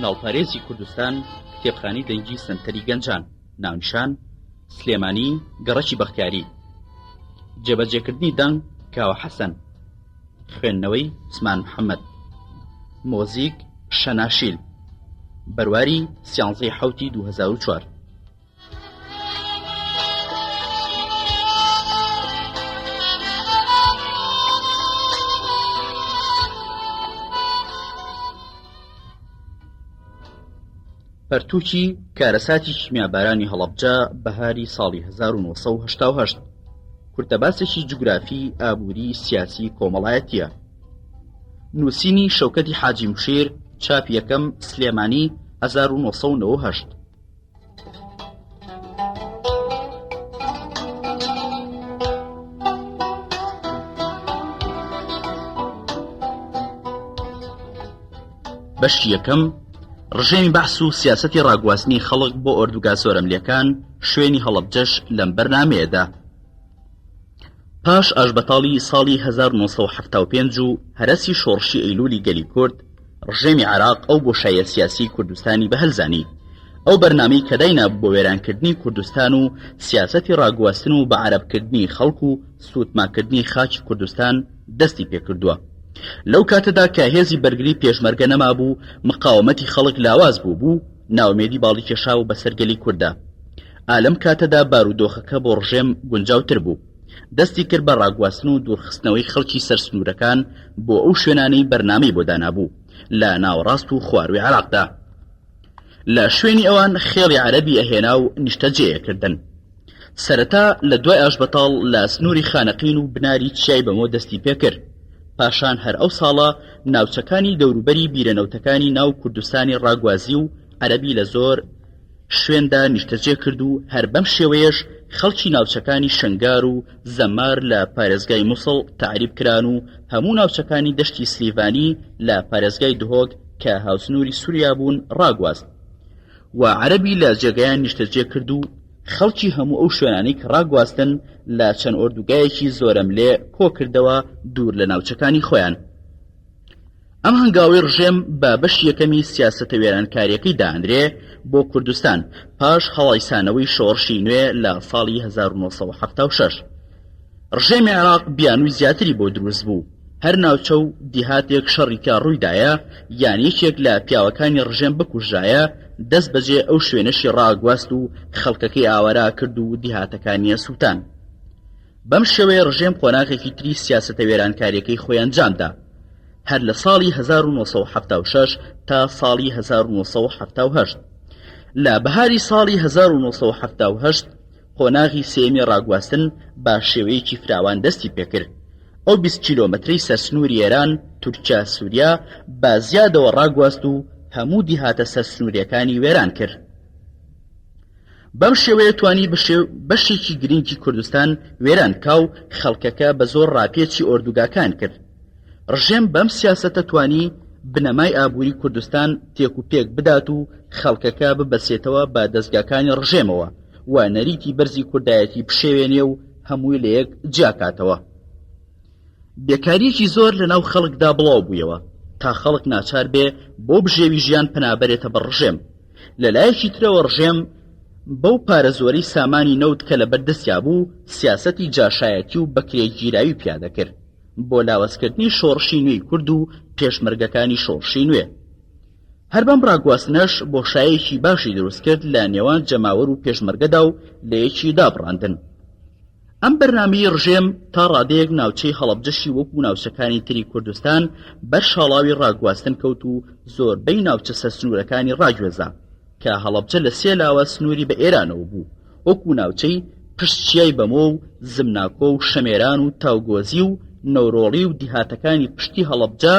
مناڵپارێزی کوردستان، کتێبخانەی دەنگی سەنتەری گەنجان، ناونیشان، سلێمانی، گەڕەکی بەختیاری. جێبەجێکردنی دەنگ، کاوە حەسەن. خوێندنەوەی، عوسمان محەمەد. مۆزیک، شەناشیل. بەرواری، سیانزەی حەوتی 2004. پەرتووکی کارەساتی کیمیابارانی هەڵەبجە بەهاری ساڵی 1970 کورتەباسێکی جوگرافی ئابووری سیاسی کۆمەڵایەتیە نووسینی شەوکەتی حاجی مشیر چاپ یەکەم سلێمانی 1998 بەشی یەکەم، ڕژێمی بەعس و سیاسەتی ڕاگواستنی خەڵک بۆ ئۆردوگا زۆرەملێکان، شوێنی هەڵەبجەش لەم بەرنامەیەدا. پاش ئاشبەتاڵی ساڵی 1975 و هەرەسی شۆڕشی ئەیلولی گەلی کورد، ڕژێمی عێراق ئەو بۆشاییە سیاسیەی کوردستانی بە هەل زانی. ئەو بەرنامەی کە داینابوو بۆ وێرانکردنی کوردستان و سیاسەتی ڕاگواستن و بەعەرەبکردنی خەڵک و سووتماکردنی خاکی کوردستان دەستی پێکردووە. لەو کاتەدا کە هێزی بەرگری پێشمەرگە نەمابوو، مقاوەمەتی خەڵک لاواز بووبوو، نائومێدی باڵی کێشابوو بەسەر گەلی کوردا. ئا لەم کاتەدا بارودۆخەکە بۆ ڕژێم گونجاوتر بوو. دەستی کرد بە ڕاگواستن و دوورخستنەوەی خەڵکی سەر سنوورەکان بۆ ئەو شوێنانەی بەرنامەی بۆ دانابوو لە ناوەڕاست و خوارووی عێراقدا. لە شوێنی ئەوان خێڵی عەرەبی ئەهێنا و نیشتەجێ ئەکردن. سەرەتا لە دوای ئاشبەتاڵ لە سنووری خانەقین و بناری چیای بەمۆ دەستی پێکرد. پاشان هەر ئەو ساڵە ناوچەکانی دەوروبەری بیرە نەوتەکانی ناو کوردستانی ڕاگوازی و عەرەبی لە زۆر شوێندا نیشتەجێ کرد و هەر بەم شێوەیەش خەڵکی ناوچەکانی شنگار و زەمار لە پارێزگای موسڵ تەعریب کران و هەموو ناوچەکانی دەشتی سلیڤانی لە پارێزگای دهۆک کە هاوسنووری سوریا بوون ڕاگواست و عەرەبی لە جێگایان نیشتەجێ کرد و خەڵکی هەموو ئەو شوێنانەی کە ڕاگواستن لە چەند ئۆردوگایەکی زۆرەملێ کۆکردەوە دوور لە ناوچەکانی خۆیان. ئەم هەنگاوەی ڕژێم بە بەشی یەکەمی سیاسەتە وێرانکاریەکەی دائەنرێ بۆ کوردستان پاش هەڵایسانەوەی شۆڕشی نوێ لە ساڵی 1976. ڕژێمی عێراق بیانووی زیاتری بۆ دروست بوو، هەر ناوچە و دیهاتێک شەڕی تیا ڕوویدایە یان یەکێک لە پیاوەکانی ڕژێم بکوژرایە دەست بەجێ ئەو شوێنەشی ڕاگواست و خەڵکەکەی ئاوارا کرد و دیهاتەکانیە سووتان. بەم شێوەیە ڕژێم قۆناغێکی تری سیاسەتە وێرانکاریەکەی خۆی ئەنجامدا هەر لە ساڵی 1976 تا ساڵی 1978. لە بەهاری ساڵی 1978 قۆناغی سێیەمی ڕاگواستن بە شێوەیەکی فراوان دەستی پێکرد. ئەو 20 کیلۆمەترەی سەر سنووری ئێران، تورکیا، سوریا بە زیادەوە ڕاگواست و هەموو دیهاتە سەر سنووریەکانی وێران کرد. بەم شێوەیە توانی بەشێکی گرینگی کوردستان وێران کا و خەڵکەکە بە زۆر ڕاپێچی ئۆردوگاکان کرد. ڕژێم بەم سیاسەتە توانی بنەمای ئابووری کوردستان تێک و پێک بدات و خەڵکەکە ببەسێتەوە بە دەزگاکانی ڕژێمەوە و نەریتی بەرزی کوردایەتی بشێوێنێ و هەمووی لەیەک جیاکاتەوە. بێکارییەکی زۆر لە ناو خەڵکدا بڵاو بوویەوە تا خەڵک ناچار بێ بۆ بژێوی ژیان پەنا بەرێتە بەر ڕژێم. لە لایەکی ترەوە ڕژێم بەو پارە زۆرەی سامانی نەوت کە لەبەر دەستیا بوو سیاسەتی جاشایەتی و بەکرێگیراوی پیادە کرد بۆ لاوازکردنی شۆڕشی نوێی کورد و پێشمەرگەکانی شۆڕشی نوێ. هەر بەم ڕاگواستنەش بۆشایەکی باشی دروست کرد لە نێوان جەماوەر و پێشمەرگەدا و لە یەکی دابڕاندن. ئەم بەرنامەی ڕژێم تا ڕادەیەک ناوچەی هەڵەبجەشی وەکو ناوچەکانی تری کوردستان بەر شاڵاوی ڕاگواستن کەوت و زۆربەی ناوچە سەرسنوورەکانی ڕاگوێزا کە هەڵەبجە لە سێ لاوە سنووری بە ئێرانەوە بوو وەکو ناوچەی پشت چیای بەمۆ و زمناکۆ و شەمێران و تاوگۆزی و نەورۆڵی و دیهاتەکانی پشتی هەڵەبجە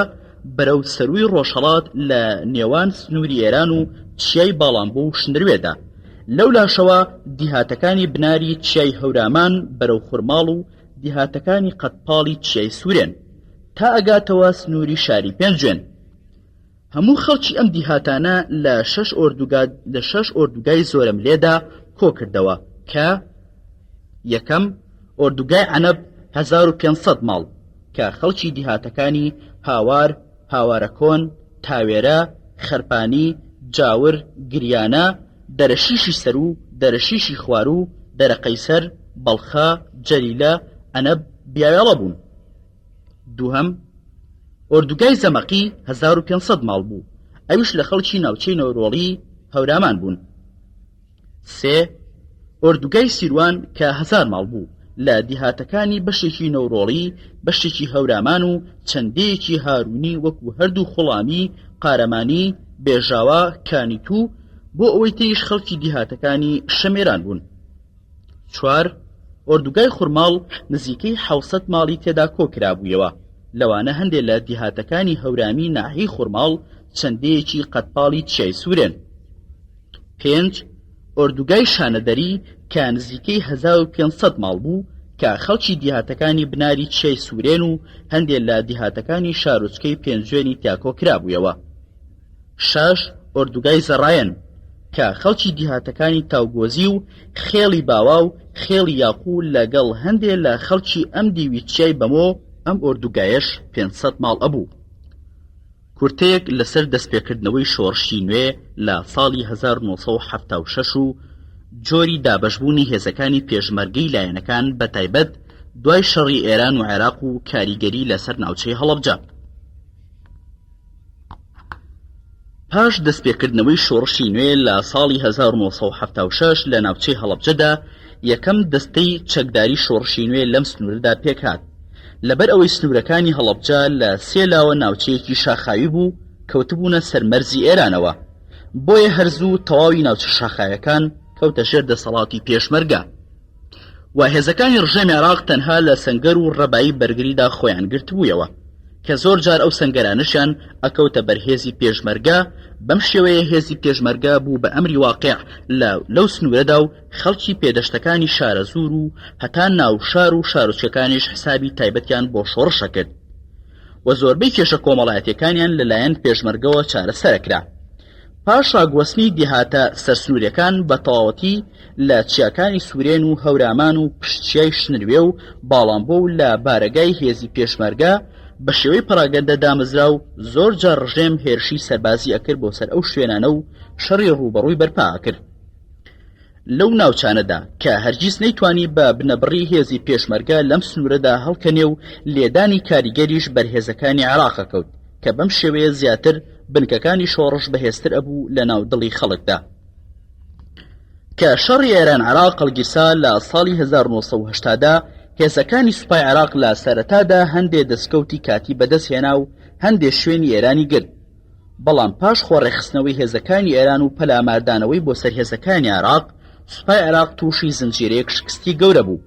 بەرەو سەرووی ڕۆژهەڵات لە نێوان سنووری ئێران و چیای باڵانبۆ و شنروێدا لەولاشەوە دیهاتەکانی بناری چیای هەورامان بەرەو خورماڵ و دیهاتەکانی قەدپاڵی چیای سوورێن تا ئەگاتەوە سنووری شاری پێنجوێن. هەموو خەڵکی ئەم دیهاتانە لە شەش ئۆردوگا لە شەش ئۆردوگای زۆرەملێدا کۆکردەوە کە، یەکەم، ئۆردوگای عەنەب 1500 ماڵ کە خەڵکی دیهاتەکانی هاوار، هاوارەکۆن، تاوێرە، خەرپانی، جاور، گریانە، دەرەشیشی سەروو، دەرەشیشی خواروو، دەرەقەیسەر، بەڵخە، جەلیلە، ئەنەب، بیاوێڵە بوون. دووهەم، ئۆردوگای زەمەقی 1500 ماڵ بوو، ئەویش لە خەڵکی ناوچەی نەورۆڵی هەورامان بوون. سێ، ئۆردوگای سیروان کە هەزار ماڵ بوو، لە دیهاتەکانی بەشێکی نەورۆڵی، بەشێکی هەورامان و چەند دێیەکی هاروونی وەکوو هەردوو خوڵامی، قارەمانی، بێژاوا، کانیتوو، بۆ ئەوەی تریش خەڵکی دیهاتەکانی شەمێران بوون. چوار، ئۆردوگای خورماڵ نزیکەی 700 ماڵی تێدا کۆ کرابوویەوە، لەوانە هەندێ لە دیهاتەکانی هەورامی ناحیەی خورماڵ، چەند دێیەکی قەدپاڵی چیای سوورێن. پێنج، ئۆردوگای شانەدەری کە نزیکەی 1500 ماڵ بوو کە خەڵکی دیهاتەکانی بناری چیای سوورێن و هەندێ لە دیهاتەکانی شارۆچکەی پێنجوێنی تیا کۆکرابوویەوە. شەش، ئۆردوگای زەڕایەن کە خەڵکی دیهاتەکانی تاوگۆزی و خێڵی باوا و خێڵی یاقوو لەگەڵ هەندێ لە خەڵکی ئەم دیوی چیای بەمۆ، ئەم ئۆردوگایەش 500 ماڵ ئەبوو. کورتەیەک لەسەر دەستپێکردنەوەی شۆڕشی نوێ لە ساڵی 1976 و جۆری دابەشبوونی هێزەکانی پێشمەرگەی لایەنەکان بەتایبەت دوای شەڕی ئێران و عێراق و کاریگەری لەسەر ناوچەی هەڵەبجە. پاش دەستپێکردنەوەی شۆڕشی نوێ لە ساڵی 1976 لە ناوچەی هەڵەبجەدا یەکەم دەستەی چەکداری شۆڕشی نوێ لەم سنوورەدا پێکهات. لەبەر ئەوەی سنوورەکانی هەڵەبجە لە سێ لاوە ناوچەیەکی شاخاوی بوو، کەوتبوونە سەر مەرزی ئێرانەوە. بۆیە هەر زوو تەواوی ناوچە شاخاویەکان کەوتە ژێر دەسەڵاتی پێشمەرگە و هێزەکانی ڕژێمی عێراق تەنها لە سەنگەر و ڕەبایی بەرگریدا خۆیان گرتبوویەوە کە زۆر جار ئەو سەنگەرانەشیان ئەکەوتە بەر هێزی پێشمەرگە، بەم شێوەیە هێزی پێشمەرگە بوو بە ئەمری واقیع لە لەو سنوورەدا و خەڵکی پێدەشتەکانی شارەزوور و هەتا ناو شار و شارۆچکەکانیش حسابی تایبەتیان بۆ شۆڕش ئەکرد و زۆربەی کێشە کۆمەڵایەتیەکانیان لە لایەن پێشمەرگەوە چارەسەرەکرا. پاش ڕاگوەستنی دێهاتە سەرسنوورەکان بە تەواوەتی لە چیاکانی سوورێن و هەورامان و پشت چیای شنروێ و باڵانبۆ و لە بارەگای هێزی پێشمەرگە بە شێوەی پەڕاگەندە دامەزرا و زۆر جار ڕژێم هێرشی سەربازی ئەکرد بۆ سەر ئەو شوێنانە و شەڕی ڕووبەڕووی بەرپا ئەکرد لەو ناوچانەدا کە هەرگیز نەیتوانی بە بنەبڕی هێزی پێشمەرگە لەم سنوورەدا هەڵکەنێ و لێدانی کاریگەریش بەر هێزەکانی عێراق ئەکەوت کە بەم شێوەیە زیاتر بنکەکانی شۆڕش بەهێزتر ئەبوو لە ناو دڵی خەڵکدا. کە شەڕی ئێران عێراق هەڵگیرسا لە ساڵی 1970 دا هێزەکانی سوپای عێراق لە سەرەتادا هەندێ دەستکەوتی کاتی بەدەست هێنا و هەندێ شوێنی ئێرانی گرت بەڵام پاش خۆڕێکخستنەوەی هێزەکانی ئێران و پەلاماردانەوەی بۆ سەر هێزەکانی عێراق، سوپای عێراق تووشی زنجیرەیەک شکستی گەورە بوو،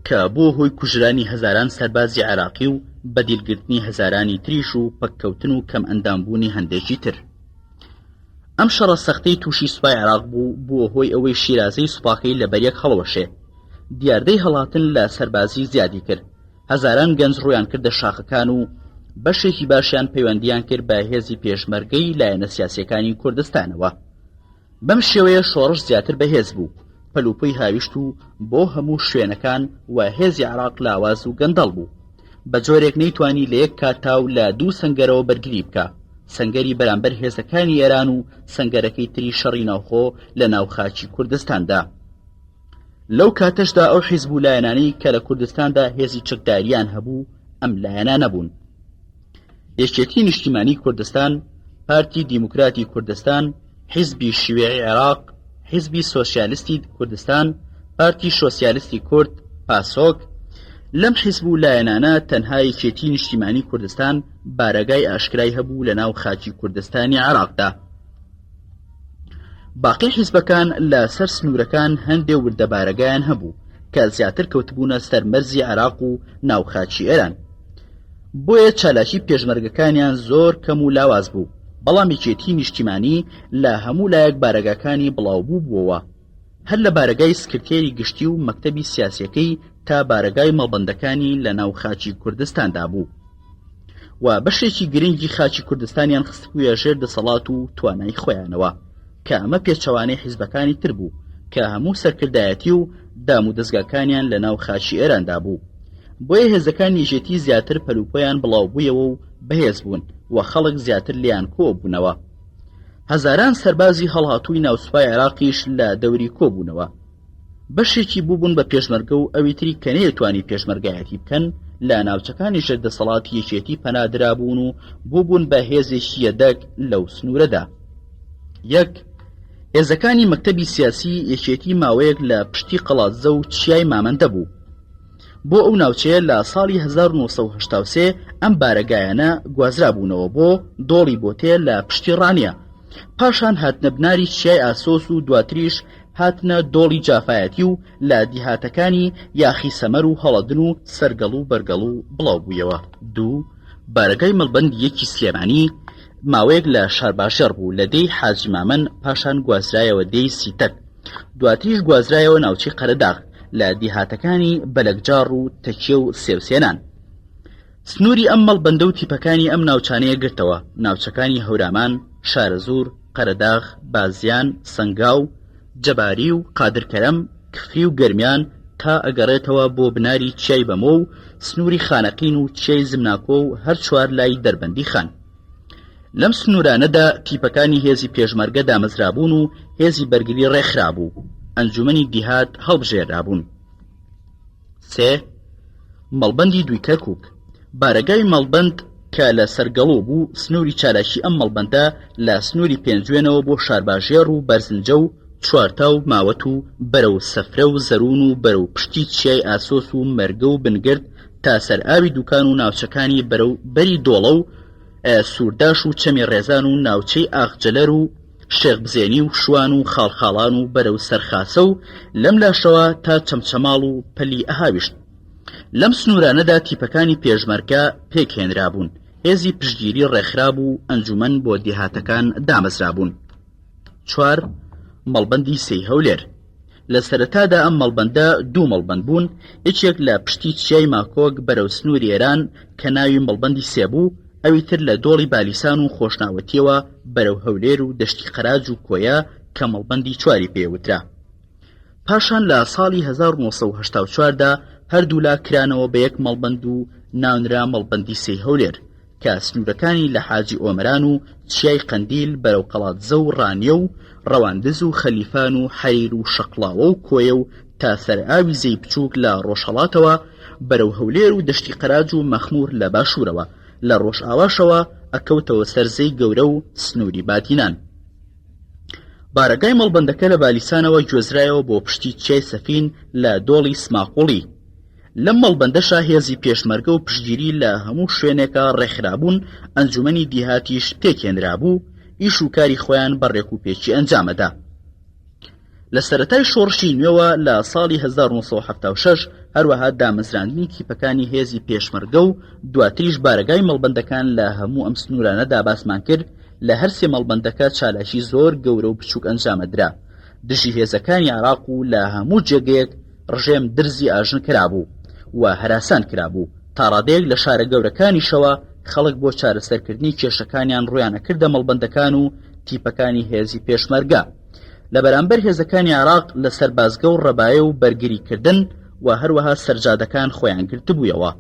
کە بووە هۆی کوژرانی هەزاران سەربازی عێراقی و بەدیلگرتنی هەزارانی تریش و پەککەوتن و کەمئەندامبوونی هەندێکی تر. ئەم شەڕە سەختەی تووشی سوپای عێراق بوو، بووە هۆی ئەوەی شیرازەی سوپاکەی لەبەریەک هەڵوەشێ. دیاردەی هەڵاتن لە سەربازی زیادی کرد. هەزاران گەنج ڕوویان کردە شاخەکان و بەشێکی باشیان پەیوەندیان کرد بە هێزی پێشمەرگەی لایەنە سیاسیەکانی کوردستانەوە. بەم شێوەیە شۆڕش زیاتر بەهێز بوو، پەلوپۆی هاویشت و بۆ هەموو شوێنەکان و هێزی عێراق لاواز و گەندەڵ بوو. بە جۆرێک نەیتوانی لە یەک کاتا و لە دوو سەنگەرەوە بەرگری بکا، سەنگەری بەرامبەر هێزەکانی ئێران و سەنگەرەکەی تری شەڕی ناوخۆ لە ناو خاکی کوردستاندا. لەو کاتەشدا ئەو حیزب و لایەنانەی کە لە کوردستاندا هێزی چەکداریان هەبوو ئەم لایەنانە بوون یەکێتی نیشتیمانی کوردستان پارتی دیموکراتی کوردستان حیزبی شیوعی عێراق حیزبی سۆسیالیستی کوردستان پارتی شۆسیالیستی کورد پاسۆک لەم حیزب و لایەنانە تەنها یەکێتی نیشتیمانی کوردستان بارەگای ئاشکرای هەبوو لە ناو خاکی کوردستانی عێراقدا باقی حیزبەکان لە سەر سنوورەکان هەندێ وردە بارەگایان هەبوو کە زیاتر کەوتبوونە سەر مەرزی عێراق و ناو خاکی ئێران. بۆیە چالاکی پێشمەرگەکانیان زۆر کەم و لاواز بوو، بەڵام یەکێتی نیشتیمانی لە هەموو لایەک بارەگاکانی بڵاوبووبووەوە، هەر لە بارەگای سکرتێری گشتی و مەکتەبی سیاسیەکەی تا بارەگای مەڵبەندەکانی لە ناو خاکی کوردستاندا بوو و بەشێکی گرنگی خاکی کوردستانیان خستبوویە ژێر دەسەڵات و توانای خۆیانەوە کە ئەمە پێچەوانەی حیزبەکانی تر بوو کە هەموو سەرکردایەتی و دام و دەزگاکانیان لە ناو خاکی ئێراندا بوو بۆیە هێزەکانی یەکێتی زیاتر پەلوپۆیان بڵاوبوویەوە و بەهێز بوون و خەڵک زیاتر لێیان کۆبوونەوە. هەزاران سەربازی هەڵهاتووی ناو سوپای عێراقیش لە دەوری کۆبوونەوە. بەشێکی بووبوون بە پێشمەرگە و ئەوی تری کە نەیەتوانی پێشمەرگایەتی بکەن لە ناوچەکانی ژێر دەسەڵاتی یەکێتی پەنا درابوون و بووبوون بە هێزێکی یەدەگ لەو سنوورەدا. یەک، هێزەکانی مەکتەبی سیاسی یەکێتی ماوەیەک لە پشتی قەڵادزە و چیای مامەندە بوو. بۆ ئەو ناوچەیە لە ساڵی 1983 ئەم بارەگایانە گوازرابوونەوە بۆ دۆڵی بۆتێ لە پشتی ڕانیە. پاشان هاتنە بناری چیای ئاسۆس و دواتریش هاتنە دۆڵی جافایەتی و لە دیهاتەکانی یاخی سەمەر و هەڵەدن و سەرگەڵو و بەرگەڵو بڵاو بوویەوە. دوو، بارەگای مەڵبەندی یەکی سلێمانی ماوەیەک لە شارباژێڕ بوو لە دێی حاجی مامەن پاشان گوازرایەوە دێی سیتەک دواتریش گوازرایەوە ناوچەی قەرەداغ لە دیهاتەکانی بەلەکجاڕ و تەکیە و سێوسێنان. سنووری ئەم مەڵبەندە و تیپەکانی ئەم ناوچانەیە گرتەوە، ناوچەکانی هەورامان، شارەزوور، قەرەداغ، بازیان، سەنگاو، جەباری و قادرکەرەم، کفری و گەرمیان تا ئەگەڕێتەوە بۆ بناری چیای بەمۆ و سنووری خانەقین و چیای زمناکۆ و هەر چوار لای دەربەندیخان. لەم سنوورانەدا تیپەکانی هێزی پێشمەرگە دامەزرابوون و هێزی بەرگری ڕێکخرابوو، ئەنجوومەنی دیهات هەڵبژێررابوون. سێ، مەڵبەندی دووی کەرکوک، بارەگای مەڵبەند کە لە سەرگەڵۆ بوو، سنووری چالاکی ئەم مەڵبەندە لە سنووری پێنجوێنەوە بۆ شارباژێڕ و بەرزنجە و چوارتا و ماوەت و بەرەو سەفرە و زەروون و بەرەو پشتی چیای ئاسۆس و مەرگە و بنگرد تا سەر ئاوی دوکان و ناوچەکانی بەرەو بەری دۆڵە و سوورداش و چەمی ڕێزان و ناوچەی ئاغجەلەر و شێخ بزێنی و شوان و خاڵخاڵان و بەرەو سەرخاسە و لەم لاشەوە تا چەمچەماڵ و پەلی ئەهاویشت. لەم سنوورانەدا تیپەکانی پێشمەرگە پێکهێنرابوون، هێزی پشتگیری ڕێکخرابوو و ئەنجومەن بۆ دێهاتەکان دامەزرابوون. چوار، مەڵبەندی سێی هەولێر. لە سەرەتادا ئەم مەڵبەندە دوو مەڵبەند بوون، یەکێک لە پشتی چیای ماکۆک بەرەو سنووری ئێران کە ناوی مەڵبەندی سێ بوو، ئەوی تر لە دۆڵی بالیسان و خۆشناوەتییەوە بەرەو هەولێر و دەشتی قەراج و کۆیە کە مەڵبەندی چواری پێ وترا. پاشان لە ساڵی 1984 دا هەردوولا کرانەوە بە یەک مەڵبەند و ناونرا مەڵبەندی سێی هەولێر. کە سنوورەکانی لە حاجی ئۆمەران و چیای قەندیل بەرەو قەڵادزە و ڕانیە و ڕەواندز و خەلیفان و حەریر و شەقڵاوە و کۆیە و تا سەرئاوی زێی بچووک لە ڕۆژهەڵاتەوە بەرەو هەولێر و دەشتی قەراج و مەخموور لە باشوورەوە لە ڕۆژئاواشەوە ئەکەوتەوە سەر زێی گەورە و سنووری بادینان. بارەگای مەڵبەندەکە لە بالیسانەوە گوێزرایەوە بۆ پشتی چیای سەفین لە دۆڵی سماقوڵی. لەم مەڵبەندەشا هێزی پێشمەرگە و پشتگیری لە هەموو شوێنێکا ڕێکخرابوون، ئەنجومەنی دیهاتیش پێکهێنرابوو، ئیش و کاری خۆیان بە ڕێکوپێکی ئەنجامەدا. لە سەرەتای شۆڕشی نوێوە لە ساڵی 1976 هەروەها دامەزراندنی تیپەکانی هێزی پێشمەرگە و دواتریش بارەگای مەڵبەندەکان لە هەموو ئەم سنوورانەدا باسمان کرد، لە هەرسێ مەڵبەندەکە چالاکی زۆر گەورە و بچووک ئەنجامەدرا دژی هێزەکانی عێراق و لە هەموو جێگەیەک ڕژێم درزی ئاژن کرابوو و هەراسان کرابوو، تاڕادەیەک لە شارە گەورەکانیشەوە خەڵک بۆ چارەسەرکردنی کێشەکانیان ڕوویان ئەکردە مەڵبەندەکان و تیپەکانی هێزی پێشمەرگە لە بەرامبەر هێزەکانی عێراق لە سەربازگە و ڕەبایە و بەرگریکردن و هەروەها سەرجادەکان خۆیان گرتبوویەوە.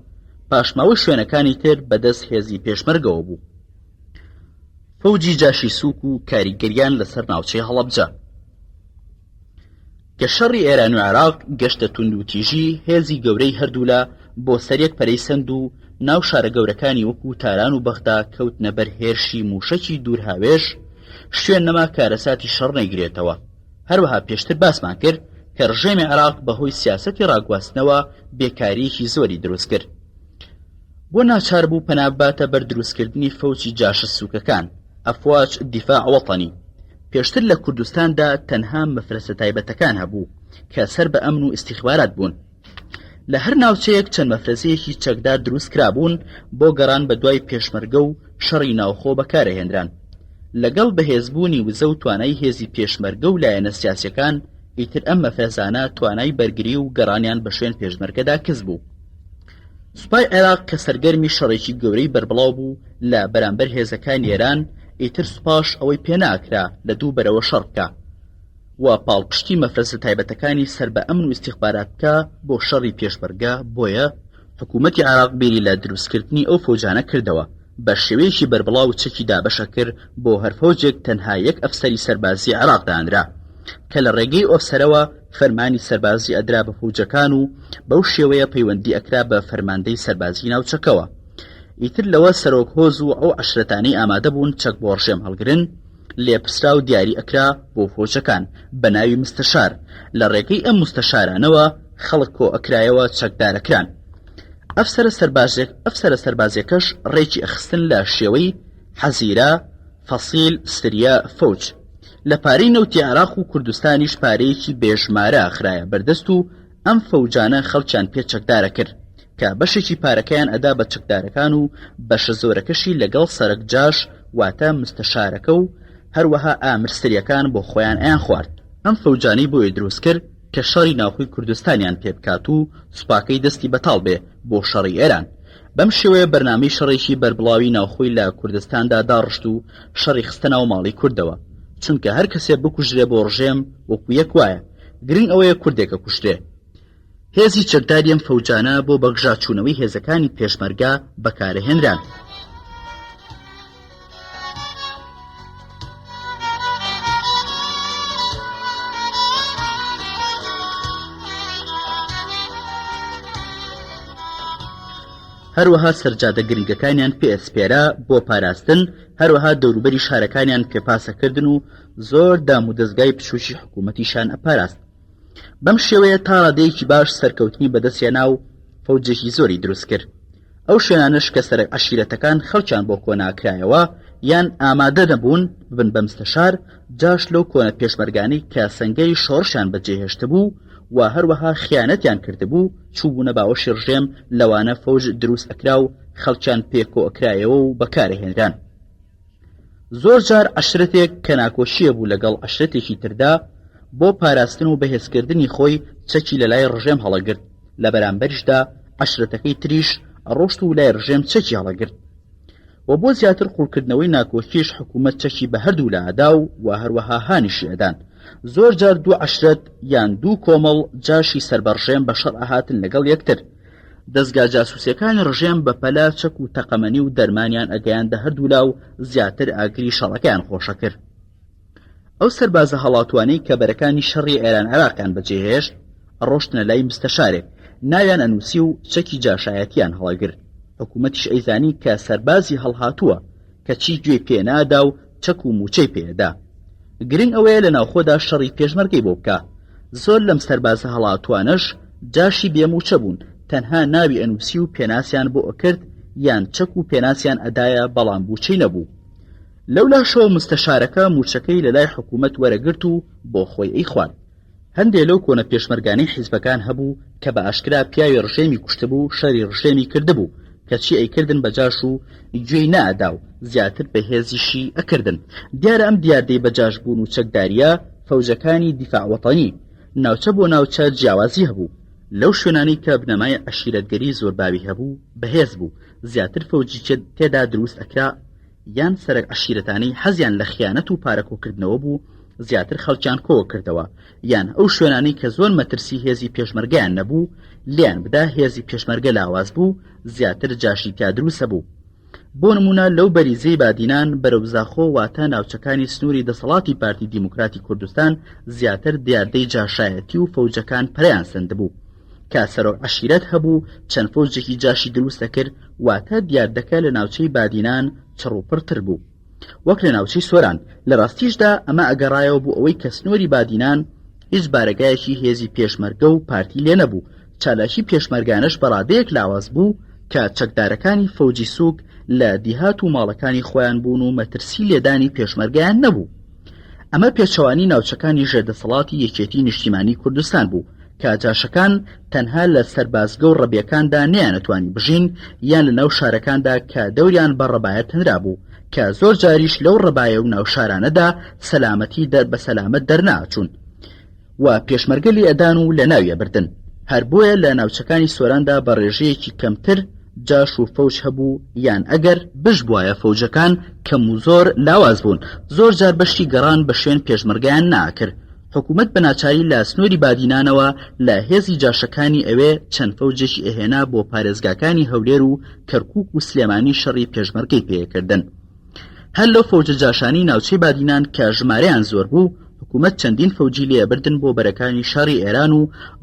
پاشماوەی شوێنەکانی تر بەدەست هێزی پێشمەرگەوە بوو. فەوجی جاشی سووک و کاریگەریان لەسەر ناوچەی هەڵەبجە. کە شەڕی ئێران و عێراق گەشتە توندوتیژی هێزی گەورەی هەردوولا بۆ سەریەک پەرەی سەند و ناو شارە گەورەکانی وەکو تاران و بەغدا کەوتنە بەر هێرشی مووشەکی دوورهاوێژ، شوێن نەما کارەساتی شەڕ نەیگرێتەوە. هەروەها پێشتر باسمان کرد کە ڕژێمی عێراق بەهۆی سیاسەتی ڕاگواستنەوە بێکارییەکی زۆری دروست کرد. بۆ ناچار بوو پەنا بباتە بەر دروستکردنی فەوجی جاشە سووکەکان، ئەفواج دیفاع وەتەنی. پێشتر لە کوردستاندا تەنها مەفرەزە تایبەتەکان هەبوو کە سەر بە ئەمن و ئیستیخبارات بوون. لە هەر ناوچەیەک چەند مەفرەزەیەکی چەکدار دروست کرابوون بۆ گەڕان بە دوای پێشمەرگە و شەڕی ناوخۆ بەکارئەهێنران. لەگەڵ بەهێزبوونی وزە و توانای هێزی پێشمەرگە و لایەنە سیاسیەکان ئیتر ئەم مەفرەزانە توانای بەرگری و گەڕانیان بە شوێن پێشمەرگەدا کز بوو. سوپای عێراق کە سەرگەرمی شەڕێکی گەورەی بەربڵاو بوو لە بەرامبەر هێزەکانی ئێران، ئیتر سوپاش ئەوەی پێناکرا لە دوو بەرەوە شەڕ بکا و پاڵپشتی مەفرەزە تایبەتەکانی سەر بە ئەمن و ئیستیخبارات بکا بۆ شەڕی پێشمەرگە، بۆیە حکوومەتی عێراق بیری لە دروستکردنی ئەو فەوجانە کردەوە. بە شێوەیەکی بەربڵاو چەکی دابەش ئەکرد بۆ هەر فەوجێک تەنها یەک ئەفسەری سەربازی عێراق دانرا کە لە ڕێگەی ئەفسەرەوە فەرمانی سەربازی ئەدرا بە فەوجەکان و بەو شێوەیە پەیوەندی ئەکرا بە فەرماندەی سەربازی ناوچەکەوە. ئیتر لەوە سەرۆک هۆز و ئەو عەشرەتانەی ئامادە بوون چەک بۆ ڕژێم هەڵگرن لێپرسراو دیاری ئەکرا بۆ فەوجەکان بە ناوی مستەشار لە ڕێگەی ئەم مستەشارانەوە خەڵک کۆ ئەکرایەوە چەکدار ئەکران. ئەفسەرە سەربازێک ئەفسەرە سەربازیەکەش ڕێکی ئەخستن لە شێوەی، حەزیرە، فەسیل، سریە، فەوج. لە پارەی نەوتی عێراق و کوردستانیش پارەیەکی بێ ژمارە خرایە بەردەست و ئەم فەوجانە خەڵکیان پێ چەکدار ئەکرد کە بەشێکی پارەکەیان ئەدا بە چەکدارەکان و بەشە زۆرەکەشی لەگەڵ سەرەک جاش واتە مستەشارەکە و هەروەها ئامر سریەکان بۆ خۆیان ئەیان خوارد. ئەم فەوجانەی بۆیە دروست کرد کە شەڕی ناوخۆی کوردستانیان پێ بکات و سوپاکەی دەستی بەتاڵ بێ بۆ شەڕی ئێران. بەم شێوەیە بەرنامەی شەڕێکی بەربڵاوی ناوخۆی لە کوردستاندا داڕشت و شەڕی خستە ناو ماڵی کوردەوە. چونکە هەر کەسێ بکوژرێ بۆ ڕژێم وەکو یەک وایە. گرنگ ئەوەیە کوردێک ئەکوژرێ. هێزی چەکداری ئەم فەوجانە بۆ بەگژاچوونەوەی هێزەکانی پێشمەرگە بەکارەهێنران. هەروەها سەرجادە گرنگەکانیان پێ ئەسپێرا بۆ پاراستن، هەروەها دەوروبەری شارەکانیان پێپاسەکردن و زۆر دام و دەزگای بچووکی حکوومەتیشان ئەپاراست. بەم شێوەیە تا ڕادەیەکی باش سەرکەوتنی بەدەستهێنا و فەوجێکی زۆری دروست کرد. ئەو شوێنانەش کە سەرەک عەشیرەتەکان خەڵکیان بۆ کۆناکرایەوە یان ئامادە نەبوون ببن بە مستەشار، جاش لەو کۆنە پێشمەرگانەی کە سەنگەری شۆڕشیان بەجێهێشتبوو و هەروەها خیانەتیان کردبوو چووبوونە باوەشی ڕژێم لەوانە فەوج دروست ئەکرا و خەڵکیان پێ کۆئەکرایەوە و بەکارئەهێنران. زۆر جار عەشرەتێک کە ناکۆکییە بوو لەگەڵ عەشرەتێکی تردا، بۆ پاراستن و بەهێزکردنی خۆی چەکی لە لای ڕژێم هەڵەگرت، لە بەرامبەریشدا عەشرەتەکەی تریش ئەڕۆشت و لای ڕژێم چەکی هەڵەگرت. و بۆ زیاتر قوڵکردنەوەی ناکۆکیش حکوومەت چەکی بە هەردوولا ئەدا و و هەروەها هانیشی ئەدان. زۆر جار دوو عەشرەت یان دوو کۆمەڵ جاشی سەر بە ڕژێم بە شەڕ ئەهاتن لەگەڵ یەکتر. دەزگا جاسوسیەکانی ڕژێم بە پەلە چەک و تەقەمەنی و دەرمانیان ئەگەیاندە هەردوولا و زیاتر ئاگری شەڕەکەیان خۆشەکرد. ئەو سەربازە هەڵاتوانەی کە بەرەکانی شەڕی ئێران عێراقیان بەجێهێشت ئەڕۆشتنە لای مستەشارێک ناویان ئەنووسی و چەکی جاشایەتیان هەڵەگرت. حکوومەتیش ئەیزانی کە سەربازی هەڵهاتووە کەچی گوێی پێ نادا و چەک و مووچەی پێ ئەدا. گرنگ ئەوەیە لە ناوخۆدا شەڕی پێشمەرگەی بۆ بکا. زۆر لەم سەربازە هەڵاتوانەش جاشی بێ مووچە بوون، تەنها ناوی ئەنووسی و پێناسیان بۆ ئەکرد یان چەک و پێناسیان ئەدایە بەڵام مووچەی نەبوو. لەولاشەوە مستەشارەکە مووچەکەی لەلای حکوومەت وەرەگرت و بۆ خۆی ئەیخوارد. هەندێ لەو کۆنە پێشمەرگانەی حیزبەکان هەبوو کە بە ئاشکرا پیاوی ڕژێمی کوشتبوو شەری ڕژێمی کردبوو کەچی ئەیکردن بە جاش و گوێی نەئەدا و زیاتر بەهێزیشی ئەکردن دیارە ئەم دیاردەی بە جاش بوون و چەکداریە فەوجەکانی دیفاع وەتەنی ناوچە بۆ ناوچە جیاوازی هەبوو لەو شوێنانەی کە بنەمای عەشیرەتگەری زۆر باوی هەبوو بەهێز بوو زیاتر فەوجی تێدا دروست ئەکرا یان سەرەک عەشیرەتانەی حەزیان لە خیانەت و پارە کۆکردنەوە بوو زیاتر خەڵکیان کۆکردەوە یان ئەو شوێنانەی کە زۆر مەترسی هێزی پێشمەرگەیان نەبوو لێیان بدا هێزی پێشمەرگە لاواز بوو زیاتر جاشی تیا دروسە بوو بۆ نمونە لەو بەری زێی بادینان بەرەو زاخۆ واتە ناوچەکانی سنووری دەسەڵاتی پارتی دیموکراتی کوردستان زیاتر دیاردەی جاشایەتی و فەوجەکان پەرەیان سەندبوو کە سەرۆک عەشیرەت هەبوو چەند فەوجێکی جاشی دروست دەکرد واتە دیاردەکە لە ناوچەی بادینان چڕوپڕتر بوو وەک لە ناوچەی سۆران لە ڕاستیشدا ئەمە ئەگەڕایەوە بۆ ئەوەی کە سنووری بادینان هیچ بارەگایەکی هێزی پێشمەرگە و پارتی لێ نەبوو چالاکی پێشمەرگانەش بە ڕادەیەک لاواز بوو کە چەکدارەکانی فەوجی سوک لە دیهات و ماڵەکانی خۆیان بوون و مەترسی لێدانی پێشمەرگەیان نەبوو ئەمە پێچەوانی ناوچەکانی ژێردەسەڵاتی یەکێتی نیشتیمانی کوردستان بوو کە جاشەکان تەنها لە سەربازگە و ڕەبیەکاندا نەیانەتوانی بژین یان لە ناو شارەکاندا کە دەوریان بە ڕەبایە تەنرابوو کە زۆر جاریش لەو ڕەبایە و ناو شارانەدا سەلامەتی دەر بە سەلامەت دەرناچوون و پێشمەرگە لێ ئەدان و لە ناوی ئەبردن هەر بۆیە لە ناوچەکانی سۆراندا بە ڕێژەیەکی کەمتر جاش و فەوج هەبوو یان ئەگەر بشبوایە فەوجەکان کەم و زۆر لاواز بوون زۆر جار بەشی گەڕان بە شوێن پێشمەرگەیان ناکرد. حکوومەت بە ناچاری لە سنووری بادینانەوە لە هێزی جاشەکانی ئەوێ چەند فەوجێکی ئەهێنا بۆ پارێزگاکانی هەولێر و کەرکووک و سلێمانی شەڕی پێشمەرگەی پێکردن. هەر لەو فەوجە جاشانەی ناوچەی بادینان کە ژمارەیان زۆر بوو، حکوومەت چەندین فەوجی لێ بردن بۆ بەرەکانی شەڕی ئێران و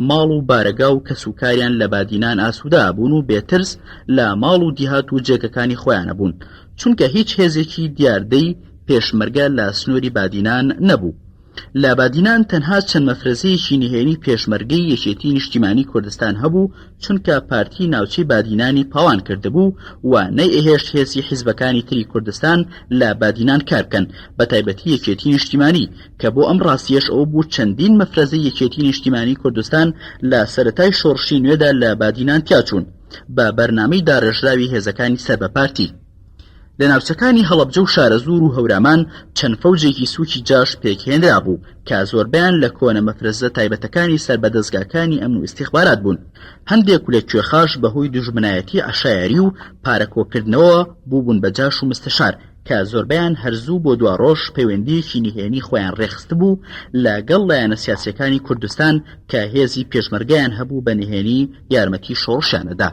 ماڵ و بارەگا و کەس و کاریان لە بادینان ئاسوودە ئەبوون و بێ ترس لە ماڵ و دیهات و جێگەکانی خۆیان ئەبوون چونکە هیچ هێزێکی دیاردەی پێشمەرگە لە سنووری بادینان نەبوو. لە بادینان تەنها چەند مەفرەزەیەکی نهێنی پێشمەرگەی یەکێتی نیشتیمانی کوردستان هەبوو چونکە پارتی ناوچەی بادینانی پاوان کردبوو و نەیئەهێشت هێزی حیزبەکانی تری کوردستان لە بادینان کار بکەن بەتایبەتی یەکێتی نیشتیمانی کە بۆ ئەم ڕاستیەش ئەوە بوو چەندین مەفرەزەی یەکێتی نیشتیمانی کوردستان لە سەرەتای شۆڕشی نوێدا لە بادینان تیاچوون بە بەرنامەی داڕێژراوی هێزەکانی سەر بە پارتی. لە ناوچەکانی هەڵەبجە و شارەزوور و هەورامان چەند فەوجێکی سووکی جاش پێکهێنرابوو کە زۆربەیان لە کۆنە مەفرەزە تایبەتەکانی سەر بە دەزگاکانی ئەمن و ئیستیخبارات بوون. هەندێک کولە کوێخاش بە هۆی دوژمنایەتی عەشایەری و پارە کۆکردنەوەوە بووبوون بە جاش و مستەشار کە زۆربەیان هەر زوو بۆ دواڕۆژ پەیوەندییەکی نهێنی خۆیان ڕێکخستبوو لە گەڵ لایەنە سیاسیەکانی کوردستان کە هێزی پێشمەرگەیان هەبوو بە نهێنی یارمەتی شۆڕشیان ئەدا.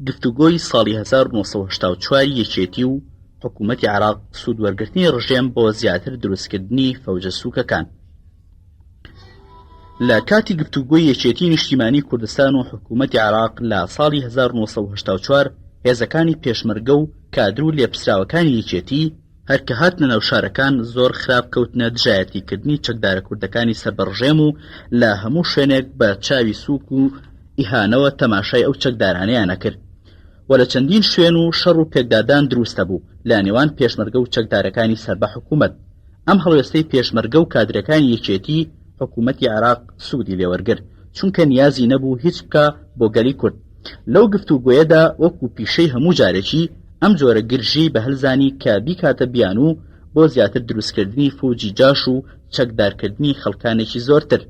گفتوگۆی ساڵی 1984 یەکێتی و حکوومەتی عێراق سوود وەرگرتنی ڕژێم بۆ زیاتر دروستکردنی فەوجە سووکەکان. لە کاتی گفتوگۆی یەکێتی نیشتیمانی کوردستان و حکوومەتی عێراق لە ساڵی 1984 هێزەکانی پێشمەرگە و کادر و لێپرسراوەکانی یەکێتی هەر کە هاتنە ناو شارەکان زۆر خراپ کەوتنە دژایەتی کردنی چەکدارە کوردەکانی سەر بە ڕژێم و لە هەموو شوێنێک بە چاوی سووک و ئیهانەوە تەماشای ئەو چەکدارانەیان ئەکرد و لە چەندین شوێن و شەڕ و پێکدادان دروست ئەبوو لە نێوان پێشمەرگە و چەکدارەکانی سەر بە حکوومەت. ئەم هەڵوێستەی پێشمەرگە و کادرەکانی یەکێتی حکوومەتی عێراق سوودی لێوەرگرت چونکە نیازی نەبوو هیچ بکا بۆ گەلی کورد. لەو گفتوگۆیەدا وەکو پیشەی هەموو جارێکی، ئەم جۆرە گرژیەی بە هەل زانی کە بیکاتە بیانوو بۆ زیاتر دروستکردنی فەوجی جاش و چەکدارکردنی خەڵکانێکی زۆرتر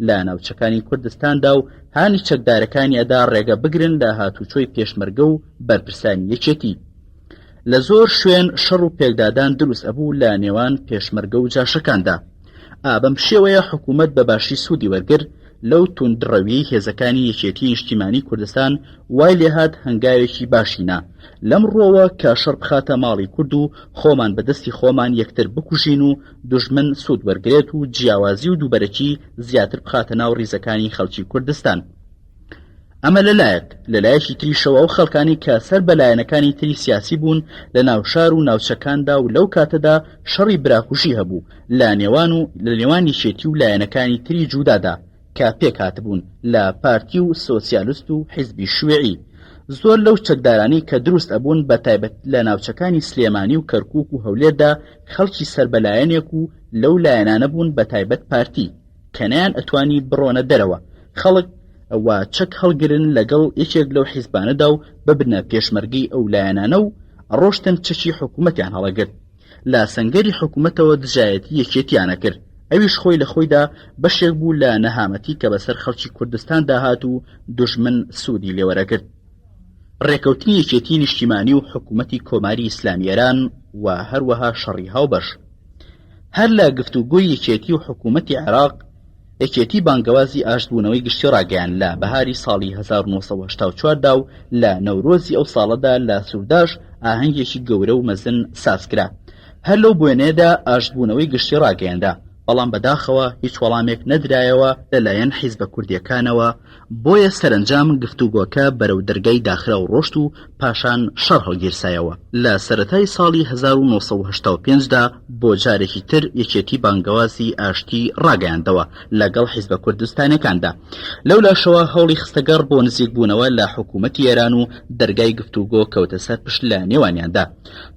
لە ناوچەکانی کوردستاندا و هانی چەکدارەکانی ئەدا ڕێگە بگرن لە هاتوچۆی پێشمەرگە و بەرپرسانی یەکێتی. لە زۆر شوێن شەڕ و پێکدادان دروست ئەبوو لە نێوان پێشمەرگە و جاشەکاندا. ئا بەم شێوەیە حکوومەت بە باشی سوودی وەرگرت لەو توندڕەویەی هێزەکانی یەکێتی نیشتیمانی کوردستان وای لێهات هەنگاوێکی باشی نا لەم ڕووەوە کە شەڕ بخاتە ماڵی کورد و خۆمان بە دەستی خۆمان یەکتر بکوژین و دوژمن سوود وەرگرێت و جیاوازی و دووبەرەکی زیاتر بخاتە ناو ڕیزەکانی خەڵکی کوردستان. ئەمە لە لایەک، لە لایەکی تریشەوە ئەو خەڵکانەی کە سەر بە لایەنەکانی تری سیاسی بوون لە ناو شار و ناوچەکاندا و لەو کاتەدا شەڕی براکوژی هەبوو لە نێوان و لە نێوان یەکێتی و لایەنەکانی تری جودادا کە پێکهاتبوون لە پارتی و سۆسیالست و حیزبی شوێعی زۆر لەو چەکدارانەی کە دروست ئەبوون بە تایبەت لە ناوچەکانی سلێمانی و کەرکوک و هەولێردا خەڵکی سەر بە لایەنێک و لەو لایەنانە بوون بە تایبەت پارتی کە نەیان ئەتوانی بڕۆنە دەرەوە خەڵک و چەک هەڵگرن لەگەڵ یەکێک لەو حیزبانەدا و ببنە پێشمەرگەی ئەو لایەنانە و ئەڕۆشتن چەکی حکوومەتیان هەڵەگرت لە سەنگەری حکوومەتەوە دژایەتی یەکێتیان ئەکرد ئەویش خۆی لە خۆیدا بەشێک بوو لە نەهامەتی کە بەسەر خەڵکی کوردستاندا هات و دوژمن سوودی لێوەرەگرت. ڕێکەوتنی یەکێتی نیشتیمانی و حکوومەتی کۆماری ئیسلامی ئێران و هەروەها شەڕی هاوبەش. هەر لە گفتوگۆی یەکێتی و حکوومەتی عێراق، یەکێتی بانگەوازی ئاشتبوونەوەی گشتی ڕاگەیاند لە بەهاری ساڵی 1984 دا و لە نەورۆزی ئەو ساڵەدا لە سورداش ئاهەنگێکی گەورە و مەزن سازکرا. هەر لەو بۆنەیەدا ئاشتبوونەوەی گشتی ڕاگەیەنرا، بەڵام بەداخەوە هیچ وەڵامێک نەدرایەوە لەلایەن حیزبە کوردییەکانەوە بۆیە سەرەنجام گفتوگۆکە بەرەو دەرگای داخراو ڕۆشت و پاشان شەڕ هەڵگیرسایەوە. لە سەرەتای ساڵی 1985 دا بۆ جارێکی تر یەکێتی بانگەوازی ئاشتی ڕاگەیاندەوە لەگەڵ حیزبە کوردستانیەکاندا. لەولاشەوە هەوڵی خستەگەڕ بۆ نزیکبوونەوە لە حکوومەتی ئێران و دەرگای گفتوگۆ کەوتە سەر پشت لە نێوانیاندا.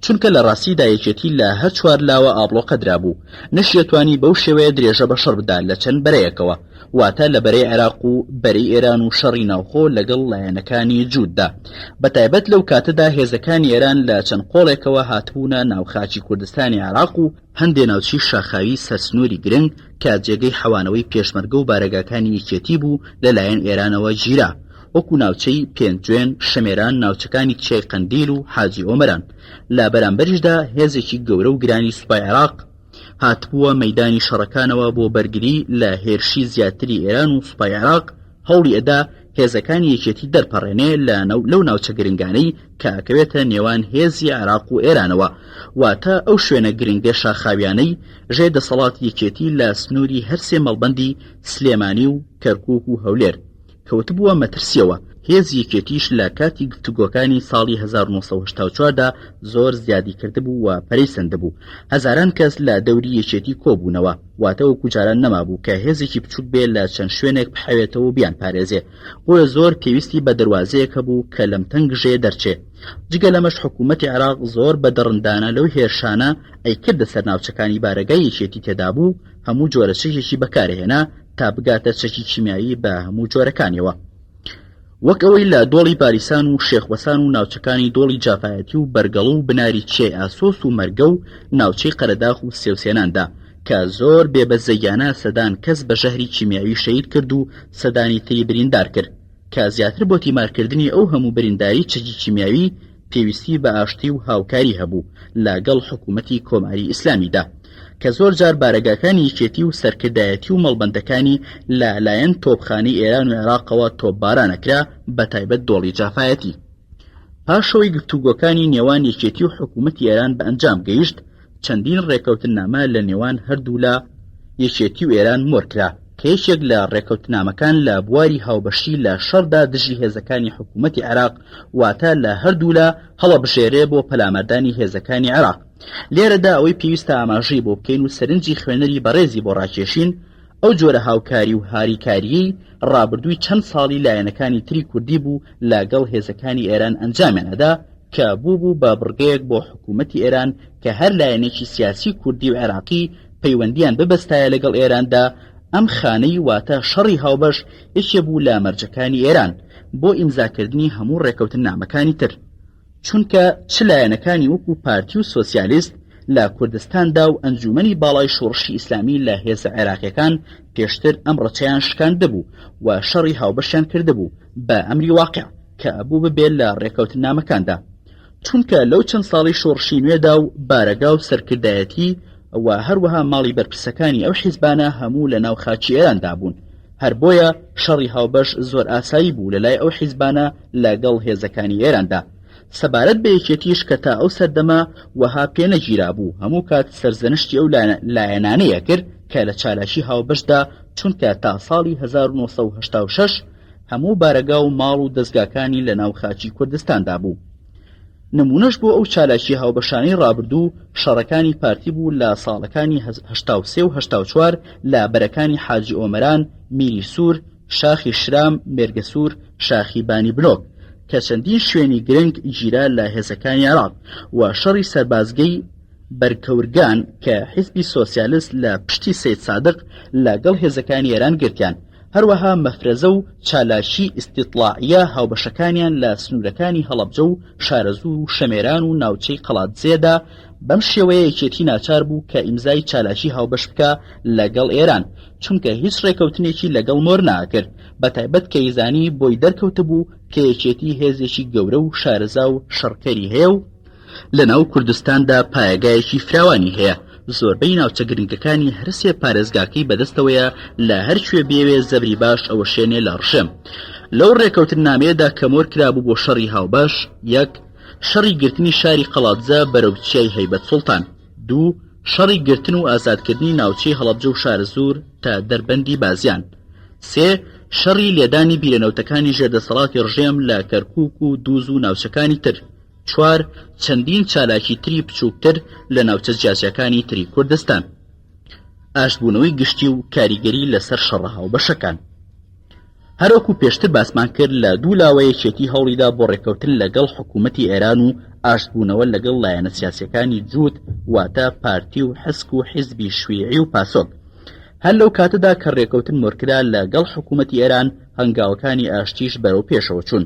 چونکە لە ڕاستیدا یەکێتی لە هەر چوار لاوە ئابڵۆقە درابوو. نەشیەتوانی بەو شێوەیە درێژە بە شەڕ بدا لە چەند بەرەیەکەوە. واتە لە بەرەی عێراق و بەرەی ئێران و شەڕی ناوخۆ لەگەڵ لایەنەکانی جووتدا. بەتایبەت لەو کاتەدا هێزەکانی ئێران لە چەند قۆڵێکەوە هاتبوونە ناو خاکی کوردستانی عێراق و هەندێ ناوچەی شاخاوی سەر سنووری گرنگ کە جێگەی حەوانەوەی پێشمەرگە و بارەگاکانی یەکێتی بوو لە لایەن ئێرانەوە گیرا وەکو ناوچەی پێنجوێن، شەمێران، ناوچەکانی چیای قەندیل و حاجی ئۆمەران. لە بەرامبەریشدا هێزێکی گەورە و گرانی سوپای عێراق. هاتبووە مەیدانی شەڕەکانەوە بۆ بەرگری لە هێرشی زیاتری ئێران و سوپای عێراق هەوڵی ئەدا هێزەکانی یەکێتی دەرپەڕێنێ لە لەو ناوچە گرنگانەی کە ئەکەوێتە نێوان هێزی عێراق و ئێرانەوە واتە ئەو شوێنە گرنگە شاخاویانەی ژێر دەسەڵاتی یەکێتی لە سنووری هەرسێ مەڵبەندی سلێمانی و کەرکوک و هەولێر کەوتبووە مەترسیەوە. هێزی یەکێتیش لە کاتی گفتوگۆکانی ساڵی 1984 دا زۆر زیادی کردبوو و پەرەی سەندبوو. هەزاران کەس لە دەوری یەکێتی کۆبوونەوە. واتە وەکو جاران نەمابوو کە هێزێکی بچووک بێ لە چەند شوێنێک بحەوێتەوە و بیانپارێزێ. بۆیە زۆر پێویستی بە دەروازەیەک هەبوو کە لەم تەنگژەیە دەرچێ. جگە لەمەش حکوومەتی عێراق زۆر بە دڕندانە لەو هێرشانە ئەیکردە سەر ناوچەکانی بارەگای یەکێتی تێدابوو، هەموو جۆرە چەکێکی بەکارئەهێنا تا بگاتە چەکی کیمیایی بە هەموو جۆرەکانیەوە. وەک ئەوەی لە دۆڵی باریسان و شێخ وەسان و ناوچەکانی دۆڵی جافایەتی و بەرگەڵو و بناری چیای ئاسۆس و مەرگە و ناوچەی قەرەداخ و سێوسێناندا کە زۆر بێ بەزەییانە سەدان کەس بە ژەهری کیمیاوی شەهید کرد و سەدانی تری بریندار کرد کە زیاتر بۆ تیمارکردنی ئەو هەموو برینداری چەکی کیمیاوی پێویستی بە ئاشتی و هاوکاری هەبوو لە گەڵ حکوومەتی کۆماری ئیسلامیدا کە زۆر جار بارەگاکانی یەکێتی و سەرکردایەتی و مەڵبەندەکانی لە لایەن تۆپخانەی ئێران و عێراقەوە تۆپباران ئەکرا بە تایبەت دۆڵی جافایەتی. پاشەوەی گفتوگۆکانی نێوان یەکێتی و حکوومەتی ئێران بە ئەنجام گەیشت چەندین ڕێکەوتننامە لە نێوان هەردوولا یەکێتی و ئێران مۆر کرا کە یەکێک لە ڕێکەوتنامەکان لە بواری هاوبەشی لە شەڕدا دژی هێزەکانی حکوومەتی عێراق واتە لە هەردوولا هەڵەبژێرێ بۆ پەلاماردانی هێزەکانی عێراق. لێرەدا ئەوەی پێویستە ئاماژەی بۆ بکەین و سەرنجی خوێنەری بەڕێزی بۆ ڕاکێشین ئەو جۆرە هاوکاری و هاریکارییەی ڕابردووی چەند ساڵی لایەنەکانی تری کوردی بوو لە گەڵ هێزەکانی ئێران ئەنجامیان ئەدا کە بووبوو بە بڕگەیەک بۆ حکوومەتی ئێران کە هەر لایەنێکی سیاسی کوردی و عێراقی پەیوەندیان ببەستایە لەگەڵ ئێراندا ئەم خانەی واتە شەڕی هاوبەش یەکێ بوو لە مەرجەکانی ئێران بۆ ئیمزاکردنی هەموو ڕێکەوتننامەکانی تر. چونکە چ لایەنەکانی وەکو پارتی و سۆسیالیست لە کوردستاندا و ئەنجومەنی باڵای شۆڕشی ئیسلامی لە هێزە عێراقیەکان پێشتر ئەم ڕەچەیان شکاندبوو و شەڕی هاوبەشیان کردبوو بە ئەمری واقع کە ئەبوو ببێ لە ڕێکەوتننامەکاندا چونکە لەو چەند ساڵەی شۆڕشی نوێدا و بارەگا و سەرکردایەتی و هەروەها ماڵی بەرپرسەکانی ئەو حیزبانە هەموو لە ناو خاکی ئێراندا بوون هەر بۆیە شەڕی هاوبەش زۆر ئاسایی بوو لە لای ئەو حیزبانە لە گەڵ هێزەکانی ئێراندا. سەبارەت بە یەکێتیش کە تا ئەو سەردەمە وەها پێ نەگیرابوو هەموو کات سەرزەنشتی ئەو لایەنانەی ئەکرد کە لە چالاکی هاوبەشدا چونکە تا ساڵی 1986 هەموو بارەگا و ماڵ و دەزگاکانی لە ناو خاکی کوردستاندا بوو. نموونەش بۆ ئەو چالاکییە هاوبەشانەی ڕابردوو شەڕەکانی پارتی بوو لە ساڵەکانی 83 و 84 لە بەرەکانی حاجی ئۆمەران، میری سوور، شاخی شرام، مێرگەسوور، شاخی بانی بنۆک کە چەندین شوێنی گرنگ گیرا لە هێزەکانی عێراق و شەڕی سەربازگەی بەرکەورگان کە حیزبی سۆسیالست لە پشتی سەید سادق لە گەڵ هێزەکانی ئێران گرتیان. هەروەها مەفرەزە و چالاکی ئیستیتڵاعییە هاوبەشەکانیان لە سنوورەکانی هەڵەبجە و شارەزوور و شەمێران و ناوچەی قەڵادزێدا، بەم شێوەیە یەکێتی ناچار بوو کە ئیمزای چالاکی هاوبەش بکا لە گەڵ ئێران، چونکە هیچ ڕێکەوتنێکی لە گەڵ مۆر نەئەکرد، بەتایبەت کە ئەیزانی بۆی دەرکەوتبوو کە یەکێتی هێزێکی گەورە و شارەزا و شەڕکەری هەیە و لەناو کوردستاندا پایەگایەکی فراوانی هەیە، زۆربەی ناوچە گرنگەکانی هەرسێ پارێزگاکەی بەدەستەوەیە لە هەرکوێ بیەوێ زەبری باش ئەوەشێنێ لە ڕژێم. لەو ڕێکەوتننامەیەدا کە مۆر کرابوو بۆ شەڕی هاوبەش، یەک. شەڕی گرتنی شاری قەڵادزە بەرەو چیای هەیبەت سوڵتان. دوو. شەڕی گرتن و ئازادکردنی ناوچەی هەڵەبجە و شارەزوور تا دەربەندی بازیان. سێ. شەڕی لێدانی بیرە نەوتەکانی ژێر دەسەڵاتی ڕژێم لە کەرکووک و دووز و ناوچەکانی تر. چوار، چەندین چالاکی تری بچووکتر لە ناوچە جیاجیاکانی تری کوردستان. ئاشتبوونەوەی گشتی و کاریگەری لەسەر شەڕە هاوبەشەکان. هەروەکو پێشتر باسمان کرد لە دوو لاوە یەکێتی هەوڵیدا بۆ ڕێککەوتن لەگەڵ حکوومەتی ئێران و ئاشتبوونەوە لەگەڵ لایەنە سیاسیەکانی جووت واتە پارتی و حسک و حیزبی شویعی و پاسۆک. هەر لەو کاتەدا کە ڕێککەوتن مۆرکرا لەگەڵ حکوومەتی ئێران هەنگاوەکانی ئاشتیش بەرەو پێشەوە چوون.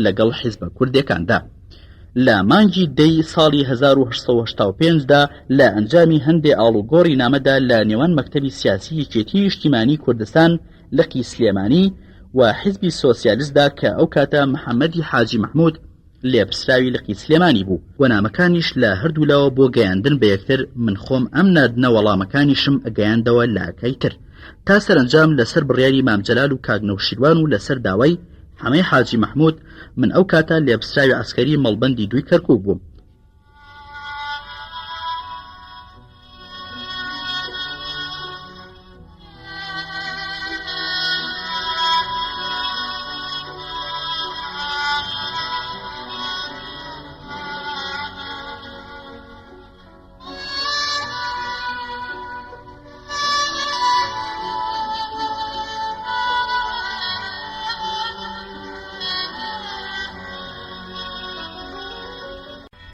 لەگەڵ حیزبە کوردێکاندا. لە مانگی دەی ساڵی 1885 دا لە ئەنجامی هەندێ ئاڵوگۆڕی نامەدا لە نێوان مەکتەبی سیاسی یەکێتی نیشتیمانی کوردستان لقی سلێمانی و حیزبی سۆسیالستدا کە ئەو کاتە محەمەدی حاجی مەحمود. لێپرسراوی لقی سلێمانی بوو و نامەکانیش لە هەردوولاوە بۆ گەیاندن بە یەکتر من خۆم ئەم ناردنە وەڵامەکانیشم ئەگەیاندەوە لاکەی تر تا سەرەنجام لەسەر بڕیاری مام جەلال و کاک نەوشیروان و لەسەر داوای حەمەی حاجی مەحمود من ئەو کاتە لێپرسراوی عەسکەری مەڵبەندی دووی کەرکوک بووم.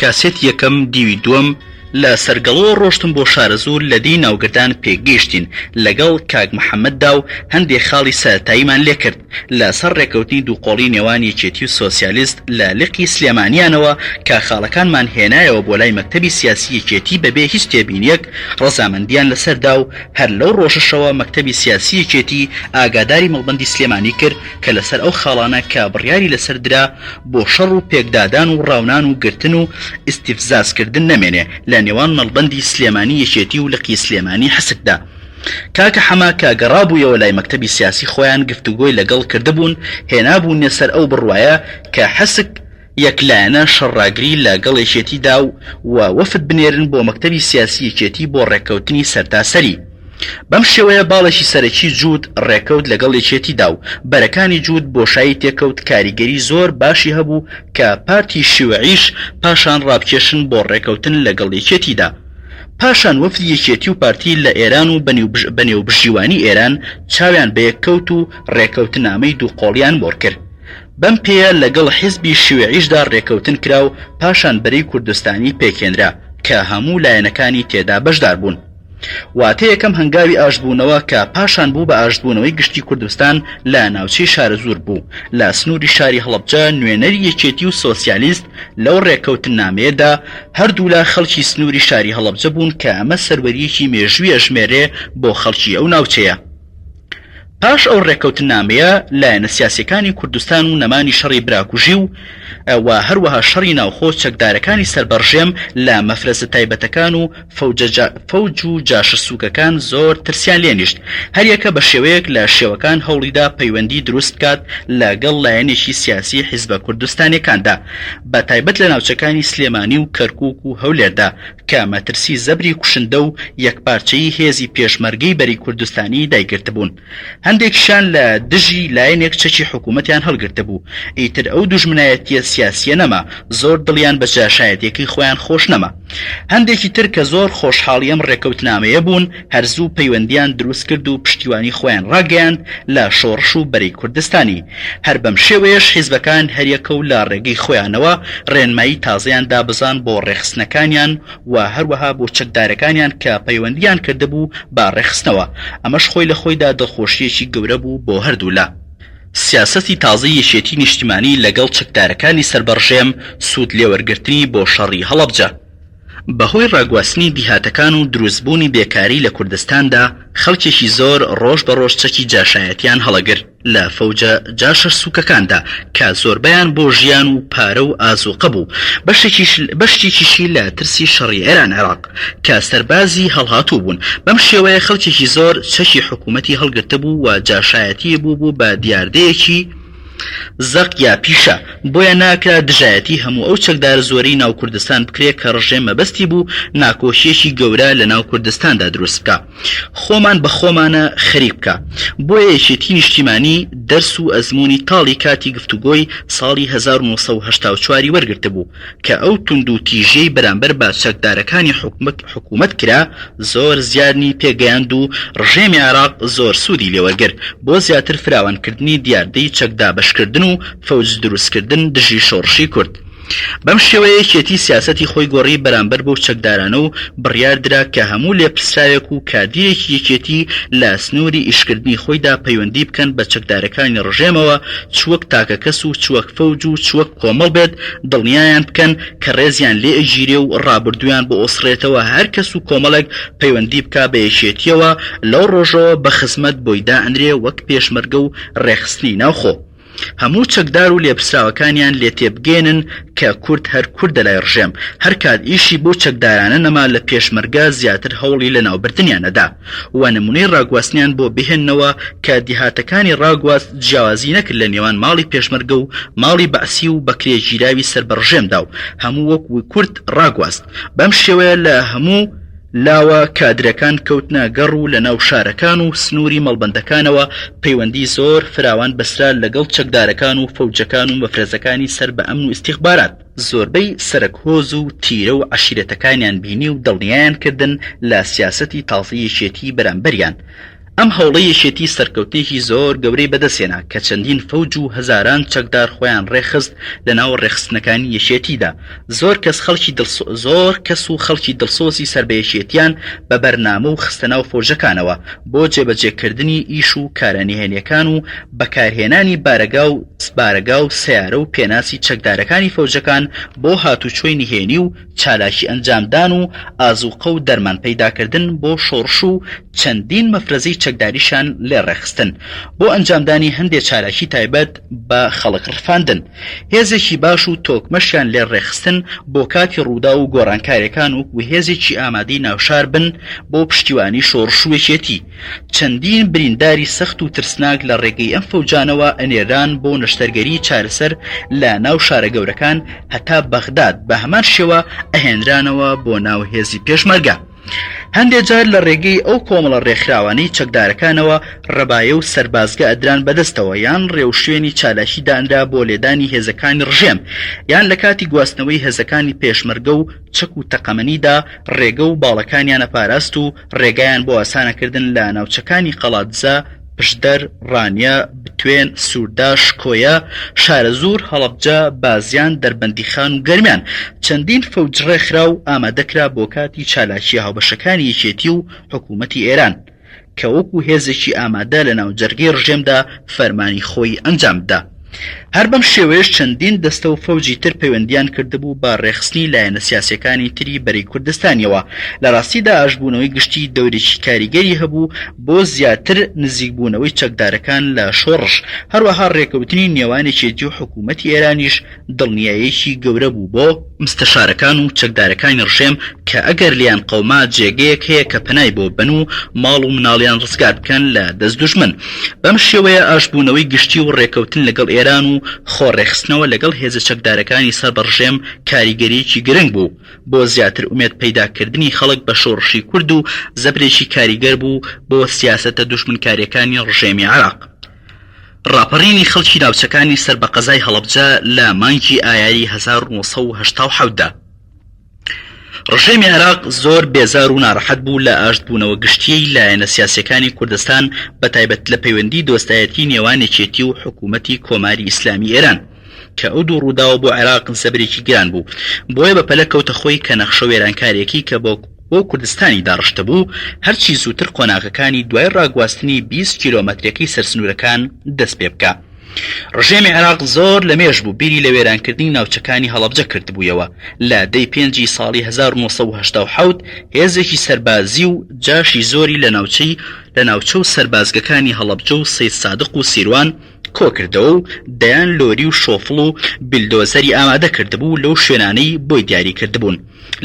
کاسێتی یەکەم دیوی دووەم لە سەرگەڵووە ڕۆشتم بۆ شارەزوور لە دێی ناوگردان پێکگەیشتین لەگەڵ کاک محەمەددا و هەندێ خاڵی سەرەتاییمان لێکرد لە سەر ڕێکەوتنی دووقۆڵی نێوان یەکێتی و سۆسیالیست لە لقی سلێمانیانەوە کە خاڵەکانمان هێنایەوە بۆ لای مەکتەبی سیاسی یەکێتی بەبێ هیچ تێبینیەک ڕەزامەندیان لەسەر دا و هەر لەو ڕۆژەشەوە مەکتەبی سیاسی یەکێتی ئاگاداری مەڵبەندی سلێمانی کرد کە لەسەر ئەو خاڵانە کە بڕیاری لەسەر درا بۆ شەڕ و پێکدادان و ڕاونان و گرتن و ئیستیفزازکردن نەمێنێ لە نێوان مەڵبەندی سلێمانی یەکێتی و لقی سلێمانی حسکدا. کاکە حەمە کە گەڕابوویەوە لای مەکتەبی سیاسی خۆیان گفتوگۆی لەگەڵ کردبوون هێنابوونیە سەر ئەو بڕوایە کە حسک یەک لایەنە شەڕڕاگری لە گەڵ یەکێتی دا و وەفد بنێرن بۆ مەکتەبی سیاسی یەکێتی بۆ ڕێککەوتنی سەرتاسەری. بەم شێوەیە باڵێکی سەرەکی جووت ڕێکەوت لەگەڵ یەکێتی دا و بەرەکانی جووت بۆشایی تێکەوت کاریگەری زۆر باشی هەبوو کە پارتی شیوعیش پاشان ڕابکێشن بۆ ڕێکەوتن لەگەڵ یەکێتی دا. پاشان وەفدی یەکێتی و پارتی لە ئێران و بە نێوبژیوانی ئێران چاویان بەیەک کەوت و ڕێکەوتنامەی دووقۆڵیان مۆر کرد. بەم پێیە لەگەڵ حیزبی شیوعیشدا ڕێکەوتن کرا و پاشان بەرەی کوردستانی پێکهێنرا کە هەموو لایەنەکانی تێدا بەشدار بوون. واتە یەکەم هەنگاوی ئاشتبوونەوە کە پاشان بوو بە ئاشتبوونەوەی گشتی کوردستان لە ناوچەی شارەزوور بوو لە سنووری شاری هەڵەبجە نوێنەری یەکێتی و سۆسیالیست لەو ڕێککەوتننامەیەدا هەردوولا خەڵکی سنووری شاری هەڵەبجە بوون کە ئەمە سەروەرییەکی مێژووی ئەژمێرێ بۆ خەڵکی ئەو ناوچەیە. پاش ئەو ڕێککەوتننامەیە لایەنە سیاسیەکانی کوردستان و نەمانی شەڕی براکوژی و و هەروەها شەڕی ناوخۆ چەکدارەکانی سەر بە ڕژێم لە مەفرەزە تایبەتەکان و فەوج و جاشە سوکەکان زۆر ترسیان لێ نیشت هەریەکە بە شێوەیەک لە شێوەکان هەوڵیدا پەیوەندی دروست بکات لە گەڵ لایەنێکی سیاسی حیزبە کوردستانیەکاندا بە تایبەت لە ناوچەکانی سلێمانی و کەرکوک و هەولێردا کە مەترسی زەبری کوشندە و یەکپارچەیی هێزی پێشمەرگەی بەری کوردستانی دایگرتبوون. هەندێکیشیان لە دژی لایەنێک چەکی حکوومەتیان هەڵگرتبوو. ئیتر ئەو دوژمنایەتییە سیاسییە نەما، زۆر دڵیان بە جاشایەتییەکەی خۆیان خۆش نەما. هەندێکی تر کە زۆر خۆشحاڵی ئەم ڕێککەوتنامەیە بوون، هەر زوو پەیوەندییان دروست کرد و پشتیوانی خۆیان ڕاگەیاند لە شۆڕش و بەرەی کوردستانی. هەر بەم شێوەیەش حیزبەکان هەریەکە و لە ڕێگەی خۆیانەوە ڕێنمایی تازەیان دابەزان بۆ ڕێکخستنەکانیان و هەروەها بۆ چەکدارەکانیان کە پەیوەندییان کردبوو بە ڕێکخستنەوە، ئەمەش خۆی لە خۆیدا دڵخۆشییەکی گەورە بوو بۆ هەردوولا. سیاسەتی تازەی یەکێتی نیشتیمانی لەگەڵ چەکدارەکانی سەر بە ڕژێم سوود لێوەرگرتنی بۆ شەڕی هەڵەبجە. بەهۆی ڕاگواستنی دیهاتەکان و دروستبوونی بێکاری لە کوردستاندا، خەڵکێکی زۆر ڕۆژ بە ڕۆژ چەکی جاشایەتیان هەڵەگرت لە فەوجە جاشە سووکەکاندا کە زۆربەیان بۆ ژیان و پارە و ئازووقە بوو، بەشێکیشی لە ترسی شەڕی ئێران عێراق کە سەربازی هەڵهاتوو بوون، بەم شێوەیە خەڵکێکی زۆر چەکی حکوومەتی هەڵگرتبوو و جاشایەتی بووبوو بە دیاردەیەکی زەق یا پیشە، بۆیە ناکرا دژایەتی هەموو ئەو چەکدارە زۆرەی ناو کوردستان بکرێ کە ڕژێم مەبەستی بوو ناکۆکیەکی گەورە لە ناو کوردستاندا دروست بکا خۆمان بە خۆمانە خەریک بکا بۆیە یەکێتی نیشتیمانی دەرس و ئەزموونی تاڵی کاتی گفتوگۆی ساڵی 1984 ی وەرگرتبوو کە ئەو توندوتیژیەی بەرامبەر بە چەکدارەکانی حکومەت کرا زۆر زیانی پێگەیاند و ڕژێمی عێراق زۆر سوودی لێوەرگرت بۆ زیاتر فراوانکردنی دیاردەی چەک دابەشکردن و فەوج دروستکردن دژی شۆڕشی کورد. بەم شێوەیە یەکێتی سیاسەتی خۆی گۆڕی بەرامبەر بەو چەکدارانە و بڕیار درا کە هەموو لێپرسراوێک و کادیرێکی یەکێتی لە سنووری ئیشکردنی خۆیدا پەیوەندی بکەن بە چەکدارەکانی ڕژێمەوە چ وەک تاکەکەس و چ وەک فەوج و چ وەک کۆمەڵ بێت دڵنیایان بکەن کە ڕێزیان لێ ئەگیرێ و ڕابردوویان بۆ ئەسڕێتەوە هەر کەس و کۆمەڵێک پەیوەندی بکا بە یەکێتیەوە لەو ڕۆژەوە بە خزمەت بۆی دائەنرێ وەک پێشمەرگە و ڕێکخستنی ناوخۆ. هەموو چەکدار و لێپرسراوەکانیان لێ تێبگەیەنن کە کورد هەر کوردە لای ڕژێم، هەرکات ئیشی بەو چەکدارانە نەما لە پێشمەرگە زیاتر هەوڵی لەناوبردنیان ئەدا و نمونەی ڕاگواستنیان بۆ بهێننەوە کە دیهاتەکانی ڕاگواست جیاوازی نەکرد لە نێوان ماڵی پێشمەرگە و ماڵی بەعسی و بەکرێگیراوی سەر بە ڕژێمدا و هەموو وەک کورد ڕاگواست بەم شێوەیە لە هەموو لاوە کادرەکان کەوتنە گەڕ و لەناو شارەکان و سنووری مەڵبەندەکانەوە پەیوەندی زۆر فراوان بەسرا لەگەڵ چەکدارەکان و فەوجەکان و مەفرەزەکانی سەر بە ئەمن و ئیستیخبارات. زۆربەی سەرەک هۆز و تیرە و عەشیرەتەکانیان بینی و دڵنیایان کردن لە سیاسەتی تازەی یەکێتی بەرامبەریان. ئەم هەوڵەی یەکێتی سەرکەوتنێکی زۆر گەورەی بەدەستهێنا کە چەندین فەوج و هەزاران چەکدار خۆیان ڕێکخست لەناو ڕێکخستنەکانی یەکێتیدا زۆر کەس خەڵکی زۆر کەس و خەڵکی دڵسۆزی سەر بە یەکێتیان بە بەرنامە و خستە ناو فەوجەکانەوە بۆ جێبەجێکردنی ئیش و کارە نهێنیەکان و بەکارهێنانی بارەگا و بارەگا و سەیارە و پێناسی چەکدارەکانی فەوجەکان بۆ هاتوچۆی نهێنی و چالاکی ئەنجامدان و ئازوقە و دەرمان پەیداکردن بۆ شۆڕش و چەندین مەفرەزەی چەکداریشیان لێ ڕێکخستن بۆ ئەنجامدانی هەندێ چالاکی تایبەت بە خەڵک ڕفاندن. هێزێکی باش و تۆکمەشیان لێ ڕێکخستن بۆ کاتی ڕووداو و گۆڕانکارێکان وەکو هێزێکی ئامادەی ناوشار بن بۆ پشتیوانی شۆڕش و یەکێتی. چەندین برینداری سەخت و ترسناک لە ڕێگەی ئەم فەوجانەوە ئەنێرران بۆ نەشتەرگەری چارەسەر لە ناو شارە گەورەکان هەتا بەغداد بە هەمان شێوە ئەهێنرانەوە بۆ ناو هێزی پێشمەرگە. هەندێ جار لە ڕێگەی ئەو کۆمەڵە ڕێکخراوانەی چەکدارەکانەوە ڕەبایە و سەربازگە ئەدران بەدەستەوە یان ڕێوشوێنی چالاکی دانرا بۆ لێدانی هێزەکانی ڕژێم یان لە کاتی گواستنەوەی هێزەکانی پێشمەرگە و چەک و تەقەمەنیدا ڕێگە و باڵەکانیان ئەپاراست و ڕێگایان بۆ ئاسانەکردن لە ناوچەکانی قەڵادزە، پشدەر، ڕانیە، بتوێن، سورداش، کۆیە، شارەزوور، هەڵەبجە، بازیان، دەربەندیخان و گەرمیان چەندین فەوج ڕێکخرا و ئامادەکرا بۆ کاتی چالاکییە هاوبەشەکانی یەکێتی و حکوومەتی ئێران کە وەکو هێزێکی ئامادە لە ناوجەرگەی ڕژێمدا فەرمانی خۆی ئەنجام بدا. هەر بەم شێوەیەش چەندین دەستە و فەوجی تر پەیوەندیان کردبوو بە ڕێکخستنی لایەنە سیاسیەکانی تری بەرەی کوردستانیەوە. لە ڕاستیدا ئاشتبوونەوەی گشتی دەورێکی کاریگەری هەبوو بۆ زیاتر نزیکبوونەوەی چەکدارەکان لە شۆڕش، هەروەها ڕێکەوتنی نێوان یەکێتی و حکوومەتی ئێرانیش دڵنیاییەکی گەورە بوو بۆ مستەشارەکان و چەکدارەکانی ڕژێم کە ئەگەر لێیان قەوما جێگەیەک هەیە کە پەنای بۆ ببەن و ماڵ و مناڵیان ڕزگار بکەن لە دەست دوژمن. بەم شێوەیە ئاشتبوونەوەی گشتی و ڕێکەوتن لەگەڵ ئێران و خۆ ڕێکخستنەوە لەگەڵ هێزە چەکدارەکانی سەر بە ڕژێم کاریگەرییەکی گرنگ بوو بۆ زیاتر ئومێد پەیدا کردنی خەڵک بە شۆڕشی کورد و زەبرێکی کاریگەر بوو بۆ سیاسەتە دوژمنکارییەکانی ڕژێمی عێراق. ڕاپەڕینی خەڵکی ناوچەکانی سەر بە قەزای هەڵەبجە لە مانگی ئایاری 1987 دا. ڕژێمی عێراق زۆر بێزار و ناڕەحەت بوو لە ئاشتبوونەوە گشتییەی لایەنە سیاسییەکانی کوردستان بەتایبەت لە پەیوەندی دۆستایەتی نێوان یەکێتی و حکوومەتی کۆماری ئیسلامی ئێران کە ئەو دوو ڕووداوە بۆ عێراق زەبرێکی گران بوو بۆیە بەپەلە کەوتە خۆی کە نەخشە وێرانکارییەکەی کە بۆ بۆ کوردستانی داڕشتبوو، هەرچی زووتر قۆناغەکانی دوای ڕاگواستنی 20 کیلۆمەترەکەی سەر سنوورەکان دەست پێ بکا. ڕژێمی عێراق زۆر لە مێژ بوو بیری لە وێرانکردنی ناوچەکانی هەڵەبجە کردبوویەوە، لە دەی پێنجی ساڵی 1987 هێزێکی سەربازی و جاشی زۆری لە ناوچەی لە ناوچە و سەربازگەکانی هەڵەبجە و سەیدسادق و سیروان کۆکردەوە و دەیان لۆری و شۆفڵ و بیلدۆزەری ئامادە کردبوو لەو شوێنانەی بۆی دیاری کردبوون.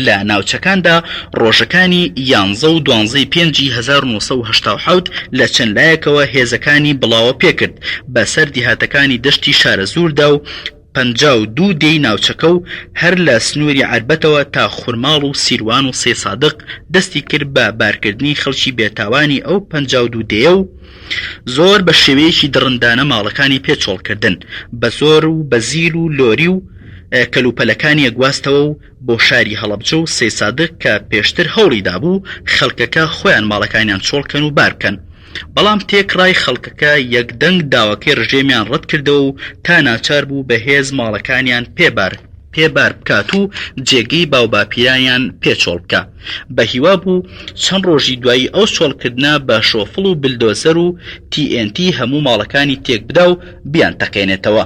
لە ناوچەکاندا ڕۆژەکانی یانزە و دوانزەی پێنجی 1987 لە چەند لایەکەوە هێزەکانی بڵاوە پێکرد بە سەر دیهاتەکانی دەشتی شارەزووردا و 52 دێی ناوچەکە و هەر لە سنووری عەربەتەوە تا خورماڵ و سیروان و سەیدسادق دەستی کرد بە بارکردنی خەڵکی بێتاوانی ئەو 52 دێیە و زۆر بە شێوەیەکی دڕندانە ماڵەکانی پێ چۆڵ کردن بە زۆر و بە زیل و لۆری و کەلوپەلەکانی ئەگواستەوە و بۆ شاری هەڵەبجە و سەیدسادق کە پێشتر هەوڵی دابوو خەڵکەکە خۆیان ماڵەکانیان چۆڵ کەن و بار بکەن بەڵام تێکڕای خەڵکەکە یەک دەنگ داواکەی ڕژێمیان ڕەت کردەوە و تا ناچار بوو بە هێز ماڵەکانیان پێ بار پێ بار بکات و جێگەی باوباپیرانیان پێ چۆڵ بکا بە هیوا بوو چەند ڕۆژی دوایی ئەو چۆڵکردنە بە شۆفڵ و بلدۆزەر و تی ئێن تی هەموو ماڵەکانی تێک بدا و بیانتەقێنێتەوە.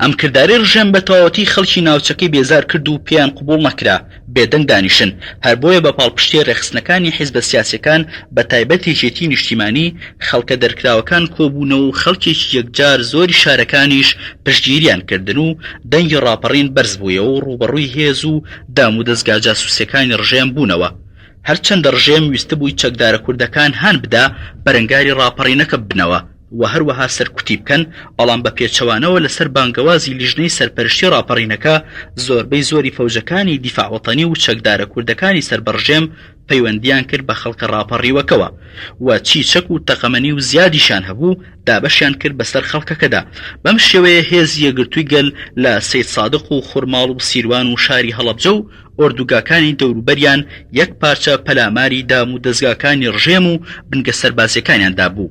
ئەم کردارەی ڕژێم بە تەواوەتی خەڵکی ناوچەکەی بێزار کرد و پێیان قبوڵ نەکرا بێدەنگ دانیشن، هەر بۆیە بە پاڵپشتی ڕێکخستنەکانی حیزبە سیاسیەکان بە تایبەت یەکێتی نیشتیمانی، خەڵکە دەرکراوەکان کۆبوونەوە و خەڵکێکی یەکجار زۆری شارەکانیش پشتگیریان کردن و دەنگی ڕاپەڕین بەرز بوویەوە و ڕووبەڕووی هێز و دام و دەزگا جاسوسیەکانی ڕژێم بوونەوە. هەرچەندە ڕژێم ویستبووی چەکدارە کوردەکان هان بدا بەرەنگاری ڕاپەڕینەکە ببنەوە و هەروەها سەرکوتی بکەن، بەڵام بە پێچەوانەوە لەسەر بانگەوازی لیژنەی سەرپەرشتی ڕاپەڕینەکە زۆربەی زۆری فەوجەکانی دیفاع وەتەنی و چەکدارە کوردەکانی سەر بە ڕژێم پەیوەندیان کرد بە خەڵکە ڕاپەڕیوەکەوە و چی چەک و تەقەمەنی و زیادیشیان هەبوو دابەشیان کرد بەسەر خەڵکەکەدا بەم شێوەیە هێزی یەکگرتووی گەل لە سەیدسادق و خورماڵ و سیروان و شاری هەڵەبجە و ئۆردوگاکانی دەوروبەریان یەک پارچە پەلاماری دام و دەزگاکانی ڕژێم و بنکە سەربازیەکانیان دابوو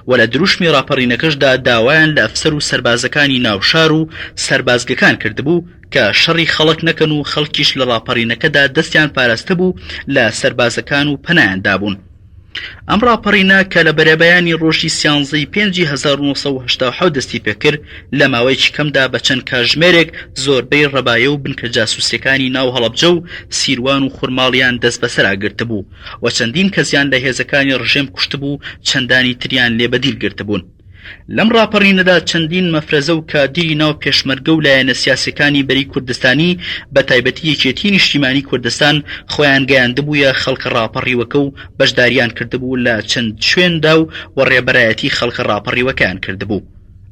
و لە دروشمی ڕاپەڕینەکەشدا داوایان لە ئەفسەر و سەربازەکانی ناوشار و سەربازگەکان کردبوو کە شەڕی خەڵک نەکەن و خەڵکیش لە ڕاپەڕینەکەدا دەستیان پاراستبوو لە سەربازەکان و پەنایان دابوون. ئەم ڕاپەڕینە کە لە بەرەبەیانی ڕۆژی سیانزەی پێنجی 1987 دەستی پێکرد، لە ماوەیەکی کەمدا بە چەند کاژمێرێک زۆربەی ڕەبایە و بنکە جاسوسیەکانی ناو هەڵەبجە و سیروان و خورماڵیان دەست بەسەرا گرتبوو و چەندین کەسیان لە هێزەکانی ڕژێم کوشتبوو چەندانی تریان لێ بەدیل گرتبوون. لەم ڕاپەڕینەدا چەندین مەفرەزە و کادیری ناو پێشمەرگە و لایەنە سیاسیەکانی بەری کوردستانی بە تایبەتی یەکێتی نیشتیمانی کوردستان خۆیان گەیاندبوویە خەڵکە ڕاپەڕیوەکە و بەشداریان کردبوو لە چەند شوێندا و و ڕێبەرایەتی خەڵکە ڕاپەڕیوەکەیان کردبوو.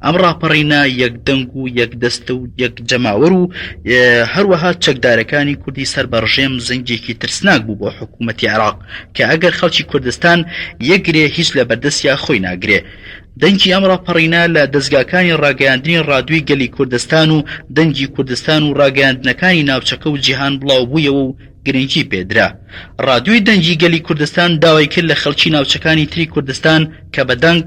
ئەم ڕاپەڕینە یەک دەنگ و یەک دەستە و یەک جەماوەر و هەروەها چەکدارەکانی کوردی سەر بە ڕژێم زەنگێکی ترسناک بوو بۆ حکوومەتی عێراق کە ئەگەر خەڵکی کوردستان یەکگرێ هیچ لە بەردەستیا خۆی ناگرێ. دەنگی ئەم ڕاپەڕینە لە دەزگاکانی ڕاگەیاندنی ڕادیۆی گەلی کوردستان و دەنگی کوردستان و ڕاگەیاندنەکانی ناوچەکە و جیهان بڵاوبوویەوە و گرنگی پێدرا. ڕادیۆی دەنگی گەلی کوردستان داوای کرد لە خەڵکی ناوچەکانی تری کوردستان کە بە دەنگ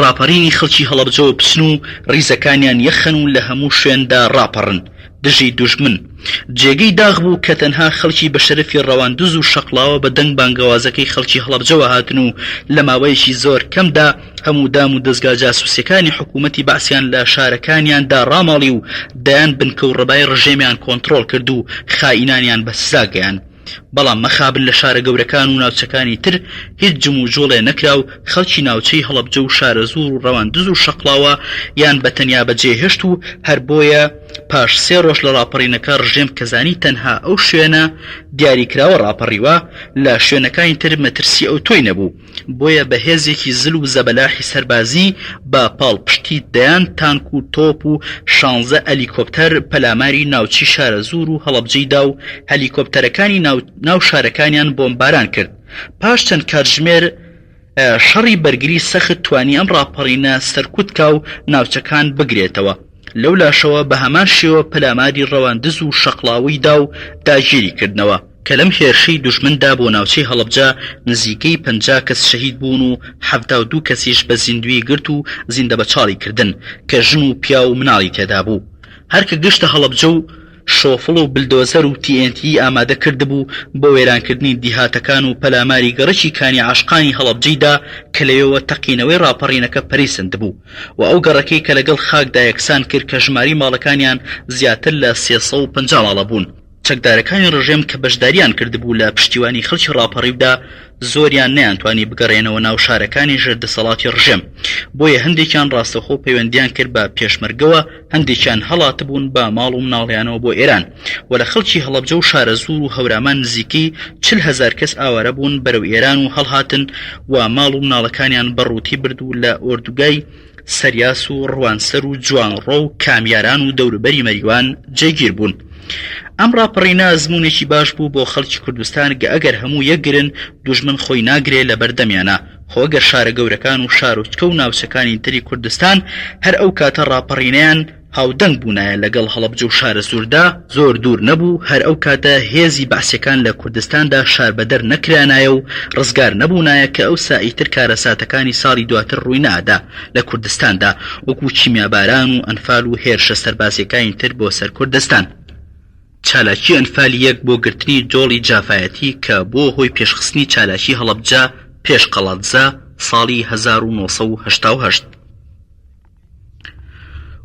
ڕاپەڕینی خەڵکی هەڵەبجەوە بچن و ڕیزەکانیان یەکخەن و لە هەموو شوێندا ڕاپەڕن دژی دوژمن. جێگەی داخ بوو کە تەنها خەڵکی بە شەرەفی ڕەواندز و شەقڵاوە بە دەنگ بانگەوازەکەی خەڵکی هەڵەبجەوە هاتن و لە ماوەیەکی زۆر کەمدا هەموو دام و دەزگا جاسوسیەکانی حکوومەتی بەعسیان لە شارەکانیاندا ڕاماڵی و دەیان بنکە و ڕەبای ڕژێمیان کۆنتڕۆڵ کرد و خائینانیان بە سزا گەیاند. بەڵام مەخابن لە شارە گەورەکان و ناوچەکانی تر هیچ جموجوڵێ نەکرا و خەڵکی ناوچەی هەڵەبجە و شارەزوور و ڕەواندز و شەقڵاوە یان بە تەنیا بەجێ هێشت و هەر بۆیە پاش سێ ڕۆژ لە ڕاپەڕینەکە ڕژێم کە زانی تەنها ئەو شوێنە دیاریکراوە ڕاپەڕیوە لە شوێنەکانی تر مەترسی ئەوتۆی نەبوو بۆیە بە هێزێکی زل و زەبەلاحی سەربازی بە پاڵپشتی دەیان تانک و تۆپ و شانزە ئەلیکۆپتەر پەلاماری ناوچەی شارەزوور و هەڵەبجەی دا و هەلیکۆپتەرەکانی ناو شارەکانیان بۆمباران کرد. پاش چەند کاتژمێر شەڕی بەرگری سەخت توانی ئەم ڕاپەڕینە سەرکوت کا و ناوچەکان بگرێتەوە. لەولاشەوە بە هەمان شێوە پەلاماری ڕەواندز و شەقڵاوەی دا و داگیری کردنەوە. کە لەم هێرشەی دوژمندا بۆ ناوچەی هەڵەبجە نزیکەی 50 کەس شەهید بوون و 72 کەسیش بە زیندوویی گرت و زیندەبەچاڵی کردن کە ژن و پیاو و مناڵی تێدا بوو. هەر کە گەشتە هەڵەبجە و شۆفڵ و بلدۆزەر و تی ئێن تیی ئامادە کردبوو بۆ وێرانکردنی دیهاتەکان و پەلاماری گەڕەکی کانی عاشقانی هەڵەبجەی دا کە لەوێوە تەقینەوەی ڕاپەڕینەکە پەرەی سەندبوو و ئەو گەڕەکەی کە لەگەڵ خاکدا یەکسان کرد کە ژمارەی ماڵەکانیان زیاتر لە 350 ماڵە بوون. چەکدارەکانی ڕژێم کە بەشداریان کردبوو لە پشتیوانی خەڵکی ڕاپەڕیودا زۆریان نەیانتوانی بگەڕێنەوە ناو شارەکانی ژێر دەسەڵاتی ڕژێم بۆیە هەندێکیان ڕاستەوخۆ پەیوەندیان کرد بە پێشمەرگەوە هەندێکیان هەڵاتبوون بە ماڵ و مناڵیانەوە بۆ ئێران و لە خەڵکی هەڵەبجە و شارەزوور و هەورامان نزیکەی 40 هەزار کەس ئاوارە بوون بەرەو ئێران و هەڵهاتن و ماڵ و مناڵەکانیان بە ڕووتی برد و لە ئۆردوگای سەریاس و ڕوانسەر و جوانڕۆ و کامیاران و دەوروبەری مەریوان جێگیر بوون. ئەم ڕاپەڕینە ئەزموونێکی باش بوو بۆ خەڵکی کوردستان گە ئەگەر هەموو یەکگرن دوژمن خۆی ناگرێ لە بەردەمیانا خۆ گەر شارە گەورەکان و شارۆچکە و ناوچەکانی تری کوردستان هەر ئەو کاتە ڕاپەڕینەیان هاودەنگ بوونایە لەگەڵ هەڵەبجە و شارەزووردا زۆر دوور نەبوو هەر ئەو کاتە هێزی بەعسیەکان لە کوردستاندا شاربەدەر نەکرانایە و ڕزگار نەبوونایە کە ئەوسا ئیتر کارەساتەکانی ساڵی دواتر ڕووی نەئەدا لە کوردستاندا وەکو کیمیاباران و ئەنفال و هێرشە سەربازیەکانی تر بۆ سەر کوردستان. چالاکی ئەنفال یەک بۆ گرتنی جۆڵی جافایەتی کە بووە هۆی پێشخستنی چالاکی هەڵەبجە پێش قەڵادزە ساڵی 1988.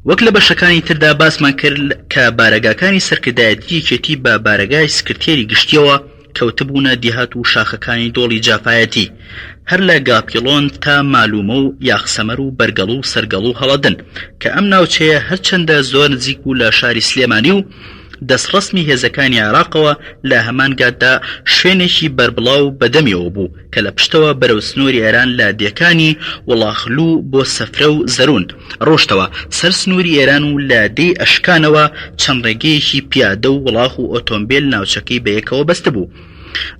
وەک لە بەشەکانی تردا باسمان کرد کە بارەگاکانی سەرکردایەتی یەکێتی بە بارەگای سکرتێری گشتیەوە کەوتبوونە دیهات و شاخەکانی دۆڵی جافایەتی هەر لە گاپیڵۆن تا مالومە و یاخسەمەر و بەرگەڵو و سەرگەڵو و هەڵەدن کە ئەم ناوچەیە هەرچەندە زۆر نزیک بوو لە شاری سلێمانی و دەستڕەسمی هێزەکانی عێراقەوە لە هەمان گاتدا شوێنێکی بەربڵاو بەدەمیەوە بوو کە لە پشتەوە بەرەو سنووری ئێران لە دێکانی وڵاخلوو بۆ سەفرە و زەروون ڕۆشتەوە سەر سنووری ئێران و لە دێی ئەشکانەوە چەند ڕێگەیەکی پیادە و وڵاخ و ئۆتۆمبێل ناوچەکەی بەیەکەوە بەستبوو.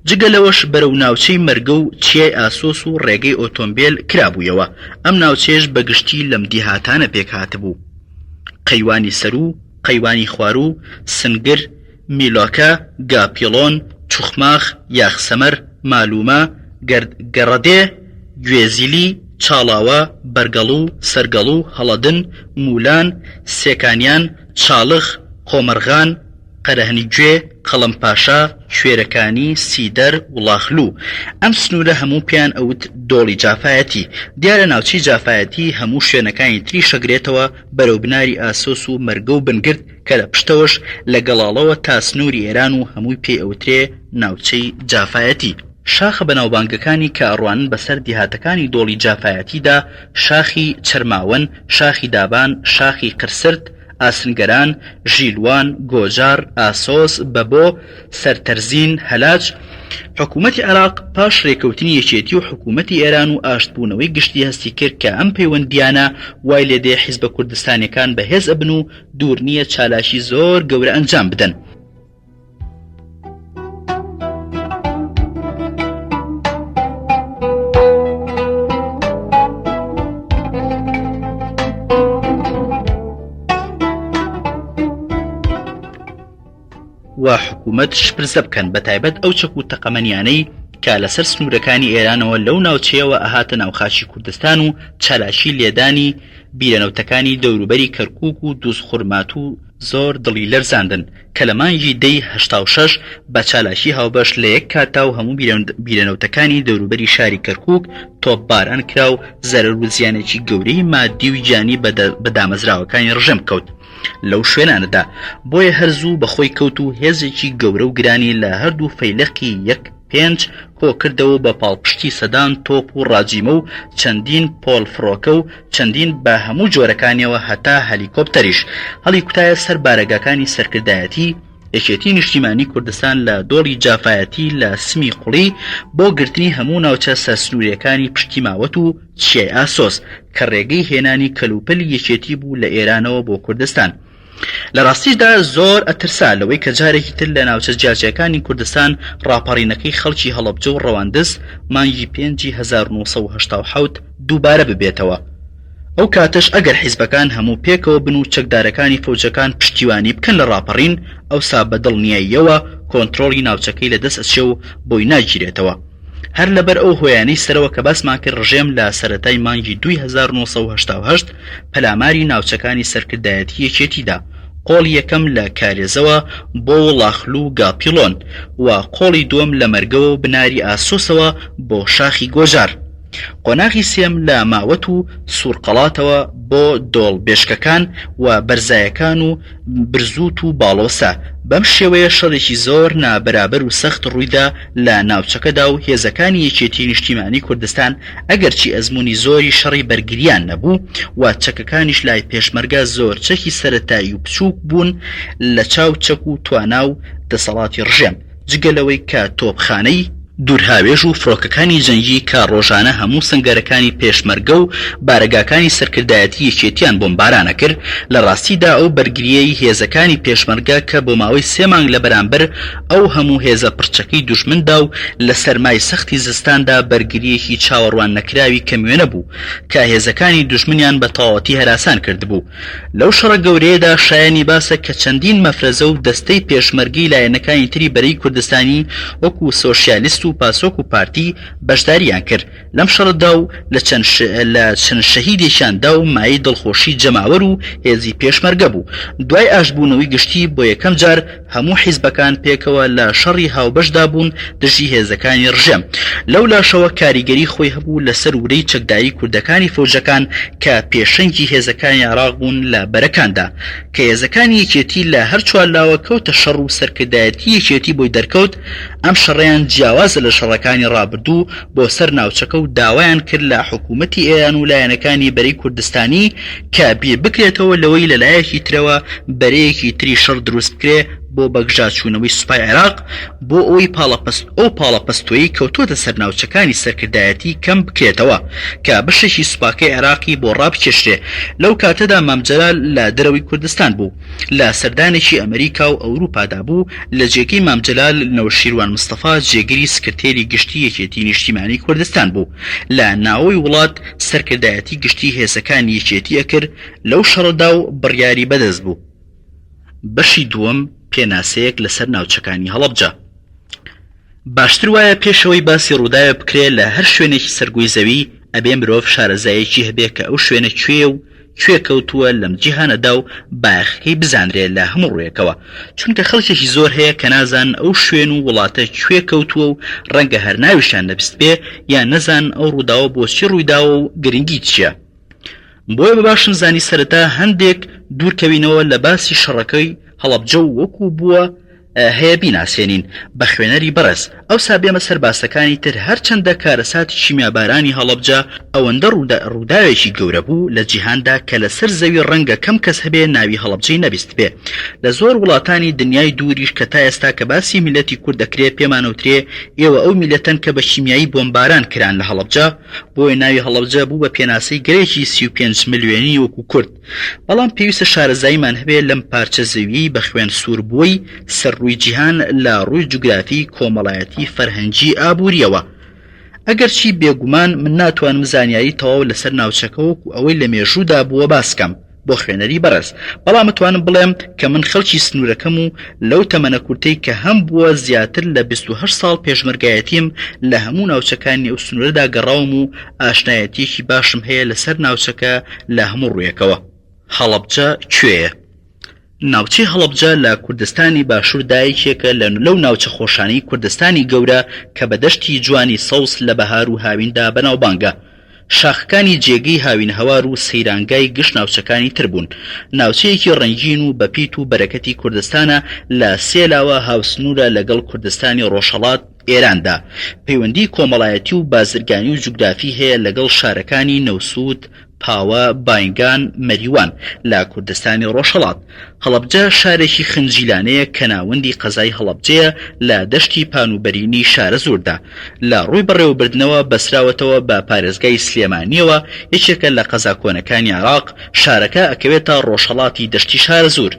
جگە لەوەش بەرەو ناوچەی مەرگە و چیای ئاسۆس و ڕێگەی ئۆتۆمبێل کرابوویەوە، ئەم ناوچەیەش بە گشتی لەم دیهاتانە پێکهاتبوو، قەیوانی سەروو، قەیوانی خواروو، سنگر، میلۆکە، گاپیڵۆن، چوخماخ، یاخسەمەر، مالومە، گەرد گەڕەدێ، گوێزیلی، چاڵاوە، بەرگەڵو، سەرگەڵو، هەڵەدن، مولان، سێکانیان، چاڵخ، قۆمەرغان، قەرەهنیگوێ، قەڵەم پاشا، کوێرەکانی، سیدەر، وڵاخلو. ئەم سنوورە هەموو پێیان ئەوت دۆڵی جافایەتی. دیارە ناوچەی جافایەتی هەموو شوێنەکانی تریش ئەگرێتەوە بەرەو بناری ئاسۆس و مەرگە و بنگرد کە لە پشتەوەش لە گەڵاڵەوە تا سنووری ئێران و هەمووی پێی ئەوترێ ناوچەی جافایەتی. شاخە بەناوبانگەکانی کە ئەڕوانن بەسەر دیهاتەکانی دۆڵی جافایەتیدا شاخی چەرماوەن، شاخی دابان، شاخی قرسرت، ئاسنگەران، ژیلوان، گۆجار، ئاسۆس، بەبۆ، سەرتەرزین، هەلاج، حکوومەتی عێراق پاش رێکەوتنی یەکێتی و حکوومەتی ئێران و ئاشتبوونەوەی گشتی هەستی کرد کە ئەم پەیوەندییانە وای لێدێ حیزبە کوردستانیەکان بەهێز ئەبن و دوور نییە چالاکی زۆر گەورە ئەنجام بدەن. و حکوومەت شپرزە بکەن بەتایبەت ئەو چەک و تەقەمەنیانەی کە لەسەر سنوورەکانی ئێرانەوە لەو ناوچەیەوە ئەهاتە ناو خاکی کوردستان و چالاکی لێدانی بیرە نەوتەکانی دەوروبەری کەرکووک و دووزخورماتوو زۆر دڵی لەرزاندن کە لە مانگی دەی 86 بە چالاکی هاوبەش لە یەک کاتدا و هەموو بیرەنەوتەکانی دەوروبەری شاری کەرکووک تۆپباران کرا و زەرەر و زیانێکی گەورەی مادی و گیانی بە دامەزراوەکانی ڕژێم کەوت. لەو شوێنانەدا، بۆیە هەر زوو بە خۆی کەوت و هێزێکی گەورە و گرانی لە هەردوو فەیلەقی یەک پێنج کۆ کردەوە و بە پاڵپشتی سەدان تۆپ و ڕاجیمە و چەندین پۆل فڕۆکە و چەندین بە هەموو جۆرەکانیەوە هەتا هەلیکۆپتەریش هەڵیکوتایە سەر بارەگاکانی سەرکردایەتی یەکێتی نیشتیمانی کوردستان لە دۆڵی جافایەتی لە سمی قوڵی بۆ گرتنی هەموو ناوچە سەرسنووریەکانی پشتی ماوەت و چیای ئاسۆس کە ڕێگەی هێنانی کەلوپەلی یەکێتی بوو لە ئێرانەوە بۆ کوردستان. لە ڕاستیشدا زۆر ئەترسا لەوەی کە جارێکی تر لە ناوچە جیاجیاکانی کوردستان ڕاپەڕینەکەی خەڵکی هەڵەبجە و ڕەواندز مانگی پێنجی 1987 دووبارە ببێتەوە. ئەو کاتەش ئەگەر حیزبەکان هەموو پێکەوە بن و چەکدارەکانی فەوجەکان پشتیوانی بکەن لە ڕاپەڕین ئەوسا بە دڵنیاییەوە کۆنترۆڵی ناوچەکەی لە دەست ئەچێ و بۆی ناگیرێتەوە. هەر لەبەر ئەو هۆیانەی سەرەوە کە باسمان کرد ڕژێم لە سەرەتای مانگی دووی 1988 پەلاماری ناوچەکانی سەرکردایەتی یەکێتی دا، قۆڵی یەکەم لە کارێزەوە بۆ وڵاخلو و گاپیڵۆن و قۆڵی دووەم لە مەرگەوە و بناری ئاسۆسەوە بۆ شاخی گۆجار. قۆناغی سێم لە ماوەت و سوورقەڵاتەوە بۆ دۆڵ بێشکەکان و بەرزایەکان و برزوت و باڵۆسە، بەم شێوەیە شەڕێکی زۆر نا بەرابەر و سەخت ڕوویدا لە ناوچەکەدا و هێزەکانی یەکێتی نیشتیمانی کوردستان ئەگەرچی ئەزموونی زۆری شەڕی بەرگریان نەبوو و چەکەکانیش لای پێشمەرگە زۆر چەکی سەرەتایی و بچووک بوون لە چاو چەک و توانا و دەسەڵاتی ڕژێم جگە لەوەی کە تۆپخانەی دوورهاوێژ و فڕۆکەکانی جەنگی کە ڕۆژانە هەموو سەنگەرەکانی پێشمەرگە و بارەگاکانی سەرکردایەتی یەکێتیان بۆمباران ئەکرد، لە ڕاستیدا ئەو بەرگرییەی هێزەکانی پێشمەرگە کە بۆ ماوەی سێ مانگ لە بەرامبەر ئەو هەموو هێزە پڕچەکەی دوژمندا و لە سەرمای سەختی زستاندا بەرگرییەکی چاوەڕوان نەکراوی کەموێنە بوو کە هێزەکانی دوژمنیان بە تەواوەتی هەراسان کردبوو. لەو شەڕە گەورەیەدا شایەنی باسە کە چەندین مەفرەزە و دەستەی پێشمەرگەی لایەنەکانی تری بەرەی کوردستانی وەکو سۆشیالیست و. و پاسۆک و پارتی بەشدارییان کرد لەم شەڕەدا و لە چەند لە چەند شەهیدێکیان دا و مایەی دڵخۆشی جەماوەر و هێزی پێشمەرگە بوو. دوای ئاشتبوونەوەی گشتی بۆ یەکەم جار هەموو حیزبەکان پێکەوە لە شەڕی هاوبەشدا بوون دژی هێزەکانی ڕژێم. لەو لاشەوە کاریگەری خۆی هەبوو لەسەر ورەی چەکداری کوردەکانی فەوجەکان کە پێشەنگی هێزەکانی عێراق بوون لە بەرەکاندا. کە هێزەکانی یەکێتی لە هەر چوارلاوە کەوتە شەڕ و سەرکردایەتی یەکێتی بۆی دەرکەوت ئەم شەڕەیان جیاوازە لە شەڕەکانی ڕابردوو بۆ سەر ناوچەکە و داوایان کرد لە حکوومەتی ئێران و لایەنەکانی بەرەی کوردستانی کە بیر بکرێتەوە لەوەی لە لایەکی ترەوە بەرەیەکی تری شەڕ دروست بکرێ بۆ بەگژاچوونەوەی سوپای عێراق بۆ ئەوەی پاڵەپەست ئەو پاڵەپەستۆیەی کەوتۆتە سەر ناوچەکانی سەرکردایەتی کەم بکرێتەوە کە بەشێکی سوپاکەی عێراقی بۆ ڕابکێشرێ لەو کاتەدا مام جەلال لە دەرەوەی کوردستان بوو لە سەردانێکی ئەمریکا و ئەوروپادا بوو لە جێگەی مام جەلال نەوشیروان مستەفا جێگری سکرتێری گشتی یەکێتی نیشتیمانی کوردستان بوو لە ناوەوەی وڵات سەرکردایەتی گشتی هێزەکانی یەکێتی ئەکرد لەو شەڕەدا و بڕیاری بەدەست بوو. بەشی دووەم پێناسەیەک لەسەر ناوچەکانی هەڵەبجە. باشتر وایە پێش ئەوەی باسی ڕووداوێ بکرێ لە هەر شوێنێکی سەر گۆی زەوی ئەبێ مرۆڤ شارەزایەکی هەبێ کە ئەو شوێنە کوێیە و کوێ کەوتووە لەم جیهانەدا و بایەخەکەی بزانرێ لە هەموو ڕوویەکەوە چونکە خەڵکێکی زۆر هەیە کە نازانن ئەو شوێن و وڵاتە کوێ کەوتووە و ڕەنگە هەر ناویشیان نەبیستبێ یان نەزانن ئەو ڕووداوە بۆچی ڕوویداوە و گرنگی چییە. بۆیە بە باشم زانی سەرەتا هەندێک دوورکەوینەوە لە باسی شەڕەکەی هەڵەبجە و وەکو بووە هەیە بیناسێنین بە خوێنەری بەڕێز ئەوسا بێمە سەر باسەکانی تر هەرچەندە کارەساتی کیمیابارانی هەڵەبجە ئەوەندە ڕووداوێکی گەورە بوو لە جیهاندا کە لەسەر زەوی ڕەنگە کەم کەس هەبێ ناوی هەڵەبجەی نەبیستبێ لە زۆر وڵاتانی دنیای دووریش کە تا ئێستا کە باسی میللەتی کورد ئەکرێ پێمانەوترێ ئێوە ئەو میللەتەن کە بە کیمیایی بۆمباران کران لە هەڵەبجە بۆیە ناوی هەڵەبجە بوو بە پێناسەی گەلێکی 35 ملیۆنی وەکو کورد. بەڵام پێویستە شارەزاییمان هەبێ لەم پارچە زەوییەی بە خوێن سووربووەی سەر ڕووی جیهان لە ڕووی جوگرافی، کۆمەڵایەتی، فەرهەنگی، ئابوورییەوە. ئەگەرچی بێگومان من ناتوانم زانیاری تەواو لەسەر ناوچەکە وەکو ئەوەی لە مێژوودا بووە باس کەم بۆ خوێنەری بەڕێز، بەڵام ئەتوانم بڵێم کە من خەڵکی سنوورەکەم و لەو تەمەنە کورتەی کە هەم بووە زیاتر لە 28 ساڵ پێشمەرگایەتیم لە هەموو ناوچەکانی ئەو سنوورەدا گەڕاوم و ئاشنایەتییەکی باشم هەیە لەسەر ناوچەکە لە هەموو ڕوویەکەوە. هەڵەبجە کوێیە؟ ناوچەی هەڵەبجە لە کوردستانی باشووردا یەکێکە لە لەو ناوچە خۆشانەی کوردستانی گەورە کە بە دەشتی جوانی سەوز لە بەهار و هاویندا بەناوبانگە. شاخەکانی جێگەی هاوینەهەوار و سەیرانگای گشت ناوچەکانی تر بوون. ناوچەیەکی ڕەنگین و بەپیت و بەرەکەتی کوردستانە لە سێ لاوە هاوسنوورە لەگەڵ کوردستانی ڕۆژهەڵات، ئێراندا. پەیوەندی کۆمەڵایەتی و بازرگانی و جوگرافی هەیە لەگەڵ شارەکانی نەوسوود، پاوە، باینگان، مەریوان لە کوردستانی ڕۆژهەڵات. هەڵەبجە شارێکی خنجیلانەیە کە ناوەندی قەزای هەڵەبجەیە لە دەشتی پان و بەرینی شارەزووردا. لە ڕووی بەڕێوەبردنەوە بەسراوەتەوە بە پارێزگای سلێمانییەوە، یەکێکە لە قەزا کۆنەکانی عێراق، شارەکە ئەکەوێتە ڕۆژهەڵاتی دەشتی شارەزوور.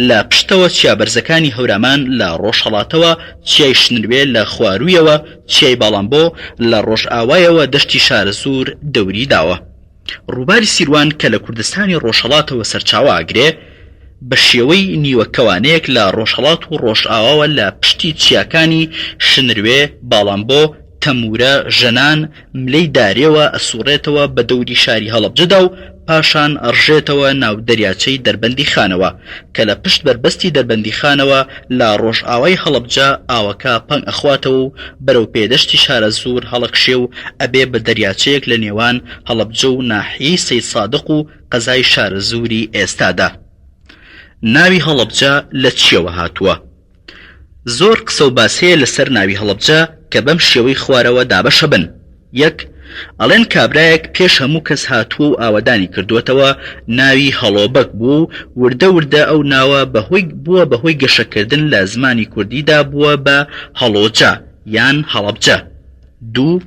لە پشتەوە چیا بەرزەکانی هەورامان، لە ڕۆژهەڵاتەوە چیای شنروێ، لە خواروویەوە چیای باڵامبۆ، لە ڕۆژئاوایەوە دەشتی شارەزوور دەوری داوە. ڕووباری سیروان کە لە کوردستانی ڕۆژهەڵاتەوە سەرچاوە ئەگرێ، بە شێوەی نیوە کەوانەیەک لە ڕۆژهەڵات و ڕۆژئاواوە لە پشتی چیاکانی شنروێ، باڵامبۆ، تەموورە، ژەنان، ملەی دارێوە ئەسووڕێتەوە بە دەوری شاری هەڵەبجەدا و پاشان ئەڕژێتەوە ناو دەریاچەی دەربەندیخانەوە کە لە پشت بەربەستی دەربەندیخانەوە لە ڕۆژئاوای هەڵەبجە ئاوەکە پەنگ ئەخواتەوە و بەرەو پێدەشتی شارەزوور هەڵەکشێ و ئەبێ بە دەریاچەیەک لە نێوان هەڵەبجە و ناحیەی سەیدسادق و قەزای شارەزووری ئێستادا. ناوی هەڵەبجە لە چییەوە هاتووە؟ زۆر قسە و باس هەیە لەسەر ناوی هەڵەبجە کە بەم شێوەی خوارەوە دابەشەبن، یەک، ئەڵێن کابرایەک پێش هەموو کەس هاتووە و ئاوەدانی کردووەتەوە ناوی هەڵۆ بەگ بووە و وردە وردە ئەو ناوە بە هۆی بووە بە هۆی گەشەکردن لە زمانی کوردیدا بووە بە هەڵۆجە یان هەڵەبجە. دوو،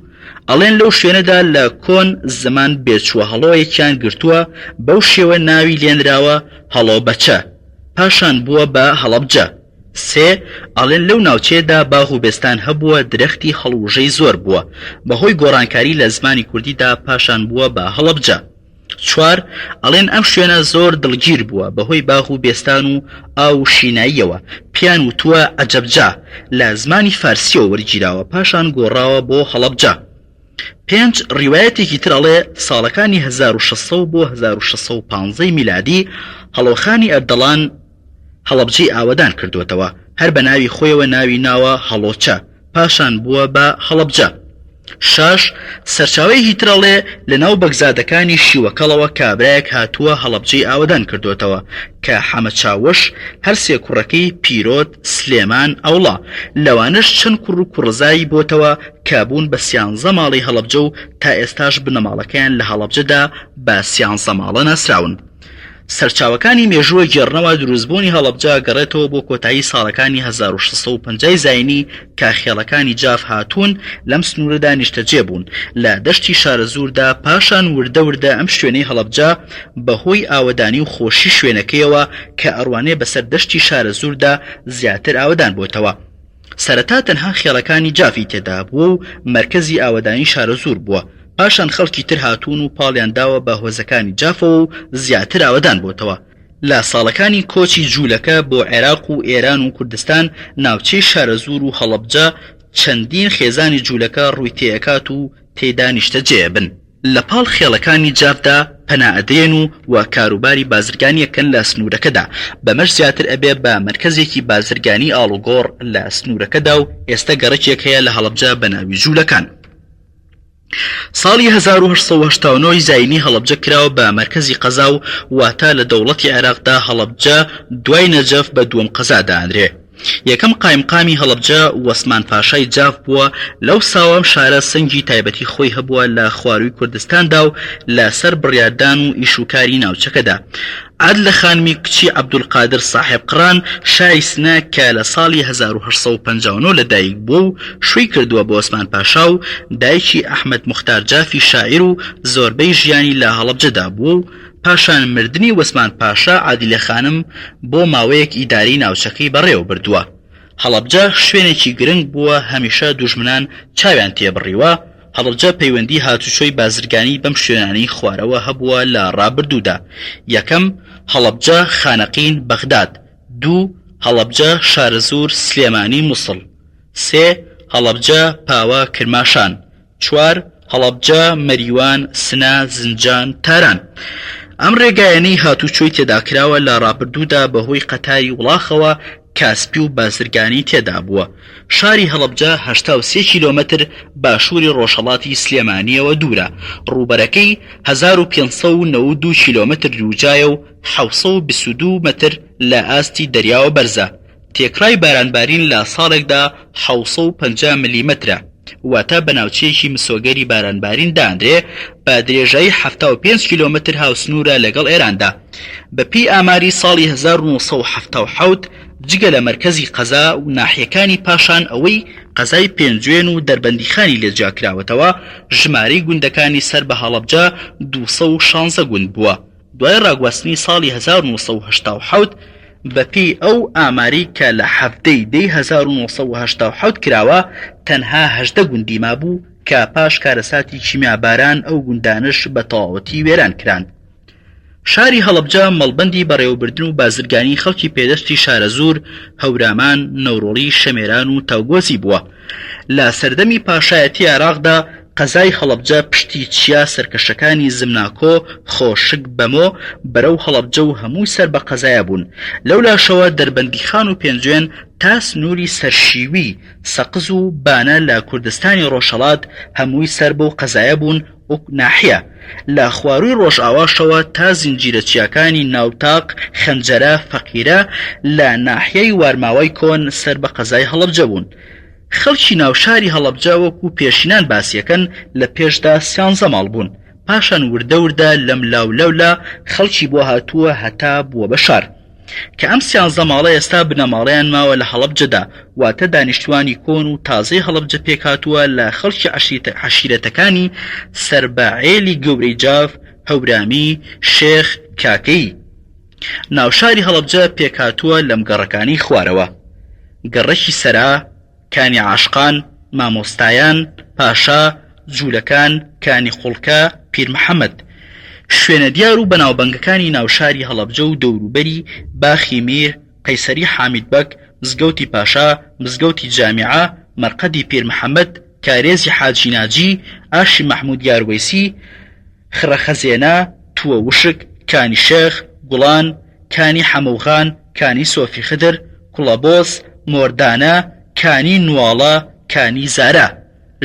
ئەڵێن لەو شوێنەدا لە کۆن زمان بێچووە هەڵۆیەکیان گرتووە بەو شێوە ناوی لێنراوە هەڵۆ بەچە. پاشان بووە بە هەڵەبجە. سێ، ئەڵێن لەو ناوچەیەدا باغ و بێستان هەبووە درەختی هەڵوژەی زۆر بووە، بەهۆی گۆڕانکاری لە زمانی کوردیدا پاشان بووە بە هەڵەبجە. چوار، ئەڵێن ئەم شوێنە زۆر دڵگیر بووە بەهۆی باغ و بێستان و ئاو و شیناییەوە، پێیان وتووە عەجەبجا، لە زمانی فارسییەوە وەرگیراوە پاشان گۆڕاوە بۆ هەڵەبجە. پێنج، ڕیوایەتێکی تر ئەڵێ ساڵەکانی 1600 بۆ 1615 میلادی هەڵۆخانی ئەردەڵان هەڵەبجەی ئاوەدان کردووەتەوە، هەر بە ناوی خۆیەوە ناوی ناوە هەڵۆچە، پاشان بووە بە هەڵەبجە. شاش، سەرچاوەیەکی تر ئەڵێ لە ناو بەگزادەکانی شیوەکەڵەوە کابرایەک هاتووە هەڵەبجەی ئاوەدان کردووەتەوە کە حەمە چاوش هەر سێ کوڕەکەی پیرۆت، سلێمان، ئەوڵا، لەوانەش چەند کوڕ و کوڕزای بۆتەوە کە بوون بە سیانزە ماڵی هەڵەبجە و تا ئێستاش بنەماڵەکەیان لە هەڵەبجەدا بە سیانزە ماڵە ناسراون. سەرچاوەکانی مێژوو ئەگێڕنەوە دروستبوونی هەڵەبجە ئەگەڕێتەوە بۆ کۆتایی ساڵەکانی 1650 ی زاینی کە خێڵەکانی جاف هاتوون لەم سنوورەدا نیشتەجێ بوون لە دەشتی شارەزووردا پاشان وردە وردە ئەم شوێنەی هەڵەبجە بەهۆی ئاوەدانی و خۆشی شوێنەکەیەوە کە ئەڕوانێ بەسەر دەشتی شارەزووردا زیاتر ئاوەدان بۆتەوە. سەرەتا تەنها خێڵەکانی جافی تێدا بووە و مەرکەزی ئاوەدانی شارەزوور بووە، پاشان خەڵکی تر هاتوون و پاڵیان داوە بە هۆزەکانی جافەوە و زیاتر ئاوەدان بۆتەوە. لە ساڵەکانی کۆچی جوولەکە بۆ عێراق و ئێران و کوردستان ناوچەی شارەزوور و هەڵەبجە چەندین خێزانی جوولەکە ڕووی تێئەکات و تێیدا نیشتەجێ ئەبن. لە پاڵ خێڵەکانی جافدا پەنا ئەدرێن و و کاروباری بازرگانی ئەکەن لە سنوورەکەدا، بەمەش زیاتر ئەبێ بە مەرکەزێکی بازرگانی ئاڵوگۆڕ لە سنوورەکەدا و ئێستە گەڕەکێک هەیە لە هەڵەبجە بە ناوی جوولەکان. ساڵی 1889 ی زاینی هەڵەبجە کراوە بە مەرکەزی قەزا و واتە لە دەوڵەتی عێراقدا هەڵەبجە دوای نەجەف بە دووەم قەزا دائەنرێ. یەکەم قایمقامی هەڵەبجە وەسمان پاشای جاف بووە، لەو ساوە ئەم شارە سەنگی تایبەتی خۆی هەبووە لە خوارووی کوردستاندا و لە سەر بڕیاردان و ئیش و کاری ناوچەکەدا. عادلە خانمی کچی عەبدولقادر ساحێبقڕان شای سنە کە لە ساڵی 1859 لە دایک بووە و شووی کردووە بە وەسمان پاشا و دایکی ئەحمەد موختار جافی شاعیر و زۆربەی ژیانی لە هەڵەبجەدا بووە و پاشان مردنی وەسمان پاشا عادیلە خانم بۆ ماوەیەک ئیدارەی ناوچەکەی بەڕێوە بردووە. هەڵەبجە شوێنێکی گرنگ بووە هەمیشە دوژمنان چاویان تێبڕیوە، هەڵەبجە پەیوەندی هاتوچۆی بازرگانی بەم شوێنانەی خوارەوە هەبووە لە ڕابردوودا، یەکەم، هەڵەبجە، خانەقین، بەغداد، دوو، هەڵەبجە، شارەزوور، سلێمانی، موسڵ، سێ، هەڵەبجە، پاوە، کرماشان. چوار، هەڵەبجە، مەریوان، سنە، زنجان، تاران. ئەم ڕێگایانەی هاتوچۆی تێداکراوە لە ڕابردوودا بەهۆی قەتاری وڵاخەوە کاسپی و بازرگانی تێدابووە. شاری هەڵەبجە 83 کیلۆمەتر باشووری ڕۆژهەڵاتی سلێمانییەوە دوورە، ڕووبەرەکەی 1592 کیلۆمەتر دووجایە و 722 مەتر لە ئاستی دەریاوە بەرزە. تێکڕای بارانبارین لە ساڵێکدا 750 ملیمەترە، واتە بە ناوچەیەکی مسۆگەری بارانبارین دانرێ، بە درێژایی 75 کیلۆمەتر هاوسنوورە لەگەڵ ئێراندا. بەپێی ئاماری ساڵی 1977 جگە لە مەرکەزی قەزا و ناحیەکانی پاشان ئەوەی قەزای پێنجوێن و دەربەندیخانی لێ جیاکراوەتەوە، ژمارەی گوندەکانی سەر بە هەڵەبجە 216 گوند بووە. دوای ڕاگواستنی ساڵی 1987 بەپێی ئەو ئامارەی کە لە حەڤدە ی دەی 1987 کراوە تەنها 18 گوندی مابوو کە پاش کارەساتی کیمیاباران ئەو گوندانەش بە تەواوەتی وێران کران. شاری هەڵەبجە مەڵبەندی بەڕێوەبردن و بازرگانی خەڵکی پێدەشتی شارەزوور، هەورامان، نەورۆڵی، شەمێران و تاوگۆزی بووە. لە سەردەمی پاشایەتی عێراقدا قەزای هەڵەبجە پشتی چیا سەرکەشەکانی زمناکۆ، خۆشک، بەمۆ، بەرەو هەڵەبجە و هەمووی سەر بە قەزایە بوون. لەولاشەوە دەربەندیخان و پێنجوێن تا سنووری سەرشیوی، سەقز و بانە لە کوردستانی ڕۆژهەڵات هەمووی سەر بەو قەزایە بوون وەک ناحیە. لە خوارووی ڕۆژئاواشەوە تا زنجیرە چیاکانی ناوتاق، خەنجەرە، فەقیرە لە ناحیەی وارماوای کۆن سەر بە قەزای هەڵەبجە بوون. خەڵکی ناو شاری هەڵەبجە وەکو پێشینان باسیەکەن لە پێشدا سیانزە ماڵ بوون، پاشان وردە وردە لەملاو لەولا خەڵکی بۆ هاتووە هەتا بووە بە شار. کە ئەم سیانزە ماڵە ئێستا بنەماڵەیان ماوە لە هەڵەبجەدا، واتە دانیشتوانی کۆن و تازەی هەڵەبجە پێکهاتووە لە خەڵکی عەشیرەتەکانی سەر بە عێلی گەورەی جاف، هەورامی، شێخ، کاکەیی. ناوشاری هەڵەبجە پێکهاتووە لەم گەڕەکانەی خوارەوە، گەڕەکی سەرا، کانی عاشقان، مامۆستایان، پاشا، جوولەکان، کانی قوڵکە، پیر محەمەد. شوێنە دیار و بەناوبەنگەکانی ناوشاری هەڵەبجە و دەوروبەری، باخی میر، قەیسەری حامید بەگ، مزگەوتی پاشا، مزگەوتی جامیعە، مەرقەدی پیر محەمەد، کارێزی حاجی ناجی، ئاشی مەحمود یاروەیسی، خڕەخەزێنە، تووە وشک، کانی شێخ، گوڵان، کانی حەمەوغان، کانی سۆفی خدر، کوڵەبۆز، مۆردانە، کانی نواڵە، کانی زارا.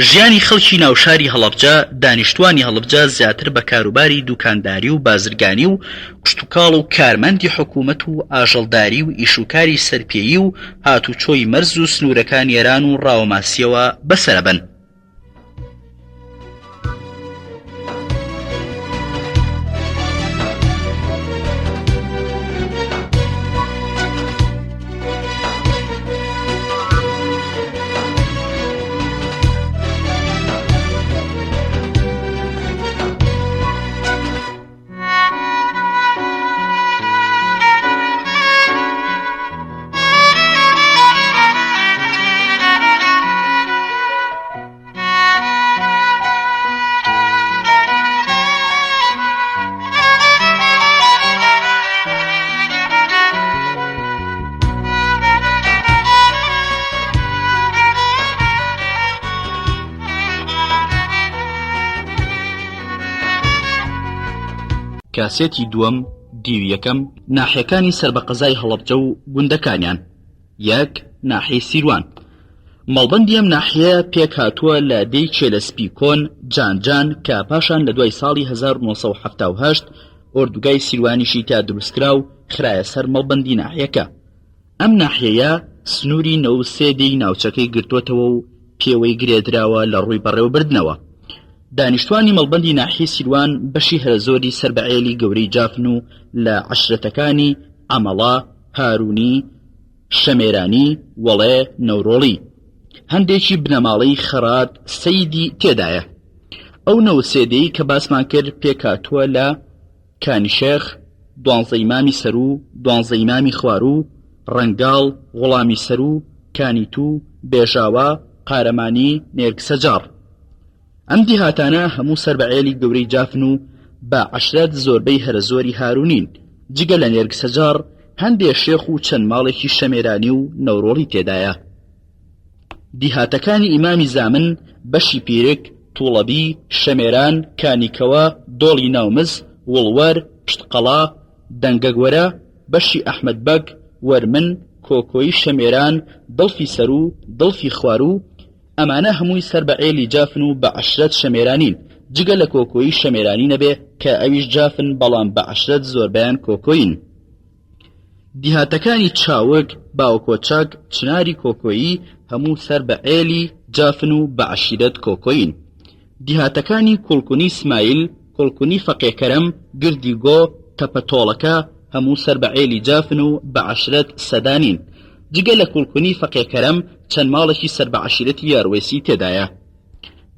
ژیانی خەڵکی ناو شاری هەڵەبجە، دانیشتووانی هەڵبجە زیاتر بە کاروباری دووکانداری و بازرگانی و کشتوکاڵ و کارمەندی حکوومەت و ئاژەڵداری و ئیشوکاری سەرپێیی و هاتوچۆی مەرز و سنوورەکانی ئێران و ڕاوەماسییەوە بەسەرەبەن. کاسێتی دووەم، دیوی یەکەم، ناحیەکانی سەر بە قەزای هەڵەبجە و گوندەکانیان. یەک، ناحیەی سیروان. مەڵبەندی ئەم ناحیەیە پێکهاتووە لە دێی کێلەسپی کۆن، جانجان، کە پاشان لە دوای ساڵی 1978 ئۆردوگای سیروانیشی تیا دروستکرا و خرایە سەر مەڵبەندی ناحیەکە. ئەم ناحیەیە سنووری 93 دێی ناوچەکەی گرتۆتەوە و پێوەی گرێدراوە لە ڕووی بەڕێوەبردنەوە. دانیشتوانی مەڵبەندی ناحیەی سیروان بەشی هەرەزۆری سەر بە عێلی گەورەی جافن و لە عەشرەتەکانی، عەمەڵە، هارونی، شەمێرانی، وەڵێ، نەورۆڵی. هەندێکی بنەماڵەی خەڕات سەیدی تێدایە. ئەو نەوسێ دێی کە باسمان کرد پێکهاتووە لە، کانی شێخ، دوانزەیمامی سەروو، دوانزەیمامی خواروو، ڕەنگاڵ، غوڵامی سەروو، کانی توو، بێژاوا، قارەمانی، نێرگسەجاڕ. ئەم دیهاتانە هەموو سەر بە عێلی گەورەی جافن و بە عەشرەت زۆربەی هەرە زۆری هارونین، جگە لە نێرگسەجاڕ هەندێ شێخ و چەند ماڵێکی شەمێرانی و نەورۆڵی تێدایە. دیهاتەکانی ئیمامی زامن، بەشی پیرک، توڵەبی، شەمێران، کانیکەوە، دۆڵی ناومز، وڵوەر، پشتقەڵا، دەنگەگوەرە، بەشی ئەحمەد بەگ، وەرمن، کۆکۆیی شەمێران، دڵفی سەروو، دڵفی خواروو، ئەمانە هەمووی سەر بە عێلی جافن و بە عەشرەت شەمێرانین، جگە لە کۆکۆیی شەمێرانی نەبێ کە ئەویش جافن بەڵام بە عەشرەت زۆربەیان کۆکۆیین. دیهاتەکانی چاوگ، باوەکۆچەک، چناری کۆکۆیی هەموو سەر بە عێلی جافن و بە عەشیرەت کۆکۆیین. دیهاتەکانی کوڵکونی سمایل، کوڵکونی فەقێ کەرەم، گردی گۆ، تەپە تۆڵەکە، هەموو سەر بە عێلی جافن و بە عەشرەت سەدانین. جگە لە کوڵکونی فەقێ کەرەم چەند ماڵێکی سەر بە عەشیرەتی یاروەیسی تێدایە.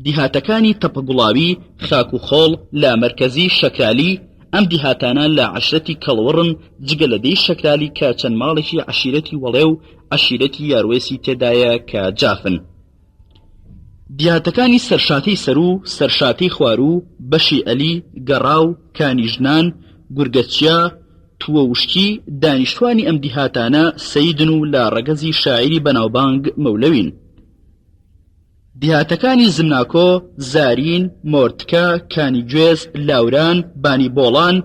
دیهاتەکانی تەپە گوڵاوی، خاک و خۆڵ، لە مەرکەزی شەکرالی، ئەم دیهاتانە لە عەشرەتی کەڵوڕن جگە لە دێی شەکرالی کە چەند ماڵێکی عەشیرەتی وەڵێ و عەشیرەتی یاروەیسی تێدایە کە جافن. دیهاتەکانی سەرشاتەی سەروو، سەرشاتەی خواروو، بەشی ئەلی، گەڕاو، کانی ژنان، گورگەچیا، تووە وشکی، دانیشتوانی ئەم دیهاتانە سەیدن و لە ڕەگەزی شاعیری بەناوبانگ مەولەوین. دیهاتەکانی زمناکۆ، زارین، مۆرتکە، کانی گوێز، لاوران، بانی بۆڵان،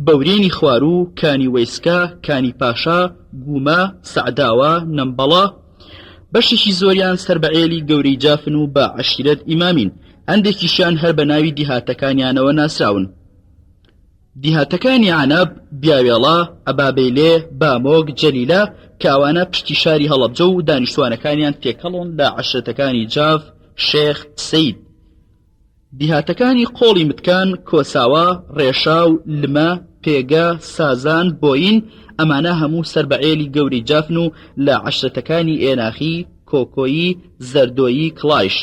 بەورێنی خواروو، کانی وەیسکە، کانی پاشا، گومە، سەعداوە، نەمبەڵە، بەشێکی زۆریان سەر بە عێلی گەورەی جافن و بە عەشیرەت ئیمامین، هەندێکیشیان هەر بە ناوی دیهاتەکانیانەوە ناسراون. دیهاتەکانی عەنەب، بیاوێڵە، ئەبابەیلێ، بامۆک، جەلیلە کە ئەوانە پشتی شاری هەڵەبجە و دانیشتوانەکانیان تێکەڵن لە عەشرەتەکانی جاف، شێخ، سەید. دیهاتەکانی قۆڵی متکان، کۆساوە، ڕێشاو، لمە، پێگە، سازان، بۆین، ئەمانە هەموو سەر بە عێلی گەورەی جافن و لە عەشرەتەکانی ئێناخی، کۆکۆیی، زەردۆیی، کڵایش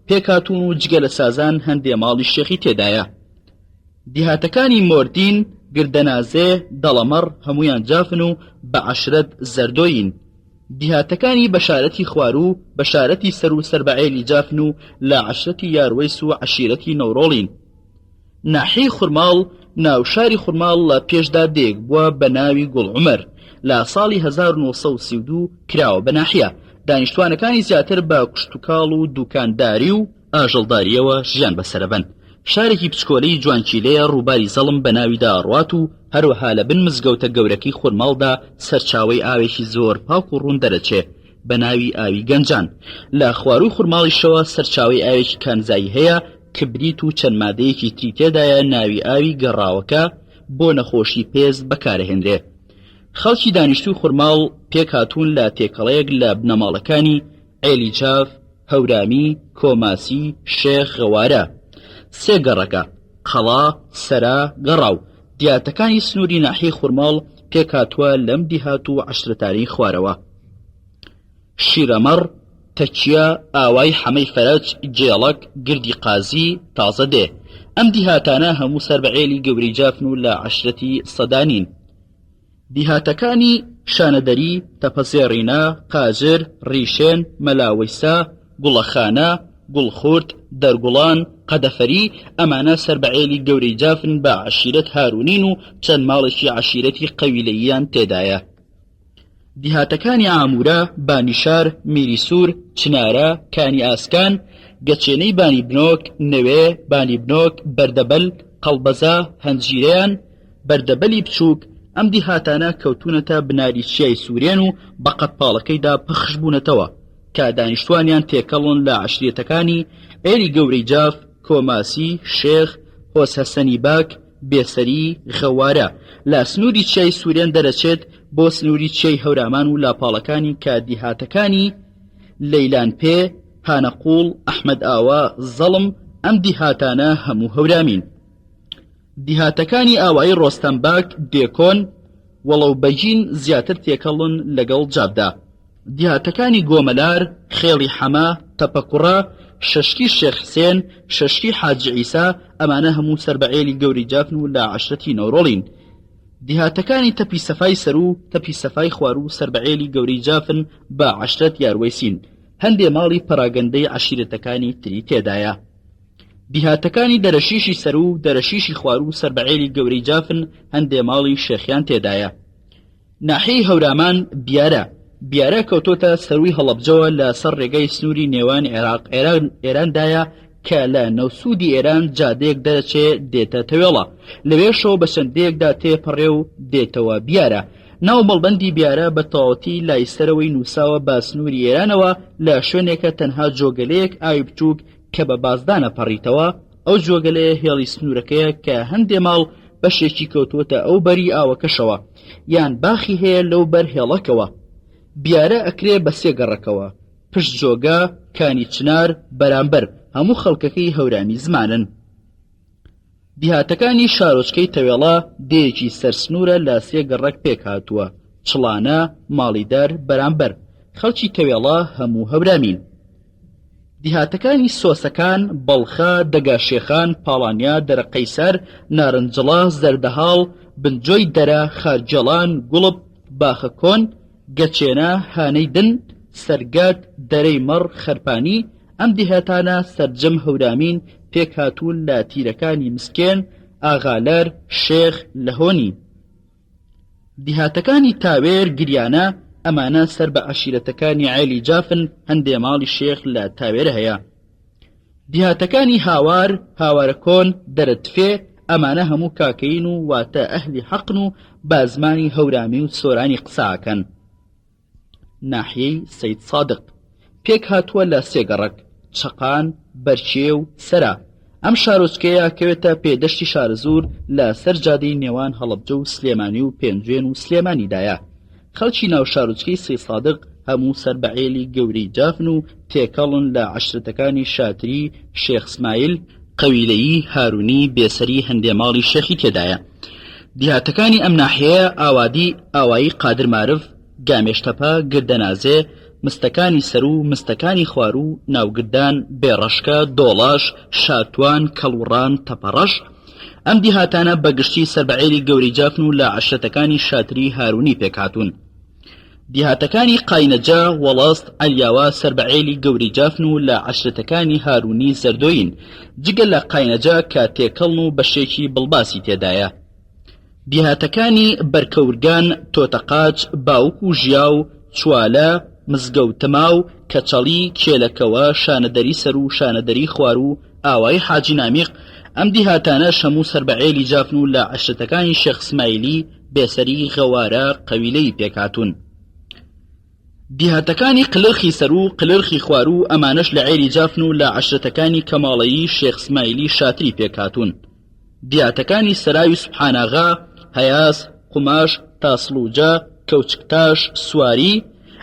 پێکهاتوون و جگە لە سازان هەندێ ماڵی شێخی تێدایە. دیهاتەکانی مۆردین، گردەنازێ، دەڵەمەڕ هەموویان جافن و بە عەشرەت زەردۆیین. دیهاتەکانی بەشارەتی خواروو، بەشارەتی سەروو سەر بە عێلی جافن و لە عەشرەتی یاروەیس و عەشیرەتی نەورۆڵین. ناحیەی خورماڵ ناو شاری خورماڵ لە پێشدا دێیەک بووە بە ناوی گوڵ عومەر لە ساڵی 1932 کراوە بە ناحیە دانیشتوانەکانی زیاتر بە کشتوکاڵ و دوکانداری و ئاژەڵدارییەوە ژیان بەسەرەبەن. شارێکی بچکۆلەی جوانکیلەیە ڕووباری زەڵم بە ناویدا ئەڕوات و هەروەها لە بن مزگەوتە گەورەکەی خورماڵدا سەرچاوەی ئاوێکی زۆر پاک و ڕوون دەرەچێ بە ناوی ئاوی گەنجان. لە خوارووی خورماڵیشەوە سەرچاوەی ئاوێکی کانزایی هەیە کبریت و چەند مادەیەکی تری تێدایە ناوی ئاوی گەڕاوەکە بۆ نەخۆشی پێست بەکارەهێنرێ. خەڵکی دانیشتووی خورماڵ پێکهاتوون لە تێکەڵەیەک لە بنەماڵەکانی عێلی جاف، هەورامی، کۆماسی، شێخ، غەوارە. سێ گەڕەکە، قەڵا، سەرا، گەڕاو، دیاتەکانی سنووری ناحیەی خورماڵ پێکهاتووە لەم دیهات و عەشرەتانەی خوارەوە. شیرەمەڕ، تەکیە، ئاوای حەمەی فەرەج، گێڵەک، گردی قازی، تازە دێ. ئەم دیهاتانە هەموو سەر بە عێلی گەورەی جافن و لە عەشرەتی سەدانین. دیهاتەکانی، شانەدەری، تەپەزێڕینە، قاجر، ڕیشێن، مەلا وەیسە، گوڵەخانە، گوڵخورد، دەرگوڵان، قەدەفەری، ئەمانە سەر بە عێلی گەورەی جافن بە عەشیرەت هارونین و چەند ماڵێکی عەشیرەتی قەویلەییان تێدایە. دیهاتەکانی عامورە، بانیشار، میری سوور، چنارە، کانی ئاسکان، گەچێنەی بانی بنۆک، نەوێ، بانی بنۆک، بەردەبەل، قەڵبەزە، هەنجیرەیان، بەردەبەلی بچووک، ئەم دیهاتانە کەوتوونەتە بناری چیای سوورێن و بە قەدپاڵەکەیدا پەخش بوونەتەوە، کە دانیشتوانیان تێکەڵن لە عەشریەتەکانی، عێلی گەورەی جاف، کۆماسی، شێخ، هۆز هەسەنی باک، بێسەری، غەوارە، لە سنووری چیای سوورێن دەرەچێت بۆ سنووری چیای هەورامان و لاپاڵەکانی کە دیهاتەکانی، لەیلان پێ، هانەقوڵ، ئەحمەد ئاوا، زەڵم، ئەم دیهاتانە هەموو هەورامین. دیهاتەکانی ئاوایی ڕۆستەمباک، دێکۆن، وەڵەو بەگین زیاتر تێکەڵن لەگەڵ جابدا. دیهاتەکانی گۆمەلار، خێڵی حەمە، تەپەکوڕە، شەشکی شێخ حسێن، شەشکی حاجی عیسا، ئەمانە هەموو سەر بە عێلی گەورەی جافن و لە عەشرەتی نەورۆڵین. دیهاتەکانی تەپی سەفای سەروو، تەپی سەفای خواروو سەر بە عێلی گەورەی جافن بە عەشرەت یاروەیسین. هەندێ ماڵی پەراگەندەی عەشیرەتەکانی تری تێدایە. دیهاتەکانی دەرەشیشی سەروو و دەرەشیشی خواروو سەر بە عێلی گەورەی جافن هەندێ ماڵی شێخیان تێدایە. ناحیەی هەورامان، بیارە، بیارە کەوتۆتە سەرووی هەڵەبجەوە لە سەر ڕێگای سنووری نێوان عێراق ئێران ئێراندایە کە لە نەوسوودی ئێران جادەیەک دەرەچێ دێتە تەوێڵە لەوێشەوە بە چەند دێیەکدا تێپەڕێ و دێتەوە بیارە ناو مەڵبەندی بیارە بە تەواوەتی لای سەرەوەی نووساوە بە سنووری ئێرانەوە لە شوێنێکە تەنها جۆگەلەیەک ئاوی بچووک کە بە بازدانە پەڕیتەوە ئەو جۆگەلەیە هێڵی سنوورەکەیە کە هەندێ ماڵ بەشێکی کەوتووەتە ئەو بەری ئاوەکەشەوە یان باخی هەیە لەو بەر هێڵەکەوە. بیارە ئەکرێ بە سێ گەڕەکەوە، پشت جۆگە، کانی چنار، بەرامبەر، هەموو خەڵکەکەی هەورامی زمانن. دیهاتەکانی شارۆچکەی تەوێڵە دێیەکی سەر سنوورە لە سێ گەڕەک پێکهاتووە، چڵانە، ماڵیدەر، بەرامبەر. خەڵکی تەوێڵە هەموو هەورامین. دیهاتەکانی سۆسەکان، بەڵخە، دەگاشێخان، پاڵانیا، دەرەقەیسەر، نارنجڵە، زەردەهاڵ، بنجۆی دەرە، خارگێڵان، گوڵپ، باخە کۆن، گەچێنە، هانەی دن، سەرگەت، دەرەی مەڕ، خەرپانی، ئەم دیهاتانە سەرجەم هەورامین، پێکهاتوون لە تیرەکانی مسکێن، ئاغالەر، شێخ، لەهۆنی. دیهاتەکانی تاوێر، گریانە، ئەمانە سەر بە عەشیرەتەکانی عێلی جافن، هەندێ ماڵی شێخ لە تاوێرە هەیە. دیهاتەکانی هاوار، هاوارە کۆن، دەرە تفێ، ئەمانە هەموو کاکەیین و واتە ئەهلی حەقن و بە زمانی هەورامی و سۆرانی قسە ئەکەن. ناحیەی سەیدسادق پێکهاتووە لە سێ گەڕەک، چەقان، بەرکێ و سەرا. ئەم شارۆچکەیە کەوێتە پێدەشتی شارەزوور لە سەر جادەی نێوان هەڵەبجە و سلێمانی و پێنجوێن و سلێمانیدایە. خەڵکی ناو شارۆچکەی سەیدسادق هەموو سەر بە عێلی گەورەی جافن و تێکەڵن لە عەشرەتەکانی شاتری، شێخ سمایل، قەویلەیی، هارونی، بێسەری هەندێ ماڵی شێخی تێدایە. دیهاتەکانی ئەم ناحیەیە ئاوادی، ئاوایی قادر مارف، گامێشتەپە، گردەنازێ، مستەکانی سەروو، مستەکانی خواروو، ناوگردان، بێڕەشکە، دۆڵاش، شاتوان، کەڵوڕان، تەپەڕەش. ئەم دیهاتانە بە گشتی سەر بە عێلی گەورەی جافن و لە عەشرەتەکانی شاتری هارونی پێکهاتوون. دیهاتەکانی قاینەجە، وەڵەست، عەلیاوا سەر بە عێلی گەورەی جافن و لە عەشرەتەکانی هارونی زەردۆیین، جگە لە قاینەجە کە تێکەڵن و بەشێکی بڵباسی تێدایە. دیهاتەکانی بەرکەورگان، تۆتەقاچ، باوک و ژیاو، چوالە، مزگەوتماو، کەچەڵی، کێلەکەوە، شانەدەری سەروو، شانەدەری خواروو، ئاوایی حاجی نامیق، ئەم دیهاتانەش هەموو سەر بە عێلی جافن و لە عەشرەتەکانی شێخ سمایلی، بێسەری، غەوارە، قەویلەیی پێکهاتوون. دیهاتەکانی قلرخی سەروو، قلرخی خواروو، ئەمانەش لە عێلی جافن و لە عەشرەتەکانی کەماڵەیی شێخ سمایلی شاتری پێکهاتوون. دیاتەکانی سەراوی سوبحاناغا، هەیاس، قوماش، تاسڵوجە، کەوچکتاش، سواری،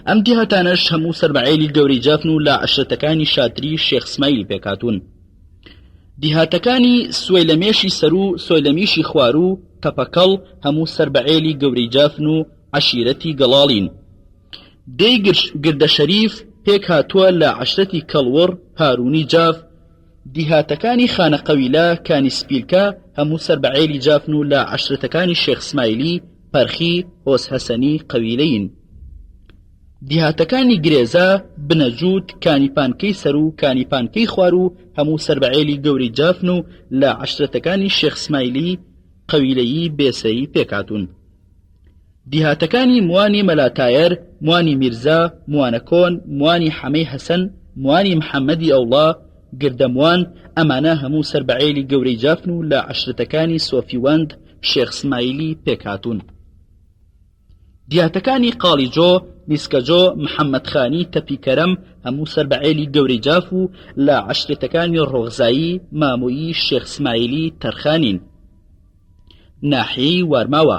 ئەم دیهاتانەش هەموو سەر بە عێلی گەورەی جافن و لە عەشرەتەکانی شاتری شێخ سمایلی پێکهاتوون. دیهاتەکانی سوەیلەمێشی سەروو، سۆیلەمیشی خواروو، تەپەکەڵ، هەموو سەر بە عێلی گەورەی جافن و عەشیرەتی گەڵاڵین. دێی گردەشەریف پێکهاتووە لە عەشرەتی کەڵوڕ، هارونی جاف، دیهاتەکانی خانەقەویلە، کانی سپیلکە، هەموو سەر بە عێلی جافن و لە عەشرەتەکانی شێخ سمایلی، پەرخی، هۆز هەسەنی، قەویلەین. دیهاتەکانی گرێزە، بنەجووت، کانی پانکەی سەروو، کانی پانکەی خواروو، هەموو سەر بە عێلی گەورەی جافن و لە عەشرەتەکانی شێخ سمایلی، قەویلەیی، بێسەری پێکهاتوون. دیهاتەکانی موانی مەلا تایەر، موانی میرزا، موانە کۆن، موانی حەمەی هەسەن، موانی محەمەدی ئەوڵا، گردەموان، ئەمانە هەموو سەر بە عێلی گەورەی جافن و لە عەشرەتەکانی سۆفیوەند، شێخ سمایلی پێکهاتوون. دیهاتەکانی قاڵیجۆ، نیسکەجۆ، محەمەدخانی، تەپی کەرەم هەموو سەر بە عێلی گەورەی جاف و لە عەشرەتەکانی ڕۆغزایی، مامۆیی، شێخ سمایلی، تەرخانین. ناحیەی وارماوا.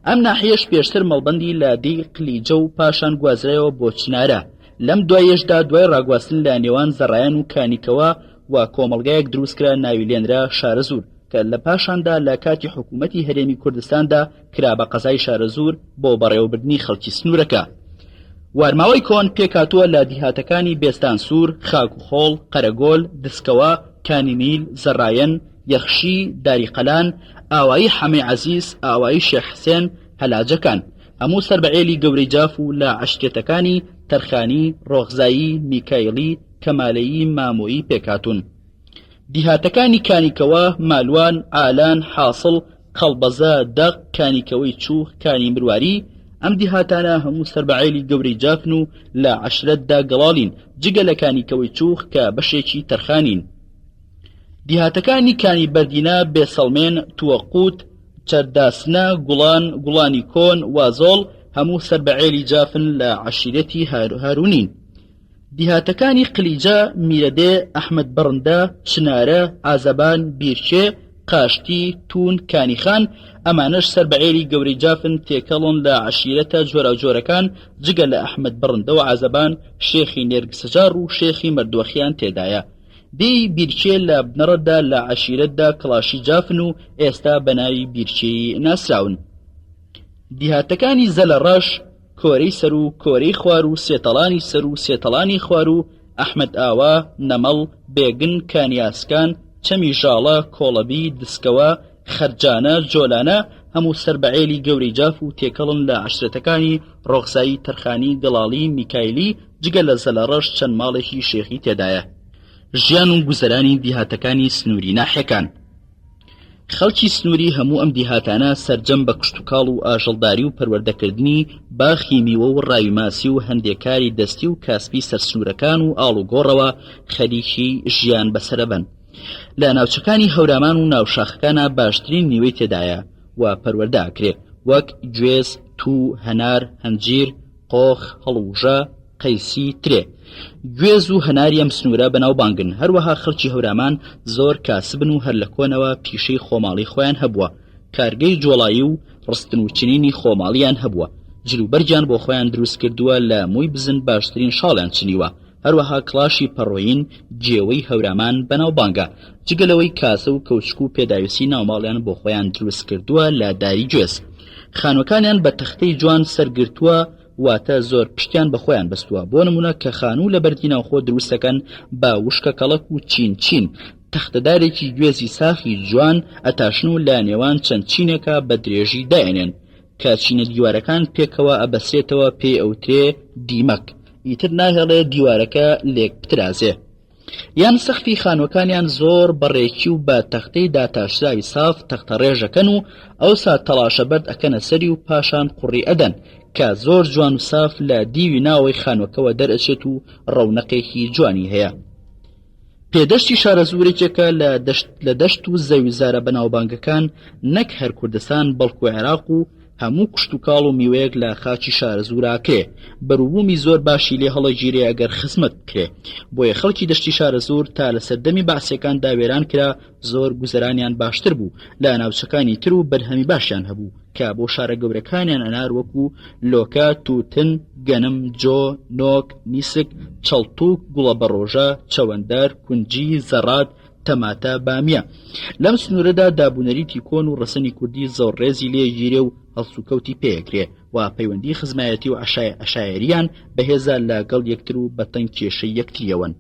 ئەم ناحیەش پێشتر مەڵبەندی لە دێی قلیجە و پاشان گوازرایەوە بۆ چنارە. لەم دواییەشدا دوای ڕاگواستن لە نێوان زەڕایەن و کانیکەوە و کۆمەڵگایەک دروستکرا ناوی لێنرا شارەزوور کە لە پاشاندا لە کاتی حکوومەتی هەرێمی کوردستاندا کرا بە قەزای شارەزوور بۆ بەڕێوەبردنی خەڵکی سنوورەکە. وارماوەی کۆن پێکهاتووە لە دیهاتەکانی بێستانسوور، خاک و خۆڵ، قەرەگۆل، دسکەوە، کانی نیل، زەڕایەن، یەخشی، داری قەلان، ئاوایی حەمەی عەزیز، ئاوایی شێخ حسێن، هەلاجەکان. هەموو سەر بە عێلی گەورەی جاف و لە عەشرەتەکانی، تەرخانی، ڕۆخزایی، میکایڵی، کەمالەیی، مامۆیی پێکهاتوون. دیهاتەکانی کانیکەوە، مالوان، ئالان، حاسڵ، قەڵبەزە، دەق، کانیکەوەی چوخ، کانی مرواری، ئەم دیهاتانە هەموو سەر بە عێلی گەورەی جافن و لە عەشرەتدا گەڵاڵین، جگە لە کانیکەوەی چوخ کە بەشێکی تەرخانین. دیهاتەکانی کانی بەردینە، بێسەڵمێن، تووەقووت، چەرداسنە، گوڵان، گوڵانی کۆن، وازۆڵ، هەموو سەر بە عێلی جافن لە عەشیرەتی هارونین. دیهاتەکانی قلیجە، میرەدێ، ئەحمەد بڕندە، چنارە، عازەبان، بیرکێ، قاشتی، توون، کانیخان، ئەمانەش سەر بە عێلی گەورەی جافن تێکەڵن لە عەشیرەتە جۆراوجۆرەکان جگە لە ئەحمەد بڕندە و عازەبان شێخی نێرگسەجاڕ و شێخی مەردۆخیان تێدایە. دێی بیرکێ لە بنەڕەتدا لە عەشیرەتدا کڵاشی جافن و ئێستا بە ناوی بیرکێیی ناسراون. دیهاتەکانی زەلە ڕەش، کۆرەی سەروو، کۆرەی خواروو، سێتەڵانی سەروو، سێتەڵانی خواروو، ئەحمەد ئاوا، نەمەڵ، بێگن، کانیاسکان، چەمی ژاڵە، کۆڵەبی، دسکەوە، خەرجانە، جۆلانە، هەموو سەر بە عێلی گەورەی جاف و تێکەڵن لە عەشرەتەکانی، ڕۆخزایی، تەرخانی، گەڵاڵی، میکایلی، جگە لە زەلەڕەش چەند ماڵێکی شێخی تێدایە. ژیان و گوزەرانی دیهاتەکانی سنووری ناحیەکان. خەڵکی سنووری هەموو ئەم دیهاتانە سەرجەم بە کشتوکاڵ و ئاژەڵداری و پەروەردەکردنی باخی میوە و ڕاوی ماسی و هەندێ کاری دەستی و کاسپی سەر سنوورەکان و ئاڵوگۆڕەوە خەریکی ژیان بەسەرەبەن. لە ناوچەکانی هەورامان و ناوشاخەکانا باشترین میوەی تێدایە و پەروەردە ئەکرێ وەک، گوێز، توو، هەنار، هەنجیر، قۆخ، هەڵوژە، قەیسی، ترێ. گوێز و هەناری ئەم سنوورە بەناوبانگن، هەروەها خەڵکی هەورامان زۆر کاسبن و هەر لە کۆنەوە پیشەی خۆماڵی خۆیان هەبووە، کارگەی جۆڵایی و ڕستن و چنینی خۆماڵییان هەبووە، جلوبەرگیان بۆ خۆیان دروست کردووە، لە مووی بزن باشترین شاڵیان چنیوە، هەروەها کڵاشی پەڕۆیین گێوەی هەورامان بەناوبانگە، جگە لەوەی کاسە و کەوچک و پێداویستی ناوماڵیان بۆ خۆیان دروست کردووە لە داری گوێز. خانووەکانیان بە تەختەی جوان سەرگرتووە واتە زۆر پشتیان بە خۆیان بەستووە بۆ نموونە کە خانوو لە بەردی ناوخۆ دروست دەکەن بە وشکە کەڵەک و چین چین تەختەدارێکی گوێزی ساخی جوان ئەتاشن و لە نێوان چەند چینێکا بە درێژی دایەنێن. کە چینە دیوارەکان پێکەوە ئەبەسرێتەوە پێی ئەوترێ دیمەک ئیتر ناهێڵێ دیوارەکە لێک بترازێ. یان سەقفی خانوەکانیان زۆر بە ڕێکی و بە تەختەی داتاشراوی ساف تەختە ڕێژەکەن و ئەوسا تەڵاشە بەرد ئەکەنە سەری و پاشان قوڕی ئەدەن کە زۆر جوان و ساف لە دیوی ناوەی خانوەکەوە دەرئەچێت و ڕەونەقێکی جوانی هەیە. پێدەشتی شارەزوور یەکێکە لە دەشت لە دەشت و زەویزارە بەناوبانگەکان نەک هەر کوردستان بەڵکو عێراق و هەموو کشتوکاڵ و میوەیەک لە خاکی شارەزوورا کرێ بەروبوومی زۆر باشی لێ هەڵەگیرێ ئەگەر خزمەت بکرێ بۆیە خەڵکی دەشتی شارەزوور تا لە سەردەمی بەعسیەکاندا وێران کرا زۆر گوزەرانیان باشتر بوو لە ناوچەکانی تر و بەرهەمی باشیان هەبوو کە بۆ شارە گەورەکانیان ئەنار وەکو لۆکە، تووتن، گەنم، جۆ، نۆک، نیسک، چەڵتوک، گوڵەبەڕۆژە، چەوەندەر، کونجی، زەڕات، تەماتە، بامیە. لەم سنوورەدا دابونەریتی کۆن و ڕەسەنی کوردی زۆر ڕێزی لێ گیرێ و هەڵسوکەوتی پێ ئەکرێ و پەیوەندی خزمایەتی و عەشایەریان بەهێزە لە گەڵ یەکتر و بە تەنگ کێشەی یەکتریەوەن.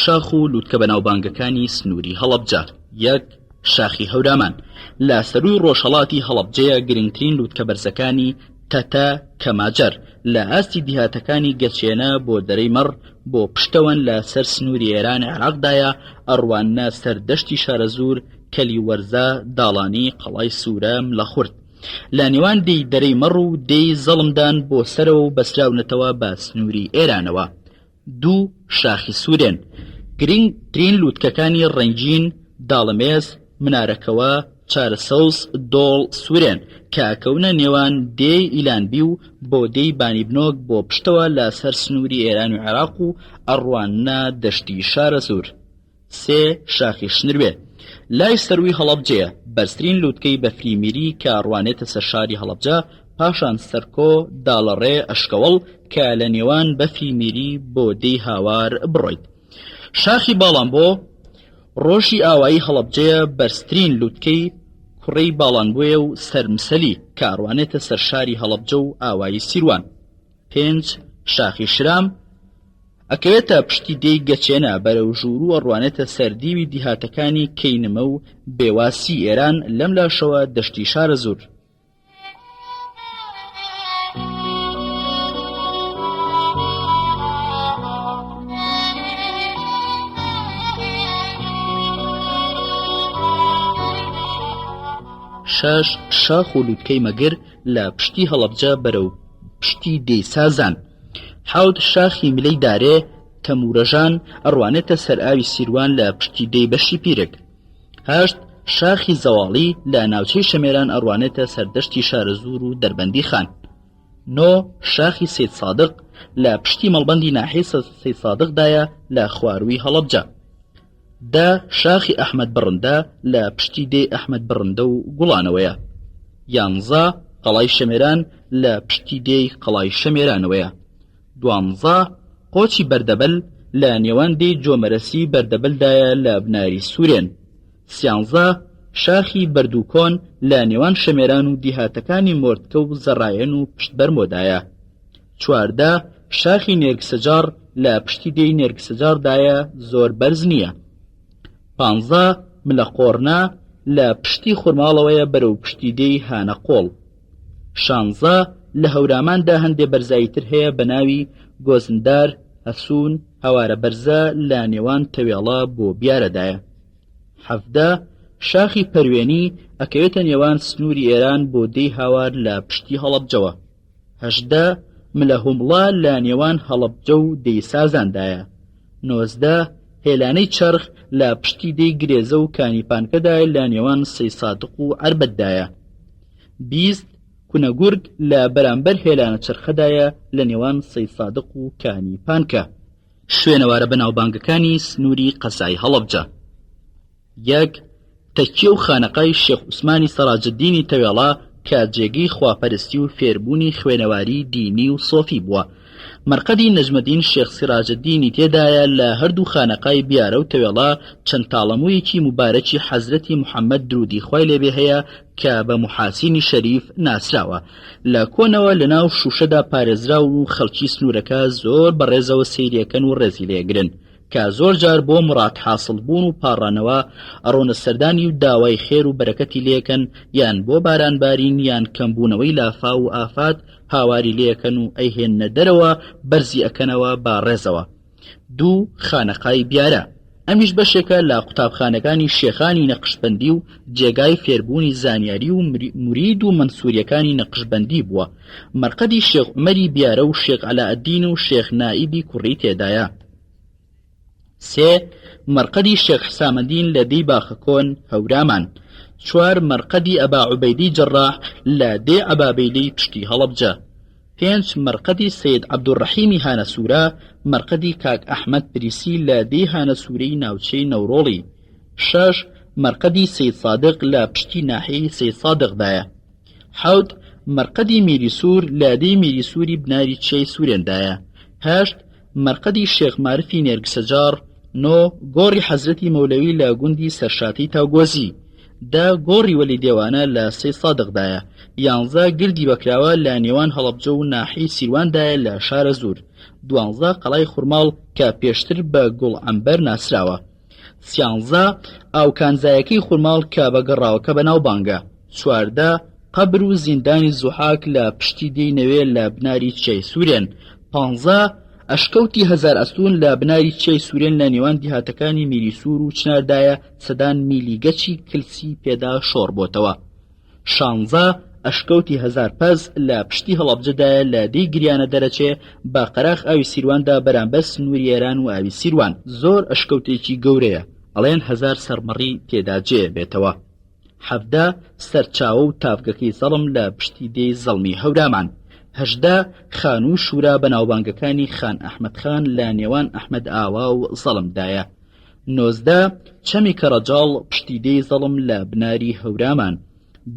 شاخ و لوتکە بەناوبانگەکانی سنووری هەڵەبجە، یەک. شاخی هەورامان، لە سەرووی ڕۆژهەڵاتی هەڵەبجەیە گرنگترین لوتکە بەرزەکانی، تەتە، کەماجەر، لە ئاستی دیهاتەکانی گەچێنە بۆ دەرەی مەڕ بۆ پشتەوەن لە سەر سنووری ئێران عێراقدایە ئەڕواننە سەر دەشتی شارەزوور کەلی وەرزە داڵانی قەڵای سوورە ملەخورد لە نێوان دێی دەرەی مەڕ و دێی زەڵمدان بۆ سەرەوە و بەسراونەتەوە بە سنووری ئێرانەوە. دوو شاخی سوورێن، گرینگترین لووتکەکانی ڕەنگین، داڵەمێز، منارەکەوە، چارەسەوز، دۆڵ، سوورێن، کە ئەکەونە نێوان دێی ئیلانبی و بۆ دێی بانیبنۆک بۆ پشتەوە لە سەر سنووری ئێران و عێراق و ئەڕواننە دەشتی شارەزوور. سێ، شاخی شنروێ لای سەرووی هەڵەبجەیە، بەرزترین لووتکەی بەفری میری کە ڕوانێتە سەر شاری هەڵەبجە، پاشان سەرکۆ، داڵەڕێ، ئەشکەوەڵ کە لە نێوان بەفری میری بۆ دێی هاوار بڕۆیت. شاخی باڵانبۆ ڕۆژی ئاوایی هەڵەبجەیە، بەرزترین لووتکەی کوڕەی باڵانبۆیە و سەرمسەلی کە ئەڕوانێتە سەر شاری هەڵەبجە و ئاوایی سیروان. پێنج، شاخی شرام، ئەکەوێتە پشتی دێی گەچێنە، بەرەو ژووروو ئەڕوانێتە سەر دیوی دیهاتەکانی کەینمە و بێواسی ئێران، لەم لاشەوە دەشتی شارەزوور. شەش، شاخ و لووتکەی مەگر، لە پشتی هەڵەبجە بەرەو پشتی دێی سازان. حەوت، شاخی ملەی دارێ، تەموورەژان، ئەڕوانێتە سەر ئاوی سیروان لە پشتی دێی بەشی پیرک. هەشت، شاخی زەواڵی، لە ناوچەی شەمێران ئەڕوانێتە سەر دەشتی شارەزوور و دەربەندیخان. نۆ، شاخی سەید سادق، لە پشتی مەڵبەندی ناحیەی سەید سادقدایە لە خوارووی هەڵەبجە. دە، شاخی ئەحمەد بڕندە لە پشتی دێی ئەحمەد بڕندە و گوڵانەوەیە. یانزە، قەڵای شەمێران لە پشتی دێی قەڵای شەمێرانەوەیە. دوانزە، قۆچی بەردەبەل لە نێوان دێی جۆمەرەسی بەردەبەلدایە لە بناری سوورێن. سیانزە، شاخی بەردووکۆن لە نێوان شەمێران و دیهاتەکانی مۆرتکە و زەڕایەن و پشت بەرمۆدایە. 14، شاخی نێرگسەجاڕ لە پشتی دێی نێرگسەجاڕدایە زۆر بەرز نییە. پانزە، ملەقۆڕنە لە پشتی خورماڵەوەیە بەرەو پشتی دێی هانەقۆڵ. شانزە، لە هەوراماندا هەندێ بەرزایی تر هەیە بە ناوی گۆزندار، هەسوون، هەوارە بەرزە لە نێوان تەوێڵە بۆ بیارەدایە. 17، شاخی پەروێنی ئەکەوێتە نێوان سنووری ئێران بۆ دێی هاوار لە پشتی هەڵەبجەوە. 18، ملەهومڵە لە نێوان هەڵەبجە و دێی سازاندایە. 19، هێلانەی چەرخ لە پشتی دێی گرێزە و کانی پانکەدایە لە نێوان سەیسادق و عەربەتدایە. 20، کونە گورگ لە بەرامبەر هێلانە چەرخەدایە لە نێوان سەیسادق و کانی پانکە. شوێنەوارە بەناوبانگەکانی سنووری قەزای هەڵەبجە. یەک، تەکیە و خانەقای شێخ عوسمانی سەراجەدینی تەوێڵە کە جێگەی خواپەرستی و فێربوونی خوێنەواری دینی و سۆفی بووە. مەرقەدی نەجمەدین شێخ سیراجەدینی تێدایە لە هەردوو خانەقای بیارە و تەوێڵە چەند تاڵەموویەکی موبارەکی حەزرەتی محەمەد دروودی خوای لێ بێ هەیە کە بە موحاسینی شەریف ناسراوە لە کۆنەوە لە ناو شووشەدا پارێزراون و خەڵکی سنوورەکە زۆر بە ڕێزەوە سەیریەکەن و ڕێزی لێگرن. کە زۆر جار بۆ مڕاد حاسڵ بوون و پاڕانەوە ئەڕۆنە سەردانی و داوای خێر و بەرەکەتی لێکەن یان بۆ باران بارین یان کەم بوونەوەی لافاو و ئافات هاواری لێکەن و ئەیهێننە دەرەوە بەرزی ئەکەنەوە بە ڕێزەوە. دوو، خانەقای بیارە، ئەمیش بەشێکە لە قوتابخانەکانی شێخانی نەقشبەندی و جێگای فێربوونی زانیاری و مورید و مەنسوریەکانی نەقشبەندی بووە، مەرقەدی شێخ عومەری بیارە و شێخ عەلائەدین و شێخ نائیبی کوڕی تێدایە. سێ، مەرقەدی شێخ حسامەدین لە دێی باخەکۆن، هەورامان. چوار، مەرقەدی ئەبا عوبەیدی جەڕاح لە دێی عەبابەیلەی پشتی هەڵەبجە. پێنج، مەرقەدی سەید عەبدولڕەحیمی هانەسوورە، مەرقەدی کاک ئەحمەد پریسی لە دێی هانەسوورەی ناوچەی نەورۆڵی. شەش، مەرقەدی سەید سادق لە پشتی ناحیەی سەید سادقدایە. حەوت، مەرقەدی میری سوور لە دێی میری سووری بناری چیای سوورێندایە. هەشت، مەرقەدی شێخ مارفی نێرگسەجاڕ. نۆ، گۆڕی حەزرەتی مەولەوی لە گوندی سەرشاتەی تاوگۆزی. دە، گۆڕی وەلی دێوانە لە سەیدسادقدایە. یانزە، گردی بەکراوە لە نێوان هەڵەبجە و ناحیەی سیرواندایە لە شارەزوور. دوانزە، قەڵای خورماڵ کە پێشتر بە گوڵ عەمبەر ناسراوە. سیانزە، ئاو کانزایەکەی خورماڵ کە بە گەڕاوەکە بەناوبانگە. 14، قەبر و زیندانی زوحاک لە پشتی دێی نەوێ لە بناری چیای سوورێن. پانزە، ئەشکەوتی هەزارئەستوون لە بناری چیای سوورێن لە نێوان دیهاتەکانی میری سوور و چناردایە سەدان میلی گەچی کلسی پێدا شۆڕ بۆتەوە. شانزە، ئەشکەوتی هەزارپەز لە پشتی هەڵەبجەدایە لە دێی گریانە دەرەچێ بە قەراخ ئاوی سیرواندا بەرامبەر سنووری ئێران و ئاوی سیروان. زۆر ئەشکەوتێکی گەورەیە ئەڵێن هەزار سەرمەڕی تێدا جێ بێتەوە. 17، سەرچاوە و تاڤگەکەی زەڵم لە پشتی دێی زەڵمی هەورامان. 18، خانووی شوورا بەناوبانگەکانی خان ئەحمەد خان لە نێوان ئەحمەد ئاوا و زەڵمدایە. 19، چەمی کەڕەجاڵ پشتی دێی زەڵم لە بناری هەورامان.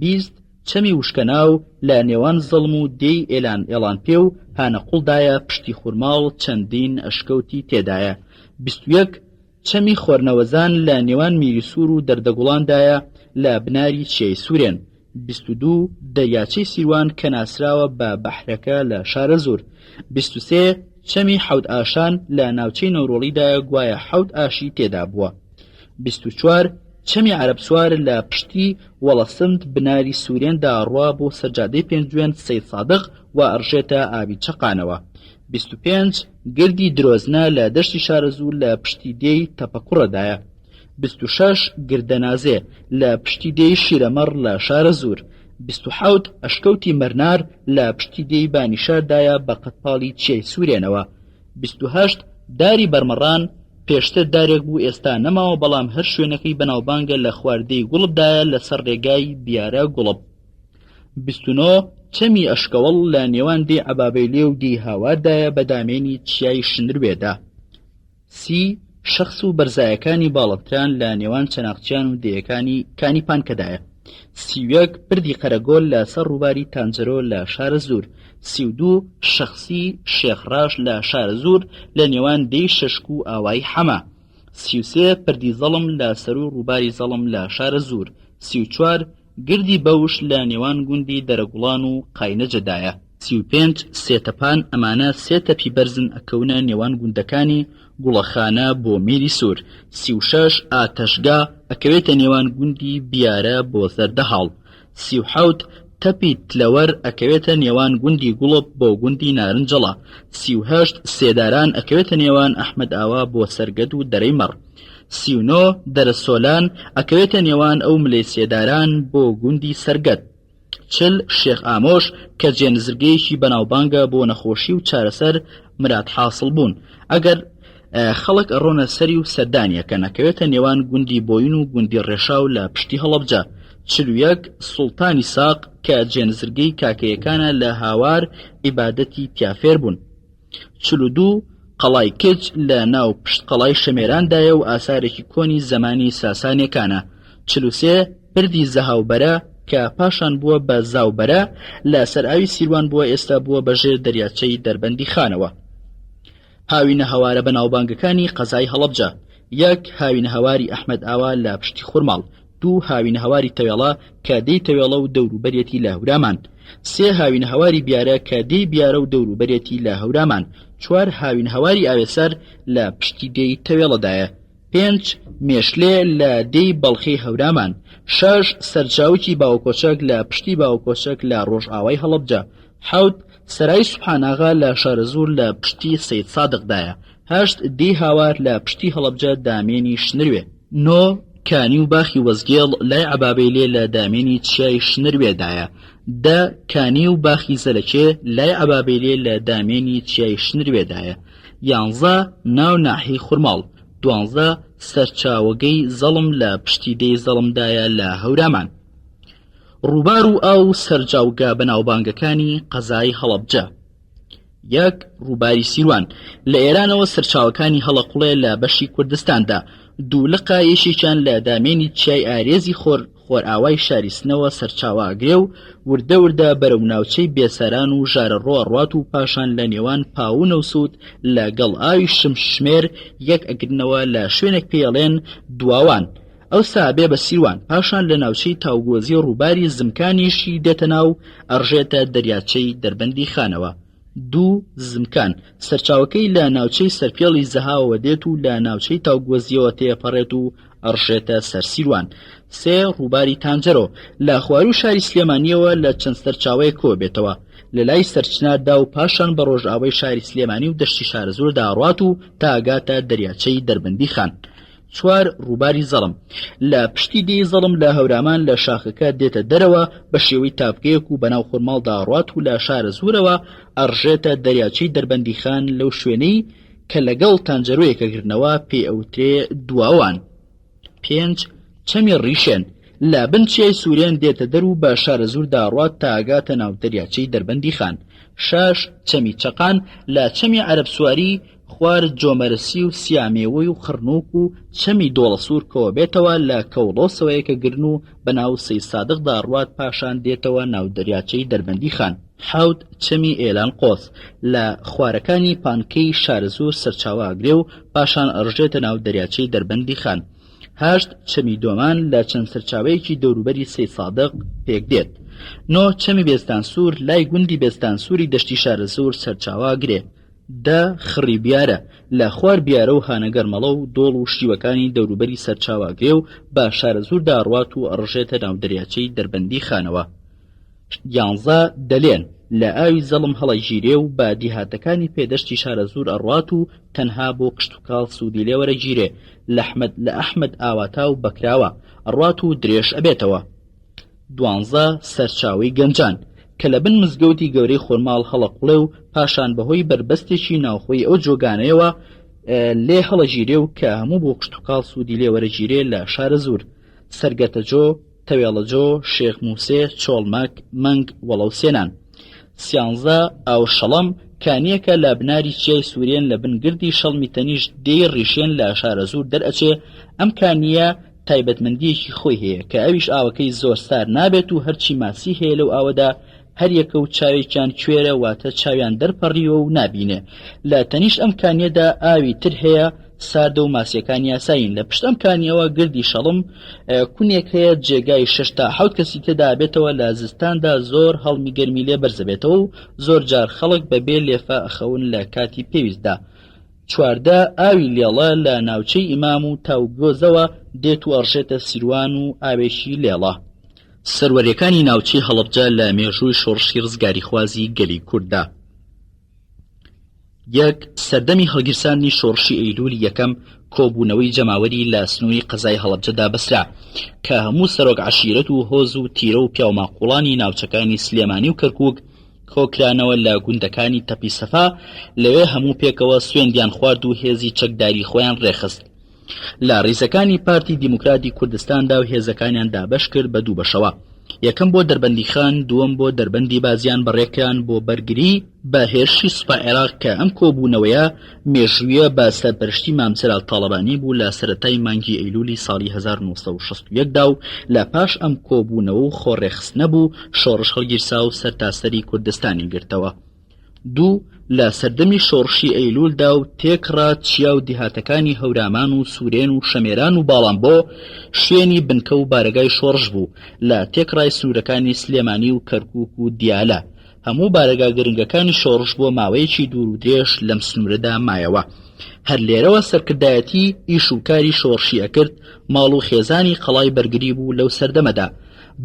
20، چەمی وشکەناو لە نێوان زەڵم و دێی ئێلان ئێڵانپێ و هانەقوڵدایە پشتی خورماڵ چەندین ئەشکەوتی تێدایە. 21، چەمی خۆرنەوەزان لە نێوان میریسوور و دەردەگوڵاندایە لە بناری چیای سوورێن. 22، دەریاچەی سیروان کە ناسراوە بە بەحرەکە لە شارەزوور. 23، چەمی حەوت ئاشان لە ناوچەی نەورۆڵیدایە گوایە حەوت ئاشی تێدا بووە. 24، چەمی عەرەبسوار لە پشتی وەڵەسمت بناری سوورێندا ئەڕوا بۆ سەر جادەی پێنجوێن سەیدسادق و ئەڕژێتە ئاوی چەقانەوە. 25، گردی درۆزنە لە دەشتی شارەزوور لە پشتی دێی تەپەکوڕەدایە. 26، گردەنازێ لە پشتی دێی شیرەمەڕ لە شارەزوور. 27، ئەشکەوتی مەرنار لە پشتی دێی بانیشاردایە بە قەدپاڵی چیای سوورێنەوە. 28، داری بەرمەڕان پێشتر دارێک بوو ئێستا نەماوە بەڵام هەر شوێنەکەی بەناوبانگە لە خوار دێی گوڵپدایە لەسەر ڕێگای بیارە گوڵپ. 29، چەمی ئەشکەوەڵ لە نێوان دێی عەبابەیلێ و دێی هاواردایە بە دامێنی چیای شنروێدا. سی، شەخس و بەرزایەکانی باڵەتران لە نێوان چەناخچیان و دێیەکانی کانی پانکەدایە. 31، پردی قەرەگۆل لە سەر ڕووباری تانجەرۆ لە شارەزوور. 32، شەخسی شێخ ڕاش لە شارەزوور لە نێوان دێی شەشک و ئاوایی حەمە. 33، پردی زەڵم لە سەرووی ڕووباری زەڵم لە شارەزوور. 34، گردی بەوش لە نێوان گوندی دەرەگوڵان و قاینەجەدایە. 35، سێتەپان، ئەمانە سێ تەپی بەرزن ئەکەونە نێوان گوندەکانی، گوڵەخانە، بۆ میری سوور. 36، ئاتەشگا، ئەکەوێتە نێوان گوندی بیارە بۆ زەردەهاڵ. 37، تەپی تلەوەر، ئەکەوێتە نێوان گوندی گوڵپ بۆ گوندی نارنجەڵە. 38، سێداران، ئەکەوێتە نێوان ئەحمەدئاوا بۆ سەرگەد و دەرەی مەڕ. 39، دەرەسۆلان، ئەکەوێتە نێوان ئەو ملەی سێداران بۆ گوندی سەرگەد. 40، شێخ ئامۆش، کە جێنزرگەیەکی بەناوبانگە بۆ نەخۆشی و چارەسەر مراد حاسڵ بوون. ئەگەر خەڵک ئەڕۆنە سەری و سەردانی ئەکەن. ئەکەوێتە نێوان گوندی بۆین و گوندی ڕێشاو لە پشتی هەڵەبجە. 41، سوڵتانی ساق، کە جێنزرگەی کاکەیەکانە لە هاوار عیبادەتی تیا فێر بوون. 42، قەڵای کچ لە ناو پشت قەڵای شەمێراندایە و ئاسارێکی کۆنی زەمانی ساسانیەکانە. 43، پردی زەهاوبەرە کە پاشان بووە بە زاوبەرە لە سەر ئاوی سیروان بووە ئێستا بووە بە ژێر دەریاچەی دەربەندی خانەوە. هاوینە هەوارە بەناوبانگەکانی قەزای هەڵەبجە. یەک، هاوینە هەواری ئەحمەد ئاوا لە پشتی خورماڵ. دوو، هاوینە هەواری تەوێڵە کە دێی تەوێڵە و دەوروبەریەتی لە هەورامان. سێ هاوینەهەواری بیارە کە دێی بیارە و دەوروبەرێتی لە هەورامان. چوار هاوینەهەواری ئاوێسەر لە پشتی دێی تەوێڵەدایە. پێنج، مێشلێ لە دێی بەڵخی هەورامان. شەش، سەرچاوکی باوەکۆچەک لە پشتی باوەکۆچەک لە ڕۆژئاوای هەڵەبجە. حەوت، سەرای سوبحاناغا لە شارەزوور لە پشتی سەیدسادقدایە. هەشت، دێی هاوار لە پشتی هەڵەبجە دامێنی شنروێ. نۆ، کانی و باخی وەزگێڵ لای عەبابەیلێ لە دامێنی چیای شنروێدایە. دە، کانی و باخی زەلەکێ لای عەبابەیلێ لە دامێنی چیای شنروێدایە. یانزە، ناو ناحیەی خورماڵ. دوانزە، سەرچاوەگەی زەڵم لە پشتی دێی زەڵمدایە لە هەورامان. ڕووبار و ئاو و سەرجاوگە بەناوبانگەکانی قەزای هەڵەبجە. یەک، ڕووباری سیروان، لە ئێرانەوە سەرچاوەکانی هەڵەقوڵێ لە بەشی کوردستاندا، دوو لقە یەکێکیان لە دامێنی چیای ئارێزی خۆر خۆرئاوای شاری سنەوە سەرچاوە ئەگرێ و وردە وردە بەرەو ناوچەی بێساران و ژارەڕۆ ئەڕوات و پاشان لە نێوان پاوو و نەوسوود لە گەڵ ئاوی شمشمێر یەک ئەگرنەوە لە شوێنێک پێی ئەڵێن دواوان ئەوسا ئەبێ بە سیروان پاشان لە ناوچەی تاوگۆزی ڕووباری زمکانیشی دێتە ناو ئەڕژێتە دەریاچەی دەربەندی خانەوە. دوو، زمکان، سەرچاوەکەی لە ناوچەی سەرپێڵی زەهاوەوە دێت و لە ناوچەی تاوگۆزییەوە تێپەڕێت و ئەڕژێتە سەر سیروان. سێ، ڕووباری تانجەرۆ، لە خواروو شاری سلێمانییەوە لە چەند سەرچاوەیەک کۆبێتەوە، لە لای سەرچناردا و پاشان بە ڕۆژئاوای شاری سلێمانی و دەشتی شارەزووردا ئەڕوات و تا ئەگاتە دەریاچەی دەربەندیخان. چوار، ڕووباری زەڵم، لە پشتی دێی زەڵم لە هەورامان لە شاخەکە دێتە دەرەوە بە شێوەی تاڤگەیەک و بەناو خورماڵدا ئەڕوات و لە شارەزوورەوە ئەڕژێتە دەریاچەی دەربەندیخان لەو شوێنەی کە لەگەڵ تانجەرۆیەک ئەگرنەوە پێی ئەوترێ دواوان. پێنج، چەمی ڕیشێن، لە بن چیای سوورێن دێتە دەر و بە شارەزووردا ئەڕوات تا ئەگاتە ناو دەریاچەی دەربەندیخان. شەش، چەمی چەقان، لە چەمی عەرەبسواری خوار جۆمەرسی و سیامێوەی و خڕنووک و چەمی دۆڵەسوور کۆبێتەوە لە کەوڵۆسەوە یەکەگرن و بەناو سەیدسادقدا ئەڕوات پاشان دێتەوە ناو دەریاچەی دەربەندیخان. حەوت، چەمی ئێلان قۆز، لە خوارەکانی پانکەی شارەزوور سەرچاوە ئەگرێ و پاشان ئەڕژێتە ناو دەریاچەی دەربەندیخان. هەشت، چەمی دۆمان لە چەند سەرچاوەیەکی دەوروبەری سەیدسادق پێکدێت. نۆ، چەمی بێستانسوور، لای گوندی بێستانسووری دەشتی شارەزوور سەرچاوە ئەگرێ. دە، خڕی بیارە، لە خوار بیارە و هانەگەرمەڵە و دۆڵ و شیوەکانی دەوروبەری سەرچاوە ئەگرێ و بە شارەزووردا ئەڕوات و ئەڕژێتە ناو دەریاچەی دەربەندی خانەوە. یانزە، دەلێن، لە ئاوی زەڵم هەڵەگیرێ و بە دیهاتەکانی پێدەشتی شارەزوور ئەڕوات و تەنها بۆ کشتوکاڵ سوودی لێ وەرەگیرێ، لە حمەد لە ئەحمەد ئاواتا و بەکراوە ئەڕوات و درێژ ئەبێتەوە. دوانزە، سەرچاوەی گەنجان، کە لە بن مزگەوتی گەورەی خۆرماڵ هەڵەقوڵێ و پاشان بەهۆی بەربەستێکی ناوخۆی ئەو جۆگانەیەوە لێ هەڵەگیرێ و کە هەموو بۆ کشتوکاڵ سوودی لێ وەرەگیرێ لە شارەزوور، سەرگەتەجۆ، تەوێڵەجۆ، شێخ موسێ، چۆڵمەک، مەنگ، وەڵەوسێنان. سیانزە، ئاوشەڵەم، کانییەکە لە بناری چیای سوورێن لە بن گردی شەڵمی تەنیشت دێی ڕیشێن لە شارەزوور دەرئەچێ، ئەم کانییە تایبەتمەندییەکی خۆی هەیە کە ئەویش ئاوەکەی زۆر سار نابێت و هەرچی ماسی هەیە لەو ئاوەدا هەریەکە و چاوێکیان کوێرە واتە چاویان دەرپەڕیوە و نابینێ لە تەنیشت ئەم کانیەدا ئاوی تر هەیە ساردە و ماسیەکان یاسایین لە پشت ئەم کانیەوە گردی شەڵم کونێک هەیە جێگای شەش تا حەوت کەسی تێدا بێتەوە لە زستاندا زۆر هەڵمی گەرمی لێ بەرزەبێتەوە و زۆر جار خەڵک بەبێ لێفە ئەخەون لە کاتی پێویستدا 14 ئاوی لێڵە لە ناوچەی ئیمام و تاوگۆزەوە دێت و ئەڕژێتە سیروان و ئاوێکی لێڵە. سەروەریەکانی ناوچەی هەڵەبجە لە مێژووی شۆڕشی ڕزگاریخوازی گەلی کورددا. یەک، سەردەمی هەڵگیرساندنی شۆڕشی ئەیلولی یەکەم کۆبوونەوەی جەماوەری لە سنووری قەزای هەڵەبجەدا بەسرا کە هەموو سەرۆک عەشیرەت و هۆز و تیرە و پیاوماقوڵانی ناوچەکانی سلێمانی و کەرکووک کۆکرانەوە لە گوندەکانی تەپی سەفا لەوێ هەموو پێکەوە سوێندیان خوارد و هێزی چەکداری خۆیان ڕێکخست لە ڕیزەکانی پارتی دیموکراتی کوردستاندا و هێزەکانیان دابەش کرد بە دوو بەشەوە یەکەم بۆ دەربەندیخان دووەم بۆ دەربەندی بازیان بەڕێکران بۆ بەرگری بە هێرشی سوپای عێراق کە ئەم کۆبوونەوەیە مێژوویە بە سەرپەرشتی مام جەلال تاڵەبانی بوو لە سەرەتای مانگی ئەیلولی ساڵی 1961 دا و لە پاش ئەم کۆبوونەوە و خۆڕێکخستنە بوو شۆڕش هەڵگیرسا و سەرتاسەری کوردستانی گرتەوە. دوو. لە سەردەمی شۆڕشی ئەیلوولدا و تێکڕا چیا و دیهاتەکانی هەورامان و سوورێن و شەمێران و باڵانبۆ شوێنی بنکە و بارەگای شۆڕش بوو لە تێکڕای سنوورەکانی سلێمانی و کەرکووک و دیالە هەموو بارەگا گرنگەکانی شۆڕش بۆ ماوەیەکی دوور و درێژ لەم سنوورەدا مایەوە. هەر لێرەوە سەرکردایەتی ئیش و کاری شۆڕشی ئەکرد، ماڵ و خێزانی قەڵای بەرگری بوو لەو سەردەمەدا.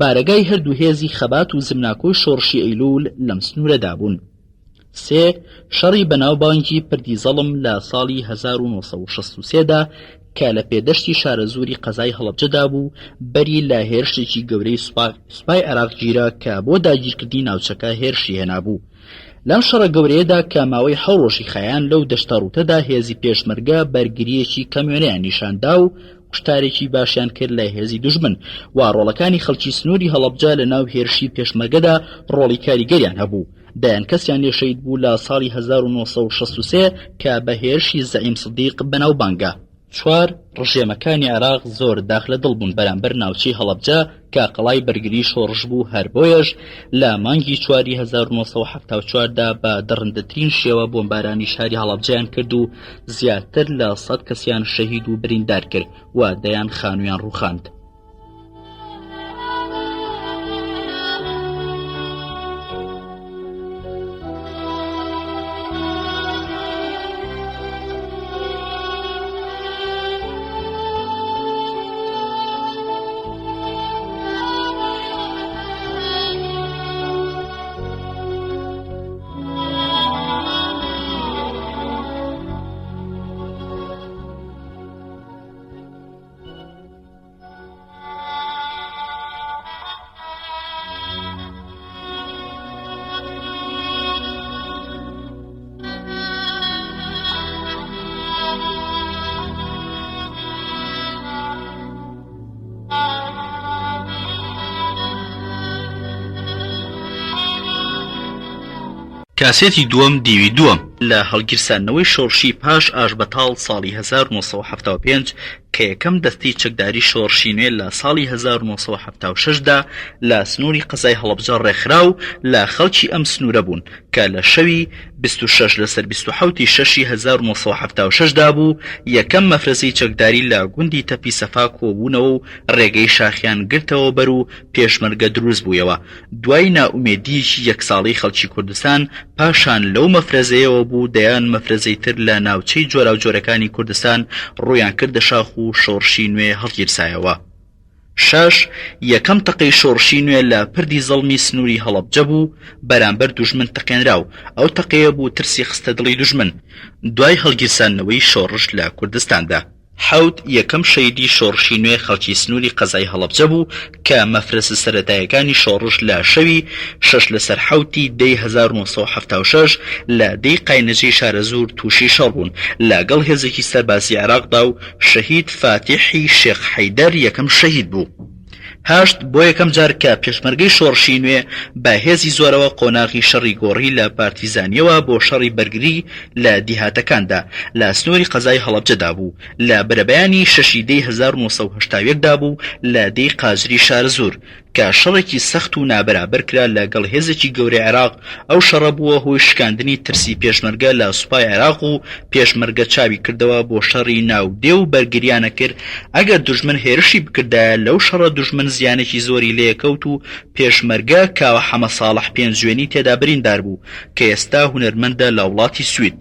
بارەگای هەردوو هێزی خەبات و زمناکۆی شۆڕشی ئەیلوول لەم سنوورەدا بوون. سێ، شەڕی بەناو بانگی پردی زەڵم لە ساڵی 1963 دا کە لە پێدەشتی شارەزووری قەزای هەڵەبجەدا بوو، بەری لە هێرشێکی گەورەی سوپای عێراق گیرا کە بۆ داگیرکردنی ناوچەکە هێرشی هێنابوو. لەم شەڕە گەورەیەدا کە ماوەی حەو ڕۆژی خایان لەو دەشتە ڕووتەدا هێزی پێشمەرگە بەرگرییەکی کەموێنەیان نیشان دا و کوشتارێکی باشیان کرد لە هێزی دوژمن و ڕۆڵەکانی خەڵکی سنووری هەڵەبجە لە ناو هێرشی پێشمەرگەدا ڕۆڵی کاریگەریان هەبوو. دەیان کەسیان لێ شەهید بوو لە ساڵی 1963 کە بە هێرشی زەعیم سدیق بەناوبانگە. چوار، ڕژێمەکانی عێراق زۆر داخ لە دڵ بوون بەرامبەر ناوچەی هەڵەبجە کە قەڵای بەرگری شۆڕش بوو هەر بۆیەش لە مانگی چواری 1974 دا بە دڕندەترین شێوە بۆمبارانی شاری هەڵەبجەیان کرد و زیاتر لە 100 کەسیان شەهید و بریندار کرد و دەیان خانوویان ڕووخاند. کاسێتی دووەم دیوی دووەم. لە هەڵگیرساندنەوەی شۆڕشی پاش ئاشبەتاڵ ساڵی 1975 کە یەکەم دەستەی چەکداری شۆڕشی نوێ لە ساڵی 1976 دا لە سنووری قەزای هەڵەبجە ڕێکخرا و لە خەڵکی ئەم سنوورە بوون کە لە شەوی 26 لەسەر 27 ی شەشی 1976 دا بوو یەکەم مەفرەزەی چەکداری لە گوندی تەپی سەفا کۆبوونەوە و ڕێگەی شاخیان گرتەوە بەر و پێشمەرگە دروست بوویەوە دوای نائومێدییەکی یەک ساڵەی خەڵکی کوردستان، پاشان لەو مەفرەزەیەوە بوو دەیان مەفرەزەی تر لە ناوچەی جۆراوجۆرەکانی کوردستان ڕوویان کردە شاخ و شۆڕشی نوێ هەڵگیرسایەوە. شەش، یەکەم تەقەی شۆڕشی نوێ لە پردی زەڵمی سنووری هەڵەبجە بوو بەرامبەر دوژمن تەقێنرا و ئەو تەقەیە بوو ترسی خستە دڵی دوژمن دوای هەڵگیرساندنەوەی شۆڕش لە کوردستاندا. حەوت، یەکەم شەهیدی شۆڕشی نوێ خەڵکی سنووری قەزای هەڵەبجە بوو کە مەفرەزە سەرەتایەکانی شۆڕش لە شەوی شەش لەسەر حەوتی دەی 1976 لە دێی قاینەجەی شارەزوور تووشی شەڕ بوون لە گەڵ هێزێکی سەربازی عێراقدا و شەهید فاتیحی شێخ حەیدەر یەکەم شەهید بوو. هەشت، بۆ یەکەم جار کە پێشمەرگەی شۆڕشی نوێ بە هێزی زۆرەوە قۆناغی شەڕی گۆڕی لە پارتیزانییەوە بۆ شەڕی بەرگری لە دیهاتەکاندا لە سنووری قەزای هەڵەبجەدا بوو لە بەرەبەیانی شەشی دەی 1981 دا بوو لە دێی قاجری شارەزوور کە شەڕێکی سەخت و نابەرابەر کرا لە گەڵ هێزێکی گەورەی عێراق ئەو شەڕە بووە هۆی شکاندنی ترسی پێشمەرگە لە سوپای عێراق و پێشمەرگە چاوی کردەوە بۆ شەڕی ناو دێ و بەرگریانە کرد ئەگەر دوژمن هێرشی بکردایە لەو شەڕە دوژمن زیانێکی زۆری لێکەوت و پێشمەرگە کاوە حەمە ساڵح پێنجوێنی تێدا بریندار بوو کە ئێستا هونەرمەندە لە وڵاتی سوید.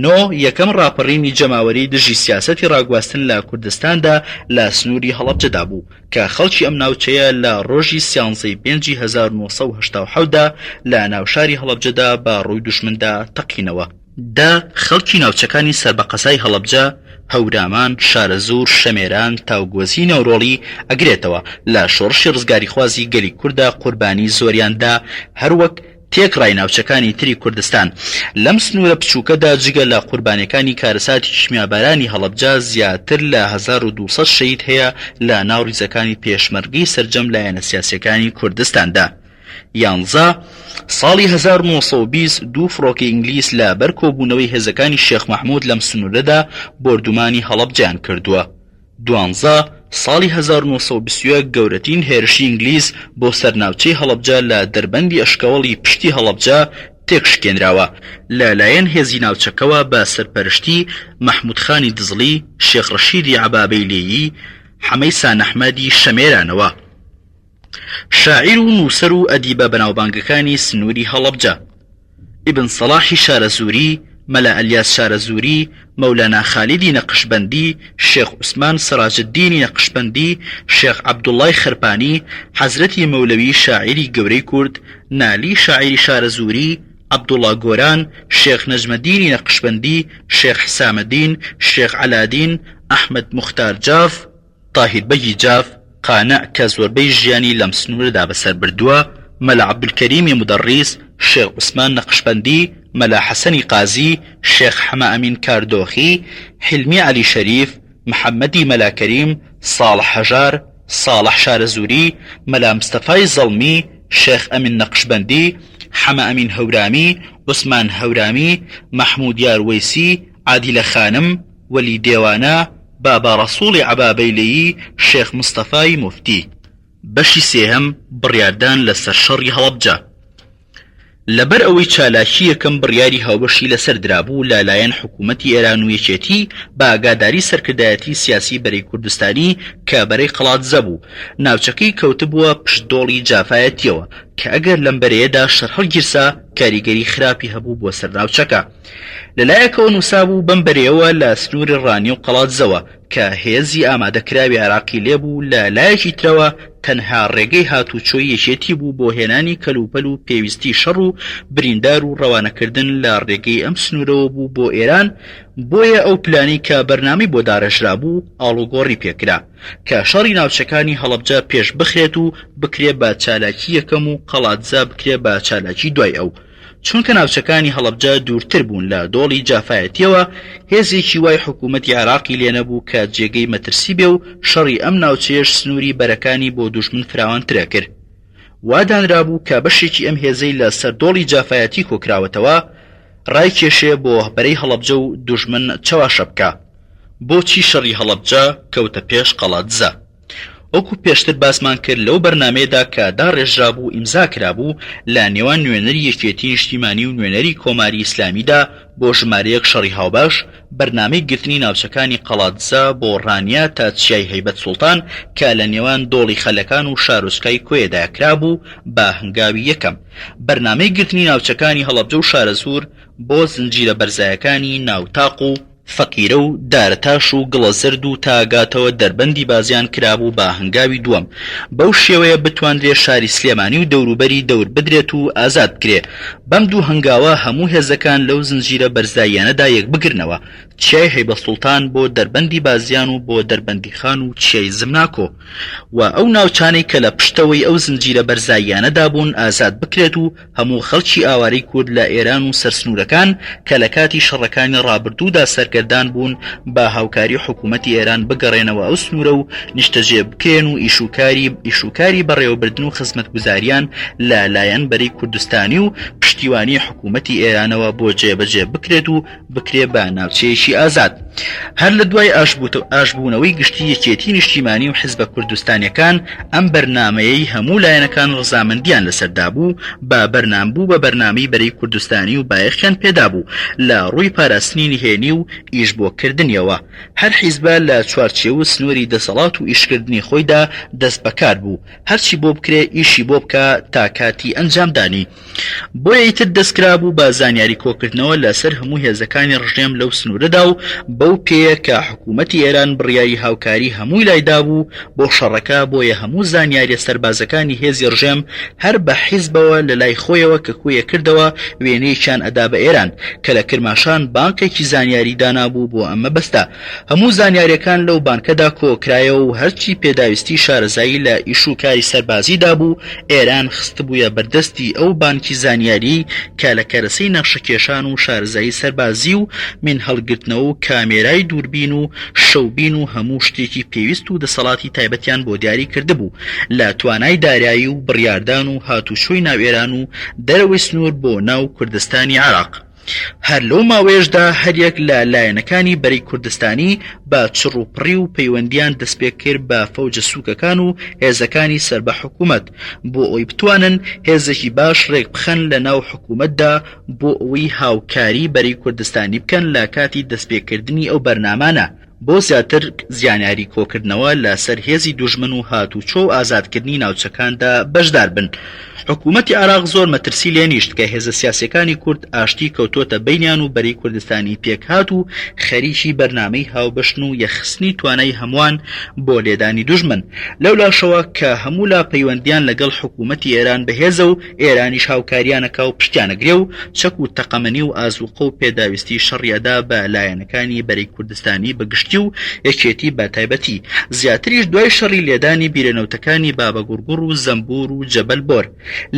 نۆ، یەکەم ڕاپەڕینی جەماوەری دژی سیاسەتی ڕاگواستن لە کوردستاندا لە سنووری هەڵەبجەدا بوو کە خەڵکی ئەم ناوچەیە لە ڕۆژی سیانزەی پێنجی 1987 دا لە ناوشاری هەڵەبجەدا بە ڕووی دوژمندا تەقینەوە. دە، خەڵکی ناوچەکانی سەر بە قەزای هەڵەبجە، هەورامان، شارەزوور، شەمێران، تاوگۆزی نەورۆڵی ئەگرێتەوە، لە شۆڕشی ڕزگاریخوازی گەلی کورددا قوربانی زۆریان دا، هەروەک تێکڕای ناوچەکانی تری کوردستان. لەم سنوورە بچووکەدا جگە لە قوربانیەکانی کارەساتی کیمیابارانی هەڵەبجە زیاتر لە 1200 شەهید هەیە لە ناو ریزەکانی پێشمەرگەی سەرجەم لایەنە سیاسیەکانی کوردستاندا. یانزە، ساڵی 1920 دوو فڕۆکەی ئینگلیز لە بەر کۆبوونەوەی هێزەکانی شێخ مەحمود لەم سنوورەدا بۆردومانی هەڵەبجەیان کردووە. دوانزە، ساڵی 1921 گەورەترین هێرشی ئینگلیز بۆ سەر ناوچەی هەڵەبجە لە دەربەندی ئەشکەوەڵی پشتی هەڵەبجە. تێکشکێنراوە لە لایەن هێزی ناوچەکەوە بە سەرپەرشتی مەحمود خانی دزڵی، شێخ ڕەشیدی عەبابەیلێیی، حەمەی سانەحمەدی شەمێرانەوە. شاعیر و نووسەر و ئەدیبە بەناوبانگەکانی سنووری هەڵەبجە، ئیبن سەڵاحی شارەزووری، مەلا ئەلیاس شارەزووری، مەولانا خالیدی نەقشبەندی، شێخ عوسمان سەراجەدینی نەقشبەندی، شێخ عەبدوڵڵای خەرپانی، حەزرەتی مەولەوی شاعیری گەورەی کورد، نالی شاعیری شارەزووری، عەبدوڵڵا گۆران، شێخ نەجمەدینی نەقشبەندی، شێخ حسامەدین، شێخ عەلادین، ئەحمەد موختار جاف، تاهیر بەگی جاف، قانع کە زۆربەی ژیانی لەم سنوورەدا بەسەر بردووە، مەلا عەبدولکەریمی مودەڕیس، شێخ عوسمان نەقشبەندی، مەلا حەسەنی قازی، شێخ حەمە ئەمین کاردۆخی، حیلمی عەلی شەریف، محەمەدی مەلا کەریم، ساڵح هەژار، ساڵح شارەزووری، مەلا مستەفای زەڵمی، شێخ ئەمین نەقشبەندی، حەمە ئەمین هەورامی، عوسمان هەورامی، مەحموود یار وەیسی، عادیلە خانم، وەلی دێوانە، بابا ڕەسوڵی عەبابەیلەیی، شێخ مستەفای موفتی. بەشی سێهەم، بڕیاردان لە سەر شەڕی هەڵەبجە. لەبەر ئەوەی چالاکی یەکەم بڕیاری هاوبەشی لەسەر درابوو لە لایەن حکوومەتی ئێران و یەکێتی بە ئاگاداری سەرکردایەتی سیاسی بەرەی کوردستانی کە بەرەی قەڵادزە بوو ناوچەکەی کەوتبووە پشت دۆڵی جافایەتیەوە کە ئەگەر لەم بەرەیەدا شەر هەڵگیرسا کاریگەری خراپی هەبوو بۆ سەر ناوچەکە. لە لایەکەوە نووسابوو بەم بەرەیەوە لە سنووری ڕانیە و قەڵادزەوە کە هێزی ئامادەکراوی عێراقی لێ بوو، لە لایەکی ترەوە تەنها ڕێگەی هاتووچۆی یەکێتی بوو بۆ هێنانی کەلوپەل و پێویستی شەڕ و بریندار و ڕەوانەکردن لە ڕێگەی ئەم سنوورەوە بوو بۆ ئێران، بۆیە ئەو پلانەی کە بەرنامەی بۆ داڕێژرابوو ئاڵوگۆڕی پێکرا کە شەڕی ناوچەکانی هەڵەبجە پێش بخرێت و بکرێ بە چالاکی یەکەم و قەڵادزە بکرێ بە چالاکی دوای ئەو. چونکە ناوچەکانی هەڵەبجە دوورتر بوون لە دۆڵی جافایەتیەوە، هێزێکی وای حکوومەتی عێراقی لێ نەبوو کە جێگەی مەترسی بێ و شەڕی ئەم ناوچەیەش سنووری بەرەکانی بۆ دوژمن فراوانتر ئەکرد. وا دانرابوو کە بەشێکی ئەم هێزەی لە سەر دۆڵی جافایەتی کۆکراوەتەوە ڕایکێشێ بۆ بەرەی هەڵەبجە و دوژمن چەواشە بکا. بۆچی شەڕی هەڵەبجە کەوتە پێش قەڵادزە؟ وەکو پێشتر باسمان کرد لەو بەرنامەیەدا کە داڕێژرابوو ئیمزا کرابوو لە نێوان نوێنەری یەکێتی نیشتیمانی و نوێنەری کۆماری ئیسلامیدا بۆ ژمارەیەک شەڕی هاوبەش بەرنامەی گرتنی ناوچەکانی قەڵادزە بۆ ڕانیە تا چیای هەیبەت سوڵتان کە لە نێوان دۆڵی خەلەکان و شارۆچکای کۆیەدا کرابوو بە هەنگاوی یەکەم بەرنامەی گرتنی ناوچەکانی هەڵەبجە و شارەزوور بۆ زنجیرە بەرزایەکانی ناوتاق و فەقیرە و دارەتاش و گڵەزەرد و تا گاتەوە دەربەندی بازیان کرابوو بە هەنگاوی دووەم بەو شێوەیە بتواندرێ شاری سلێمانی و دەوروبەری دەور بدرێت و ئازاد بکرێ بەم دوو هەنگاوە هەموو هێزەکان لەو زنجیرە بەرزاییانەدا یەکبگرنەوە چیای هەیبەسوڵتان بۆ دەربەندی بازیان و بۆ دەربەندیخان و چیای زمناکۆ و ئەو ناوچانەی کە لە پشتەوەی ئەو زنجیرە بەرزاییانەدا بوون ئازاد بکرێت و هەموو خەڵکی ئاوارەی کورد لە ئێران و سەر سنوورەکان کە لە کاتی شەڕەکانی ڕابردوودا سەرگەردان بوون بە هاوکاری حکوومەتی ئێران بگەڕێنەوە ئەو سنوورە و نیشتەجێ بکرێن و ئیشوکاری ئیشوکاری بەڕێوەبردن و خزمەتگوزاریان لە لایەن بەرەی کوردستانی و پشتیوانی حکوومەتی ئێرانەوە بۆ جێبەجێ بکرێت و بکرێ بە ناوچەیەکی ئازاد. هەر لە دوای ئاشبوونەوەی گشتی یەکێتی نیشتیمانی و حزبە کوردستانیەکان ئەم بەرنامەیەی هەموو لایەنەکان ڕەزامەندیان لەسەر دابوو بە بەرنام بوو بە بەرنامەی بەرەی کوردستانی و بایەخیان پێدابوو لە ڕووی پاراستنی نهێنی و ئیش بۆ کردنیەوە هەر حیزبە لە چوارچێوو سنووری دەسەڵات و ئیشکردنی خۆیدا دەست بەکار بوو هەرچی بۆ بکرێ ئیشی بۆ بکا تا کاتی ئەنجامدانی. بۆیە ئیتر دەستکرابوو بە زانیاری کۆکردنەوە لە سەر هەموو هێزەکانی ڕژێم لەو سنوورەدا و بەو پێیە کە حکوومەتی ئێران بڕیاری هاوکاری هەمووی لای دابوو بۆ شەڕەکە بۆیە هەموو زانیاریە سەربازەکانی هێزی ڕژێم هەر بە حیزبەوە لە لای خۆیەوە کە کۆیەکردەوە وێنەیەکیان ئەدا بە ئێران کە لە کرماشان بانقێکی زانیاری دانابوو بۆ ئەم مەبەستە هەموو زانیاریەکان لەو بانکەدا کۆکرایەوە و هەرچی پێداویستی شارەزایی لە ئیش و کاری سەربازیدا بوو ئێران خستبوویە بەردەستی ئەو بانکی زانیاریەی کە لە کەرەسەی نەخشەکێشان و شارەزایی سەربازی و مین هەڵگرتنەوە و کامێرای دووربین و شەوبین و هەموو شتێکی پێویست و دەسەڵاتی تایبەتیان بۆ دیاری کردبوو لە توانای دارایی و بڕیاردان و هاتوچۆی ناو ئێران و دەرەوەی سنوور بۆ ناو کوردستانی عێراق. هەر لەو ماوەیەشدا هەریەک لە لایەنەکانی بەرەی کوردستانی بە چڕ و پڕی و پەیوەندیان دەستپێکرد بە فەوجە سووکەکان و هێزەکانی سەر بە حکوومەت بۆ ئەوەی بتوانن هێزێکی باش ڕێکبخەن لە ناو حکوومەتدا بۆ ئەوەی هاوکاری بەرەی کوردستانی بکەن لە کاتی دەستپێکردنی ئەو بەرنامانە. بۆ زیاتر زیانیاری کۆکردنەوە لە سەر هێزی دوژمن و هاتوچۆ و ئازادکردنی ناوچەکاندا بەشدار بن. حکوومەتی عێراق زۆر مەترسی لێ نیشت کە هێزە سیاسیەکانی کورد ئاشتی کەوتۆتە بەینیان و بەرەی کوردستانی پێکهات و خەریکی بەرنامەی هاوبەشن و یەکخستنی توانای هەمووان بۆ لێدانی دوژمن. لەولاشەوە کە هەموو لا پەیوەندیان لەگەڵ حکوومەتی ئێران بەهێزە و ئێرانیش هاوکاریان ئەکا و پشتیان ئەگرێ و چەک و تەقەمەنی و ئازووقە و پێداویستی شەڕی ئەدا بە لایەنەکانی بەرەی کوردستانی بە گشتی و یەکێتی بە تایبەتی زیاتریش دوای شەڕی لێدانی بیرە نەوتەکانی بابەگوڕگوڕ و زەمبوور و جەبەل بۆر